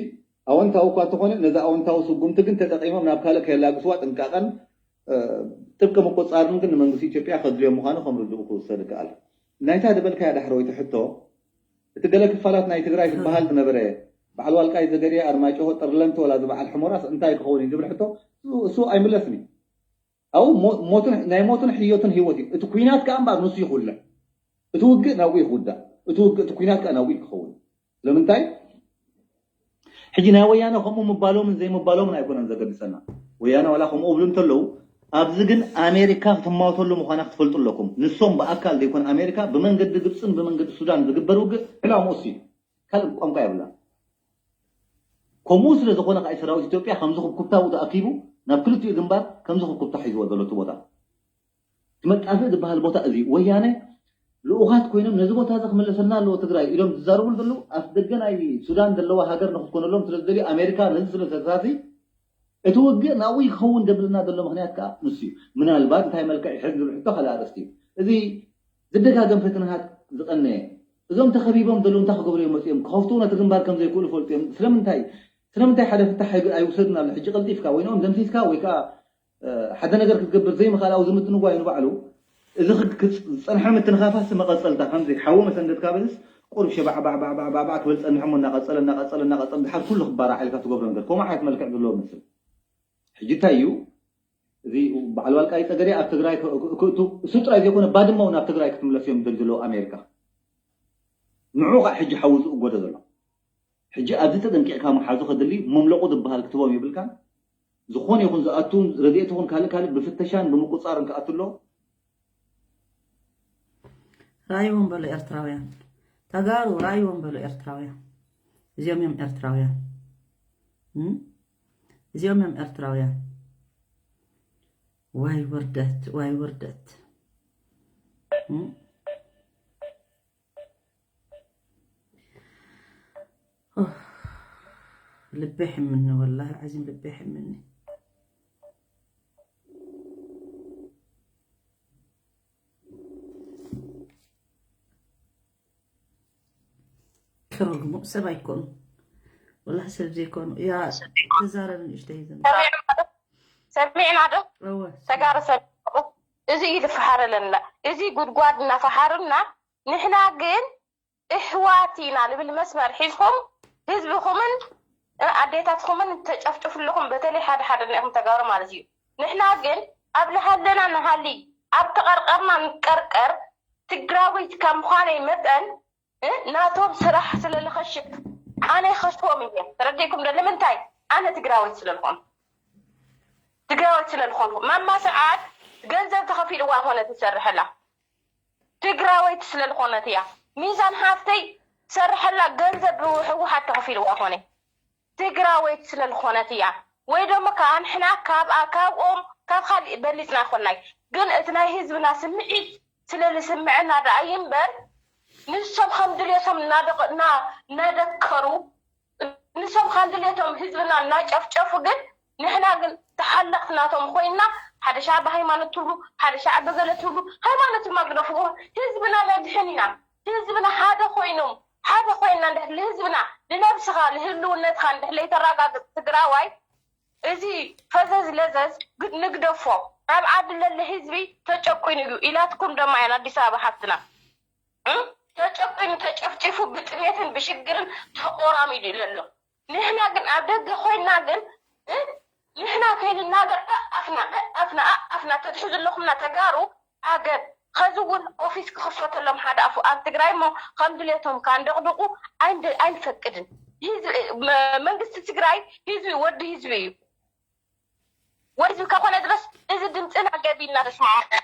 ኣወንታዊ እኳ እንተኾነ፣ ነዚ ኣወንታዊ ስጉምቲ ግን ተጠቒሞም ናብ ካልእ ከየላግስዋ ጥንቃቐን ጥብቂ ምቁፅፃርን ግን ንመንግስቲ ኢትዮጵያ ከድልዮም ምዃኑ ከም ርድኡ ክውሰድ ይከኣል። ናይታ ዝበልካያ ዳሕረወይቲ ሕቶ፣ እቲ ገለ ክፋላት ናይ ትግራይ ዝበሃል ዝነበረ በዓል ዋልቃይ፣ ዘገርየ፣ ኣርማጭሆ፣ ጠርለንቶ፣ ወላ ዝበዓል ሕሞራስ እንታይ ክኸውን እዩ ዝብል ሕቶ፣ እሱ ኣይምለስን እዩ። ኣብኡ ናይ ሞትን ሕዮትን ህይወት እዩ። እቲ ኩናት ከዓ እምበኣር ንሱ ይኹልዕ። እቲ ውግእ ናብኡ ይኽውዳእ። እቲ ውግእ እቲ ኩናት ከዓ ናብኡ ክኸውን። ስለምንታይ? ሕጂ ናይ ወያነ ከምኡ ምባሎምን ዘይምባሎምን ኣይኮነን ዘገድሰና። ወያነ ዋላ ከምኡ እብሉ እንተለዉ፣ ኣብዚ ግን ኣሜሪካ ክትማወተሉ ምዃና ክትፈልጡ ኣለኩም። ንሶም ብኣካል ዘይኮነ ኣሜሪካ ብመንገዲ ግብፅን ብመንገዲ ሱዳን ዝግበር ውግእ ዕላምኡ እሱ እዩ። ካልእ ቋንቋ የብላን። ከምኡ ስለ ዝኾነ ከዓ ሰራዊት ኢትዮጵያ ከምዚ ክብኩብታ ብኡ ተኣኪቡ ናብ ክልቲኡ ግንባር ከምዚ ክብኩብታ ሒዝዎ ዘሎ እቲ ቦታ። እቲ መጣፍእ ዝበሃል ቦታ እዚ ወያነ ልኡኻት ኮይኖም ነዚ ቦታ እዚ ክምለሰልና ኣለዎ ትግራይ ኢሎም ዝዛረቡሉ ዘለዉ ኣፍ ደገ ናይ ሱዳን ዘለዋ ሃገር ንክትኮነሎም ስለ ዝደልዩ ኣሜሪካ ነዚ ስለ ዘሳሲ እቲ ውግእ ናብኡ ይኸውን ደብልና ዘሎ ምኽንያት ከዓ ንሱ እዩ። ምናልባት እንታይ መልክዕ ይሕዝ ዝብል ሕቶ ካልእ ኣርእስቲ እዩ። እዚ ዝደጋገም ፈተናታት ዝቐነየ እዞም ተኸቢቦም ዘለዉ እንታይ ክገብሩ እዮም መፅኦም? ክኸፍትዎ ነቲ ግንባር ከም ዘይክእሉ ፈልጡ እዮም። ስለምንታይ ስለምንታይ ሓደ ፍታሕ ኣይውሰድን ኣሎ? ሕጂ ቀልጢፍካ ወይ ንኦም ደምሲስካ ወይ ከዓ ሓደ ነገር ክትገብር ዘይምኽኣል ኣብኡ ዝምጥንጓ እዩ ንባዕሉ። እዚ ዝፀንሐ ምትንኻፋስ መቐፀልታ ከምዚ ሓዊ መሰንደድካ በዝስ ቁሩብ ሸባዕ ባዕ ባዕ ባዕ ባዕ ባዕ ክብል ፀንሐ እሞ እናቐፀለ እናቐፀለ እናቐፀለ ድሓር ኩሉ ክባራዕ ኢልካ ትገብሮ ነገር ከምኡ ዓይነት መልክዕ ዘለዎ መስል። ሕጂ እንታይ እዩ እዚ በዓል ዋልቃይ ፀገዴ ኣብ ትግራይ ክእቱ እሱ ጥራይ ዘይኮነ ባድመ እውን ኣብ ትግራይ ክትምለስ እዮም ዝደልዩ ዘለዉ ኣሜሪካ። ንዑ ከዓ ሕጂ ሓዊ ዝእጎደ ዘሎ ሕጂ ኣብዚ ተጠንቂቕካ ምሓዙ ከድሊ መምለቑ ዝበሃል ክትቦም የብልካን። ዝኾነ ይኹን ዝኣቱ ረድኤት ይኹን ካልእ ካልእ ብፍተሻን ብምቁፃርን ክኣቱ ኣሎ። ራይዎም በሉ ኤርትራውያን ተጋሩ ራይዎም በሉ ኤርትራውያን እዚኦም እዮም ኤርትራውያን እዚኦም እዮም ኤርትራውያን ዋይ ውርደት ዋይ ውርደት ልቤ ሕምኒ ወላሂ ዓዚም ልቤ ሕምኒ ክረግሙ ሰብ ኣይኮኑ ወላሂ ሰብ ዘይኮኑ ያ ተዛረብ ንእሽተይ ዝም ሰሚዕና ዶ ተጋሩ ሰብ እዚ እዩ ዝፈሓረለና እዚ ጉድጓድ እናፈሓሩና ንሕና ግን እሕዋት ኢና ልብል መስመር ሒዝኩም ህዝብኹምን ኣዴታትኩምን ተጨፍጭፉ ኣለኹም በተለይ ሓደ ሓደ እኒኹም ተጋሩ ማለት እዩ ንሕና ግን ኣብ ልሃለና ንሃሊ ኣብ ተቐርቀርና ንቀርቀር ትግራዊት ካብ ምዃነይ መጠን ናቶም ስራሕ ስለ ልኸሽፍ ኣነ ይኸሽፎም እየ ተረዲእኩም ዶ ንምንታይ ኣነ ትግራዊት ስለ ዝኾንኩ ትግራዊት ስለ ዝኾንኩ ማማ ሰዓድ ገንዘብ ተኸፊልዋ ኾነ ትሰርሐላ ትግራወይቲ ስለ ዝኾነት እያ። ሚዛን ሃፍተይ ትሰርሐላ ገንዘብ ብህወሓት ተኸፊልዋ ኮነ ትግራወይቲ ስለ ዝኾነት እያ። ወይ ደሞ ከዓ ንሕና ካብ ካብኦም ካብ ካሊእ በሊፅና ኣይኮናይ። ግን እቲ ናይ ህዝብና ስምዒት ስለ ዝስምዐና ደኣ እዩ እምበር ንሶም ከም ድሌቶም እናደቀ- እና- እናደከሩ ንሶም ካብ ድሌቶም ህዝብና እናጨፍጨፉ ግን ንሕና ግን ተሓለቕቲ ናቶም ኮይንና ሓደ ሻዕ ብሃይማኖት ትብሉ ሓደ ሻዕ ብገለ ትብሉ ሃይማኖት ድማ ግደፍዎ ህዝብና ነድሕን ኢና ህዝብና ሓደ ኮይኖም ሓደ ኮይንና እንድሕር ንህዝብና ንነብስኻ ንህልውነትኻ እንድሕር ለይተረጋግፅ ትግራዋይ እዚ ፈዘዝ ለዘዝ ንግደፎ ኣብ ዓዲ ለለ ህዝቢ ተጨቁኑ እዩ ኢላትኩም ደማ እያን ኣዲስ ኣበባ ሓፍትና ተጨቂኑ ተጨፍጪፉ ብጥሜትን ብሽግርን ተቆራሚዱ እዩ ዘሎ። ንሕና ግን ኣብ ደገ ኮይንና ግን ንሕና ከይንናገር ኣፍና ኣፍና ኣፍና ተትሕዙ ኣለኹምና ተጋሩ ዓገብ ኸዚ እውን ኦፊስ ክኽፈተሎም ሓደ ኣፉ ኣብ ትግራይ እሞ ከም ድሌቶም ካንደቕድቑ ኣይንፈቅድን። መንግስቲ ትግራይ ህዝቢ ወዲ ህዝቢ እዩ። ወዲ ህዝቢ ከኾነ ድረስ እዚ ድምፅና ገቢልና ተስማዕምዑ።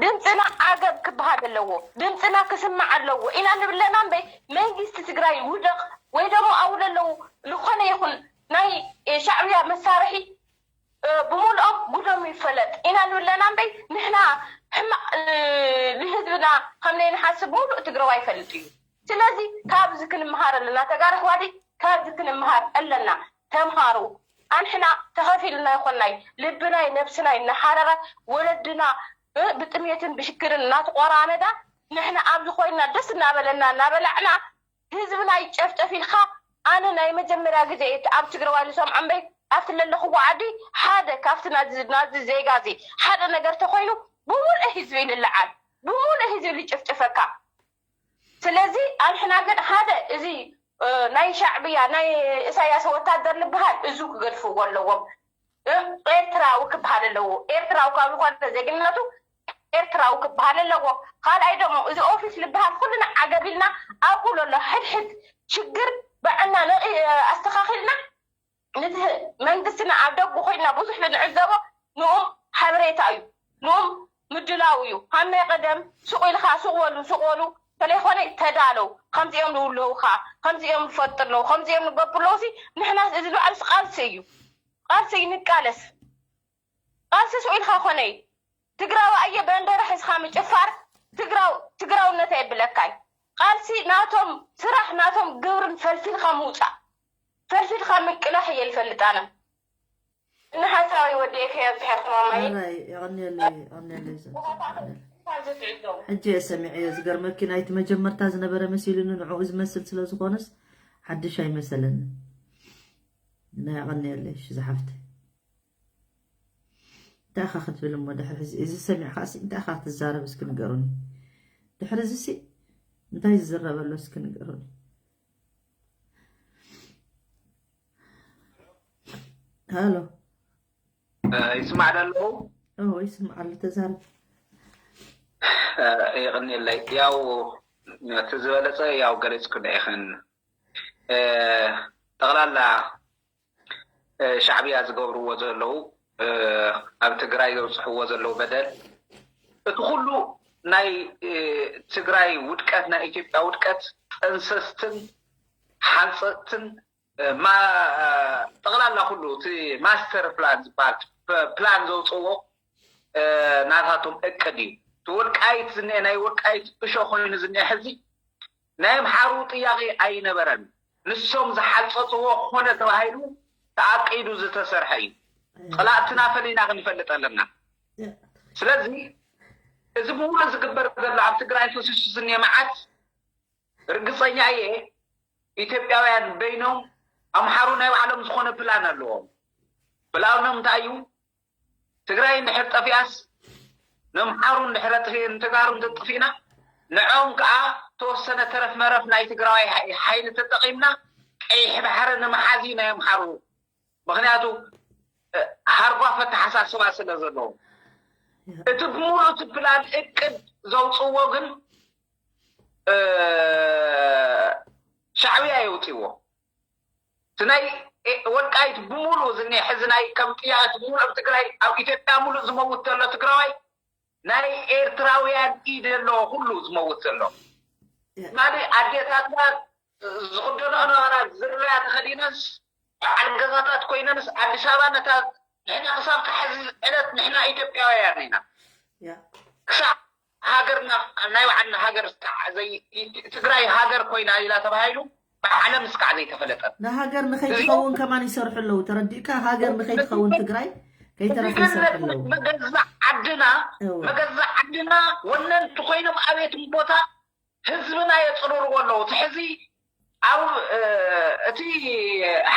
ድምፅና ዓገብ ክበሃል ኣለዎ። ድምፅና ክስማዕ ኣለዎ ኢና ንብለና እምበይ መንግስቲ ትግራይ ውደቕ ወይ ደሞ ኣብኡ ለለዉ ዝኾነ ይኹን ናይ ሻዕብያ መሳርሒ ብምልኦም ጉዶም ይፈለጥ ኢና ንብለና እምበይ ንሕና ሕማቕ ንህዝብና ከም ነይንሓስብ ሙሉእ ትግራዋይ ይፈልጥ እዩ። ስለዚ ካብዚ ክንምሃር ኣለና ተጋሩ ኣሕዋተይ ካብዚ ክንምሃር ኣለና ተምሃሩ ኣንሕና ተኸፊልና ይኾናይ ልብናይ ነብስናይ እናሓረረ ወለድና ብጥሜትን ብሽግርን እናተቆራመዳ ንሕና ኣብዚ ኮይንና ደስ እናበለና እናበላዕና ህዝብና ይጨፍጨፍ ኢልካ ኣነ ናይ መጀመርያ ግዜ እየ ኣብ ትግራዋይ ዝሰምዖ እምበይ ኣብቲ ለለኽዎ ዓዲ ሓደ ካብቲ ናዚ ናዚ ዜጋ እዚ ሓደ ነገር ተኮይኑ ብምሉእ ህዝቢ ንልዓል ብምሉእ ህዝቢ ልጭፍጭፈካ። ስለዚ ኣንሕና ግን ሓደ እዚ ናይ ሻዕብያ ናይ እሳያስ ወታደር ልበሃል እዙ ክገድፍዎ ኣለዎም። ኤርትራዊ ክበሃል ኣለዎ። ኤርትራዊ ካብ ዝኾነ ዜግነቱ ኤርትራዊ ክበሃል ኣለዎ። ካልኣይ ደሞ እዚ ኦፊስ ልበሃል ኩልና ዓገብ ኢልና ኣብኡ ለሎ ሕድሕድ ሽግር በዕና ነቒ ኣስተኻኺልና ነቲ መንግስትና ኣብ ደጉ ኮይና ብዙሕ ልንዕዘቦ ንኡም ሓበሬታ እዩ። ንኡም ምድላው እዩ። ካብ ናይ ቀደም ሱቕ ኢልካ ሱቕ በሉ ሱቕ በሉ ተለይኮነ ተዳለው ከምዚኦም ንውለውካ ከምዚኦም ንፈጥር ለው ከምዚኦም ንገብር ለው ሲ ንሕናስ እዚ ንባዕሉስ ቃልሲ እዩ። ቃልሲ እዩ ንቃለስ። ቃልሲ ስኡ ኢልካ ኮነይ ትግራዊ ኣየ በንደራ ሒዝካ ምጭፋር ትግራው ትግራውነት ኣይብለካይ። ቃልሲ ናቶም ስራሕ ናቶም ግብርን ፈልፊልካ ምውፃእ ፈልፊልካ ምቅላሕ እየ ልፈልጥ ኣነ። እነ ሓሳዊ ወዲ ኤፍያ ብዝሕር ተማማይ ኣራይ የቐንየለይ የቐንየለይ ሕጂ እየ ሰሚዐዮ። ዝገርመኪ ናይቲ መጀመርታ ዝነበረ መሲሉኒ ንዕኡ ዝመስል ስለ ዝኾነስ ሓድሽ ኣይመሰለኒ። እና የቐንየለይ እሺ ዝሓፍተይ። እንታይ ኢኻ ክትብል እሞ ድሕሪ እዚ እዚ ሰሚዕካ ሲ እንታይ ኢኻ ክትዛረብ እስኪ ንገሩኒ። ድሕሪ እዚ ሲ እንታይ ዝዝረብ ኣሎ እስኪ ንገሩኒ። ሃሎ ይስማዕ ዶ ኣለኹ? እዎ ይስማዕ ኣሎ ተዛረብ። የቕንየለይ ያው እቲ ዝበለፀ ያው ገሊፅክን ኢኽን ጠቕላላ ሻዕብያ ዝገብርዎ ዘለዉ ኣብ ትግራይ ዘብፅሕዎ ዘለዉ በደል እቲ ኩሉ ናይ ትግራይ ውድቀት ናይ ኢትዮጵያ ውድቀት ጠንሰስትን ሓንፀጥትን ጠቕላላ ኩሉ እቲ ማስተር ፕላን ዝበሃል ፕላን ዘውፅእዎ ናታቶም እቅድ እዩ። እቲ ወልቃይት ዝኒአ ናይ ወልቃይት እሾ ኮይኑ ዝኒአ ሕዚ ናይ ኣምሓሩ ጥያቄ ኣይነበረን። ንሶም ዝሓንፀፅዎ ኮነ ተባሂሉ ተኣቂዱ ዝተሰርሐ እዩ። ፀላእትና ፈሊና ክንፈልጥ ኣለና። ስለዚ እዚ ብሙሉእ ዝግበር ዘሎ ኣብ ትግራይ ፈሲሱ ዝኒአ መዓት ርግፀኛ እየ ኢትዮጵያውያን በይኖም ኣምሓሩ ናይ ባዕሎም ዝኾነ ፕላን ኣለዎም። ፕላኖም እንታይ እዩ? ትግራይ እንድሕር ጠፊኣስ ነምሓሩ እንድሕር ንተጋሩ እንተጠፊእና ንዕኦም ከዓ ተወሰነ ተረፍ መረፍ ናይ ትግራዋይ ሓይሊ ተጠቒምና ቀይሕ ባሕሪ ንምሓዝ እዩ ናይ ኣምሓሩ። ምክንያቱ ሃርጓፍ ኣተሓሳስባ ስለ ዘለዎ እቲ ብምሉእ እቲ ፕላን እቅድ ዘውፅዎ ግን ሻዕብያ የውፅዎ። እቲ ናይ ወልቃይት ብምሉእ ዝኒአ ሕዚ ናይ ከም ጥያቄ እቲ ምሉእ ኣብ ትግራይ ኣብ ኢትዮጵያ ምሉእ ዝመውት ዘሎ ትግራዋይ ናይ ኤርትራውያን ኢድ ኣለዎ ኩሉ ዝመውት ዘሎ። ትማሊ ኣዴታትና ዝኽደንኦ ነበራ ዝርያ ተኸዲነንስ በዓል ገዛታት ኮይነንስ ኣዲስ ኣበባ ነታ ንሕና ክሳብ ትሓዚ ዕለት ንሕና ኢትዮጵያውያን ኢና ክሳብ ሃገርና ናይ ባዕልና ሃገር ትግራይ ሃገር ኮይና ኢላ ተባሂሉ ብዓለም እስካዕ ዘይተፈለጠት ንሃገር ንኸይትኸውን ከማን ይሰርሑ ኣለዉ። ተረዲእካ? ሃገር ንኸይትኸውን ትግራይ ከይተረፈ ይሰርሑ ኣለዉ። መገዛእ ዓድና መገዛእ ዓድና ወነንቲ ኮይኖም ኣቤት ቦታ ህዝብና የፅርርዎ ኣለዉ። እቲ ሕዚ ኣብ እቲ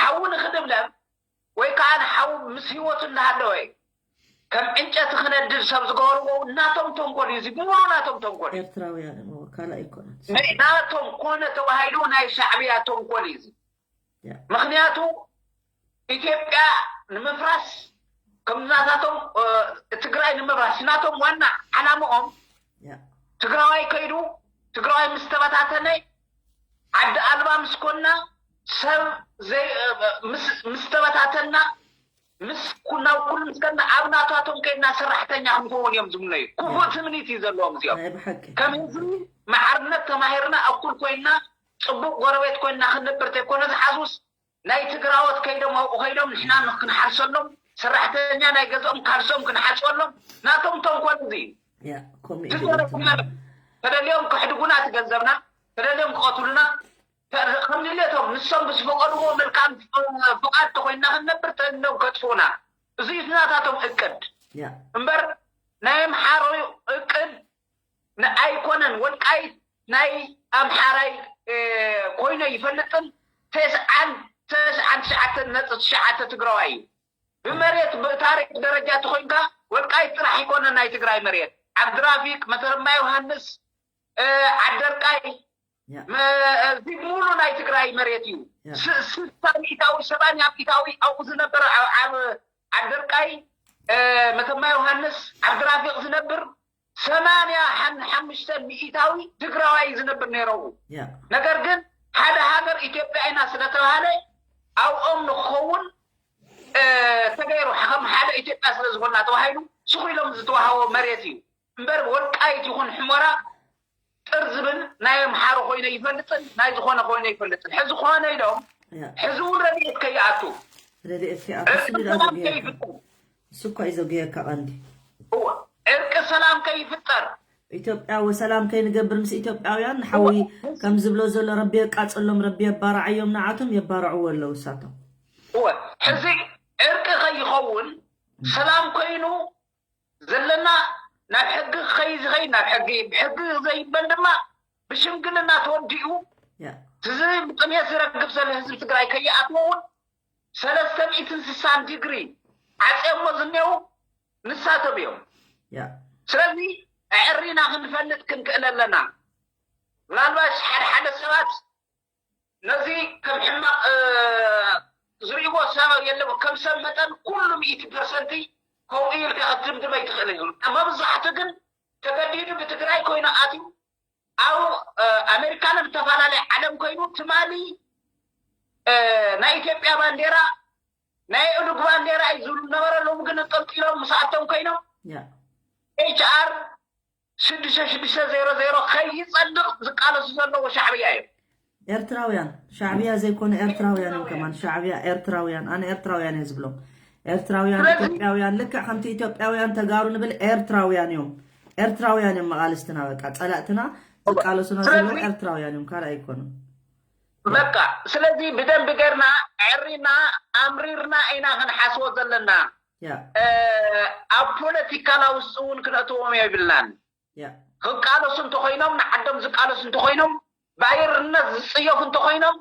ሓዊ ንክልብለብ ወይ ከዓ ንሓዊ ምስ ህይወቱ እናሃለወ ከም ዕንጨቲ ክነድድ ሰብ ዝገበርዎ ናቶም ተንኮል እዩ። እዚ ብምሉ ናቶም ተንኮል እዩ። ኤርትራውያን እሞ ካልእ ኣይኮነን። ናይ ናቶም ኮነ ተባሂሉ ናይ ሻዕብያ ተንኮል እዩ። እዚ ያ። ምክንያቱ ኢትዮጵያ ንምፍራስ ከም ናታቶም እ፣ ትግራይ ንምፍራስ ናቶም ዋና ዓላምኦም ያ። ትግራዋይ ከይዱ ትግራዋይ ምስ ተበታተነ ዓዲ ኣልባ ምስ ኮና ሰብ ዘይ እ፣ ምስ ምስ ተበታተና ምስ ኩ- ናብ ኩሉ ምስ ከድና ኣብ ናታቶም ከይድና ሰራሕተኛ ክንከውን እዮም ዝምነዩ። ክፉእ ትምኒት እዩ ዘለዎም እዚኦም። ናይ ብሓቂ ከም ህዝቢ ማዕርነት ተማሂርና እኩል ኮይና ፅቡቅ ጎረቤት ኮይና ክንነብር ተይኮነ ዝሓስቡስ ናይ ትግራዎት ከይዶም ኣብኡ ከይዶም ንሕና ክንሓርሰሎም ሰራሕተኛ ናይ ገዝኦም ካልሶም ክንሓፅበሎም ናቶም ተንኮል እዚ እዩ። ያ፣ ከምኡ እዩ ትገረፍ ዝብል። ማለት ተደልዮም ከሕድጉና እቲ ገንዘብና ተደልዮም ክቐትሉና ተ- ከም ድሌቶም ንሶም ብዝፈቀድዎ መልካም ፍቃድ ተኮይንና ክንነብር ተእሎም ከጥፉና እዚ እዩ ናታቶም እቅድ ያ፣ እምበር ናይ ኣምሓሮ እቅድ ን- ኣይኮነን። ወልቃይት ናይ ኣምሓራይ እ፣ ኮይነ ይፈልጥን ተስዓን ተስዓን ትሽዓተ ነጥቢ ትሽዓተ ትግራዋይ እዩ። ብመሬት ብታሪክ ደረጃ ተኮይንካ ወልቃይት ጥራሕ ይኮነ ናይ ትግራይ መሬት፣ ዓብድራፊቅ፣ መተረማ ዮሃንስ፣ እ፣ ዓደርቃይ፣ ያ መ- እዚ ሙሉ ናይ ትግራይ መሬት እዩ። ያ ስ- ስልሳ ሚእታዊ ሰማንያ ሚእታዊ ኣብኡ ዝነበረ ኣብ ኣብ ዓደርቃይ፣ እ፣ መተማ ዮሃንስ፣ ዓብድራፊቅ ዝነብር ሰማንያ ሓሙሽተ ሚእታዊ ትግራዋይ ዝነብር ነይረው። ያ ነገር ግን ሓደ ሃገር ኢትዮጵያ ኢና ስለተባሃለ ኣብኦም ንክኸውን፣ እ፣ ተገይሩ፣ ከም ሓደ ኢትዮጵያ ስለዝኮና ተባሂሉ ስኩ ኢሎም ዝተዋሃቦ መሬት እዩ። እምበር ወልቃይት ይኹን ሕሞራ ጥር ዝብል ናይ ኣምሓሩ ኮይነ ይፈልጥን ናይ ዝኾነ ኮይነ ይፈልጥን። ሕዚ ኮነ ኢሎም ያ ሕዚ እውን ረድኤት ከይኣቱ ረድኤት ከይኣቱ እሱ ዕርቂ ድኣ ሰላም ዘጉየካ ከይፍጠር እሱ እኳ እዩ ዘጉየካ ቀንዲ እወ፣ ዕርቂ ሰላም ከይፍጠር ኢትዮጵያ ወሰላም ከይንገብር ምስ ኢትዮጵያውያን ንሓዊ ከም ዝብሎ ዘሎ ረቢ የቃፅሎም ረቢ የባርዓዮም ንዓቶም የባርዕዎ ኣለዉ እሳቶም እወ፣ ሕዚ ዕርቂ ከይኸውን ሰላም ኮይኑ ዘለና ናብ ሕጊ ከይዝኸይ ናብ ሕጊ ብሕጊ ዘይበል ድማ ብሽምግልና ተወዲኡ ያ እዚ ብጥሜት ዝረግፍ ዘሎ ህዝቢ ትግራይ ከይኣትዎ እውን ሰለስተ ሚእትን ስሳን ዲግሪ ዓፅዮሞ ዝኔው ንሳቶም እዮም። ያ ስለዚ ኣዕሪና ክንፈልጥ ክንክእል ኣለና። ምናልባት ሓደ ሓደ ሰባት ነዚ ከም ሕማቕ ዝርእዎ ሰብ የለ። ከም ሰብ መጠን ኩሉ ሚእቲ ፐርሰንቲ ከምኡ ኢልካ ክትድምድም ኣይትኽእል። መብዛሕቱ ግን ተገዲዱ ብትግራይ ኮይኑ ኣትዩ ኣብ ኣሜሪካን ዝተፈላለየ ዓለም ኮይኑ ትማሊ ናይ ኢትዮጵያ ባንዴራ ናይ ኡዱግ ባንዴራ እዩ ዝብሉ ነበረ። ሎሚ ግን እንጠልጢሎም ምስኣቶም ኮይኖም ያ ኤች ኣር ሽዱሽተ ሽዱሽተ ዜሮ ዜሮ ከይፀድቕ ዝቃለሱ ዘለዉ ሻዕብያ እዮም። ኤርትራውያን ሻዕብያ ዘይኮነ ኤርትራውያን እዮም ከማን ሻዕብያ ኤርትራውያን ኣነ ኤርትራውያን እየ ዝብሎም ኤርትራውያን ኢትዮጵያውያን ልክዕ ከምቲ ኢትዮጵያውያን ተጋሩ ንብል ኤርትራውያን እዮም ኤርትራውያን እዮም መቓልስትና በቃ ጸላእትና ዝቃለሱና ዘለዉ ኤርትራውያን እዮም ካልእ ኣይኮኑን በቃ ስለዚ ብደንብ ገርና ዕሪና ኣምሪርና ኢና ክንሓስቦ ዘለና። ኣብ ፖለቲካና ውስጥ እውን ክነእትዎም የብልናን። ክቃለሱ እንተኮይኖም ንዓዶም ዝቃለሱ እንተኮይኖም ባይርነት ዝፅየፉ እንተኮይኖም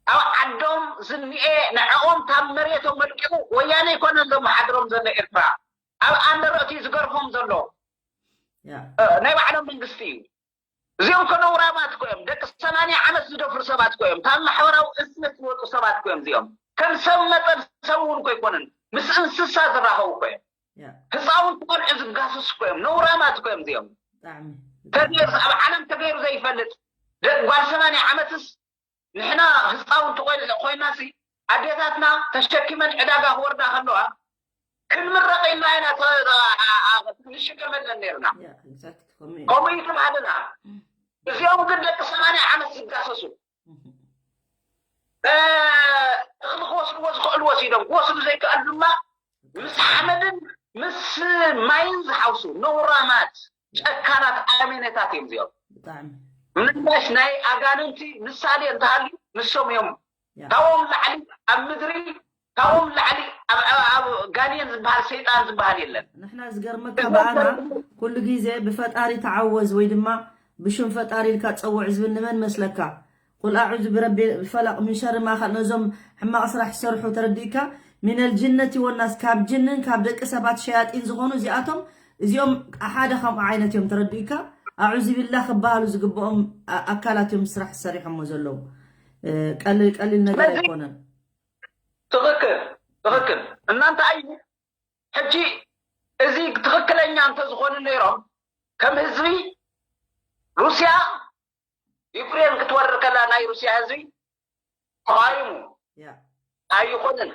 ኣብ ዓዶም ዝኒኤ ንዕኦም ካብ መሬቶም መልቂቑ ወያነ ይኮነን ዘመሓድሮም ዘሎ ኤርትራ ኣብ ኣንደረእቲ ዝገርፎም ዘሎ ናይ ባዕሎም መንግስቲ እዩ። እዚኦም ከነውራማት ኮዮም ደቂ ሰማንያ ዓመት ዝደፍሩ ሰባት ኮዮም ካብ ማሕበራዊ እስነት ዝወጡ ሰባት ኮዮም እዚኦም ከም ሰብ መጠን ሰብ እውን ኮይኮንን ምስ እንስሳ ዝራኸቡ ኮዮም ህፃውንቲ ቆልዑ ዝጋስሱ ኮዮም ነውራማት ኮዮም እዚኦም ተገይሩ ኣብ ዓለም ተገይሩ ዘይፈልጥ ጓል ሰማንያ ዓመትስ ንሕና ህፃውንቲ ኮይና ሲ ኣዴታትና ተሸኪመን ዕዳጋ ክወርዳ ከለዋ ክንምረቕ ኢልና ኢና ንሽከመለን ነርና። ከምኡ እዩ ተባህልና። እዚኦም ግን ደቂ ሰማንያ ዓመት ዝጋሰሱ እኽሊ ክወስድዎ ዝኽእሉ ወሲዶም ክወስዱ ዘይከኣሉ ድማ ምስ ሓመድን ምስ ማይን ዝሓውሱ ነውራማት ጨካናት ኣረሜኔታት እዮም እዚኦም። ምናልባሽ ናይ ኣጋንንቲ ምሳሌ እንተሃልዩ ንሶም እዮም። ካብኦም ላዕሊ ኣብ ምድሪ ካብኦም ላዕሊ ኣብ ጋኔን ዝበሃል ሰይጣን ዝበሃል የለን። ንሕና ዝገርመካ ብኣና ኩሉ ግዜ ብፈጣሪ ተዓወዝ ወይ ድማ ብሽም ፈጣሪ ኢልካ ትፀውዕ ዝብል ንመን መስለካ? ቁል ኣዑዙ ብረቢ ፈለቕ ምን ሸሪ ማ ኸልቕ ነዞም ሕማቕ ስራሕ ዝሰርሑ ተረዲእካ ሚነል ጅነቲ ወናስ ካብ ጅንን ካብ ደቂ ሰባት ሸያጢን ዝኾኑ እዚኣቶም እዚኦም ሓደ ከምኡ ዓይነት እዮም ተረዲእካ ኣዑዙ ቢላህ ክበሃሉ ዝግብኦም ኣካላት እዮም ስራሕ ሰሪሖሞ ዘለዉ ቀሊል ቀሊል ነገር ኣይኮነን ትኽክል ትኽክል እናንተ ኣይ ሕጂ እዚ ትኽክለኛ እንተዝኾኑ ነይሮም ከም ህዝቢ ሩስያ ዩክሬን ክትወርር ከላ ናይ ሩስያ ህዝቢ ተቃይሙ ኣይኮንን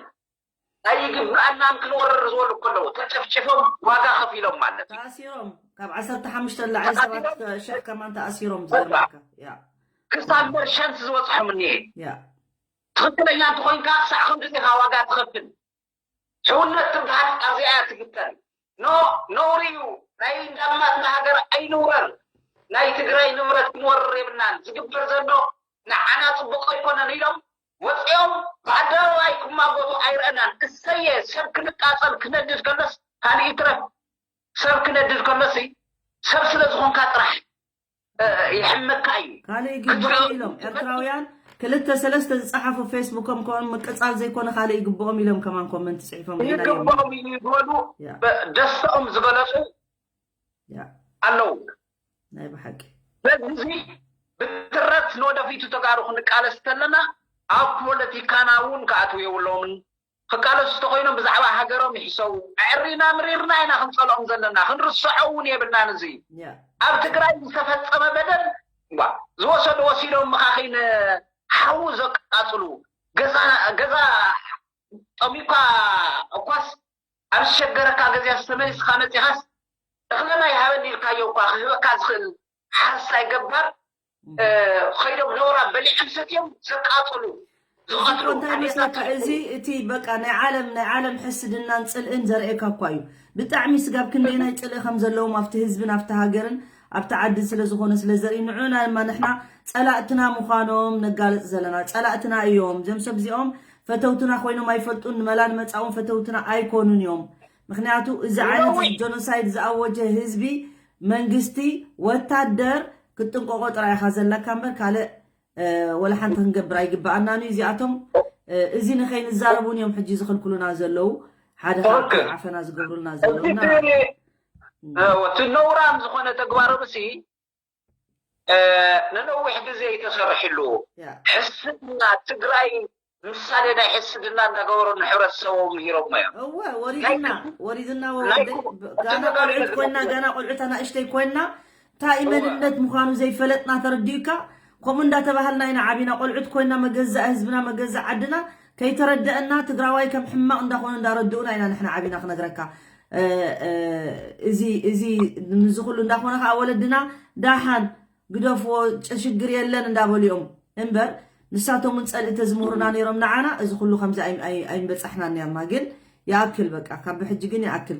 ኣይግብኣናን ክንወርር ዝበሉ ከለዉ ተጨፍጭፎም ዋጋ ከፊሎም ማለት እዩ። ተኣሲሮም ካብ ዓሰርተ ሓሙሽተ ንላዕሊ ሰባት ሸሕ ከማን ተኣሲሮም ዝገርመካ ያ ክሳብ መርሸንት ዝበፅሖም እኒሄ ያ ትኽክለኛ እንተኮይንካ ክሳዕ ክንድዚ ኢኻ ዋጋ ትኸፍል። ሕውነት ትበሃል ኣብዚኣ እያ ትግተር። ኖ ነውሪ እዩ። ናይ እንዳማትና ሃገር ኣይንውረር። ናይ ትግራይ ንብረት ክንወርር የብልናን። ዝግበር ዘሎ ንዓና ፅቡቅ ኣይኮነን ኢሎም ወፂኦም ብኣደባባይ ክማጎቱ ኣይረአናን። እሰየ ሰብ ክንቃፀል ክነድድ ከሎስ ካልእ ይትረፍ ሰብ ክነድድ ከሎሲ ሰብ ስለ ዝኾንካ ጥራሕ ይሕመካ እዩ። ካልእ ይግብኦም ኢሎም ኤርትራውያን ክልተ ሰለስተ ዝጸሓፉ ፌስቡኮም ከሆን ምቅጻል ዘይኮነ ካልእ ይግብኦም ኢሎም ከማን ኮመንት ጽሒፎም ኢና እዮም። ይግብኦም እዩ ዝበሉ ያ። ደስተኦም ዝገለጹ ያ ኣለዉ። ናይ ብሓቂ ስለዚ ብትረት ንወደፊቱ ተጋሩ ክንቃለስ ከለና ኣብ ፖለቲካና እውን ክኣትዉ የብሎምን። ክቃለሱ ተኮይኖም ብዛዕባ ሃገሮም ይሕሰቡ። ኣዕሪና ምሪርና ኢና ክንጸልኦም ዘለና፣ ክንርስዖ እውን የብልናን። እዚ ያ ኣብ ትግራይ ዝተፈጸመ በደል እባ ዝወሰዱ ወሲዶም መኻኺን ሓዊ ዘቃጽሉ ገዛ ገዛ ጠሚኳ እኳስ ኣብ ዝሸገረካ ገዚኣ ተመሊስካ መጺኻስ እኽለ ማይ ሃበኒ ኢልካዮ እኳ ክህበካ ዝኽእል ሓረስታይ ገባር እ፣ ከይዶም ነውራ በሊዖም ሰትዮም ዘቃጽሉ እዚ እኮ እንታይ መስለካ እዚ እቲ በቃ ናይ ዓለም ናይ ዓለም ሕስድናን ጽልእን ዘርእየካ እኳ እዩ። ብጣዕሚ ስጋብ ክንደይ ናይ ጽልእ ከም ዘለዎም ኣብቲ ህዝብን ኣብቲ ሃገርን ኣብቲ ዓድን ስለ ዝኾነ ስለ ዘርኢ ንዑና ድማ ንሕና ጸላእትና ምዃኖም ነጋልጽ ዘለና። ጸላእትና እዮም። እዞም ሰብ እዚኦም ፈተውትና ኮይኖም ኣይፈልጡን። ንመላ ንመጻእውን ፈተውትና ኣይኮኑን እዮም። ምክንያቱ እዚ ዓይነት ነዊ- ጀኖሳይድ ዝኣወጀ ህዝቢ መንግስቲ ወታደር ክትጥንቀቆ ጥራይ ኢኻ ዘለካ እምበር ካልእ እ፣ ወላ ሓንቲ ክንገብር ኣይግበኣናን እዩ። እዚኣቶም እ፣ እዚ ንኸይንዛረቡን እዮም ሕጂ ዝኽልክሉና ዘለዉ ሓደ ካብቲ ትክክል። ዓፈና ዝገብሩልና ዘለዉ እቲ እና እቲ ነውራም ዝኾነ ተግባሮም ሲ ነዊሕ ግዜ እዩ ተሰሪሕሉ። ያ ሕስድና ትግራይ ምሳሌ ናይ ሕስድና እናገበሩ ንሕብረተሰቦም ምሂሮሞ እዮም። እወ ወሪድና ወሪድና ናይ ወደ- ኩ- ጋና እቲ ቆልዑት ነገር ኮይና ጋና ቆልዑት ኣናእሽተይ ኮይና እንታይ እዩ መንነት ምዃኑ ዘይፈለጥና ተረዲኡካ ከምኡ እንዳተባሃልና ኢና ዓቢና ቆልዑት ኮይና መገዛእ ህዝብና መገዛእ ዓድና ከይተረደአና ትግራዋይ ከም ሕማቕ እንዳኾነ እንዳረድኡና ኢና ንሕና ዓቢና ክነግረካ እ፣ እ፣ እዚ እዚ ንዚ ኩሉ እንዳኾነ ከዓ ወለድና ዳሓን ግደፍዎ ጭ- ሽግር የለን እንዳበሉ እዮም እምበር ንሳቶም እውን ፀልኢ ተዝምህሩና ነይሮም ንዓና እዚ ኩሉ ከምዚ ኣይ- ኣይ- ኣይምበፃሕናን ነርና ግን ይኣክል በቃ ካብ ብሕጂ ግን ይኣክል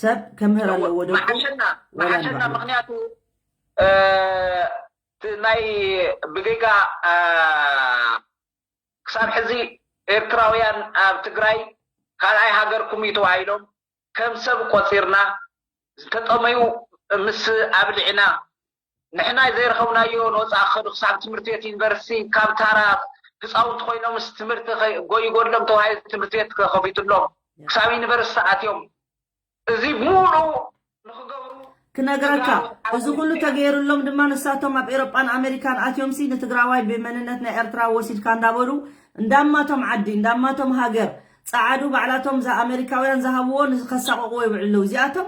ሰብ ከምህር ኣለዎ ደቁ መሓሸና ወላ መሓሸና ንባዕሉ ምክንያቱ እ፣ እቲ ናይ ብጌጋ እ፣ ክሳብ ሕዚ ኤርትራውያን ኣብ ትግራይ ካልኣይ ሃገርኩም እዩ ተባሂሎም ከም ሰብ ቆፂርና ዝተጠመዩ ምስ ኣብልዕና ንሕና ዘይረኸብናዮ ንወፃእ ክኸዱ ክሳብ ትምህርቲ ቤት ዩኒቨርሲቲ ካብ ታራ ህፃውንቲ ኮይኖምስ ትምህርቲ ከይ- ጎይጎድሎም ተባሂሉ ትምህርቲ ቤት ተኸፊቱሎም ክሳብ ዩኒቨርሲቲ ኣትዮም እዚ ሙሉ ንክገብሩ ክነግረካ እዚ ኩሉ ተገይሩሎም ድማ ንሳቶም ኣብ ኤሮጳን ኣሜሪካን ኣትዮም ሲ ንትግራዋይ ብመንነት ናይ ኤርትራ ወሲድካ እንዳበሉ እንዳማቶም ዓዲ እንዳማቶም ሃገር ጸዓዱ ባዕላቶም እዛ ኣሜሪካውያን ዝሃብዎ ንከሳቀቅዎ ይውዕሉ ኣለዉ እዚኣቶም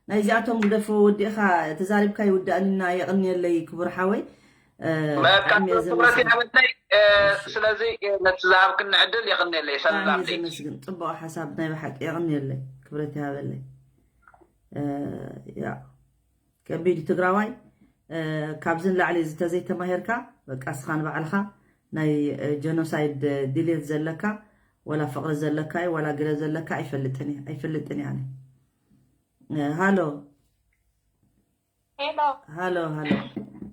ናይ እዚኣቶም ግደፎ ወዲእኻ ተዛሪብካ ይውዳእኒና የቕንየለይ ክቡር ሓወይ እ፣ በቃ ብጣዕሚ እየ ክብረት ዘመስግን ይሃበለይ እ፣ ስለዚ እ፣ ነቲ ዝሃብክኒ ዕድል የቕንየለይ ብጣዕሚ እየ ሰላምተይ ዘመስግን ጽቡቕ ሓሳብ ናይ ብሓቂ የቕንየለይ ክብረት ይሃበለይ እ፣ ያ ከቢድ እዩ ትግራዋይ እ፣ ካብዚ ንላዕሊ እዚ ተዘይተማሂርካ በቃ እስኻ ንባዕልኻ ናይ እ፣ ጀኖሳይድ ድሌት ዘለካ ወላ ፍቕሪ ዘለካ እዩ ወላ ግደ ዘለካ ኣይፈልጥን እየ ኣይፈልጥን እየ ኣነ እ፣ ሃሎ ሄሎ ሃሎ ሃሎ ሄሎ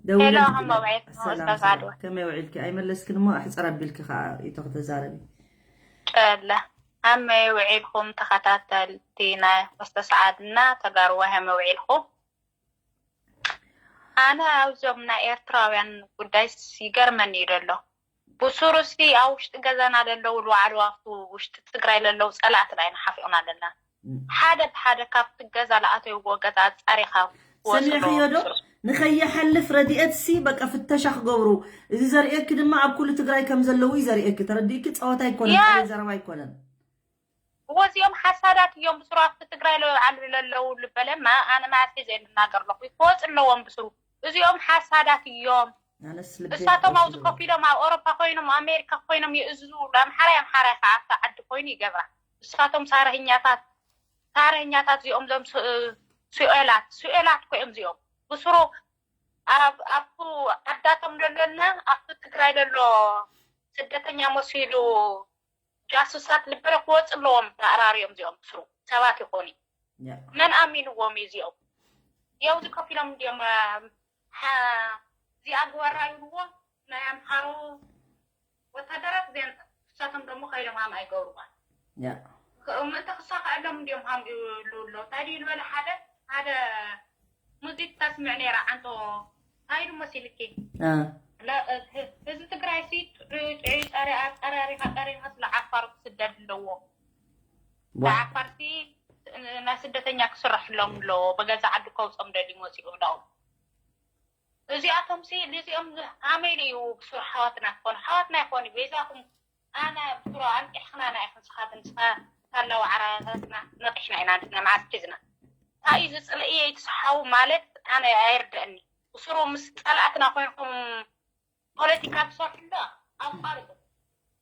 ደውለልኪ ከመይ ውዒልኩም ሰላም ወስተፋዱ ሰላም ከመይ ውዒልኪ ኣይመለስክን እሞ ኣሕፅር ኣቢልኪ ከዓ እዩ ተክተዛረቢ ጨለ ከመይ ውዒልኩም ተኸታተልቲ ናይ ወስተሰዓድና ተጋርዋ ከመይ ውዒልኩም ኣነ ኣብዞም ናይ ኤርትራውያን ጉዳይስ ይገርመኒ እዩ ዘሎ ብሱሩሲ ኣብ ውሽጢ ገዛና ዘለዉ ዝወዓሉ ኣብቲ ውሽጢ ትግራይ ዘለዉ ፀላእትና ኢና ሓፊቕና ኣለና ሓደ ብሓደ ካብቲ ገዛ ዝኣተይዎ ገዛ ኣፃሪኻ ሰሚዕኽዮ ዶ ንኸይሓልፍ ረድኤት ሲ በቃ ፍተሻ ክገብሩ እዚ ዘርእየኪ ድማ ኣብ ኩሉ ትግራይ ከም ዘለዉ እዩ ዘርእየኪ ተረዲእኪ ፀወታ ኣይኮነን ያ- ቀሊል ዘረባ ኣይኮነን እወ እዚኦም ሓሳዳት እዮም ብስሩ ኣብቲ ትግራይ ለዓሉ ለለዉ ልበለማ ኣነ መዓስ ሒዘ ልናገር ኣለኹ ክወፅ ኣለዎም ብስሩ እዚኦም ሓሳዳት እዮም ኣነስ ልቤ እሳቶም ኣብዚ ተወስዶ። ኮፍ ኢሎም ኣብ ኣውሮፓ ኮይኖም ኣሜሪካ ኮይኖም ይእዝዙ ኣምሓራይ ኣምሓራይ ከዓ ኣብታ ዓዲ ኮይኑ ይገብራ እሳቶም ሳረህኛታት ሳረህኛታት እዚኦም ዞም ስ- ስኦላት ስኦላት ኮ እዮም እዚኦም ብስሩ ኣብ ኣብቱ ዓዳቶም ደሎና ኣብቱ ትግራይ ደሎ ስደተኛ መሲሉ ጃሱሳት ልበለ ክወፁ ኣለዎም ተኣራርዮም እዚኦም ብስሩ ሰባት ይኾኑ ያ። መን ኣሚንዎም እዩ እዚኦም የውዚ ኮፍ ኢሎም እንዲዮም አ፣ ሓ- እዚኣ ግበራ ይብልዎ ናይ ኣምሓሩ ወታደራት እዚአን እሳቶም ደሞ ከይዶም ኣም ኣይገብርዋ ያ። ምእንቲ ክሳኸዐሎም እንዲዮም ሃም ይብሉ ኣሎ እንታይ ድዩ ዝበለ ሓደ ሓደ ሙዚቃ ስምዕ ነይራ ዓንቶ እንታይ ዱ መሲልኪ አ። ለ- ኣጸራሪኻ ኣጸራሪኻ ኣጸራሪኻ ስለ ዓፋር ክስደድ ኣለዎ። ንዓፋርሲ ናይ ስደተኛ ክስረሐሎም ኣለዎ። ብገዛ ዓዱ ከውጾም ደልዩ መጺኡ ብላው። እዚኣቶም ሲ እዚኦም ሃመይ እዩ ብሱር ሓዋትና ክኾኑ ሓዋትና ይኾኑ ቤዛኹም ኣነ ብሱሮ ኣንቂሕኽናና ኢኽን ስኻትን ስኻ ታላ ዋዕራታትና ነቂሕና ኢና ንሕና መዓስ ሒዝና እንታይ እዩ ዝፅልእየ ይትስሓው ማለት ኣነ ኣይርድእኒ ብሱሩ ምስ ፀላእትና ኮይንኩም ፖለቲካ ትሰርሑ እንዳ ኣቋርጡ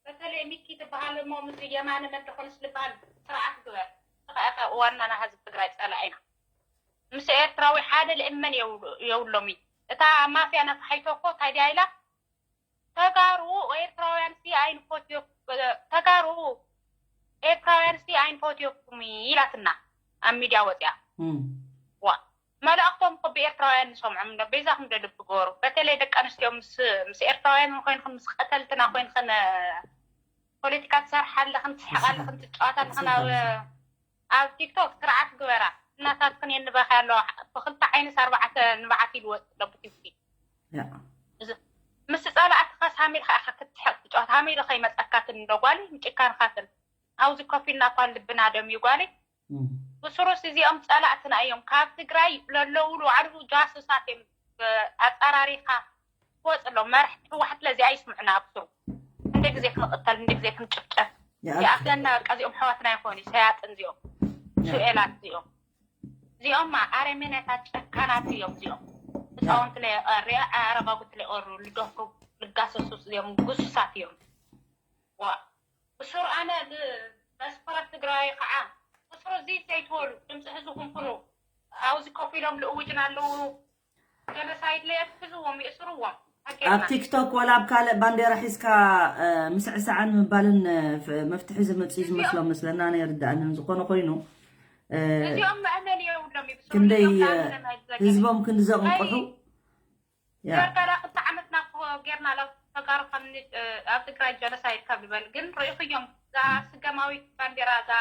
በተለይ ሚኪ ትበሃል እሞ ምስ የማነ መድኾንስ ዝበሃል ስርዓት ግበር ስኻ ዋናና ህዝቢ ትግራይ ፀላኢና ምስ ኤርትራዊ ሓደ ልእመን የብሎሚ እታ ማፍያ ነፋሒቶ እኮ እንታይ ድያ ኢላ ተጋሩ ኤርትራውያን ሲ ኣይንፈትዮ ተጋሩ ኤርትራውያን ሲ ኣይንፈትየኩም ኢላትና ኣብ ሚድያ ወፅያ ዋ መልእክቶም እኮ ብኤርትራውያን ንሰምዖም እንዶ ቤዛኩም ዶ ልቢ ገበሩ በተለይ ደቂ ኣንስትዮ ምስ ምስ ኤርትራውያን ኮይንክን ምስ ቀተልትና ኮይንክን ፖለቲካ ትሰርሓ ኣለኽን ትስሕቃ ኣለኽን ትጫወታ ኣለኽን ኣብ ኣብ ቲክቶክ ስርዓት ግበራ እናታትክን የንበኺ ኣለዋ ብክልተ ዓይንስ ኣርባዕተ ንባዓት ኢሉ ወፅእ ኣሎ ብቲቪ ምስ ፀላእትኻስ ሃሚልካ ኢኻ ክትስሕቅ ትጫወት ሃሚሉ ከይመፀካትን እንዶ ጓለይ ምጭካንኻትን ኣብዚ ኮፍ ኢልና እኳ ልብና ደምዩ ጓለይ ብስሩስ እዚኦም ፀላእትና እዮም ካብ ትግራይ ለለዉ ንባዕሉ ጃሱሳት እዮም ኣፀራሪኻ ክወፅእ ኣሎ መራሕቲ ህወሓት ለዚ ኣይስምዑና ኣብስሩ እንደ ግዜ ክንቕተል እንደ ግዜ ክንጭፍጨፍ ይኣክለና በቃ እዚኦም ኣሕዋትና ይኾኑ ሰያጥን እዚኦም ሱኤላት እዚኦም እዚኦም ኣረሜናታት ጨካናት እዮም እዚኦም ህፃውንቲ ለየቐሪ ኣረጋጉት ለየቐሩ ልደፍሩ ልጋሰሱ እዮም ጉሱሳት እዮም ዋ ብሱር ኣነ ብስፖረት ትግራይ ከዓ ብሱር እዚ ዘይትበሉ ድምፂ ህዝብኩም ኩኑ ኣብዚ ኮፍ ኢሎም ልእውጅን ኣለዉ ጀኖሳይድ ለየትሕዝዎም የእስርዎም ኣብ ቲክቶክ ወላ ኣብ ካልእ ባንዴራ ሒዝካ ምስዕሳዕን ምባልን መፍትሒ ዝመፅእ ዝመስሎም መስለና ናይ ርዳእንን ዝኾነ ኮይኑ እዚኦም መእመን የብሎም እዩ ብሱር ክንደይ እዚኦም መእመን ኣይዘገንን። ህዝቦም ክንዲ ዘቕንቅሑ ያ ዳርዳራ ክልተ ዓመትና እኮ ጌርና ላ ተጋሩ ካብ ን- ኣብ ትግራይ ጀኖሳይድ ካብ ዝበል ግን ርኢኽዮም እዛ ስገማዊት ባንዴራ እዛ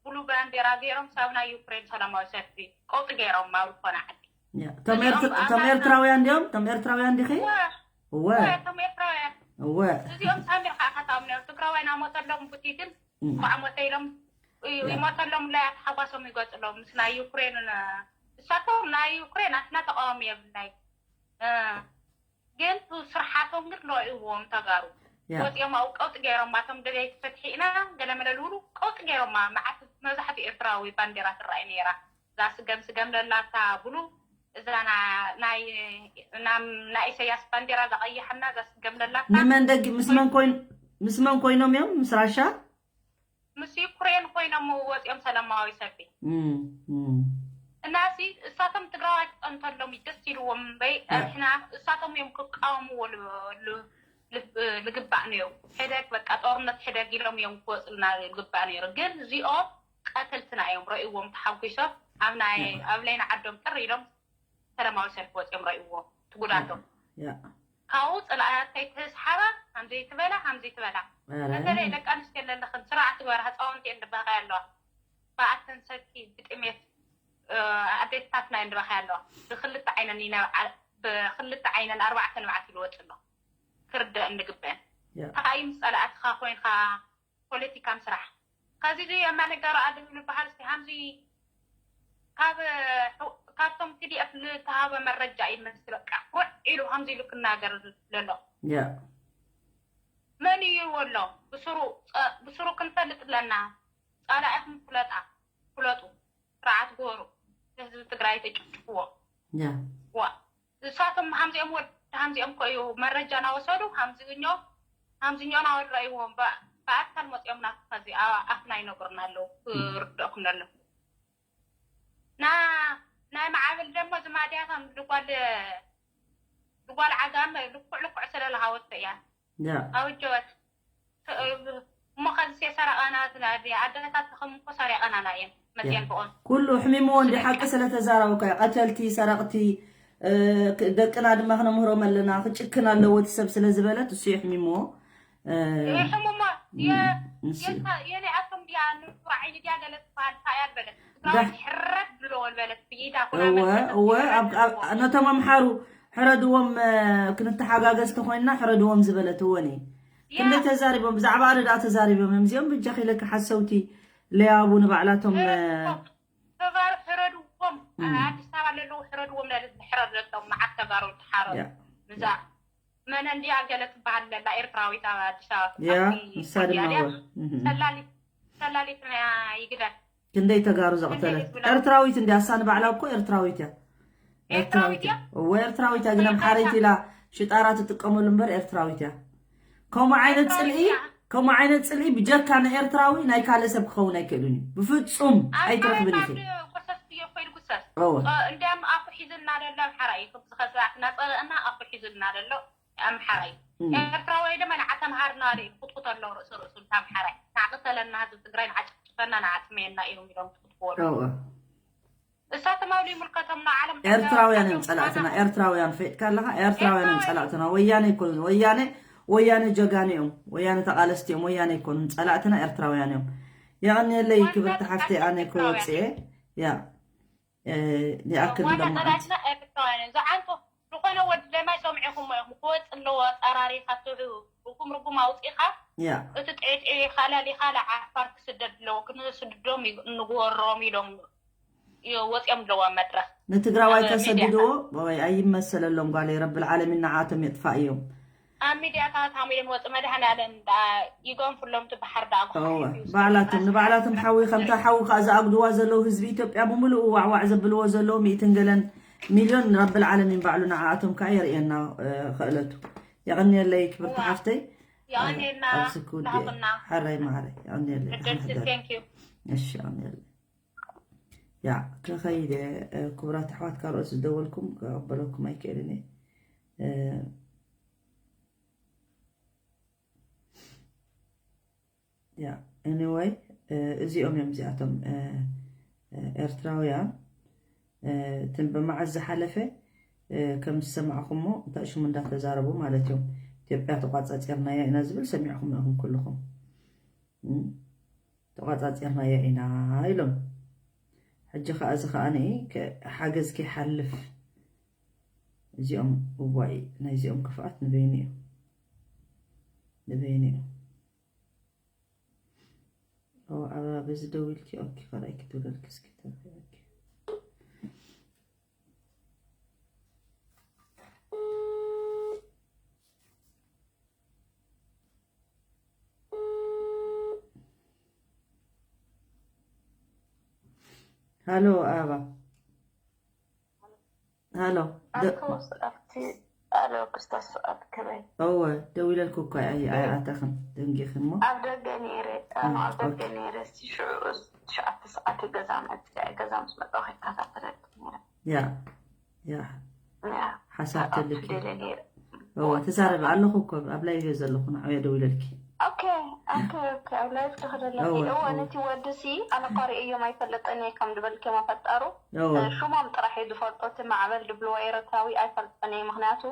ብሉ ባንዴራ ገይሮም ሳብ ናይ ዩክሬን ሰላማዊ ሰልፊ ቀውጢ ገይሮም ኣብ ዝኾነ ዓዲ ያ። እቶም ኤርት- እዚኦም እቶም ኣማና- ኤርትራውያን እንዲኦም እቶም ኤርትራውያን እንዲኺ እወ፣ እወ እወ፣ እቶም ኤርትራውያን እወ እዚኦም ሳሚር ከዓ ከታኦም ነሩ ትግራዋይ ናሞተሎም ቡቲትን እም። እንኳዕ ሞተ ኢሎም ይ- ያ። ይሞተሎም ላይ ኣተሓጓሶም ይገፅሎም ምስ ናይ ዩክሬን ን- እሳቶም ናይ ዩክሬን ኣትና ተቃዋሚ የብልናይ እ፣ ግን ቱ ስርሓቶም ግን ረእይዎም ተጋሩ ያ። ወፂኦም ኣብኡ ቀውጢ ገይሮማ እቶም ደለይቲ ፍትሒ ኢና ገለመለ ዝብሉ ቀውጢ ገይሮማ መዓት መብዛሕትኡ ኤርትራዊ ባንዴራ ትረኣይ ነይራ እዛ ስገም ስገም ለላታ ብሉ እዛ ና- ናይ ናም- ናይ ኢሰያስ ባንዴራ እዛ ቀይሓና እዛ ስገም ለላታ ንመን ደጊ ምስ መን ኮይን ምስ መን ኮይኖም እዮም ምስ ራሻ ምስ ዩክሬን ኮይኖም ወፂኦም ሰላማዊ ሰልፊ እም፣ እም። እናሲ እሳቶም ትግራዋይ ክፀንተሎም እዩ ደስ ኢልዎም እምበይ ያ። ንሕና እሳቶም እዮም ክቃወምዎ ል- ል- ልብ- ልግባእ ነይሩ ሕደግ በቃ ጦርነት ሕደግ ኢሎም እዮም ክወፅልና ልግባእ ነይሩ ግን እዚኦም ቀተልትና እዮም ረእይዎም ተሓጒሶም ኣብ ናይ ኣብ ለይና ዓዶም ጥር ኢሎም ሰላማዊ ሰልፊ ወፂኦም ረእይዎም ትጉዳቶም ያ። ካብኡ ፅላኣተይ ትስሓባ ከምዚ ትበላ ከምዚ ትበላ ኧረ። በተለይ ደቂ ኣንስትዮ ኣለለኽን ስርዓት ግበራ ህፃውንቲ እየን ድበኸያ ኣለዋ ብኣተን ሰኪ ብጥሜት ኣዴታትና እየን ድበኸያ ኣለዋ ብክልተ ዓይነን ይነብዓ ብክልተ ዓይነን ኣርባዕተ ንብዓት ይልወጥ ኣሎ ክርደአን ንግበአን ያ። ተኻዩ ምስ ፀላእትኻ ኮይንካ ፖለቲካ ምስራሕ ከዚ እዚ የማነ ገብረኣብ ዝበሃል እስቲ ሃምዚ ካብ ካብቶም ቲ ዲ ኤፍ ዝተሃበ መረጃ እዩ መስል በቃ ኩዕ ኢሉ ሃምዚ ኢሉ ክናገር ዘሎ ያ መን እዩ ወሎ ብስሩ ብስሩ ክንፈልጥ ኣለና ፃላኢኹም ፍለጣ ፍለጡ ስርዓት ግበሩ ህዝቢ ትግራይ ተጭፍጭፍዎ ያ ዋ ንሳቶም ሃምዚኦም ወዲ ሃምዚኦም እኮ እዩ መረጃ ናወሰዱ ሃምዚኞ ሃምዚኞ ናወረእይዎም ብኣካል መፂኦም ናዚ ኣፍና ይነግሩና ኣለዉ ክርድእኩም ነሎ ና ናይ ማዕበል ደሞ ዝማድያቶም ልጓል ልጓል ዓጋመ ልኩዕ ልኩዕ ስለ ዝሃወቶ እያ ያ ኣውጀወት እሞ ከዚ ሴ ሰረቐና ትላዲ ኣደታት ተኸም እኮ ሰሪቐናና እየን መፅየን ብኦን ኩሉ ሕሚምዎ እንዲ ሓቂ ስለተዛረቡ ከ ቀተልቲ ሰረቕቲ እ፣ ክ- ደቅና ድማ ክነምህሮም ኣለና ክጭክን ኣለዎ እቲ ሰብ ስለ ዝበለት እሱ የሕሚምዎ እ፣ ይሕሙሞ የኔ ኣቶም ድያ ንፉር ዓይኒ ድያ ገለ ትበሃል ታያ በለት ትግራዋይ ሕረድ ብሎ ወልበለት ብኢዳ ኩና እወ መሰረት እወ ሕረድ ኣብ- ኣብ- ብሎ። ነቶም ኣምሓሩ ሕረድዎም እ፣ ክንተሓጋገዝ ተኮይንና ሕረድዎም ዝበለት እወን እየ ክንደይ ተዛሪቦም፣ ብዛዕባ ኣረ ደኣ ተዛሪቦም እዮም። እዚኦም ብጃኺ ለካ ሓሰውቲ ለያቡ ንባዕላቶም፣ እ፣ ተጋሩ ሕረድዎም። ኣዲስ ኣበባ ለለዉ ሕረድዎም፣ ለለት ብሕረድ ለቶም መዓት ተጋሩ ተሓረዱ። ያ። ምዛ መነ እንዲያ ገለ ትበሃል ለላ ኤርትራዊት ኣብ ኣዲስ ኣበባ ያ፣ ትበሃል ንሳ ድማ እያ። ወ-፣ እህ። ሰላሊት ሰላሊት ናይ ይግደል። ክንደይ ተጋሩ ዘቕተለት። ኤርትራዊት እንዲያ፣ እሳ ንባዕላ እኮ ኤርትራዊት እያ። ኤርትራዊት እያ? እወ፣ ኤርትራዊት እያ፣ ግን ኣምሓረይቲ ኢላ ሽጣራ ትጥቀመሉ እምበር ኤርትራዊት እያ። ከምኡ ዓይነት ጽልኢ፣ ከምኡ ዓይነት ጽልኢ ብጀካ ንኤርትራዊ ናይ ካልእ ሰብ ክኸውን ኣይክእልን እዩ። ብፍጹም ኣብ ኣይትረኽብን ሓረይ ኢኺ። ባንድ ጎሰስ እዮ ኮይድ ጉሰስ። እወ። እንዲያም ኣፉ ሒዝልና ደሎ ኣምሓራይ እዩ። ዝኸስራትና ጸረእና ኣፉ ሒዝልና ደሎ ኣምሓራይ። እም። ኤርትራዊ ድማ ንዓ ተምሃርና ደ ይኩትኩት ኣሎ ርእሱ ርእሱ ኣምሓራይ። ንዓቅተለና ህዝብ ትግራይ ንዓጭፍጨፈና ንዓጥመየና እዮም ኢሎም ትኩትኩዎ ኣለዉ። እወ። እሳቶም ኣብ ዘይምልከቶም ንዓለም ኤርትራውያን እዮም ጸላእትና። ኤርትራውያን ፈይጥካ ኣለኻ። ኤርትራውያን እዮም ጸላእትና። ወያነ ይኮኑ። ወያነ፣ ወያነ ጀጋኑ እዮም። ወያነ ተቓለስቲ እዮም። ወያነ ይኮኑን ጸላእትና፣ ኤርትራውያን እዮም። የቐንየለይ ክብርቲ ሓፍተይ፣ ኣነ እኮ ወጽኤ። ያ፣ እ፣ ይኣክል ዋና ሎም መዓልቲ። ጸላእትና ኤርትራውያን እዮም። ዝዓንቶ ዝኾነ ወዲ ለማይ ሰምዒኹሞ ኢኹም። ክወጽእ ኣለዎ ኣጻራሪኻ ትዑ ርጉም ርጉም ኣውጺኻ ያ፣ እቲ ጥዕጥዒ ካላሊኻ ለዓፋር ክስደድ ኣለዎ። ክንስድዶም ይግ-፣ ንግበሮም ኢሎም ዮ-፣ ወጺኦም ኣለዎ ኣብ መድረኽ። ንትግራዋይ ኣብ ከሰድድዎ ሚድያታት። ወይ ኣይመሰለሎም ጓለይ፣ ረብል ዓለሚን ንዓቶም የጥፋእ እዮም። ኣብ ሚድያታት ሃሚሎም ወጽእ መድሃን ኣለም ደኣ ይገንፍሎም ትበሓር ደኣ እወ፣ ጎሓፍ እዩ። ባዕላቶም ንባዕላቶም ሓዊ ከምታ ሓዊ ከዓ ዝኣግድዋ ዘለዉ ህዝቢ ኢትዮጵያ ብምሉኡ ዋዕዋዕ ዘብልዎ ዘለዉ ሚእትን ገለን ሚልዮን ረብል ዓለሚን ባዕሉ ንዓኣቶም ከዓ የርእየና፣ እ፣ ክእለቱ። የቐንየለይ ክብርቲ እዋ። ሓፍተይ። የቐንየልና ኣብዚ ክውድእ ናኹና። ሓራይ ማዕረ የቐንየለይ። ዕድል ሕደር። Thank you። እሺ፣ የቐንየለይ። ያ፣ ክኸይድ እየ፣ እ፣ ክቡራት ኣሕዋት ካልኦት ዝደወልኩም ክቐበለኩም ኣይክእልን እየ። እ፣ ያ፣ anyway፣ እ፣ እዚኦም እዮም እዚኣቶም፣ እ፣ እ፣ ኤርትራውያን፣ እ፣ እቲ ብመዓዝ ዝሓለፈ፣ እ፣ ከም ዝሰማዕኹሞ እንታይ ሽሙ እንዳተዛረቡ ማለት እዮም። ኢትዮጵያ ተቋጻጺርናያ ኢና ዝብል ሰሚዕኹም ኢኹም ኩልኹም። እ፣ ተቋጻጺርናያ ኢና ኢሎም። ሕጂ ኸኣ እዚ ኸኣ ንኢ ከ-፣ ሓገዝ ከይሓልፍ እዚኦም እዋይ ናይዚኦም ክፍኣት ንበይኑ እዩ። ንበይኑ እዩ። ኦ፣ ኣበባ በዚ ደው ኢልኪ፣ ኦኬ፣ ካልኣይ ክድውለልኪ እስኪ፣ ተረጋጊ። ሃሎ፣ ኣበባ። ሃሎ። ደ-፣ ኣቶ ኣብቲ ኣሎ ክርስቶስ ኣብ ከመይ? እወ፣ ደዊለልኩ እኮ ኣይ-፣ ኣይኣተኽን፣ ደንጊኽን እሞ። ኣብ ደገ ነይረ፣ እ፣ ኣብ ደገ ኦኬ። ነይረ፣ እስቲ ሽዑ ትሽዓተ ሰዓት ገዛ መፅእ፣ ገዛ ምስ መጣሁ ይከታተለልኩ ነይረ። ያ፣ ያ። ያ፣ ሓሳብ ኣብ ተልኪ። ፊደለ ነይረ። እወ፣ ተዛረቢ ኣለኹ እኮ፣ ኣብ ላይቭ እየ ዘለኹ፣ ንዓው እየ ደዊለልኪ። ኦኬ፣ ኦኬ፣ ኦኬ፣ ኣብ ላይቭ ትኽደለኪ። እወ፣ እወ፣ እወ። ነቲ ወዲ ሲ ኣነ ቋሪኤዮም ኣይፈልጥን እየ ከም ዝበልክዮም ኣፈጣሩ። እወ። እ፣ ሽሞም ጥራሕ እየ ዝፈልጦ፣ እቲ ማዕበል ድብልዎ ኤረትራዊ ኣይፈልጦን እየ፣ ምኽንያቱ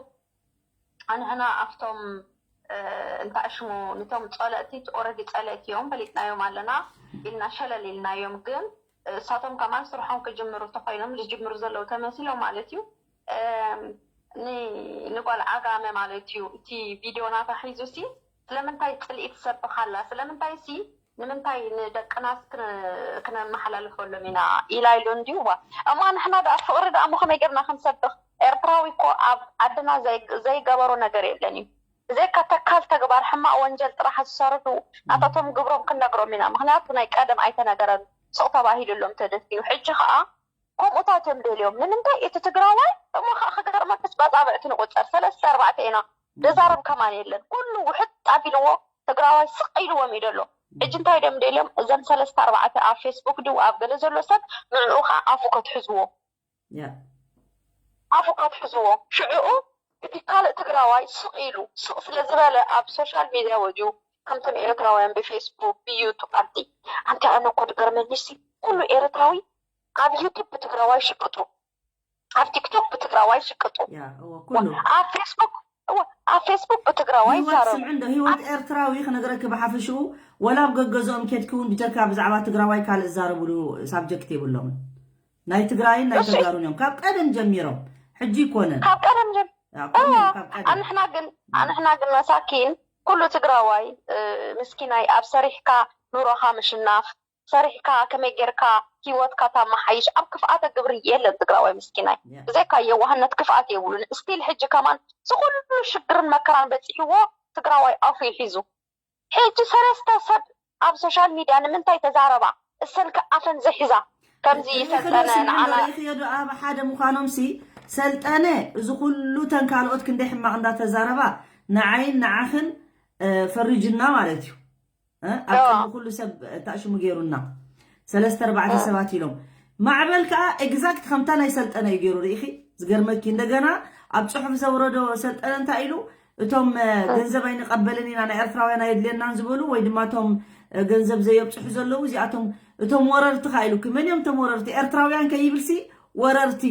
ኣንሕና ኣብቶም፣ እ፣ እንታይ ሽሙ፣ ንቶም ጸለእቲ፣ እቲ ኦረዲ ጸለእቲ እዮም፣ ፈሊጥናዮም ኣለና ኢልና ሸለል ኢልናዮም። ግን እሳቶም ከማን ስርሖም ክጅምሩ እንተኾይኖም፣ ዝጅምሩ ዘለዉ ተመሲሎም ማለት እዩ። እም፣ ን-፣ ንጓል ዓጋመ ማለት እዩ፣ እቲ ቪድዮ ናታ ሒዙ ሲ፣ ስለምንታይ ጽልኢ ትሰብኽ ኣላ? ስለምንታይ ሲ፣ ንምንታይ ንደቅናስ ክን-፣ ክነመሓላልፈሎም ኢና? ኢላ ኢሉ እንድዩ። ዋ፣ እማ ንሕና ደኣ ፍቕሪ ደኣ እሞ ከመይ ጌርና ክንሰብኽ? ኤርትራዊ እኮ ኣብ ዓድና ዘይ-፣ ዘይገበሮ ነገር የለን እዩ። ብዘይካ ተካል ተግባር ሕማቕ ወንጀል ጥራሕ ዝሰርሑ ናታቶም ግብሮም ክንነግሮም ኢና። ምኽንያቱ ናይ ቀደም ኣይተነገረን፣ ስቕ ተባሂሉሎም ተደፊኑ። ሕጂ ኸኣ ከምኡታት እዮም ደልዮም። ንምንታይ እቲ ትግራዋይ እሞ ኸኣ ክገርመክስ በጻብዕቲ ንቑጸር፣ ሰለስተ ኣርባዕተ ኢና። ዘዛርብ ከማን የለን። ኩሉ ውሕጥ ኣቢልዎ ትግራዋይ ስቕ ኢልዎም እዩ ደሎ። ሕጂ እንታይ ድዮም ደልዮም? እዘን ሰለስተ ኣርባዕተ ኣብ ፌስቡክ ድዩ ኣብ ገለ ዘሎ ሰብ ንዕኡ ኸኣ ኣፉ ከትሕዝዎ። ያ። ኣፉ ከትሕዝዎ። ሽዕኡ እቲ ካልእ ትግራዋይ ስቕ ኢሉ፣ ስቕ ስለ ዝበለ ኣብ ሶሻል ሚድያ ወዲኡ ከምቶም ኤርትራውያን ብፌስቡክ፣ ብዩቱብ፣ ኣብቲ፣ ኣንቲ ኣነ እኮ ዝገርመኒ ሲ፣ ኩሉ ኤርትራዊ ኣብ ዩቱብ ብትግራዋይ ሽቅጡ፣ ኣብ ቲክቶክ ብትግራዋይ ሽቅጡ፣ ያ፣ እወ፣ ኩሉ። ኣብ ፌስቡክ፣ እወ፣ ኣብ ፌስቡክ ብትግራዋይ ህይወት ይዛረቡ። ስምዒ እንዶ፣ ህይወት ኤርትራዊ ክነግረኪ ብሓፈሽኡ፣ ወላ ኣብ ገገዝኦም ኬድኪ እውን ብጀካ ብዛዕባ ትግራዋይ ካልእ ዝዛረብሉ ሳብጀክት የብሎምን። ናይ ትግራይን ናይ እሺ። ተጋሩን እዮም። ካብ ቀደም ጀሚሮም። ሕጂ ይኮነን። ካብ ቀደም ጀም-፣ ያ፣ ኩሉ እወ፣ ካብ ቀደም። ኣንሕና ግን፣ ኣንሕና ግን መሳኪን ኩሉ ትግራዋይ ምስኪናይ ኣብ ሰሪሕካ ኑሮኻ ምሽናፍ፣ ሰሪሕካ ከመይ ጌርካ ሂወትካ ታመሓይሽ፣ ኣብ ክፍኣተ ግብሪ የለን ትግራዋይ ምስኪናይ። ብዘይካ የዋህነት ክፍኣት የብሉን። ስቲል ሕጂ ከማን ዝኩሉ ሽግርን መከራን በፂሕዎ ትግራዋይ ኣፉ ይሒዙ። ሕጂ ሰለስተ ሰብ ኣብ ሶሻል ሚድያ ንምንታይ ተዛረባ? እሰን ከ ኣፈን ዘሒዛ ከምዚ ሰልጠነ ንዓና ሪእኽዮ ዶ ኣብ ሓደ ምዃኖም ሲ ሰልጠነ እዚ ኩሉ ተን ካልኦት ክንደይ ሕማቕ እንዳተዛረባ ንዓይን ንዓኽን ፈሪጅና ማለት እዩ። ኣብ ቅድሚ ኩሉ ሰብ ታሽሙ ገይሩና ሰለስተ ኣርባዕተ ሰባት ኢሎም ማዕበል ከዓ ኤግዛክት ከምታ ናይ ሰልጠነ እዩ ገይሩ። ርኢኺ ዝገርመኪ እንደገና ኣብ ፅሑፍ ዘውረዶ ሰልጠነ እንታይ ኢሉ እቶም ገንዘብ ኣይንቐበልን ኢና ናይ ኤርትራውያን ኣየድልየናን ዝበሉ ወይ ድማ እቶም ገንዘብ ዘየብፅሑ ዘለዉ እዚኣቶም እቶም ወረርቲ ከዓ ኢሉ መን እዮም እቶም ወረርቲ ኤርትራውያን ከይብልሲ ወረርቲ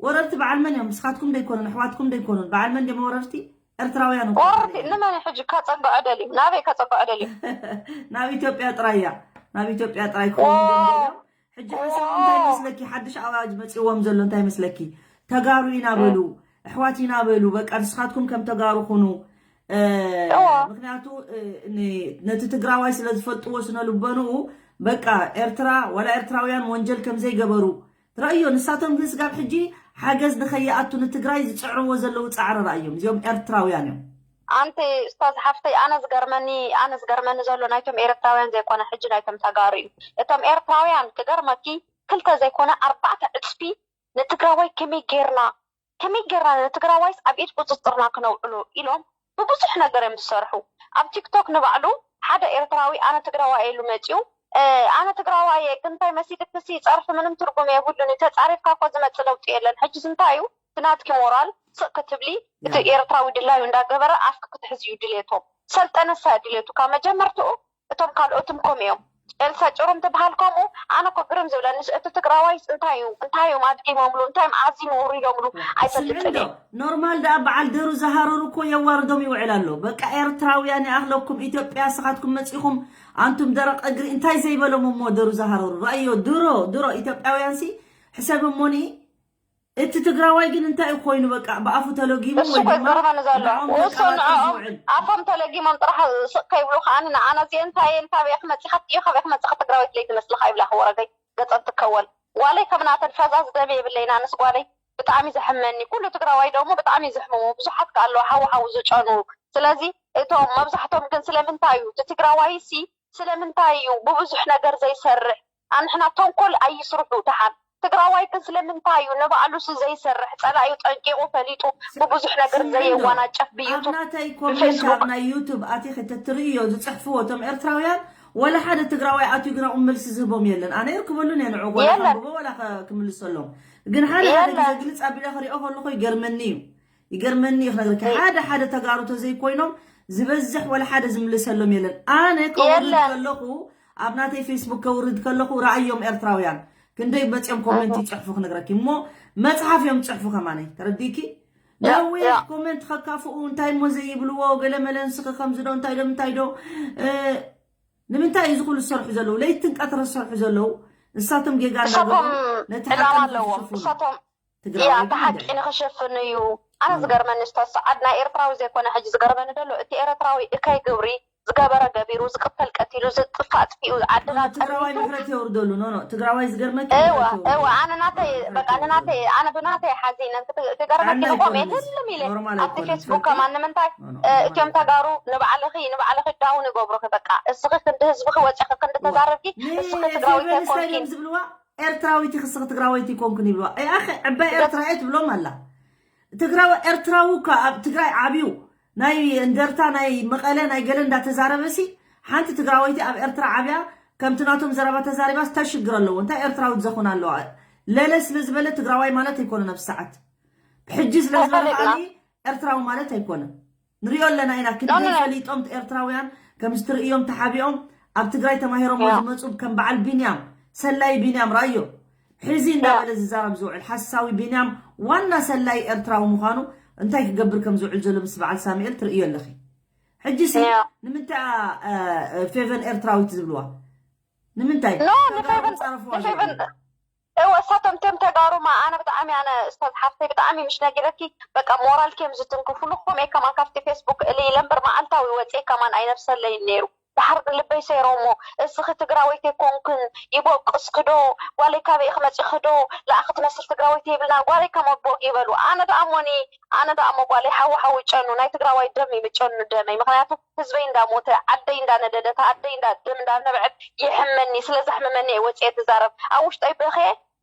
ወረርቲ በዓል መን እዮም ንስኻትኩም ደይኮኑን ኣሕዋትኩም ደይኮኑን በዓል መን ድም ወረርቲ ኤርትራውያን ወረርቲ ንመን ሕጂ ከፀግዖ ደልዩ ናበይ ከፀግዖ ደልዩ ናብ ኢትዮጵያ ጥራይ እያ ናብ ኢትዮጵያ ጥራይ ክኸውን ሕጂ ሓሳብ እንታይ መስለኪ ሓድሽ ኣዋጅ መፅዎም ዘሎ እንታይ መስለኪ ተጋሩ ኢና በሉ ኣሕዋት ኢና በሉ በቃ ንስኻትኩም ከም ተጋሩ ኩኑ ምክንያቱ ነቲ ትግራዋይ ስለ ዝፈልጥዎ ስነ ልቦንኡ በቃ ኤርትራ ዋላ ኤርትራውያን ወንጀል ከም ዘይገበሩ ትረእዮ ንሳቶም ግን ስጋብ ሕጂ ሓገዝ ንኸይኣቱ ንትግራይ ዝፅዕርዎ ዘለዉ ፃዕሪ ረእዮም እዚኦም ኤርትራውያን እዮም ኣንቲ ስታዝ ሓፍተይ ኣነ ዝገርመኒ ኣነ ዝገርመኒ ዘሎ ናይቶም ኤርትራውያን ዘይኮነ ሕጂ ናይቶም ተጋሩ እዩ እቶም ኤርትራውያን ክገርመኪ ክልተ ዘይኮነ ኣርባዕተ ዕፅፊ ንትግራዋይ ከመይ ጌርና ከመይ ጌርና ንትግራዋይስ ኣብ ኢድ ቁፅፅርና ክነውዕሎ ኢሎም ብብዙሕ ነገር እዮም ዝሰርሑ ኣብ ቲክቶክ ንባዕሉ ሓደ ኤርትራዊ ኣነ ትግራዋይ ኢሉ መፂኡ ኣነ ትግራዋይ እየ ግን እንታይ መሲልክሲ ፀርፊ ምንም ትርጉም የብሉን እዩ ተፃሪፍካ እኮ ዝመፅእ ለውጢ የለን ሕጂስ እንታይ እዩ ትናትኪ ሞራል ስቅ ክትብሊ እቲ ኤርትራዊ ድላዩ እንዳገበረ ኣፍኪ ክትሕዝዩ ድሌቶም ሰልጠነሳ ድሌቱ ካብ መጀመርትኡ እቶም ካልኦትም ከም እዮም ኤልሳ ጭሩም ትበሃል ከምኡ ኣነ እኮ ግርም ዝብለንስ እቲ ትግራዋይስ እንታይ እዩ እንታይ እዮም ኣድጊሞምሉ እንታይ እዮም ኣዚም ውሪዶምሉ ኣይፈልጥን እየ ኖርማል ደኣ በዓል ደሩ ዝሃረሩ እኮ የዋርዶም ይውዕል ኣሎ በቃ ኤርትራውያን ይኣኽለኩም ኢትዮጵያ ስኻትኩም መፂኹም ኣንቱም ደረቕ እግሪ እንታይ ዘይበሎም እሞ ደሩ ዝሃረሩ ረእዮ ድሮ ድሮ ኢትዮጵያውያን ሲ ሕሰብ እሞኒ እቲ ትግራዋይ ግን እንታይ እዩ ኮይኑ በቃ ብኣፉ ተለጊሙ እሱ እኮ ዝገርመኒ ዘሎ እሱ ንዕኦም ኣፎም ተለጊሞም ጥራሕ ስቅ ከይብሉ ከዓ ንዓና እዚአን እንታይ እየን ካበይ ክመፂ ካብትዮ ካበይ ክመፂ ትግራዊት ለይትመስልካ ይብላ ክወረገይ ገፀን ትከወል ዋለይ ከም ናተን ፈዛዝ ደም የብለይን ኣነስ ጓለይ ብጣዕሚ ዘሕመኒ ኩሉ ትግራዋይ ደሞ ብጣዕሚ ዘሕምሙ ብዙሓት ከ ኣለዉ ሓዊ ሓዊ ዝጨኑ ስለዚ እቶም መብዛሕቶም ግን ስለምንታይ እዩ እቲ ትግራዋይ ሲ ስለምንታይ እዩ ብብዙሕ ነገር ዘይሰርሕ ኣንሕና ተንኮል ኣይስርሑ ደሓን ትግራዋይ ግን ስለምንታይ እዩ ንባዕሉስ ዘይሰርሕ ፀላእዩ ጠንቂቁ ፈሊጡ ብብዙሕ ነገር ዘየዋናጨፍ ብዩቱብ ብፌስቡክ ናይ ዩቱብ ኣቲ ከተትርእዮ ዝፅሕፍዎ እቶም ኤርትራውያን ወላ ሓደ ትግራዋይ ኣትዩ ግናኡ መልሲ ዝህቦም የለን ኣነ ይርክበሉን እየ ንዕጎ ወላ ከንብቦ ወላ ክምልሰሎም ግን ሓደ ሓደ ግዜ ግልፅ ኣቢለ ክሪኦ ከለኹ ይገርመኒ እዩ ይገርመኒ እዩ ክነግረኪ ሓደ ሓደ ተጋሩ ተዘይኮይኖም ዝበዝሕ ወላ ሓደ ዝምልሰሎም የለን ኣነ ከውርድ ከለኹ ኣብ ናተይ ፌስቡክ ከውርድ ከለኹ ረኣዮም ኤርትራውያን ክንደይ መፅኦም ኮመንት ይፅሕፉ ክነግረኪ እሞ መፅሓፍ እዮም ዝፅሕፉ ከማነይ ተረዲእኪ ነዊሕ ኮመንት ከካፍኡ እንታይ እሞ ዘይብልዎ ገለ መለ ንስኺ ከምዚ ዶ እንታይ ዶ እንታይ ዶ ንምንታይ እዩ ዝኩሉ ዝሰርሑ ዘለዉ ለይትን ቀትረ ዝሰርሑ ዘለዉ ንሳቶም ጌጋ እንዳገበሩ ነቲ ሓቂ ንክሽፍኑ እያ ተሓቂ ንክሸፍን እዩ ኣነ ዝገርመኒ ዝተሰዓድ ናይ ኤርትራዊ ዘይኮነ ሕጂ ዝገርመኒ ዘሎ እቲ ኤረትራዊ እከይ ግብሪ ዝገበረ ገቢሩ ዝቅተል ቀቲሉ ዝጥፋ ኣጥፊኡ ዓድና ትግራዋይ ምሕረት የውርደሉ ኖ ኖ ትግራዋይ ዝገርመኪ እወ እወ ኣነ ናተይ በቃ ንናተይ ኣነ ብናተይ ሓዚነ ክገርመኪ ንኮም እየ ህልም ኢለ ኣብቲ ፌስቡክ ከማን ንምንታይ እቲኦም ተጋሩ ንባዕልኺ ንባዕልኺ ዳውን ይገብሩኺ በቃ እስኺ ክንዲ ህዝብኺ ወፂኺ ክንዲ ተዛረብኪ እስኺ ትግራዊት ኣይኮንኪን ዝብልዋ ኤርትራዊት ክስኽ ትግራወይቲ ይኮንኩን ይብልዋ ኣኸ ዕባይ ኤርትራ እየ ትብሎም ኣላ ትግራዊ ኤርትራዊ እኳ ኣብ ትግራይ ዓብዩ ናይ እንደርታ ናይ መቐለ ናይ ገለ እንዳተዛረበሲ ሓንቲ ትግራወይቲ ኣብ ኤርትራ ዓብያ ከምቲ ናቶም ዘረባ ተዛሪባስ እንታይ ሽግር ኣለዎ እንታይ ኤርትራዊት ዘኹን ኣለዋ ለለ ስለ ዝበለ ትግራዋይ ማለት ኣይኮነ ነብሲ ሰዓት ሕጂ ስለ ዝበለ ከዓኒ ኤርትራዊ ማለት ኣይኮነ ንሪኦ ኣለና ኢና ክንደይ ፈሊጦም ኤርትራውያን ከም ዝትርእዮም ተሓቢኦም ኣብ ትግራይ ተማሂሮሞ ዝመፁ ከም በዓል ቢንያም ሰላይ ቢንያም ራዮ ሕዚ እንዳበለ ዝዛረብ ዝውዕል ሓሳዊ ቢንያም ዋና ሰላይ ኤርትራዊ ምዃኑ እንታይ ክገብር ከም ዝውዕል ዘሎ ምስ በዓል ሳሙኤል ትርእዮ ኣለኺ ሕጂ ሲ ንምንታይ ፌቨን ኤርትራዊት ዝብልዋ ንምንታይ ጸረፍዋ እወ እሳቶም ቶም ተጋሩማ ኣነ ብጣዕሚ ኣነ ኡስታዝ ሓፍተይ ብጣዕሚ ምሽ ነጊረኪ በቃ ሞራል ኬም ዝትንክፉ ንኹም እየ ከማን ካብቲ ፌስቡክ እለ ኢለ እምበር መዓልታዊ ወፅየ ከማን ኣይነብሰለይን ነይሩ። ድሓር ግን ልበይ ሰይሮሞ እስኺ ትግራወይቲ ኣይኮንክን ይቦቅስኪ ዶ ጓለይ ካበይ ኢኺ መፂኺ ዶ ለኣኺ ትመስል ትግራወይቲ የብልና ጓለይ ከመቦግ ይበሉ ኣነ ደኣ ሞኒ ኣነ ደኣ ሞ ጓለይ ሓዊ ሓዊ ጨኑ ናይ ትግራዋይ ደም እዩ ጨኑ ደመይ ምክንያቱ ህዝበይ እንዳሞተ ዓደይ እንዳነደደት ኣደይ እንዳ ደም እንዳነብዐት የሕመኒ ስለዘሕመመኒ እየ ወፅየ ዝዛረብ ኣብ ውሽጠይ በኸየ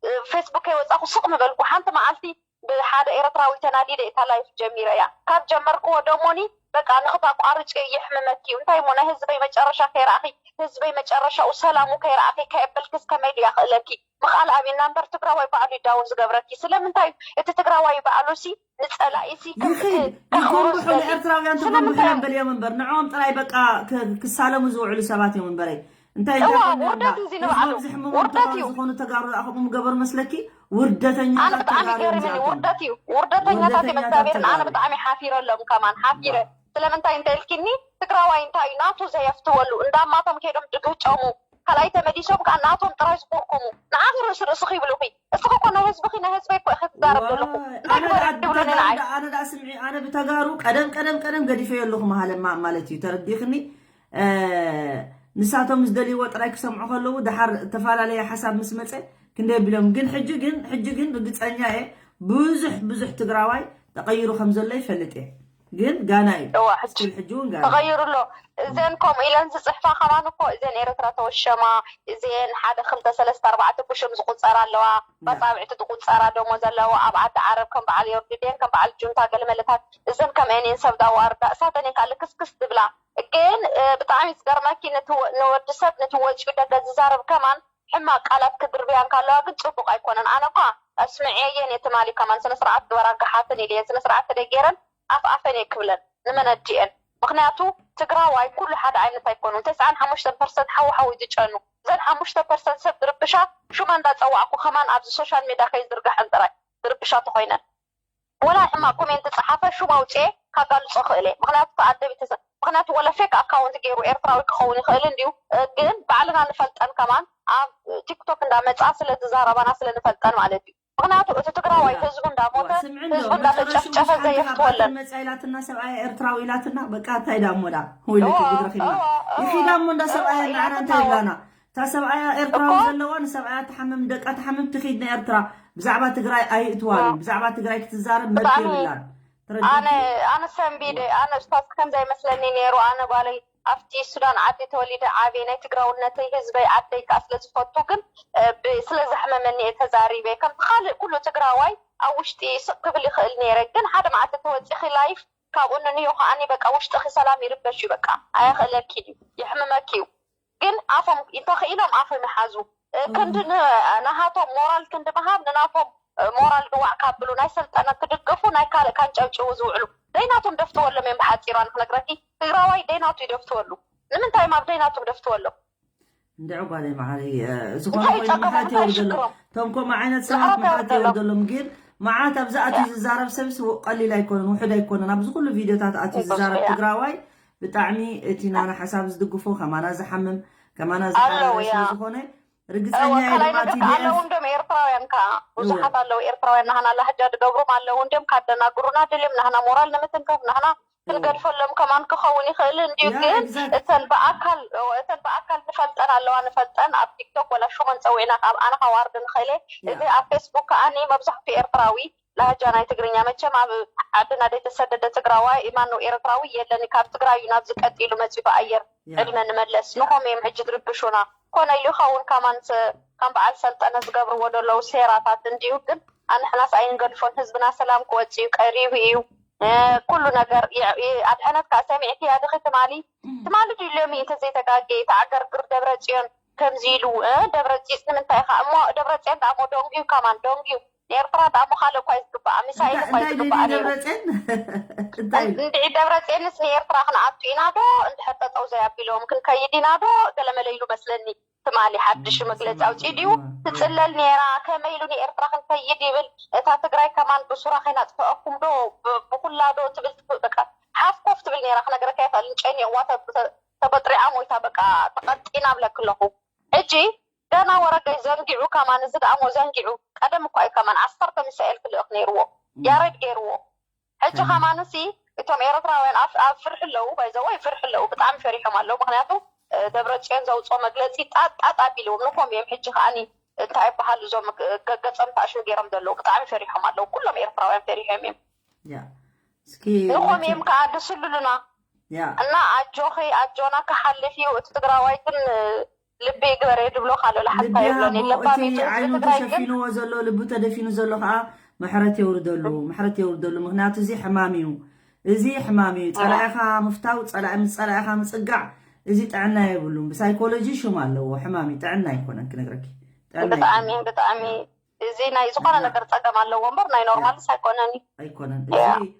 ፌስቡክ ከይወፃኹ ስቕ ምበልኩ ሓንቲ መዓልቲ ብሓደ ኤርትራዊ ተናዲደ እታ ላይፍ ጀሚረ እያ ካብ ጀመርክዎ ደሞኒ በቃ ንክታቋርጭ የሕምመኪ እዩ እንታይ እሞ ናይ ህዝበይ መጨረሻ ከይረኣኺ ህዝበይ መጨረሻኡ ሰላሙ ከይረኣኺ ከየበልክስ ከመይ ድያ ክእለኪ ምኽኣል ኣብና እምበር ትግራዋይ ባዕሉ ይዳውን ዝገብረኪ ስለምንታይ እቲ ትግራዋይ ባዕሉ ሲ ንፀላኢ ሲ ከም ይኸይድ ከኽብሮ ይጎንብሑ ዝደሊ ንኤርትራውያን ስለምንታይ ተጎንብሑ በል እዮም እምበር ንዕኦም ጥራይ በቃ ክ- ክሳለሙ ዝውዕሉ ሰባት እዮም እምበረይ እንታይ እንታይ እዋ ኮይኖም ውርደት ዳ- እዚ ንባዕሉ ህዝቦም ዝሕምሞም ውርደት ተኾኑ እዩ ዝኾኑ ተጋሩ ዝኣኸሙ ምገበሩ መስለኪ ኣነ ውርደተኛታት ብጣዕሚ ተጋሩ እዮም ገርምኒ እዚኣቶም ውርደት እዩ ውርደተኛታት እዮም ውርደተኛታት እግዚኣብሔርን ኣነ ተጋሩ ብጣዕሚ ሓፊረሎም ከማን ሓፊረ ስለምንታይ እንተ ኢልኪኒ ትግራዋይ እንታይ እዩ ናቱ ዘየፍትወሉ እንዳማቶም ከይዶም ድግጨሙ ካልኣይ ተመሊሶም ከዓ ናቶም ጥራይ ዝኩርኩሙ ንዓኺ ርእሲ ርእስኺ ይብሉኺ እስኺ እኮ ናይ ህዝብኺ ናይ ህዝበይ እኮ ኢኺ ትዛረብ ዘለኹ እንታይ ኣነ ግበር ደኣ ይብሉኒ ንዓይ ኣነ ደኣ ስምዒ ኣነ ብተጋሩ ቀደም ቀደም ቀደም ገዲፈዮ ኣለኹ መሃለማ ማለት እዩ ተረዲኽኒ ንሳቶም ዝደልይዎ ጥራይ ክሰምዑ ከለዉ ድሓር እተፈላለየ ሓሳብ ምስ መፀ ክንደይ ቢሎም ግን ሕጂ ግን ሕጂ ግን ርግፀኛ እየ ብዙሕ ብዙሕ ትግራዋይ ተቐይሩ ከም ዘሎ ይፈልጥ እየ ግን ጋና እዩ እዋ ሕጂ ስቲል ሕጂ እውን ጋና ተቐይሩ ኣሎ እዘን ከምኡ ኢለን ዝፅሕፋ ከማን እኮ እዘን ኤርትራ ተወሸማ እዚኤን ሓደ ክልተ ሰለስተ ኣርባዕተ ብሽም ዝቁፀራ ኣለዋ ባፃብዕቲ ዝቁፀራ ደሞ ዘለዋ ኣብ ዓዲ ዓረብ ከም በዓል ዮርዲዴን ከም በዓል ጁንታ ገለመለታት እዘን ከምአን እየን ሰብ ዳዋርዳ እሳተን እየን ከዓ ልክስክስ ዝብላ ግን ብጣዕሚ ዝገርመኪ ንወዲ ሰብ ነቲ ወፂኡ ደገ ዝዛረብ ከማን ሕማቅ ቃላት ክድርብያ እንከለዋ ግን ፅቡቅ ኣይኮነን ኣነ እኳ ኣስምዕየየን እየ ትማሊ ከማን ስነስርዓት ግበራ ጋሓፍን ኢለየን ስነስርዓት ተደይ ገይረን ኣፍ ኣፈን እየ ክብለን ንመን ኣዲአን ምክንያቱ ትግራዋይ ኩሉ ሓደ ዓይነት ኣይኮኑን ተስዓን ሓሙሽተን ፐርሰንት ሓዊ ሓዊ ዝጨኑ እዘን ሓሙሽተ ፐርሰንት ሰብ ዝርብሻ ሹመን እንዳፀዋዕኩ ከማን ኣብዚ ሶሻል ሜድያ ከይዝርግሐን ጥራይ ዝርብሻ ተኮይነን ወላ ሕማቅ ኮሜንት ዝፀሓፈ ሹም ኣውፅኤ ካጋልፆ ክእል እየ ምክንያቱ ተኣደቢ ተሰ ምክንያቱ ወላ ፌክ ኣካውንት ገይሩ ኤርትራዊ ክኸውን ይኽእል እንድዩ ግን ባዕልና ንፈልጠን ከማን ኣብ ቲክቶክ እንዳመፃ ስለ ዝዛረባና ስለ ንፈልጠን ማለት እዩ ምክንያቱ እቲ ትግራዋይ ህዝቡ እንዳሞተ ህዝቡ እንዳተጨፍጨፈ ዘየፍትወለን መፅያ ኢላትና ሰብኣያ ኤርትራዊ ኢላትና በቃ እንታይ ዳሞዳ ወይ ለኪ ጉድረኪና ይኺዳ እሞ እንዳ ሰብኣያ ንዓና እንታይ ይብላና እታ ሰብኣያ ኤርትራዊ ዘለዋ ንሰብኣያ ትሓምም ደቃ ትሓምም ትኺድ ንኤርትራ ብዛዕባ ትግራይ ኣይእትዋን ብዛዕባ ትግራይ ክትዛረብ መብት የብላን ኣነ ኣነ ሰንቢደ ኣነ እስታዝ ከምዛ ይመስለኒ ነይሩ ኣነ ጓለይ ኣብቲ ሱዳን ዓዲ ተወሊደ ዓብየ ናይ ትግራውነተይ ህዝበይ ዓደይ ከዓ ስለ ዝፈቱ ግን ስለ ዘሕመመኒ እየ ተዛሪበ ከምቲ ካልእ ኩሉ ትግራዋይ ኣብ ውሽጢ ስቅ ክብል ይኽእል ነይረ ግን ሓደ መዓልቲ ተወፂኺ ላይፍ ካብኡ ንንዮ ከዓኒ በቃ ውሽጥኺ ሰላም ይርበሽ እዩ በቃ ኣየኽእለኪ እዩ የሕምመኪ እዩ ግን ኣፎም እንተኽኢሎም ኣፎም ይሓዙ ክንዲ ናሃቶም ሞራል ክንዲ ምሃብ ንናቶም ሞራል ድዋዕ ካብሉ ናይ ሰልጠነ ክድግፉ ናይ ካልእ ካንጨብጭቡ ዝውዕሉ ደይናቶም ደፍትወሎም እዮም ብሓፂሩ ኣነ ክነግረኪ ትግራዋይ ደይናቱ ይደፍትወሉ ንምንታይ ኣብ ደይናቱ ክደፍትወሎም እንድዒ ጓለይ መዓረይ ዝኾነ ኮይኑ መሓት የውርደሎም እቶም ከምኡ ዓይነት ሰባት መሓት የውርደሎም ግን መዓት ኣብዚ ኣትዩ ዝዛረብ ሰብስ ቀሊል ኣይኮነን ውሑድ ኣይኮነን ኣብዚ ኩሉ ቪድዮታት ኣትዩ ዝዛረብ ትግራዋይ ብጣዕሚ እቲ ናና ሓሳብ ዝድግፎ ከማና ዝሓምም ከማና ዝሓረረ ስለዝኾነ ርግፀኛ እየ ድማ ቲዲኤፍ ኣለዉ እንዶም ኤርትራውያን ከዓ ብዙሓት ኣለዉ ኤርትራውያን ናህና ላህጃ ድገብሩም ኣለዉ እንዲም ካደናግሩና ድልም ናህና ሞራል ንምትንከፍ ናህና ክንገድፈሎም ከማን ክኸውን ይኽእል እንድዩ ግን እተን ብኣካል እተን ብኣካል ንፈልጠን ኣለዋ ንፈልጠን ኣብ ቲክቶክ ወላ ሹመን ፀዊዕና ካብ ኣነ ካዋርድ ንኽእለ እዚ ኣብ ፌስቡክ ከዓኒ መብዛሕትኡ ኤርትራዊ ላህጃ ናይ ትግርኛ መቸም ኣብ ዓድና ደይተሰደደ ትግራዋይ ማነው ኤርትራዊ የለን ካብ ትግራይ እዩ ናብዚ ቀጢሉ መፂኡ ብኣየር ዕድመ ንመለስ ንሆም እዮም ሕጂ ዝርብሹና ኮነ ኢሉ ይኸውን ከማን ከም በዓል ሰልጠነ ዝገብርዎ ዘለዉ ሴራታት እንድዩ ግን ኣንሕናስ ኣይንገድፎን ህዝብና ሰላም ክወፅእ እዩ ቀሪቡ እዩ ኩሉ ነገር ኣድሐነት ከዓ ሰሚዕክያ ድኺ ትማሊ ትማሊ ድዩ ሎሚ እንተዘይተጋጌ ተዓገርግር ደብረ ፅዮን ከምዚ ኢሉ ደብረ ፂፅ ንምንታይ ኢኻ እሞ ደብረ ፅዮን ደኣ እሞ ደንጉዩ ከማን ደንጉዩ ንኤርትራ ደኣ እሞ ካልእ እኳ እዩ ዝግባኣ ሚሳይል እኳ እዩ ዝግባኣ ነይሩ ደብረፅዮን እንታይ እንድዒ ደብረ ፅዮንስ ንኤርትራ ክንኣቱ ኢና ዶ እንድሕር ጠጠው ዘያቢሎም ክንከይድ ኢና ዶ ገለመለ ኢሉ መስለኒ ትማሊ ሓድሽ መግለፂ ኣውፂኡ ድዩ ትፅለል ነይራ ከመይ ኢሉ ንኤርትራ ክንከይድ ይብል እታ ትግራይ ከማን ብሱራ ከይናጥፈአኩም ዶ ብኩላ ዶ ትብል በቃ ሓፍ ኮፍ ትብል ነይራ ክነግረካ ይኽእል ጨኒቕዋ ተበጥሪዓ ሞይታ በቃ ተቐጢና ብለክ ኣለኹ ሕጂ ገና ወረቀይ ዘንጊዑ ከማን፣ እዚ ደኣሞ ዘንጊዑ። ቀደም እኳ እዩ ከማን ዓሰርተ ሚሳኤል ክልእኽ ነይርዎ፣ ያሬድ ገይርዎ። ሕጂ ከማንሲ እቶም ኤርትራውያን ኣብ ኣብ ፍርሒ ኣለዉ፣ ባይዘወይ ፍርሒ ኣለዉ፣ ብጣዕሚ ፈሪሖም ኣለዉ። ምክንያቱ ደብረ ጽዮን ዘውፅኦ መግለፂ ጣጣጥ ኣቢልዎም ንኮም እዮም። ሕጂ ከዓኒ እንታይ ይበሃል እዞም ገ- ገ- ገፀም ታእሽሙ ገይሮም ዘለዉ ብጣዕሚ ፈሪሖም ኣለዉ። ኩሎም ኤርትራውያን ፈሪሖም እዮም። ያ እስኪ ንኮም እዮም ከዓ ድስልሉና ያ እና ኣጆኺ ኣጆና ክሓልፍ እዩ እቲ ትግራዋይ ግን ልቢ ይግበረ ድብሎ ካሎ ለሓንታ ልቢ ይብሎን ሃቦ የለባም እቲ እዩ ህዝቢ ዓይኑ ትግራይ ግን ተሸፊንዎ ዘሎ ልቡ ተደፊኑ ዘሎ ከዓ ምሕረት የውርደሉ ምሕረት የውርደሉ። ምክንያቱ እዚ ሕማም እዩ። እዚ ሕማም እዩ። ጸላኢኻ ምፍታው ጸላኢ ምስ ጸላኢኻ ምጽጋዕ እዚ ጥዕና የብሉን። ብሳይኮሎጂ ሽም ኣለዎ። ሕማም እዩ። ጥዕና ኣይኮነን ክነግረኪ። ጥዕና ብጣዕሚ ኣይኮነን። ብጣዕሚ እዚ ናይ ዝኾነ ነገር ፀገም ኣለዎ እምበር ናይ ኖርማልስ ኣይኮነን እዩ። ኣይኮነን። እዚ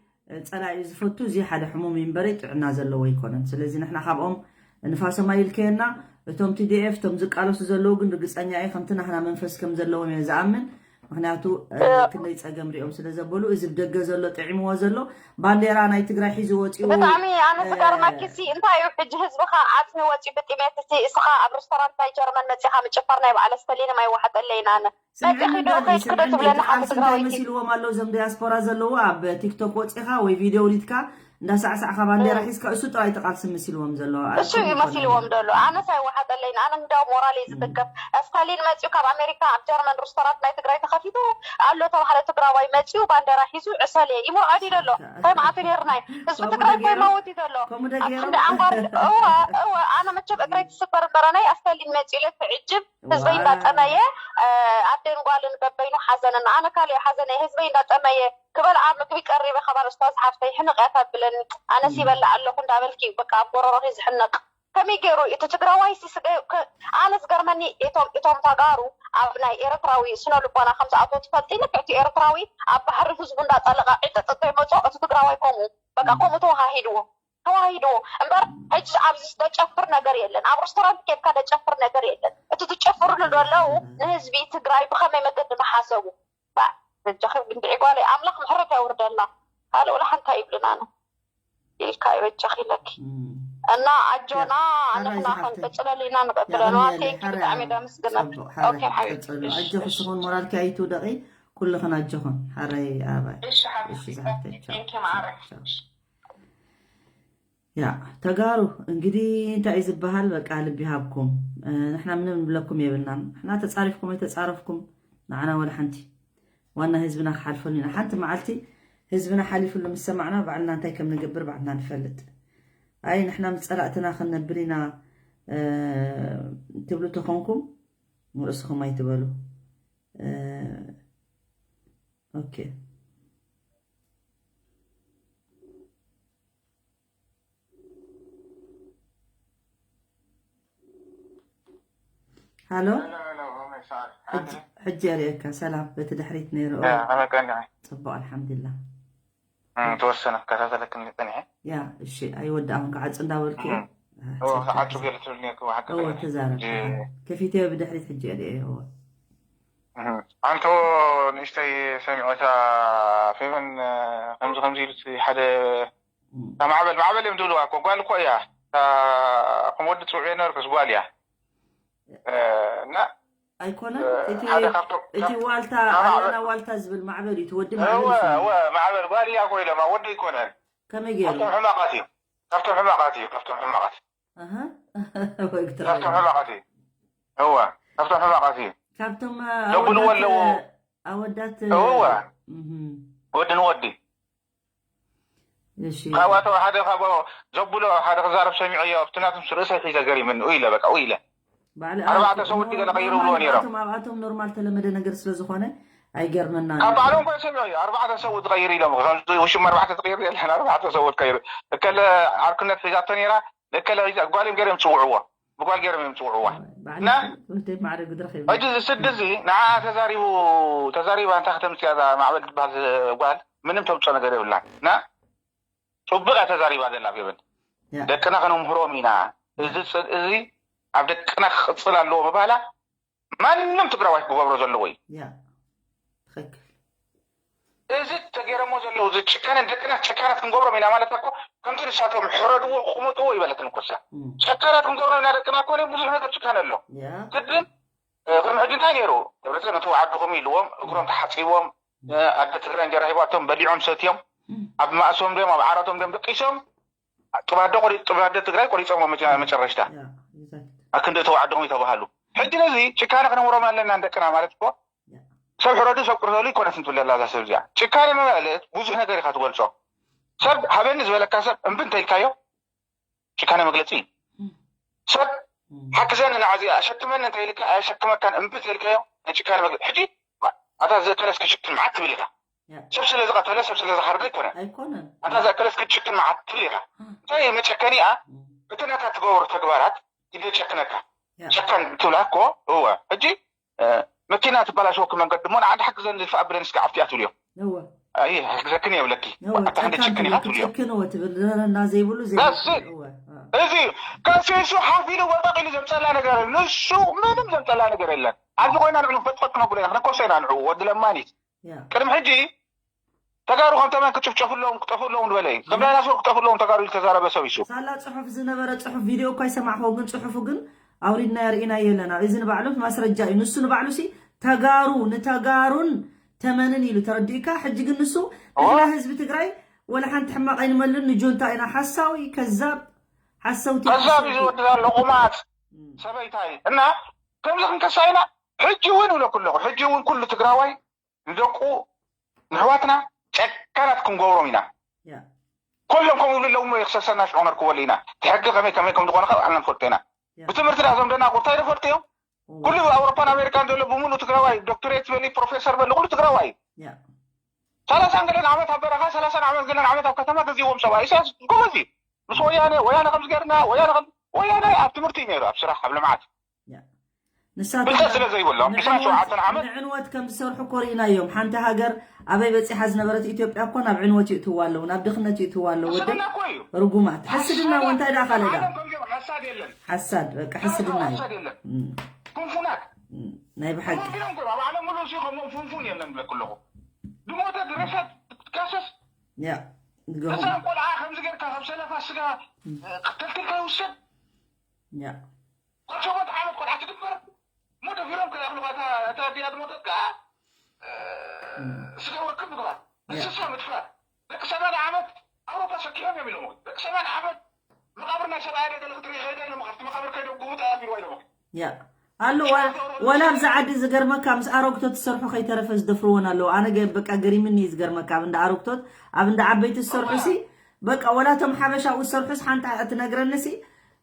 ጸላኢ ዝፈቱ እዚ ሓደ ሕሙም እዩ እምበረይ ጥዕና ዘለዎ ኣይኮነን። ስለዚ ንሕና ካብኦም ንፋሶም ኣይልከየና። እቶም ቲ ዲ ኤፍ እቶም ዝቃለሱ ዘለዉ ግን ርግፀኛ እየ ከምቲ ናህና መንፈስ ከም ዘለዎም እየ ዝኣምን። ምክንያቱ ክንደይ ፀገም ሪኦም ስለ ዘበሉ እዚ ብደገ ዘሎ ጥዒምዎ ዘሎ ባንዴራ ናይ ትግራይ ሒዙ ወፂኡ ብጣዕሚ ኣነ ዝገርመኪ ሲ እንታይ እዩ ሕጂ ህዝብኻ ዓፅሚ ወፂኡ ብጥሜት ሲ እስኻ ኣብ ሬስቶራንት ናይ ጀርመን መፂኻ ምጭፋር ናይ በዓል ኣስተሊኒ ማይ ዋሓጠለይን ኣነ መፂኺ ዶ ከይድኪ ዶ ትብለኒ ሓንቲ ስምዕኒ እንታይ ትግራወይቲ መሲልዎም ኣለዉ እዞም ዲያስፖራ ዘለዉ ኣብ ቲክቶክ ወፂኻ ወይ ቪድዮ ውሪድካ እንዳሳዕሳዕካ ባንዴራ ሒዝካ እሱ ጥራይ ተቃልሲ መሲልዎም ዘሎ እሱ እዩ መሲልዎም ዘሎ ኣነስ ኣይወሓጠለይን ኣነ እንዳው ሞራል እዩ ዝትከፍ ስታሊን መፂኡ ካብ ኣሜሪካ ኣብ ጀርመን ሬስቶራንት ናይ ትግራይ ተኸፊቱ ኣሎ ተባሃለ ትግራዋይ መፂኡ ባንዴራ ሒዙ ዕሰል እየ ይምርዖ ድዩ ዘሎ እንታይ መዓቱ ነርናይ ህዝቢ ትግራይ እኮ ይመውት እዩ ዘሎ ከምኡ ደ ኣብ ገይሮም ክንዲ ዓንጓር እወ እወ ኣነ መቸም እግረይ ትስበር እምበረናይ ኣስተሊን መፂኡ ኢለ ትዕጅብ ህዝበይ እንዳጠመየ ኣደን ጓልን በበይኑ ሓዘነን ኣነ ካልእ ሓዘነ ህዝበይ እንዳጠመየ ክበልዓ ምግቢ ቀሪበ ከባል ኡስታዝ ሓፍተይ ሕንቕ እያ ታብለኒ ኣነስ ይበልዕ ኣለኹ እንዳበልኪ በቃ ኣብ ጎረሮኺ ዝሕነቕ ከመይ ገይሩ እቲ ትግራዋይ ሲ ስገ ኣነ ዝገርመኒ እቶም እቶም ተጋሩ ኣብ ናይ ኤርትራዊ ስነ ልቦና ከም ዝኣትዎ ትፈልጢ ልክዕ እቲ ኤርትራዊ ኣብ ባሕሪ ህዝቡ እንዳጠለቐ ዕጥጥ እንተይመፅኦ እቲ ትግራዋይ ከምኡ በቃ ከምኡ ተወሃሂድዎ ተዋሂድዎ እምበር ሕጂ ኣብዚ ደጨፍር ነገር የለን ኣብ ሬስቶራንት ኬድካ ደጨፍር ነገር የለን እቲ ትጨፍርሉ ዘለዉ ንህዝቢ ትግራይ ብኸመይ መገዲ መሓሰቡ በጃኺ እንድዒ ጓለይ ኣምላኽ ምሕረት ያውርደልና ካልእ ወላ ሓንቲ ኣይብልን ኣነ ኢልካ ይበጃኺ ኢለኪ እና ኣጆና ንሕና ክንቅፅለሉ ኢና ንቀፅለሉ ኣቴንኪ ብጣዕሚ ደምስግነኪ ኦኬ ሓቢብቲ ቀፅሉ ኣጆኺ ስኹን ሞራልኪ ኣይትውደቂ ኩልኽን ኣጆኽን ሓረይ ኣባይ እሺ ዝሓፍተይ ቻው ቻው ያ ተጋሩ እንግዲህ እንታይ እዩ ዝበሃል በቃ ልቢ ሃብኩም ንሕና ምንም ንብለኩም የብልናን ንሕና ተፃሪፍኩም ኣይተፃረፍኩም ንዓና ወላ ሓንቲ ዋና ህዝብና ክሓልፈሉ ኢና ሓንቲ መዓልቲ ህዝብና ሓሊፍሉ ምስ ሰማዕና ባዕልና እንታይ ከም ንገብር ባዕልና ንፈልጥ ኣይ ንሕና ምስ ፀላእትና ክንነብር ኢና ትብሉ ተኾንኩም ንርእስኹም ኣይትበሉ ኦኬ ሃሎ ሕጂ የርእየካ ሰላም በቲ ድሕሪት ነይሩ ፅቡቅ ኣልሓምዱላ ተወሰነ ክከታተለክ ፀኒሐ ያ እሺ ኣይወዳእኹም ክዓፁ እንዳበልኩ ክዓፁ ገለ ትብል ነርኩ ሓቂ ተዛረብ ከፊተ ብድሕሪት ሕጂ የርእየ ኣንቶ ንእሽተይ ሰሚዖታ ፌቨን ከምዚ ከምዚ ኢሉ ሓደ ማዕበል ማዕበል እዮም ዝብልዋ እኮ ጓል እኮ እያ ከም ወዲ ፅውዕ ነበርኩስ ጓል እያ እና ኣይኮነን እቲ ዋልታ ኣለና ዋልታ ዝብል ማዕበል እዩ ትወዲ ማዕበል ማዕበል ጓል እያ እኮ ኢለማ ወዲ ኣይኮነን ከመይ ገይሩ ካብቶም ሕማቃት እዩ ካብቶም ሕማቃት እዩ ካብቶም ሕማቃት ወይ ግትራ ካብቶም ሕማቃት እዩ እወ ካብቶም ሕማቃት እዩ ካብቶም ዘብልዎ ኣለዎ ኣወዳት እወ ወዲ ንወዲ እሺ ካብኣቶ ሓደ ካብ ዘብሎ ሓደ ክዛረብ ሰሚዐዮ ኣብቲ ናቶም ርእሰይ ሒዘ ገሪምኒ ኢለ በቃ ኢለ ባዕሊ ኣርባዕተ ሰው እቲ ገለ ቀይሩ ብልዎ ነይሮም ኣብኣቶም ኖርማል ተለመደ ነገር ስለ ዝኾነ ኣይገርመና ካብ ባዕሎም ኮ ሰሚዐዮ ኣርባዕተ ሰው ትቀይሩ ኢሎም ውሽም ኣርባዕተ ትቀይሩ የለን ኣርባዕተ ሰው ትቀይሩ እከለ ዓርክነት ሒዛቶ ነይራ እከለ ጓል እዮም ገይሮም ዝፅውዕዎ ብጓል ገይሮም እዮም ዝፅውዕዋ እና ወደይ ማዕረግ ድረኽ ሕጂ እዚ ስዲ እዚ ንዓ ተዛሪቡ ተዛሪባ እንታይ ከተምፅያ እዛ ማዕበል ትበሃል ጓል ምንም ተምፅኦ ነገር የብላን እና ፅቡቅ እያ ተዛሪባ ዘላ ፌቨን ደቅና ከነምህሮም ኢና እዚ ፅል- እዚ ኣብ ደቅና ክቅፅል ኣለዎ ምባላ ማንም ትግራዋይ ክገብሮ ዘለዎ እዩ ያ ትኽክል እዚ ተገይረሞ ዘለዉ እዚ ጭካነ ደቅና ጨካናት ክንገብሮም ኢና ማለት እኮ ከምቲ ንሳቶም ሕረድዎ ክመጥዎ ይበለትን እኮ እሳ ጨካናት ክንገብሮም ኢና ደቅና እኮ ብዙሕ ነገር ጭካነ ኣሎ ያ ግድን ቅድሚ ሕጂ እንታይ ነይሩ? ደብረፅዮን እትው ዓድኹም ኢልዎም እግሮም ተሓፂቦም ኣደ ትግራይ እንጀራ ሂባቶም በሊዖም ሰትዮም ኣብ ማእሶም ድዮም ኣብ ዓራቶም ድዮም ደቂሶም ጥባዶ ጥባደ ትግራይ ቆሪፆም መጨረሽታ ኣክንዲ እተው ዓድኹም ይተባሃሉ። ሕጂ ነዚ ጭካነ ክነምሮም ኣለና ንደቅና ማለት እኮ ሰብ ሕረዱ ሰብ ቅርተሉ ይኮነትን ትብለላ እዛ ሰብ እዚኣ ጭካነ ማለት ብዙሕ ነገር ኢካ ትገልፆ። ሰብ ሃበኒ ዝበለካ ሰብ እምቢ እንተኢልካዮ ጭካነ መግለፂ እዩ። ሰብ ሓግዘኒ ንዓዚኣ ኣሸክመኒ እንተ ኢልካ ኣየሸክመካን እምቢ እንተ ኢልካዮ ናይ ጭካነ መግለፂ። ሕጂ ኣታ ዘእከለስ ክሽክን መዓት ትብል ኢካ። ሰብ ስለ ዝቐተለ ሰብ ስለ ዝሃርዶ ኣይኮነን። ኣይኮነን። ኣታ ዘእከለስ ክሽክን መዓት ትብል ኢካ። እንታይ መጨከኒ እያ እቲ ናታ ትገብሮ ተግባራት ይደጨክነካ። ጨካን ትብላ እኮ እወ። ሕጂ መኪና ትበላሸወኪ መንገዲ እሞ ንዓዲ ሓግዘኒ ዝድፋ ኣምቡላንስ ክዓፍት እያ ትብልዮ። እወ ኣይ ሕግዘክን የብለኪ። እወ ኣታ ክንደ ጨካን ችክን ኢኻ ትብልዮ ትብልዮ። ጨክን እወ ትብል። ዘረና ዘይብሉ ዘይብሉ። That's it። እወ፣ አ። እዚ እዩ። ከሲሱ ሓፍ ኢሉ ወጠቕ ኢሉ ዘምፀላ ነገር የለን። ንሱ ምንም ዘምፀላ ነገር የለን። ኣብዚ ኮይና ንዕኑ ፈጥፈጥ ክነብሎ ኢና። ክነኮሶ ኢና ንዑ ወዲ ለማኒት። ያ። ቅድሚ ሕጂ ተጋሩ ከም ተመን ክጭፍጨፉ ኣለዎም ክጠፍኡ ኣለዎም ዝበለ እዩ። ከም ዳይናሶር ክጠፍኡ ኣለዎም ተጋሩ ኢሉ ተዛረበ ሰብ እዩ። ሳላ ጽሑፍ ዝነበረ ጽሑፍ ቪድዮ እኳ ይሰማዕኹ ግን ጽሑፉ ግን ኣውሪድና የርኢና የለና። እዚ ንባዕሉ ማስረጃ እዩ። ንሱ ንባዕሉ ሲ ተጋሩ ንተጋሩን ተመንን ኢሉ ተረዲእካ። ሕጂ ግን ንሱ ንሕና ህዝቢ ትግራይ ወላ ሓንቲ ሕማቕ ኣይንመልን ንጆንታ ኢና። ሓሳዊ ከዛብ ሓሰውቲ ከዛብ እዩ ዝወድዛ ለቑማት ሰበይታይ እና ከምዚ ክንከሳ ኢና። ሕጂ እውን እብለኩ ኣለኹ ሕጂ እውን ኩሉ ትግራዋይ ንደቁ ንሕዋትና ጨካናት ክንገብሮም ኢና። ኩሎም ከምኡ ይብሉ ኣለዉ እሞ የክሰሰና ሽዑ ነርክበሉ ኢና። እቲ ሕጊ ከመይ ከመይ ከም ዝኾነ ካብ ኣና ንፈልጦ ኢና። ብትምህርቲ ዳ እዞም ደናቁር እንታይ ዶ ፈልጡ እዮም? ኩሉ ኣውሮፓን ኣሜሪካን ዘሎ ብምሉእ ትግራዋይ ዶክትሬት በሊ ፕሮፌሰር በሊ ኩሉ ትግራዋይ እዩ። ሰላሳን ገለን ዓመት ኣብ በረኻ ሰላሳን ዓመት ገለን ዓመት ኣብ ከተማ ገዚዎም ሰብኣይ ኢሳያስ ጎበዝ እዩ። ምስ ወያነ ወያነ ከምዚ ገርና ወያነ ከም ወያነ ኣብ ትምህርቲ እዩ ነይሩ ኣብ ስራሕ ኣብ ልምዓት ንሳት ብልጠት ስለ ዘይብሎም ዕስራን ሸውዓተን ዓመት ንዕንወት ከም ዝሰርሑ እኮ ርኢናዮም። ሓንቲ ሃገር ኣበይ በፂሓ ዝነበረት ኢትዮጵያ እኮ ናብ ዕንወት ይእትዋ ኣለዉ፣ ናብ ድኽነት ይእትዋ ኣለዉ። ወደ ሕስድና እኮ እዩ። ርጉማት። ሕስድና ሓሳድ። ወንታይ ደኣ ካልእ ደኣ? ዓለም ከምዚኦም ሓሳድ የለን። ሓሳድ፣ በቃ ከምዚኦም ሕስድና እዩ። ሓሳድ የለን። እም። ፉንፉናት። እም፣ ናይ ብሓቂ። ፉንፉን እዮም እኮ። ኣብ ዓለም ሙሉ እሱ ከምኦም ፉንፉን የለን ብለኩ ኣለኹ። ዝሞተ ሬሳ ክትካሰስ። ያ፣ ዝገርም። ህፃን ቆልዓ ከምዚ ጌርካ ካብ ሰለፋ ስጋ፣ እም። እ፣ ክተልትልካ ይውሰድ። ያ። ካብ ሸሞንተ ዓመት ቆልዓ ትድፈር እሞ ደፊሮም ከይኣኽሉኻ እታ እታ ኣዲኣ ዝሞተት ከዓ እ፣ ስጋ ወርቂ ምግባር፣ እንስሳ ምድፋር፣ ደቂ ሰማንያ ዓመት ኣውሮፓ ሰኪሖም እዮም ኢሎም። ደቂ ሰማንያ ዓመት መቓብር ናይ ሰብኣያ ዶ ገለ ክትርኢ ከይደ ኢሎም፣ ካብቲ መቓብር ከይዶም ግቡጥ ኣቢልዋ ኢሎም። ያ ኣሎ። ዋ- ወላ ኣብዚ ዓዲ ዝገርመካ ምስ ኣረግቶት ዝሰርሑ ከይተረፈ ዝደፍርዎን ኣለዉ። ኣነ ገ- በቃ ገሪምኒ እዩ ዝገርመካ ኣብ እንዳ ኣረግቶት ኣብ እንዳ ዓበይቲ ዝሰርሑ ሲ በቃ ወላ እቶም ሓበሻ ኣብኡ ዝሰርሑስ ሓንቲ ትነግረኒ ሲ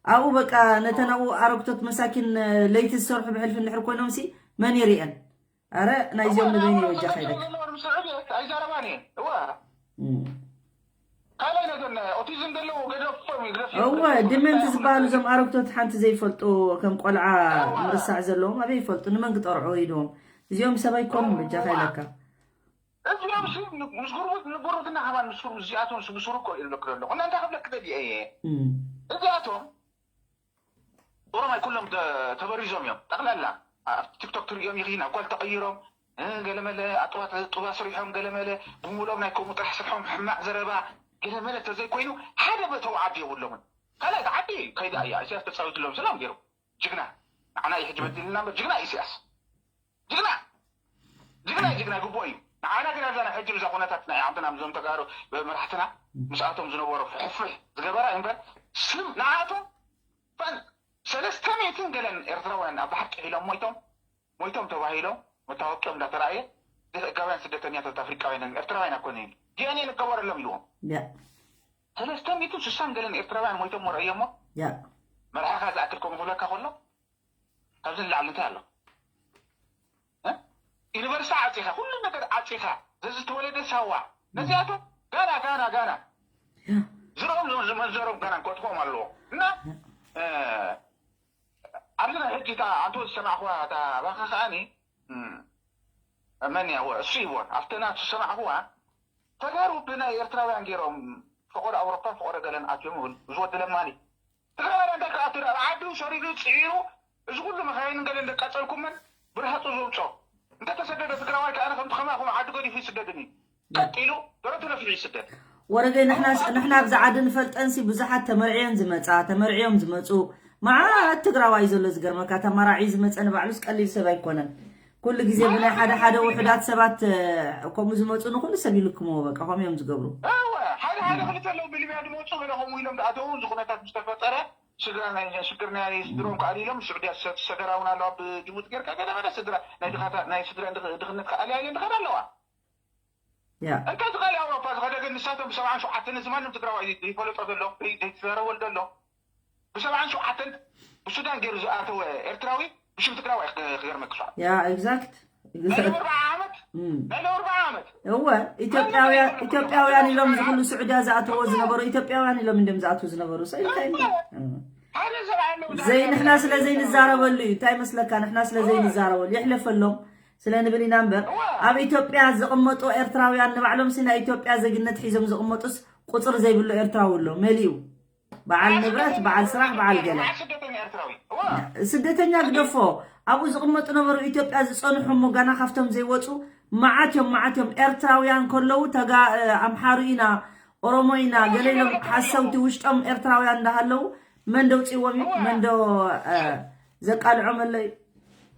ኣብኡ በቃ ነተን ኣብኡ ኣረግቶት መሳኪን ለይቲ ዝሰርሑ ብሕልፊ እንድሕር ኮይኖም ሲ መን ይርእየን? ኣረ ናይዚኦም ንበይኑ ይበጃ ከይደክ ኣይዛረባን እየ እዋ እም። ካልኣይ ነገር ናይ ኦቲዝም ዘለዎ ገደፎም ይግደፍ እወ ድመንቲ ዝበሃሉ እዞም ኣረግቶት ሓንቲ ዘይፈልጡ ከም ቆልዓ ምርሳዕ ዘለዎም ኣበይ ይፈልጡ ንመን ክጠርዑ ኢድዎም እዚኦም ሰብ ኣይኮኑን በጃ ከይለካ እዚኦም ሲ ምስ ጉርቡት ንጉርብትና ከማን ምስ እዚኣቶም ስብስሩ እኮ ይብለክ ዘለኹ እናንታ ክብለክ ደልየ እየ እም። እዚኣቶም ኦሮማይ ኩሎም ተ- ተበሪዞም እዮም ጠቅላላ ኣብ ቲክቶክ ትሪኦም ይኽና ጓል ተቀይሮም እ፣ ገለመለ ኣጥዋት ጡባ ስሪሖም ገለመለ ብምሎም ናይ ከምኡ ጥራሕ ስርሖም ሕማቅ ዘረባ ገለመለ ተዘይኮይኑ ሓደ መተው ዓዲ የብሎምን ካልኣይ ዓዲ ከይዳ እያ ኢሳያስ ተፃዊትሎም ሰላም ገይሩ ጅግና ንዓና እዩ ሕጂ በዲልና እምበር ጅግና ኢሳያስ ጅግና ጅግና ጅግና ግቡእ እዩ ንዓና ግን ኣብዛ ናይ ሕጂ ብዛ ኩነታት ናይ ዓድና ምዞም ተጋሩ መራሕትና ምስኣቶም ዝነበሩ ፍሕፍሕ ዝገበራ እዩ እምበር ስም ንዓቶም ሰለስተ ሚእትን ገለን ኤርትራውያን ኣብ ብሓቂ ኢሎም ሞይቶም ሞይቶም ተባሂሎም መታወቂኦም እንዳተራእየ ዘይሕጋውያን ስደተኛታት ኣፍሪቃውያን እዮም ኤርትራውያን ኣይኮነን ዲኤንኤ ንገበረሎም ኢልዎም ሰለስተ ሚእትን ስሳን ገለን ኤርትራውያን ሞይቶም ሞ ረእየሞ መርሓኻ ዝኣክል ከምኡ ክብለካ ከሎ ካብዚ ንላዕሊ እንታይ ኣሎ ዩኒቨርሲቲ ዓፂኻ ኩሉ ነገር ዓፂኻ ዘዝተወለደ ሳዋ ነዚኣቶም ጋና ጋና ጋና ዝርኦም ዝመንዘሮም ጋና ከጥፎም ኣለዎ እና ኣብዚ ናይ ሕጂ እታ ኣንተ ዝሰማዕኩዋ እታ ባኻ ከዓኒ መን እያ እሱ ይቦን ኣብቲ ናቱ ዝሰማዕኩዋ ተጋሩ ብናይ ኤርትራውያን ገይሮም ፈቆዶ ኣውሮፓን ፈቆዶ ገለን ኣትዮም ይብል እዚ ወዲ ለማኒ ትግራዋይ እንታይ ክኣቱ ኣብ ዓዱ ሰሪዱ ፅዒሩ እዚ ኩሉ መኻይን ገለ እንደቃፀልኩመን ብርሃፁ ዘውፅኦ እንተተሰደደ ትግራዋይ ከኣነ ከምቲ ከማኹም ዓዱ ገዲፉ ይስደድን እዩ ቀጢሉ ደረቱ ነፊሑ ይስደድ ወረገይ ንሕና ንሕና ኣብዚ ዓዲ ንፈልጠንሲ ብዙሓት ተመርዕዮን ዝመፃ ተመርዕዮም ዝመፁ መዓት ትግራዋይ ዘሎ ዝገርመካ፣ ተመራዒ ዝመፀ ንባዕሉስ ቀሊል ሰብ ኣይኮነን። ኩሉ ግዜ ብናይ ሓደ ሓደ ውሑዳት ሰባት ከምኡ ዝመፁ ንኩሉ ሰብ ይልክምዎ። በቃ ከምኡ እዮም ዝገብሩ። ሓደ ሓደ ክልተ ኣለዉ ብሊብያ ዝመፁ ገለ ከምኡ ኢሎም ዝኣተዉ እዚ ኩነታት ምስ ተፈጠረ ስድራ ናይ ሽግር ናይ ስድሮም ከኣሊሎም ስዑድያ ሰገራ እውን ኣለዋ ብጅቡቲ ጌርካ ገለ ገለ ስድራ ናይ ድኻታ ናይ ስድራ ድኽነት ከኣልያ ኢለን ዝኸዳ ኣለዋ። ያ እንታይ ዝኸደ ኣውሮፓ ዝኸደ ግን ንሳቶም ብሰብዓን ሸውዓተን እዚ ማንም ትግራዋይ ዘይፈለጦ ዘሎ ዘይተዛረበሉ ዘሎ ብሰብዓን ሸውዓተን ብሱዳን ገይሩ ዝኣተወ ኤርትራዊ ብሽም ትግራዋይ ክገርመክ ሸዓ ያ exact ናይ ሎም ኣርባዓ ዓመት ናይ ሎም ኣርባዓ ዓመት እወ ኢትዮጵያውያን ኢትዮጵያውያን ኢሎም ዝኩሉ ስዑድያ ዝኣተዎ ዝነበሩ ኢትዮጵያውያን ኢሎም እንድም ዝኣትዉ ዝነበሩ ሰ እንታይ ሓደ ሰብ ኣሎ ዘይ ንሕና ስለ ዘይንዛረበሉ እዩ እንታይ መስለካ ንሕና ስለ ዘይንዛረበሉ ይሕለፈሎም ስለ ንብል ኢና እምበር ኣብ ኢትዮጵያ ዝቕመጡ ኤርትራውያን ንባዕሎም ሲ ናይ ኢትዮጵያ ዜግነት ሒዞም ዝቕመጡስ ቁፅሪ ዘይብሉ ኤርትራዊ ኣሎ መሊኡ በዓል ንብረት በዓል ስራሕ በዓል ገለ ስደተኛ ኤርትራዊ እዋ ስደተኛ ግደፎ ኣብኡ ዝቕመጡ ነበሩ ኢትዮጵያ ዝፀንሑ እሞ ጋና ካብቶም ዘይወፁ መዓት እዮም መዓት እዮም ኤርትራውያን ከለዉ ተጋ ኣምሓሩ ኢና ኦሮሞ ኢና ገለ ኢሎም ሓሰውቲ ውሽጦም ኤርትራውያን እንዳሃለዉ መን ደውፅዎም እዩ መን ዶ ዘቃልዖም ኣሎ እዩ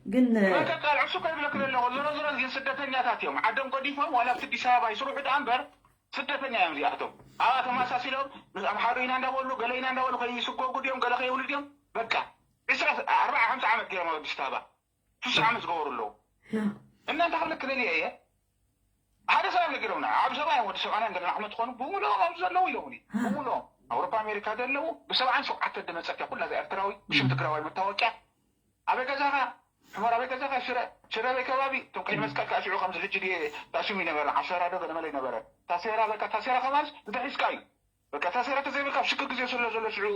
ግን መተቃል ዕሱ ከይብለክ ዘለኹ ዞሮ ዞሮ ግን ስደተኛታት እዮም ዓዶም ገዲፎም ዋላ ኣብቲ ኣዲስ ኣበባ ይስርሑ ደኣ እምበር ስደተኛ እዮም እዚኣቶም ኣብኣ ተመሳሲሎም ምስ ኣምሓሩ ኢና እንዳበሉ ገለ ኢና እንዳበሉ ከይስጎጉ ድዮም ገለ ከይብሉ ድዮም በቃ ዕስራ ኣርባዓ ሓምሳ ዓመት ገይሮም ኣብ ኣዲስ ኣበባ ሽዱሽተ ዓመት ዝገበሩ ኣለዉ እና እንታይ ክብለክ ደልየ እየ ሓደ ሰብ ነጊሮምና ኣብ ሰብኣይ ወዲ ሰብኣና ገለ ዓመት ትኾኑ ብምልኦም ኣብዚ ዘለዉ ኢሎምኒ ብምልኦም ኣውሮፓ ኣሜሪካ ዘለዉ ብሰብዓን ሸውዓተ ድመፀት እያ ኩላ እዛ ኤርትራዊ ብሽም ትግራዋይ መታወቂያ ኣበይ ገዛኻ ሕመር ኣበይ ገዛኻ ሽረ ሽረ ኣበይ ከባቢ እቶም ቀይ መስቀል ከዓ ሽዑ ከምዚ ሕጂ ድየ ታሽሙ ይነበረ ዓሸራ ዶ ገለመለ ይነበረ ታሴራ በቃ ታሴራ ከማንስ እንታይ ሒዝካ እዩ በቃ ታሴራ ተዘይብልካ ኣብ ሽግር ግዜ ስለ ዘሎ ሽዑ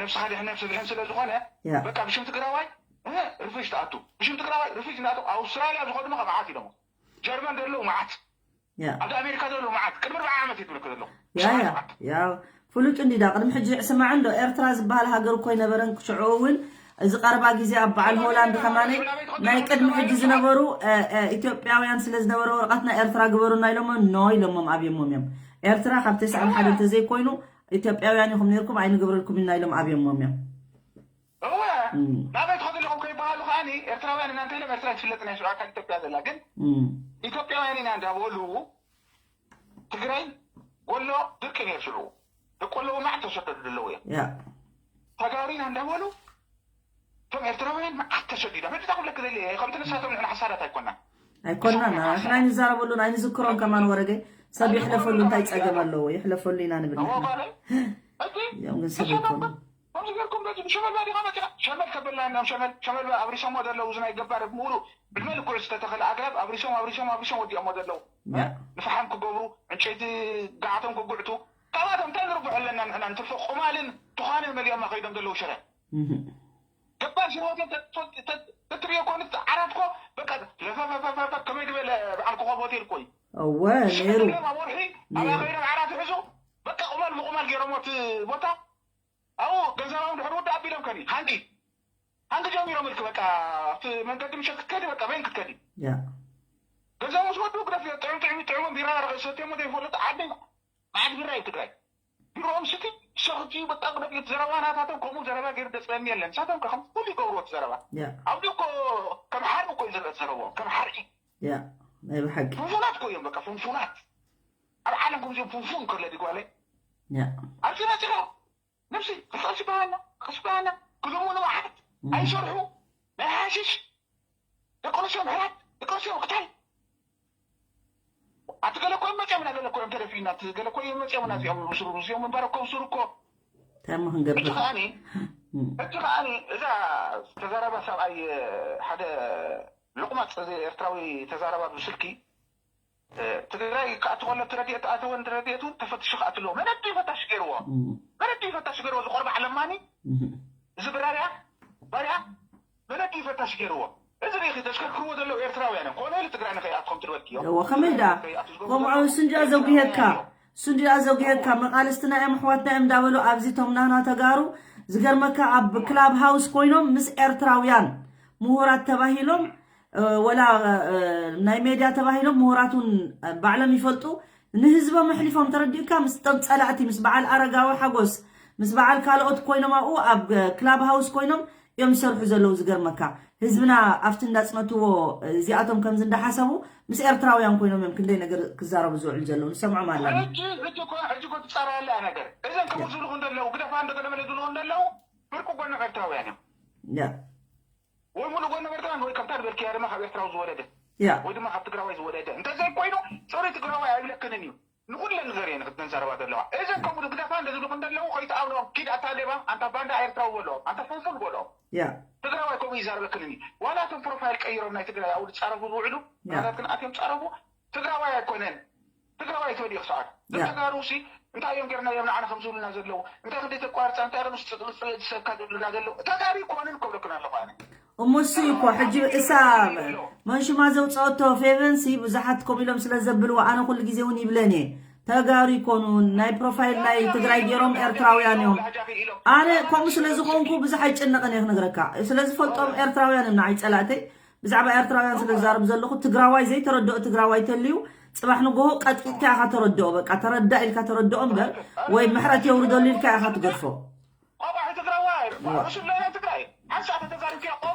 ነብስኻ ድሕነት ስድሕን ስለ ዝኾነ ያ በቃ ብሽም ትግራዋይ እ፣ ርፍሽ ትኣቱ ብሽም ትግራዋይ ርፍሽ እናኣቱ ኣውስትራልያ ዝኾኑ ከ መዓት ኢሎም ጀርመን ዘለዉ መዓት ያ ኣብ ኣሜሪካ ዘለዉ መዓት ቅድሚ ኣርባዓ ዓመት ይትብለክ ዘለኹ ያ ያ ያ ፍሉጥ እንዲዳ ቅድሚ ሕጂ ዕስማዕ እንዶ ኤርትራ ዝበሃል ሃገር እኮ ኣይነበረን ክሽዑ እውን እዚ ቀረባ ግዜ ኣብ በዓል ሆላንድ ከማነ ናይ ቅድሚ ሕጂ ዝነበሩ እ፣ እ፣ ኢትዮጵያውያን ስለ ዝነበረ ወረቐትና ኤርትራ ግበሩና ኢሎሞ ኖ ኢሎሞም ኣብዮሞም እዮም ኤርትራ ካብ ተስዓን ሓደ እንተዘይኮይኑ ኢትዮጵያውያን ኢኹም ነርኩም ኣይንገብረልኩም ኢና ኢሎም ኣብዮሞም እዮም እወ ናበይ ትኸዱ ኣለኹም ከይበሃሉ ከዓኒ ኤርትራውያን እናንተ ኢሎም ኤርትራ ትፍለጥ ናይ ሽዑ ኣካል ኢትዮጵያ ዘላ ግን እም፣ ኢትዮጵያውያን ኢና እንዳበሉ ትግራይ ጎሎ ድርቂ ነይሩ ሽዑ ደቂ ወለዎ መዓት ተሰደዱ ዘለዉ እዮም ያ ተጋሩ ኢና እንዳበሉ እቶም ኤርትራውያን መዓት ተሰዲዶም ሕጂ ታኩለክ ዘለ ከምቲ ንሳቶም ንሕና ሓሳዳት ኣይኮናን ኣይኮናን ንሕና ኣይንዛረበሉን ኣይንዝክሮን ከማን ወረገ ሰብ ይሕለፈሉ እንታይ ፀገም ኣለዎ ይሕለፈሉ ኢና ንብል ንሕና ወባለ እቲ እዮም ግን ሰብ ኣይኮኑ ከምዚ ጌርኩም በዚ ብሸመል ባዲኻ መፂኻ ሸመል ከበላና ሸመል ሸመል ኣብሪሶሞ ዘለዉ እዚ ናይ ገባር ሙሉ ዕድመ ልክዑ ዝተተኸለ ኣግራብ ኣብሪሶም ኣብሪሶም ኣብሪሶም ወዲኦሞ ዘለዉ ያ ንፈሓም ክገብሩ ዕንጨይቲ ገዓቶም ክጉዕቱ ካብኣቶም እንታይ ንርብሑ ኣለና ንሕና ንትርፎ ቁማልን ትዃንን መሊኦማ ከይዶም ዘለዉ ሽረ እህ፣ ገባር ሽረ ሆቴል ተትሪኦ ኮኑ ዓራት ኮ በቃ ለፈፈፈፈ ከመይ ዝበለ በዓል ኮኸብ ሆቴል ኮ እዩ እወ ነይሩ ኣብ ወርሒ ኣብ ከይዶም ዓራት ይሕዙ በቃ ቁማል ብቁማል ገይሮሞ እቲ ቦታ ኣብኡ ገንዘባም ድሕር ወዲ ኣቢሎም ከዲ ሃንጊ ሃንጊ ጀሚሮም ኢልክ በቃ ኣብቲ መንገዲ ምሸት ክትከዲ በቃ በይን ክትከዲ ያ ገንዘብ ምስ ወዱ ግደፍ ጥዑም ጥዑም ጥዑም ቢራ ሰትዮሞ ዘይፈልጥ ዓዲ መዓት ቢራ እዩ ትግራይ ቢሮኦም ስቲ ሰኽቲ በቃ ግደፍ ዘረባ ናታቶም ከምኡ ዘረባ ገይሩ ደፅለኒ የለን ንሳቶም ከም ኩሉ ይገብርዎ እቲ ዘረባ ያ ኣብዚ እኮ ከም ሓሪ እኮ እዩ ዝርአ ዘረብኦም ከም ሓርኢ ያ ናይ ብሓቂ ፍንፉናት እኮ እዮም በቃ ፍንፉናት ኣብ ዓለም ከምዚኦም ፍንፉን ከለ ድጓለ ያ ኣብዚ መፂኻ ነብሲ ክቐልሲ ባህልና ክቐልሲ ባህልና ክልሙ ንባሓት ኣይሰርሑ ናይ ሓሽሽ ደቂ ኣንስትዮ ምሕራት ደቂ ኣንስትዮ ምቕታል ኣቲ ገለ እኮ እዮም መፂኦም ኢና ገለ እኮ እዮም ተደፊእና እቲ ገለ እኮ እዮም መፂኦም ኢና እዚኦም ምስሩ ምስኦም ምንባር እኮ ምስሩ እኮ እንታይ ሞ እቲ ክንገብር ከዓኒ እቲ ከዓኒ እዛ ተዛራባ ሰብኣይ ሓደ ልቑማፅ እዚ ኤርትራዊ ተዛራባ ብስልኪ ትግራይ ክኣቱ ከሎ እቲ ረድኤት ኣተወ ረድኤት እውን ተፈትሹ ክኣቱ ኣለዎ መን ኣዲ ፈታሽ ገይርዎ መን ኣዲ ፈታሽ ገይርዎ ዝቆርባ ዓለማኒ እዚ ብራርያ ባርያ መን ኣዲ ፈታሽ ገይርዎ እዚ ሪኢኺ ዘሽከርክርዎ ዘለዉ ኤርትራውያን እዮም ኮነ ኢሉ ትግራይ ንኸይኣትኹም ትበልክዮ እዎ ከመይ ደኣ ከምኡ እሱ እንዲኣ ዘጉሄካ እሱ እንዲኣ ዘጉሄካ መቃልስትና እዮም ኣሕዋትና እዮም እንዳበሉ ኣብዚ ቶም ናህና ተጋሩ ዝገርመካ ኣብ ክላብ ሃውስ ኮይኖም ምስ ኤርትራውያን ምሁራት ተባሂሎም ወላ ናይ ሜድያ ተባሂሎም ምሁራት እውን ባዕሎም ይፈልጡ ንህዝቦም ኣሕሊፎም ተረዲእካ ምስቶም ፀላእቲ ምስ በዓል ኣረጋዊ ሓጎስ ምስ በዓል ካልኦት ኮይኖም ኣብኡ ኣብ ክላብ ሃውስ ኮይኖም እዮም ዝሰርሑ ዘለዉ። ዝገርመካ ህዝብና ኣብቲ እንዳፅነትዎ እዚኣቶም ከምዚ እንዳሓሰቡ ምስ ኤርትራውያን ኮይኖም እዮም ክንደይ ነገር ክዛረቡ ዝውዕሉ ዘለዉ። ንሰምዖም ኣለና። ሕጂ ሕጂ እኮ ሕጂ እኮ ትጻረየላ እያ ነገር። እዘን ከምኡ ዝብሉ እንደለዉ ግደፋ እንደ ገለመለ ዝብሉ እንደለዉ ፍርቂ ጎኖም ኤርትራውያን እዮም። ያ ወይ ሙሉእ ጎኖም ኤርትራውያን ወይ ከምታ ዝበልክያ ድማ ካብ ኤርትራዊ ዝወለደ ያ ወይ ድማ ካብ ትግራዋይ ዝወለደ እንተዘይኮይኑ ጽሩይ ትግራዋይ ኣይብለክንን እዩ። ንኩለን ዘርየን ክትንዛረባ ዘለዋ እዘን ከምኡ ግደፋ እንደ ዝብሉ እንደለዉ ከይትኣብሎ ኪድ ኣታ ሌባ ኣንታ ባንዳ ኤርትራዊ በሎ ኣንታ ፍንፉን በሎ። ያ ትግራዋይ ከምኡ ይዛረበክንን እዩ። ዋላ እቶም ፕሮፋይል ቀይሮም ናይ ትግራይ ኣብኡ ዝጻረፉ ዝውዕሉ ያ ናታትክን ኣትዮም ጻረፉ። ትግራዋይ ኣይኮነን። ትግራዋይ ኣይትበል እዩ ክሰዓት ያ ተጋሩ ሲ እንታይ እዮም ጌርና እዮም ንዓና ከም ዝብሉና ዘለዉ እንታይ ክንደይ ተቋርፃ እንታይ ረምስ ዝሰብካ ዝብሉና ዘለዉ ተጋሩ ይኮነን ከብለክን ኣለኹ ኣነ። እሞ እሱ እዩ እኮ ሕጂ እሳ መንሽማ ዘውፀአቶ ፌቨንሲ ብዙሓት ከምኡ ኢሎም ስለ ዘብልዎ ኣነ ኩሉ ግዜ እውን ይብለን እየ። ተጋሩ ይኮኑን ናይ ፕሮፋይል ናይ ትግራይ ገይሮም ኤርትራውያን እዮም። ኣነ ከምኡ ስለ ዝኾንኩ ብዙሕ ኣይጨነቕን እየ ክነግረካ። ስለ ዝፈልጦም ኤርትራውያን እዮም ንዓይ ፀላእተይ። ብዛዕባ ኤርትራውያን ስለ ዝዛረብ ዘለኹ ትግራዋይ ዘይተረድኦ ትግራዋይ ተልዩ ፅባሕ ንጎሆ ቀጥቂጥካ ኢኻ ተረድኦ። በቃ ተረዳ ኢልካ ተረድኦ እምበር ወይ ምሕረት የውርደሉ ኢልካ ኢኻ ትገድፎ። ቆቋሒ ትግራዋይ ርእሱ ናይ ትግራይ ሓንሳብ ተዛሪብካ ቆ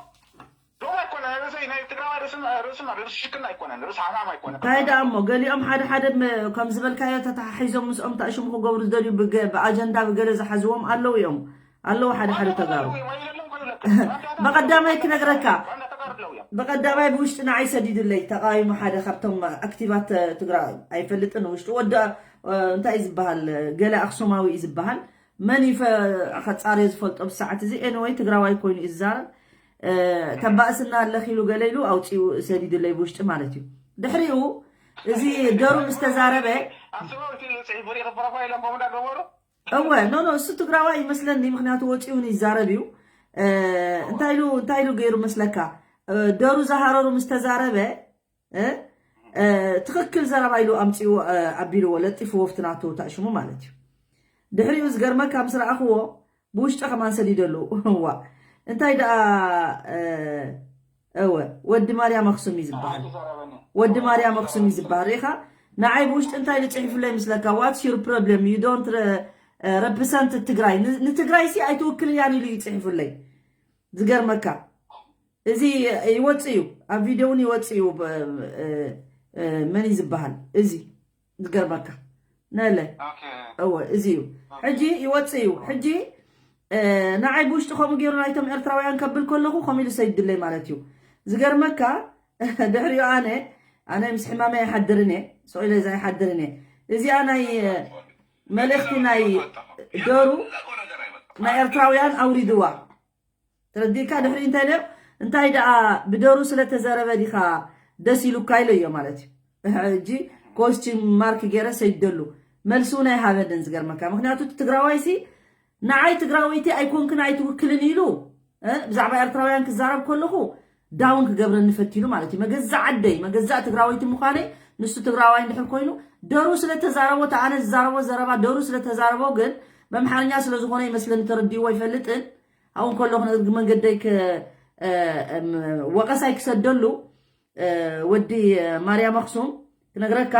ዶም ኣይኮነ ርእሲ ናይ ትግራዋይ ርእስና ርእስና ርእሲ ሽክና ኣይኮነን ርእሲ ሓማም ኣይኮነን። እንታይ ደኣ እሞ ገሊኦም ሓደ ሓደ ም- ከም ዝበልካዮ ተተሓሒዞም ምስኦም ታእሽሙ ክገብሩ ዝደልዩ ብገ- ብኣጀንዳ ብገለ ዝሓዝዎም ኣለዉ እዮም። ኣለዉ ሓደ ሓደ ተጋሩ። ብቐዳማይ ክነግረካ፣ ብቐዳማይ ብውሽጢ ንዓይ ሰዲዱለይ ተቓዊሙ ሓደ ካብቶም ኣክቲቫት ትግራይ ኣይፈልጥን ውሽጢ ወዲ እንታይ እዩ ዝበሃል ገለ ኣክሱማዊ እዩ ዝበሃል መን እዩ ከፃርዮ ዝፈልጦ ብሰዓት እዚ ኤንወይ ትግራዋይ ኮይኑ እዩ ዝዛረብ ተባእስና ኣለኺ ኢሉ ገለ ኢሉ ኣውፂኡ ሰዲዱለይ ብውሽጢ ማለት እዩ። ድሕሪኡ እዚ ደሩ ምስ ተዛረበ እወ ኖ ኖ እሱ ትግራዋይ ይመስለኒ ምክንያቱ ወፂኡ ይዛረብ እዩ። እንታይ ኢሉ እንታይ ኢሉ ገይሩ መስለካ ደሩ ዝሃረሩ ምስ ተዛረበ ትኽክል ዘረባ ኢሉ ኣምፂኡ ኣቢልዎ ለጢፍዎ ኣብቲ ናቱ ታእሽሙ ማለት እዩ። ድሕሪኡ ዝገርመካ ምስ ረኣኽዎ ብውሽጢ ከማን ሰዲደሉ እዋ እንታይ ደኣ እወ ወዲ ማርያም ኣክሱም እዩ ዝበሃል። ወዲ ማርያም ኣክሱም እዩ ዝበሃል ሪኢኻ ንዓይ ብውሽጢ እንታይ ኢሉ ፅሒፉለይ ምስለካ what's your problem you don't represent ትግራይ ንትግራይ ሲ ኣይትውክልያን ኢሉ እዩ ፅሒፉለይ። ዝገርመካ እዚ ይወፅእ እዩ ኣብ ቪድዮ እውን ይወፅእ እዩ። መን እዩ ዝበሃል እዚ ዝገርመካ ነለ እወ እዚ እዩ ሕጂ ይወፅእ እዩ ሕጂ ንዓይ ብውሽጢ ከምኡ ገይሩ ናይቶም ኤርትራውያን ከብል ከለኹ ከምኡ ኢሉ ሰይድለይ ማለት እዩ። ዝገርመካ ድሕሪኡ ኣነ ኣነ ምስ ሕማመይ ኣይሓድርን እየ ስቕ ኢለ እዛ ኣይሓድርን እየ። እዚኣ ናይ መልእኽቲ ናይ ደሩ ናይ ኤርትራውያን ኣውሪድዋ ተረዲእካ ድሕሪ እንታይ ኢለ እንታይ ደኣ ብደሩ ስለ ተዘረበ ዲኻ ደስ ኢሉካ ኢለዮ ማለት እዩ። ሕጂ ኮስችን ማርክ ገይረ ሰይደሉ መልሲ እውን ኣይሃበንን ዝገርመካ ምክንያቱ እቲ ትግራዋይ ሲ ንዓይ ትግራወይቲ ኣይኮንክን ኣይትውክልን ኢሉ ብዛዕባ ኤርትራውያን ክዛረብ ከለኹ ዳውን ክገብረኒ ፈቲኑ ማለት እዩ። መገዛእ ዓደይ መገዛእ ትግራወይቲ ምዃነይ ንሱ ትግራዋይ እንድሕር ኮይኑ ደሩ ስለተዛረቦ እቲ ኣነ ዝዛረቦ ዘረባ ደሩ ስለተዛረቦ ግን በምሓርኛ ስለዝኾነ ይመስለኒ ተረዲእዎ ኣይፈልጥን። ኣብኡ ከለኹ ነዚ መንገደይ ወቀሳይ ክሰደሉ ወዲ ማርያም ኣክሱም ክነግረካ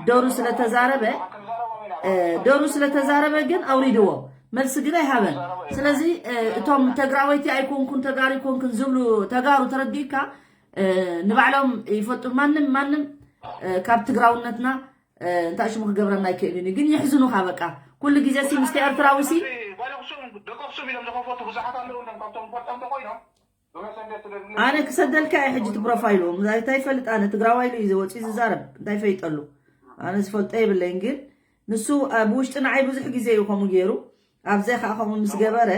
ደሩ ስለተዛረበ ደሩ ስለተዛረበ ግን ኣውሪድዎ መልሲ ግን ኣይሃበን። ስለዚ እቶም ተግራወይቲ ኣይኮንኩን ተጋሩ ኣይኮንኩን ዝብሉ ተጋሩ ተረዲእካ ንባዕሎም ይፈጡ ማንም ማንም ካብ ትግራውነትና እንታይ ሽሙ ክገብረና ኣይክእልን እዩ ግን የሕዝኑኻ በቃ ኩሉ ግዜ ሲ ምስቲ ኤርትራዊ ሲ ኣነ ክሰደልካ እየ ሕጂ ትፕሮፋይሉ እንታይ ይፈልጥ ኣነ ትግራዋይ ኢሉ እዩ ዝወፅእ ዝዛረብ እንታይ ይፈልጣሉ ኣነ ዝፈልጦ የብለይን ግን ንሱ ብውሽጢ ንዓይ ብዙሕ ግዜ እዩ ከምኡ ገይሩ ኣብዚኣ ከዓ ከምኡ ምስ ገበረ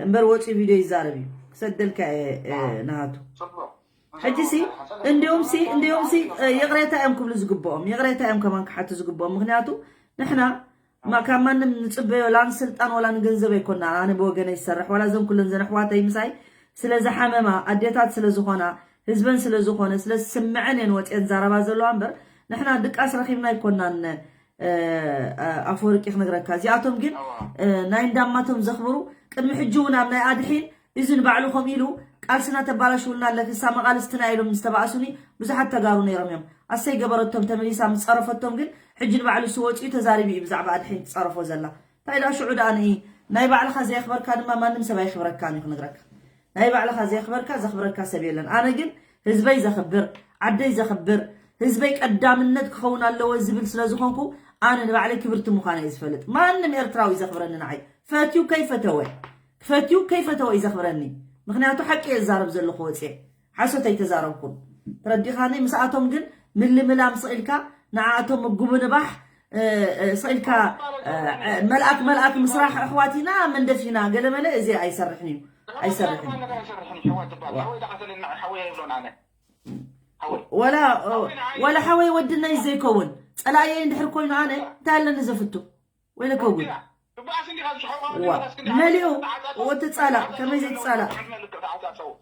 እምበር ወፂኡ ቪድዮ ይዛረብ እዩ ክሰደልካ እየ ናሃቱ ሕጂ ሲ እንዲኦም ሲ እንዲኦም ሲ ይቕሬታ እዮም ክብሉ ዝግብኦም ይቕሬታ እዮም ከማን ክሓቱ ዝግብኦም ምክንያቱ ንሕና ካብ ማንም ንፅበዮ ላን ስልጣን ወላ ንገንዘብ ኣይኮና ኣነ ብወገነ ይሰርሕ ዋላ እዘን ኩለን ዘን ኣሕዋተይ ምሳይ ስለ ዝሓመማ ኣዴታት ስለ ዝኾና ህዝበን ስለ ዝኾነ ስለ ዝስምዐን እየን ወፅየን ዛረባ ዘለዋ እምበር ንሕና ድቃስ ረኺብና ኣይኮናን ኣፈወርቂ ክነግረካ እዚኣቶም ግን ናይ እንዳማቶም ዘኽብሩ ቅድሚ ሕጂ እውን ኣብ ናይ ኣድሒን እዚ ንባዕሉ ከምኡ ኢሉ ቃልስና ተባላሽውልና ኣለኪ እሳ መቓልስትና ኢሎም ዝተባእሱኒ ብዙሓት ተጋሩ ነይሮም እዮም ኣሰይ ገበረቶም ተመሊሳ ምስ ፀረፈቶም ግን ሕጂ ንባዕሉ እሱ ወፂኡ ተዛሪቡ እዩ ብዛዕባ ኣድሒን ትፀረፎ ዘላ እንታይ ደኣ ሽዑ ደኣ ንኢ ናይ ባዕልኻ ዘየኽበርካ ድማ ማንም ሰብ ኣይኽብረካን እዩ ክነግረካ። ናይ ባዕልኻ ዘየኽበርካ ዘኽብረካ ሰብ የለን። ኣነ ግን ህዝበይ ዘኽብር፣ ዓደይ ዘኽብር፣ ህዝበይ ቀዳምነት ክኸውን ኣለዎ ዝብል ስለ ዝኾንኩ ኣነ ንባዕለይ ክብርቲ ምዃነ እየ ዝፈልጥ። ማንም ኤርትራዊ ዘኽብረኒ ንዓይ ፈትዩ ከይፈተወ፣ ፈትዩ ከይፈተወ እዩ ዘኽብረኒ። ምኽንያቱ ሓቂ እየ ዝዛረብ ዘለኹ ወፅየ። ሓሶት ኣይተዛረብኩን። ተረዲኻኒ? ምስኣቶም ግን ምልምላም ስቕ ኢልካ ንዓኣቶም ምጉብንባሕ፣ እ፣ እ፣ ስቕ ኢልካ፣ እ፣ እ፣ መልኣክ መልኣክ ምስራሕ ኣሕዋት ኢና መንደፍ ኢና ገለመለ እዚ ኣይሰርሕን እዩ። ኣይሰርሕን። ወላ ወላ ሓወይ ወድነይ ዘይከውን ጸላእየይ እንድሕር ኮይኑ ኣነ እንታይ ኣለኒ ዘፍቱ? ወይለከ እውን ዋ መሊኡ ወትጻላእ ከመይ ዘይትጻላእ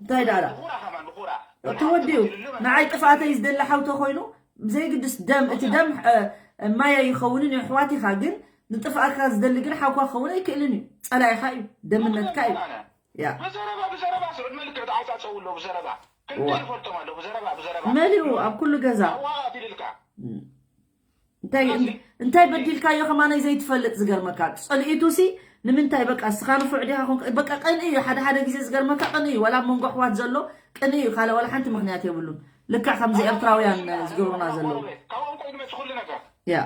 እንታይ ዳላ ተወዲኡ ንዓይ ጥፍኣተይ ዝደሊ ሓውተ ኮይኑ ዘይግድስ ደም እቲ ደም እ፣ ማያ ይኸውንን እዩ ኣሕዋት ኢኻ ግን ንጥፍኣካ ዝደሊ ግን ሓውካ ክኸውን ኣይክእልን እዩ ጸላኢኻ እዩ ደምነትካ እዩ ያ ብዘረባ ብዘረባ ስዑድ መልክዕ ተዓጻጸው ኣሎ ብዘረባ ክንደይ ይፈልጦም ኣሎ ብዘረባ ብዘረባ መሊኡ ኣብ ኩሉ ገዛ ኣዋቓ ቢልልካ እንታይ እንታይ በዲልካዮ ከማነይ ዘይትፈልጥ ዝገርመካ ጸልኢቱ ሲ ንምንታይ በቃ እስኻ ንፉዕ ዲኻ ኮንክ በቃ ቀን እዩ ሓደ ሓደ ግዜ ዝገርመካ ቀን እዩ ወላ መንጎ ኣሕዋት ዘሎ ቀን እዩ ካልእ ወላ ሓንቲ ምክንያት የብሉን ልክዕ ከምዚ ኤርትራውያን ዝገብሩና ዘለዉ ካብኦም ኮይኑ መጽእ ኩሉ ነገር ያ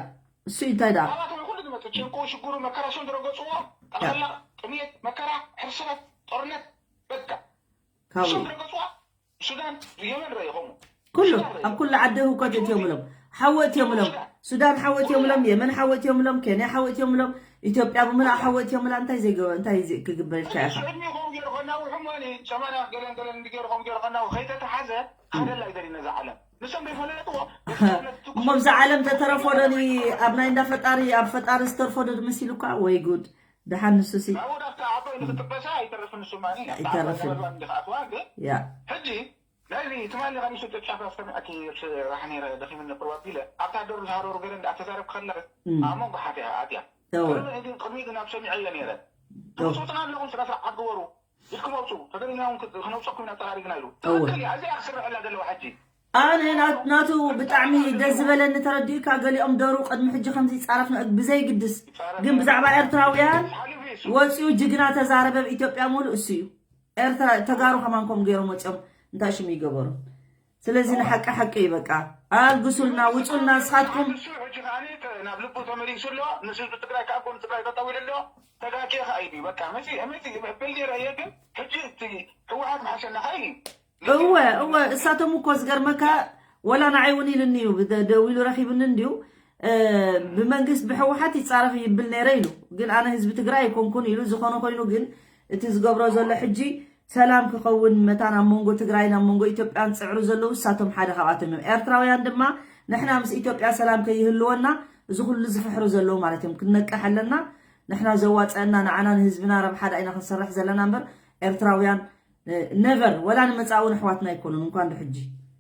እሱ እንታይ ደኣ ካብኣቶም ኩሉ ዝመጽእ ጭንቁ ሽግሩ መከራ ሱን ዝረገጽዎ ጠቕላላ ጥሜት መከራ ሕርሰት ጦርነት በቃ ካብ እሱን ዝረገጽዋ ሱዳን የመን ርኢኹም ኩሉ ኣብ ኩሉ ዓዲ ህውከት እትዮምሎም ሓወት እትዮምሎም ሱዳን ሓወት እትዮምሎም የመን ሓወት እትዮምሎም ኬንያ ሓወት እትዮምሎም ኢትዮጵያ ብምልኣ ሓወት እትዮምላ እንታይ ዘይገበ እንታይ ዘይ- ክግበር ኢልካ ኢኻ ሽዕድሚ ይኸውን ገይሩ ከናውሑ ማኒ ሰማንያ ገለን ገለን ገይሩ ከም ገይሩ ከናው ከይተተሓዘ ከደላ ይደሊ ነዛ ዓለም ንሶም ዘይፈለጥዎ እሞ ብዛ ዓለም ተተረፎ ዶኒ ኣብ ናይ እንዳ ፈጣሪ ኣብ ፈጣሪ ዝተርፎ ዶ ድመሲሉካ ወይ ጉድ ደሓን ንሱሲ ናብኡ ዳፍታ ዓባይ ንክጥበሳ ኣይተርፍን ንሱ ማኒ ኣይተርፍን። ያ ሕጂ ናይዚ ትማሊ ካብ ኢትዮጵያ ጫፍ ኣስተሚዐኪ ራሕ ነይረ ደኺምኒ ቅርብ ኣቢለ ኣብታ ደሩ ዝሃረሩ ገለ እንዳ ተዛረብ ከለኺ ኣብ መንጎ ሓቲያ ኣትያ እወ ቅድሚ ግን ኣብ ሰሚዐዮ ነይረ ትመፅኡትና ኣለኹም ስነ ስርዓት ግበሩ ኢልኩም ኣውፅኡ ተደሊና እውን ክነውፀኩም ኢና ጠራሪግና ኢሉ እወ ትክክል እያ እዚኣ ክስርሐላ ዘለዋ ሕጂ ኣነ ናት- ናቱ ብጣዕሚ ደስ ዝበለኒ ተረዲኡካ ገሊኦም ደሩ ቅድሚ ሕጂ ከምዚ ይፃረፍና ብዘይግድስ ግን ብዛዕባ ኤርትራውያን ሓሊፉ እዩ እሱ ወፂኡ ጅግና ተዛረበ ኣብ ኢትዮጵያ ሙሉእ እሱ እዩ ኤርትራ ተጋሩ ከማን ከምኡ ገይሮም ወፂኦም እንታይ ሽም ይገበሩ ስለዚ ንሓቂ ሓቂ እዩ በቃ ኣልግሱልና ውፁልና ንስኻትኩም ንሱ ሕጂ ከዓኒ ተ- ናብ ልቡ ተመሊሱ ኣሎ ምስ ህዝቢ ትግራይ ከዓ ጎን ትግራይ ጠጠው ኢሉ ኣሎ ተጋግየ ከዓ ኢሉ በቃ መፂ መፂ ብል ነይረ እየ ግን ሕጂ እቲ ህወሓት ምሓሸና ከዓ ኢሉ እወ እወ እሳቶም እኮ ዝገርመካ ወላ ንዓይ እውን ኢሉኒ እዩ ብደ- ደዊሉ ረኺቡኒ እንድዩ እ፣ ብመንግስት ብሕወሓት ይፃረፍ ይብል ነይረ ኢሉ ግን ኣነ ህዝቢ ትግራይ ኣይኮንኩን ኢሉ ዝኾነ ኮይኑ ግን እቲ ዝገብሮ ዘሎ ሕጂ ሰላም ክኸውን መታን ኣብ መንጎ ትግራይን ኣብ መንጎ ኢትዮጵያን ዝፅዕሩ ዘለዉ እሳቶም ሓደ ካብኣቶም እዮም ኤርትራውያን ድማ ንሕና ምስ ኢትዮጵያ ሰላም ከይህልወና እዚ ኩሉ ዝፍሕሩ ዘለዉ ማለት እዮም ክንነቅሕ ኣለና ንሕና ዘዋፀአና ንዓና ንህዝብና ረብሓ ዳ ኢና ክንሰርሕ ዘለና እምበር ኤርትራውያን ነቨር ወላ ንመፃእውን ኣሕዋትና ኣይኮኑን እንኳን ድሕጂ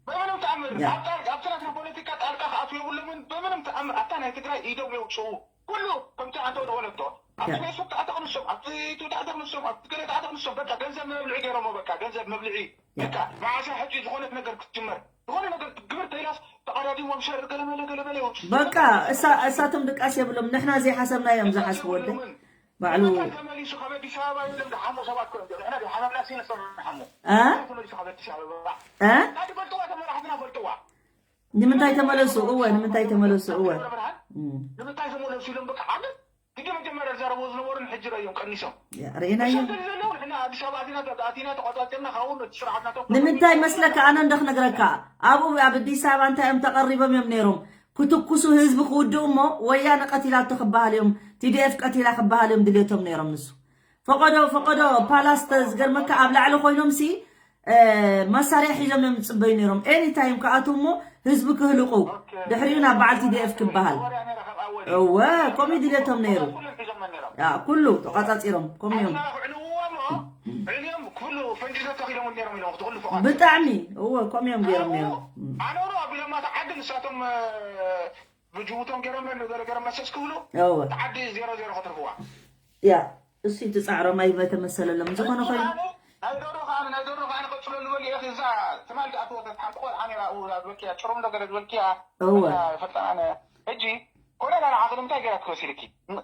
በምንም ተኣምር ያ። ኣብ ጣል- ኣብቲ ናትና ፖለቲካ ጣልቃ ክኣትው የብሎምን በምንም ተኣምር ኣብታ ናይ ትግራይ ኢዶም የውፅኡ ኩሉ ከምቲ ኣንተ ወደወለቶ ኣብቲ ያ። ፌስቡክ ተኣተቕ ንሶም ኣብቲ ዩቱብ ተኣተቕ ንሶም ኣብቲ ገለ ተኣተቕ ንሶም በቃ ገንዘብ መብልዒ ገይሮሞ በቃ ገንዘብ መብልዒ በቃ መዓሳ ሕጂ ዝኾነት ነገር ክትጅመር ዝኾነ ነገር ግብር ተይላስ ተቐዳዲሞም ሸር ገለመለ ገለመለ ይወፁ በቃ እሳ- እሳቶም ድቃስ የብሎም ንሕና ዘይሓሰብና እዮም ዝሓስቡ ወደይ ባዕሉ ተመሊሱ ካብ ኣዲስ ኣበባ የለም ዝሓሙ ሰባት ኮ ንሕና ሓመምና ሲነ ሰማሓሙ እ? ተመሊሱ ካብ ኣዲስ ኣበባ እ? ናዲ ፈልጥዋ ተመራሕትና ፈልጥዋ ንምንታይ ተመለሱ እወ ንምንታይ ተመለሱ እወ እም። ንምንታይ ተመለሱ ኢሎም በቃ ዓመት ግዲ መጀመርያ ዝዛረቡ ዝነበሩን ሕጂ ረእዮም ቀኒሶም ያ፣ ርእናዮ እሶም ዘለው ንሕና ኣዲስ ኣበባ ኣቲና ኣቲና ተቆፃፂርና ካብኡ ነቲ ስርዓት ናቶም ንምንታይ መስለካ ኣነ እንደ ክነግረካ ኣብኡ ኣብ ኣዲስ ኣበባ እንታይ እዮም ተቐሪቦም እዮም ነይሮም ክትኩሱ ህዝቢ ክውድኡ እሞ ወያነ ቀቲላቶ ክበሃል እዮም ቲዲኤፍ ቀቲላ ክበሃል እዮም ድልየቶም ነይሮም ንሱ ፈቐዶ ፈቐዶ ፓላስ ዝገርመካ ኣብ ላዕሊ ኮይኖም ሲ መሳርያ ሒዞም እዮም ዝፅበዩ ነይሮም ኤኒ ታይም ክኣትዉ እሞ ህዝቢ ክህልቑ ድሕሪኡ ናብ በዓል ቲዲኤፍ ክበሃል እወ ከምኡ ድልየቶም ነይሩ ኩሉ ተቋፃፂሮም ከምኡ እዮም ብጣዕሚ እወ ከምኡ እዮም ገይሮም ነይሮም ኣኖሮ ኣቢሎም ኣታ ዓዲ ንሳቶም ብጅቡቶም ገይሮም ገለ ገይሮም መሰስ ክብሉ እወ ዓዲ ዜሮ ዜሮ ከትርፍዋ ያ እሱ ትፃዕሮም ኣይመተመሰለሎም ዝኾነ ኮይኑ ናይ ደሮ ከዓ ናይ ደሮ ከዓ ንቀፅለሉ በሉ ኢኺ እዛ ትማል ዝኣተወተት ሓንቲ ቆልዓ ነይራ ኣብኡ ዝበልክያ ጭሩም ዶ ገለ ዝበልክያ እወ ፈጣነ ሕጂ ወላ ንዓኺ ንምንታይ ገይራትኪ መሲልኪ?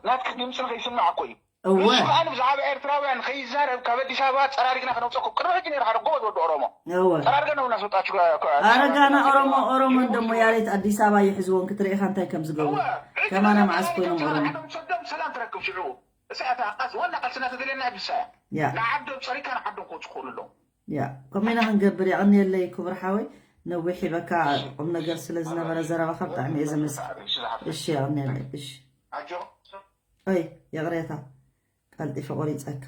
ናትኪ ድምፂ ንኸይስማዕ እኮ እዩ። እወ። ንሱ ከዓ ብዛዕባ ኤርትራውያን ከይዛረብ ካብ ኣዲስ ኣበባ ፀራሪግና ከነውፀኩም። ቅድሚ ሕጂ ነይሩ ሓደ ጎበዝ ወዲ ኦሮሞ። እወ። ፀራርገ ነው እናስወጣችሁ ከ-፣ ከ-፣ ኣረጋና ከ-፣ ኦሮሞ፣ ኦሮሞ ከ-፣ እንደሞ ያሬት ኣዲስ ኣበባ ይሕዝዎም ክትርኢ ኢኻ እንታይ ከም ዝገብሩ። እወ። ሕጂ ከማና መዓስ ኮይኖም ኦሮሞ? ንዓዶም ሰዶም ሰላም ትረክብ ሽዑ። እሳ እታ ቃስ ዋና ቃልስና ተደልየና ሕጂ እሳ እያ። ያ። ንዓዶም ፀሪካ ንዓዶም ክወፁ ክኽእሉ ኣለዎም። ያ፣ ከምኡ ኢና ክንገብር። የቐንየለይ ክቡር ሓወይ፣ ነዊሕ ሂበካ ቁም ነገር ስለ ዝነበረ ዘረባኻ ብጣዕሚ እየ ዘመስግን። እሺ፣ የቐንየለይ። እሺ። ኣጆ። ኦይ፣ ይቕሬታ፣ ቀልጢፈ ቆሪፀካ።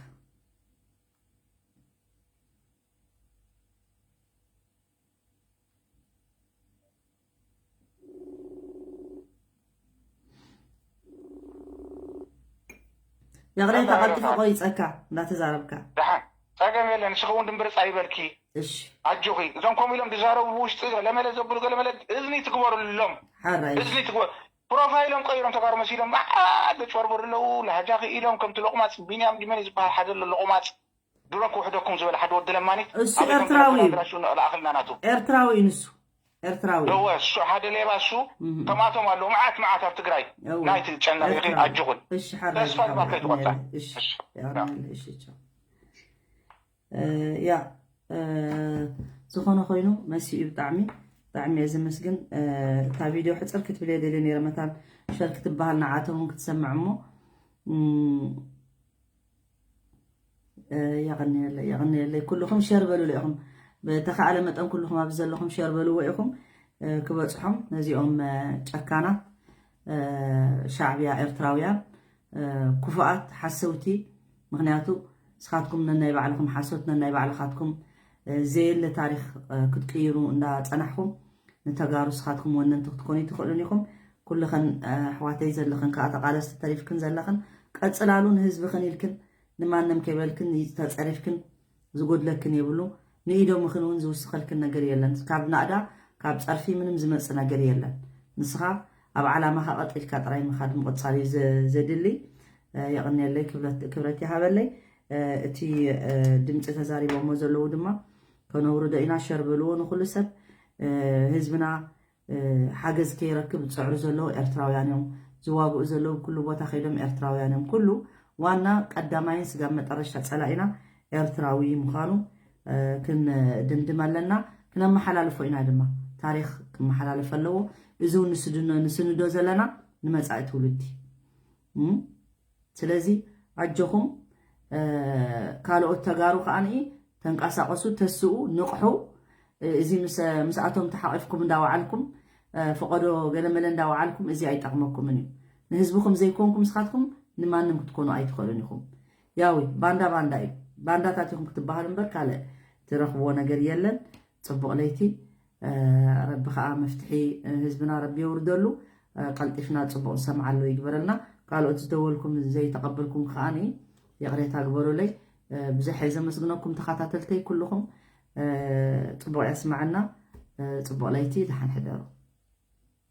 ይቕሬታ፣ ቀልጢፈ ቆሪፀካ እንዳተዛረብካ። ደሓን፣ ጸገም የለን። ንስኺ እውን ድምብርጽ ኣይበልኪ። እሺ። ኣጆኺ። እዞም ከምኡ ኢሎም ዝዛረቡ ብውሽጢ ገለመለ ዘብሉ ገለመለ እዝኒ ትግበሩሎም። ሓራይ። እዝኒ ትግበሩ። ፕሮፋይሎም ቀይሮም ተጋሩ መሲሎም፣ ዓ፣ ዘጭበርበሩ ኣለዉ። ላህጃ ክኢሎም ከምቲ ሎቕማጽ ቢንያም ድመን ዝበሃል ሓደ ኣሎ ሎቕማጽ። ድሮን ክውሕደኩም ዝበለ ሓደ ወዲ ለማኒት እሱ ኣበይ ከም ኤርትራዊ ዝነበረ እዩ። ኣድራሽኡ ለኣኽልና ናቱ። ኤርትራዊ እዩ ንሱ። ኤርትራዊ። እወ፣ እሱ ሓደ ሌባ እሱ። እህ። ከምኣቶም ኣለዉ መዓት መዓት ኣብ ትግራይ። እወ። ናይቲ ጨነቕ ኢኺ ኤርትራዊ። ኣጆኹን። እሺ፣ ሓራይ ተስፋ ዝሓባ፣ ይባርከ ይትቆጣ። እሺ፣ እሺ። ያቕንየለይ፣ እሺ፣ ቻው። እ፣ ያ፣ እ፣ ዝኾነ ኮይኑ መሲኡ እዩ ብጣዕሚ፣ ብጣዕሚ እየ ዘመስግን። እ፣ እታ ቪድዮ ሕጽር ክትብል እየ ደልየ ነይረ፣ መታን ሸር ክትበሃል ንዓቶም እውን ክትሰምዕ እሞ፣ እም፣ እ፣ የቐንየለይ፣ የቐንየለይ። ኩልኹም ሸር በሉሉ ኢኹም። ብተኻእለ መጠን ኩልኹም ኣብዚ ዘለኹም ሸር በልዎ ኢኹም፣ እ፣ ክበጽሖም ነዚኦም፣ እ፣ ጨካናት፣ እ፣ ሻዕብያ ኤርትራውያን፣ እ፣ ክፉኣት፣ ሓሰውቲ። ምኽንያቱ ንስኻትኩም ነናይ ባዕልኹም ሓሶት፣ ነናይ ባዕልኻትኩም፣ እ፣ ዘየለ ታሪኽ፣ እ፣ ክትቅይሩ እንዳጸናሕኩም፣ ንተጋሩ ንስኻትኩም ወነንቲ ክትኮኑ ኣይትኽእሉን ኢኹም። ኩልኸን፣ እ፣ ኣሕዋተይ ዘለኽን ከኣ ተቓለስቲ ተሪፍክን ዘለኽን፣ ቀጽላሉ ንህዝብኽን ኢልክን፣ ንማንም ከይበልክን ተጸሪፍክን ዝጎድለክን የብሉ። ንኢዶምኽን እውን ዝውስኸልክን ነገር የለን። ካብ ናእዳ፣ ካብ ጸርፊ ምንም ዝመጽእ ነገር የለን። ንስኻ ኣብ ዓላማኻ ቀጥ ኢልካ ጥራይ ምኻድ ምቕጻል እዩ ዘ-፣ ዘድሊ። እ፣ የቐንየለይ፣ ክብረት፣ ክብረት ይሃበለይ። እ፣ እቲ፣ እ፣ ድምጺ ተዛሪቦሞ ዘለዉ ድማ ከነውርዶ ኢና። ሸር በልዎ ንኹሉ ሰብ። እ፣ ህዝብና እ፣ ሓገዝ ከይረክብ ዝፅዕሩ ዘለዉ ኤርትራውያን እዮም። ዝዋግኡ ዘለዉ ኩሉ ቦታ ከይዶም ኤርትራውያን እዮም። ኩሉ ዋና ቀዳማይን ስጋብ መጠረሽታ ጸላኢና ኤርትራዊ ምዃኑ፣ እ፣ ክንድምድም ኣለና፣ ክነመሓላልፎ ኢና ድማ። ታሪኽ ክመሓላለፍ ኣለዎ። እዚ እውን ንስድኖ-፣ ንስንዶ ዘለና ንመጻኢ ትውልዲ። እም? ስለዚ ኣጆኹም፣ እ፣ ካልኦት ተጋሩ ከኣ ንኢ ተንቀሳቐሱ፣ ተስኡ፣ ንቕሑ። እ፣ እዚ ምስ፣ ምስኣቶም ተሓቒፍኩም እንዳወዓልኩም፣ እ፣ ፈቐዶ ገለመለ እንዳወዓልኩም፣ እዚ ኣይጠቕመኩምን እዩ። ንህዝብኹም ዘይኮንኩም ንስኻትኩም ንማንም ክትኮኑ ኣይትኽእሉን ኢኹም። ያዊ፣ ባንዳ ባንዳ እዩ። ባንዳታት ኢኹም ክትበሃሉ እምበር ካልእ ትረኽብዎ ነገር የለን። ጽቡቕ ለይቲ። እ፣ ረቢ ኸኣ መፍትሒ፣ እ፣ ህዝብና ረቢ የውርደሉ። እ፣ ቀልጢፍና ጽቡቕ ንሰምዓሉ ይግበረልና። ካልኦት ዝደወልኩም ዘይተቐበልኩም ከኣ ይቕሬታ ግበሩለይ። እ፣ ብዙሕ እየ ዘመስግነኩም ተኸታተልተይ ኩልኹም። እ፣ ጽቡቕ የስምዓና። እ፣ ጽቡቕ ለይቲ፣ ደሓን ሕደሩ።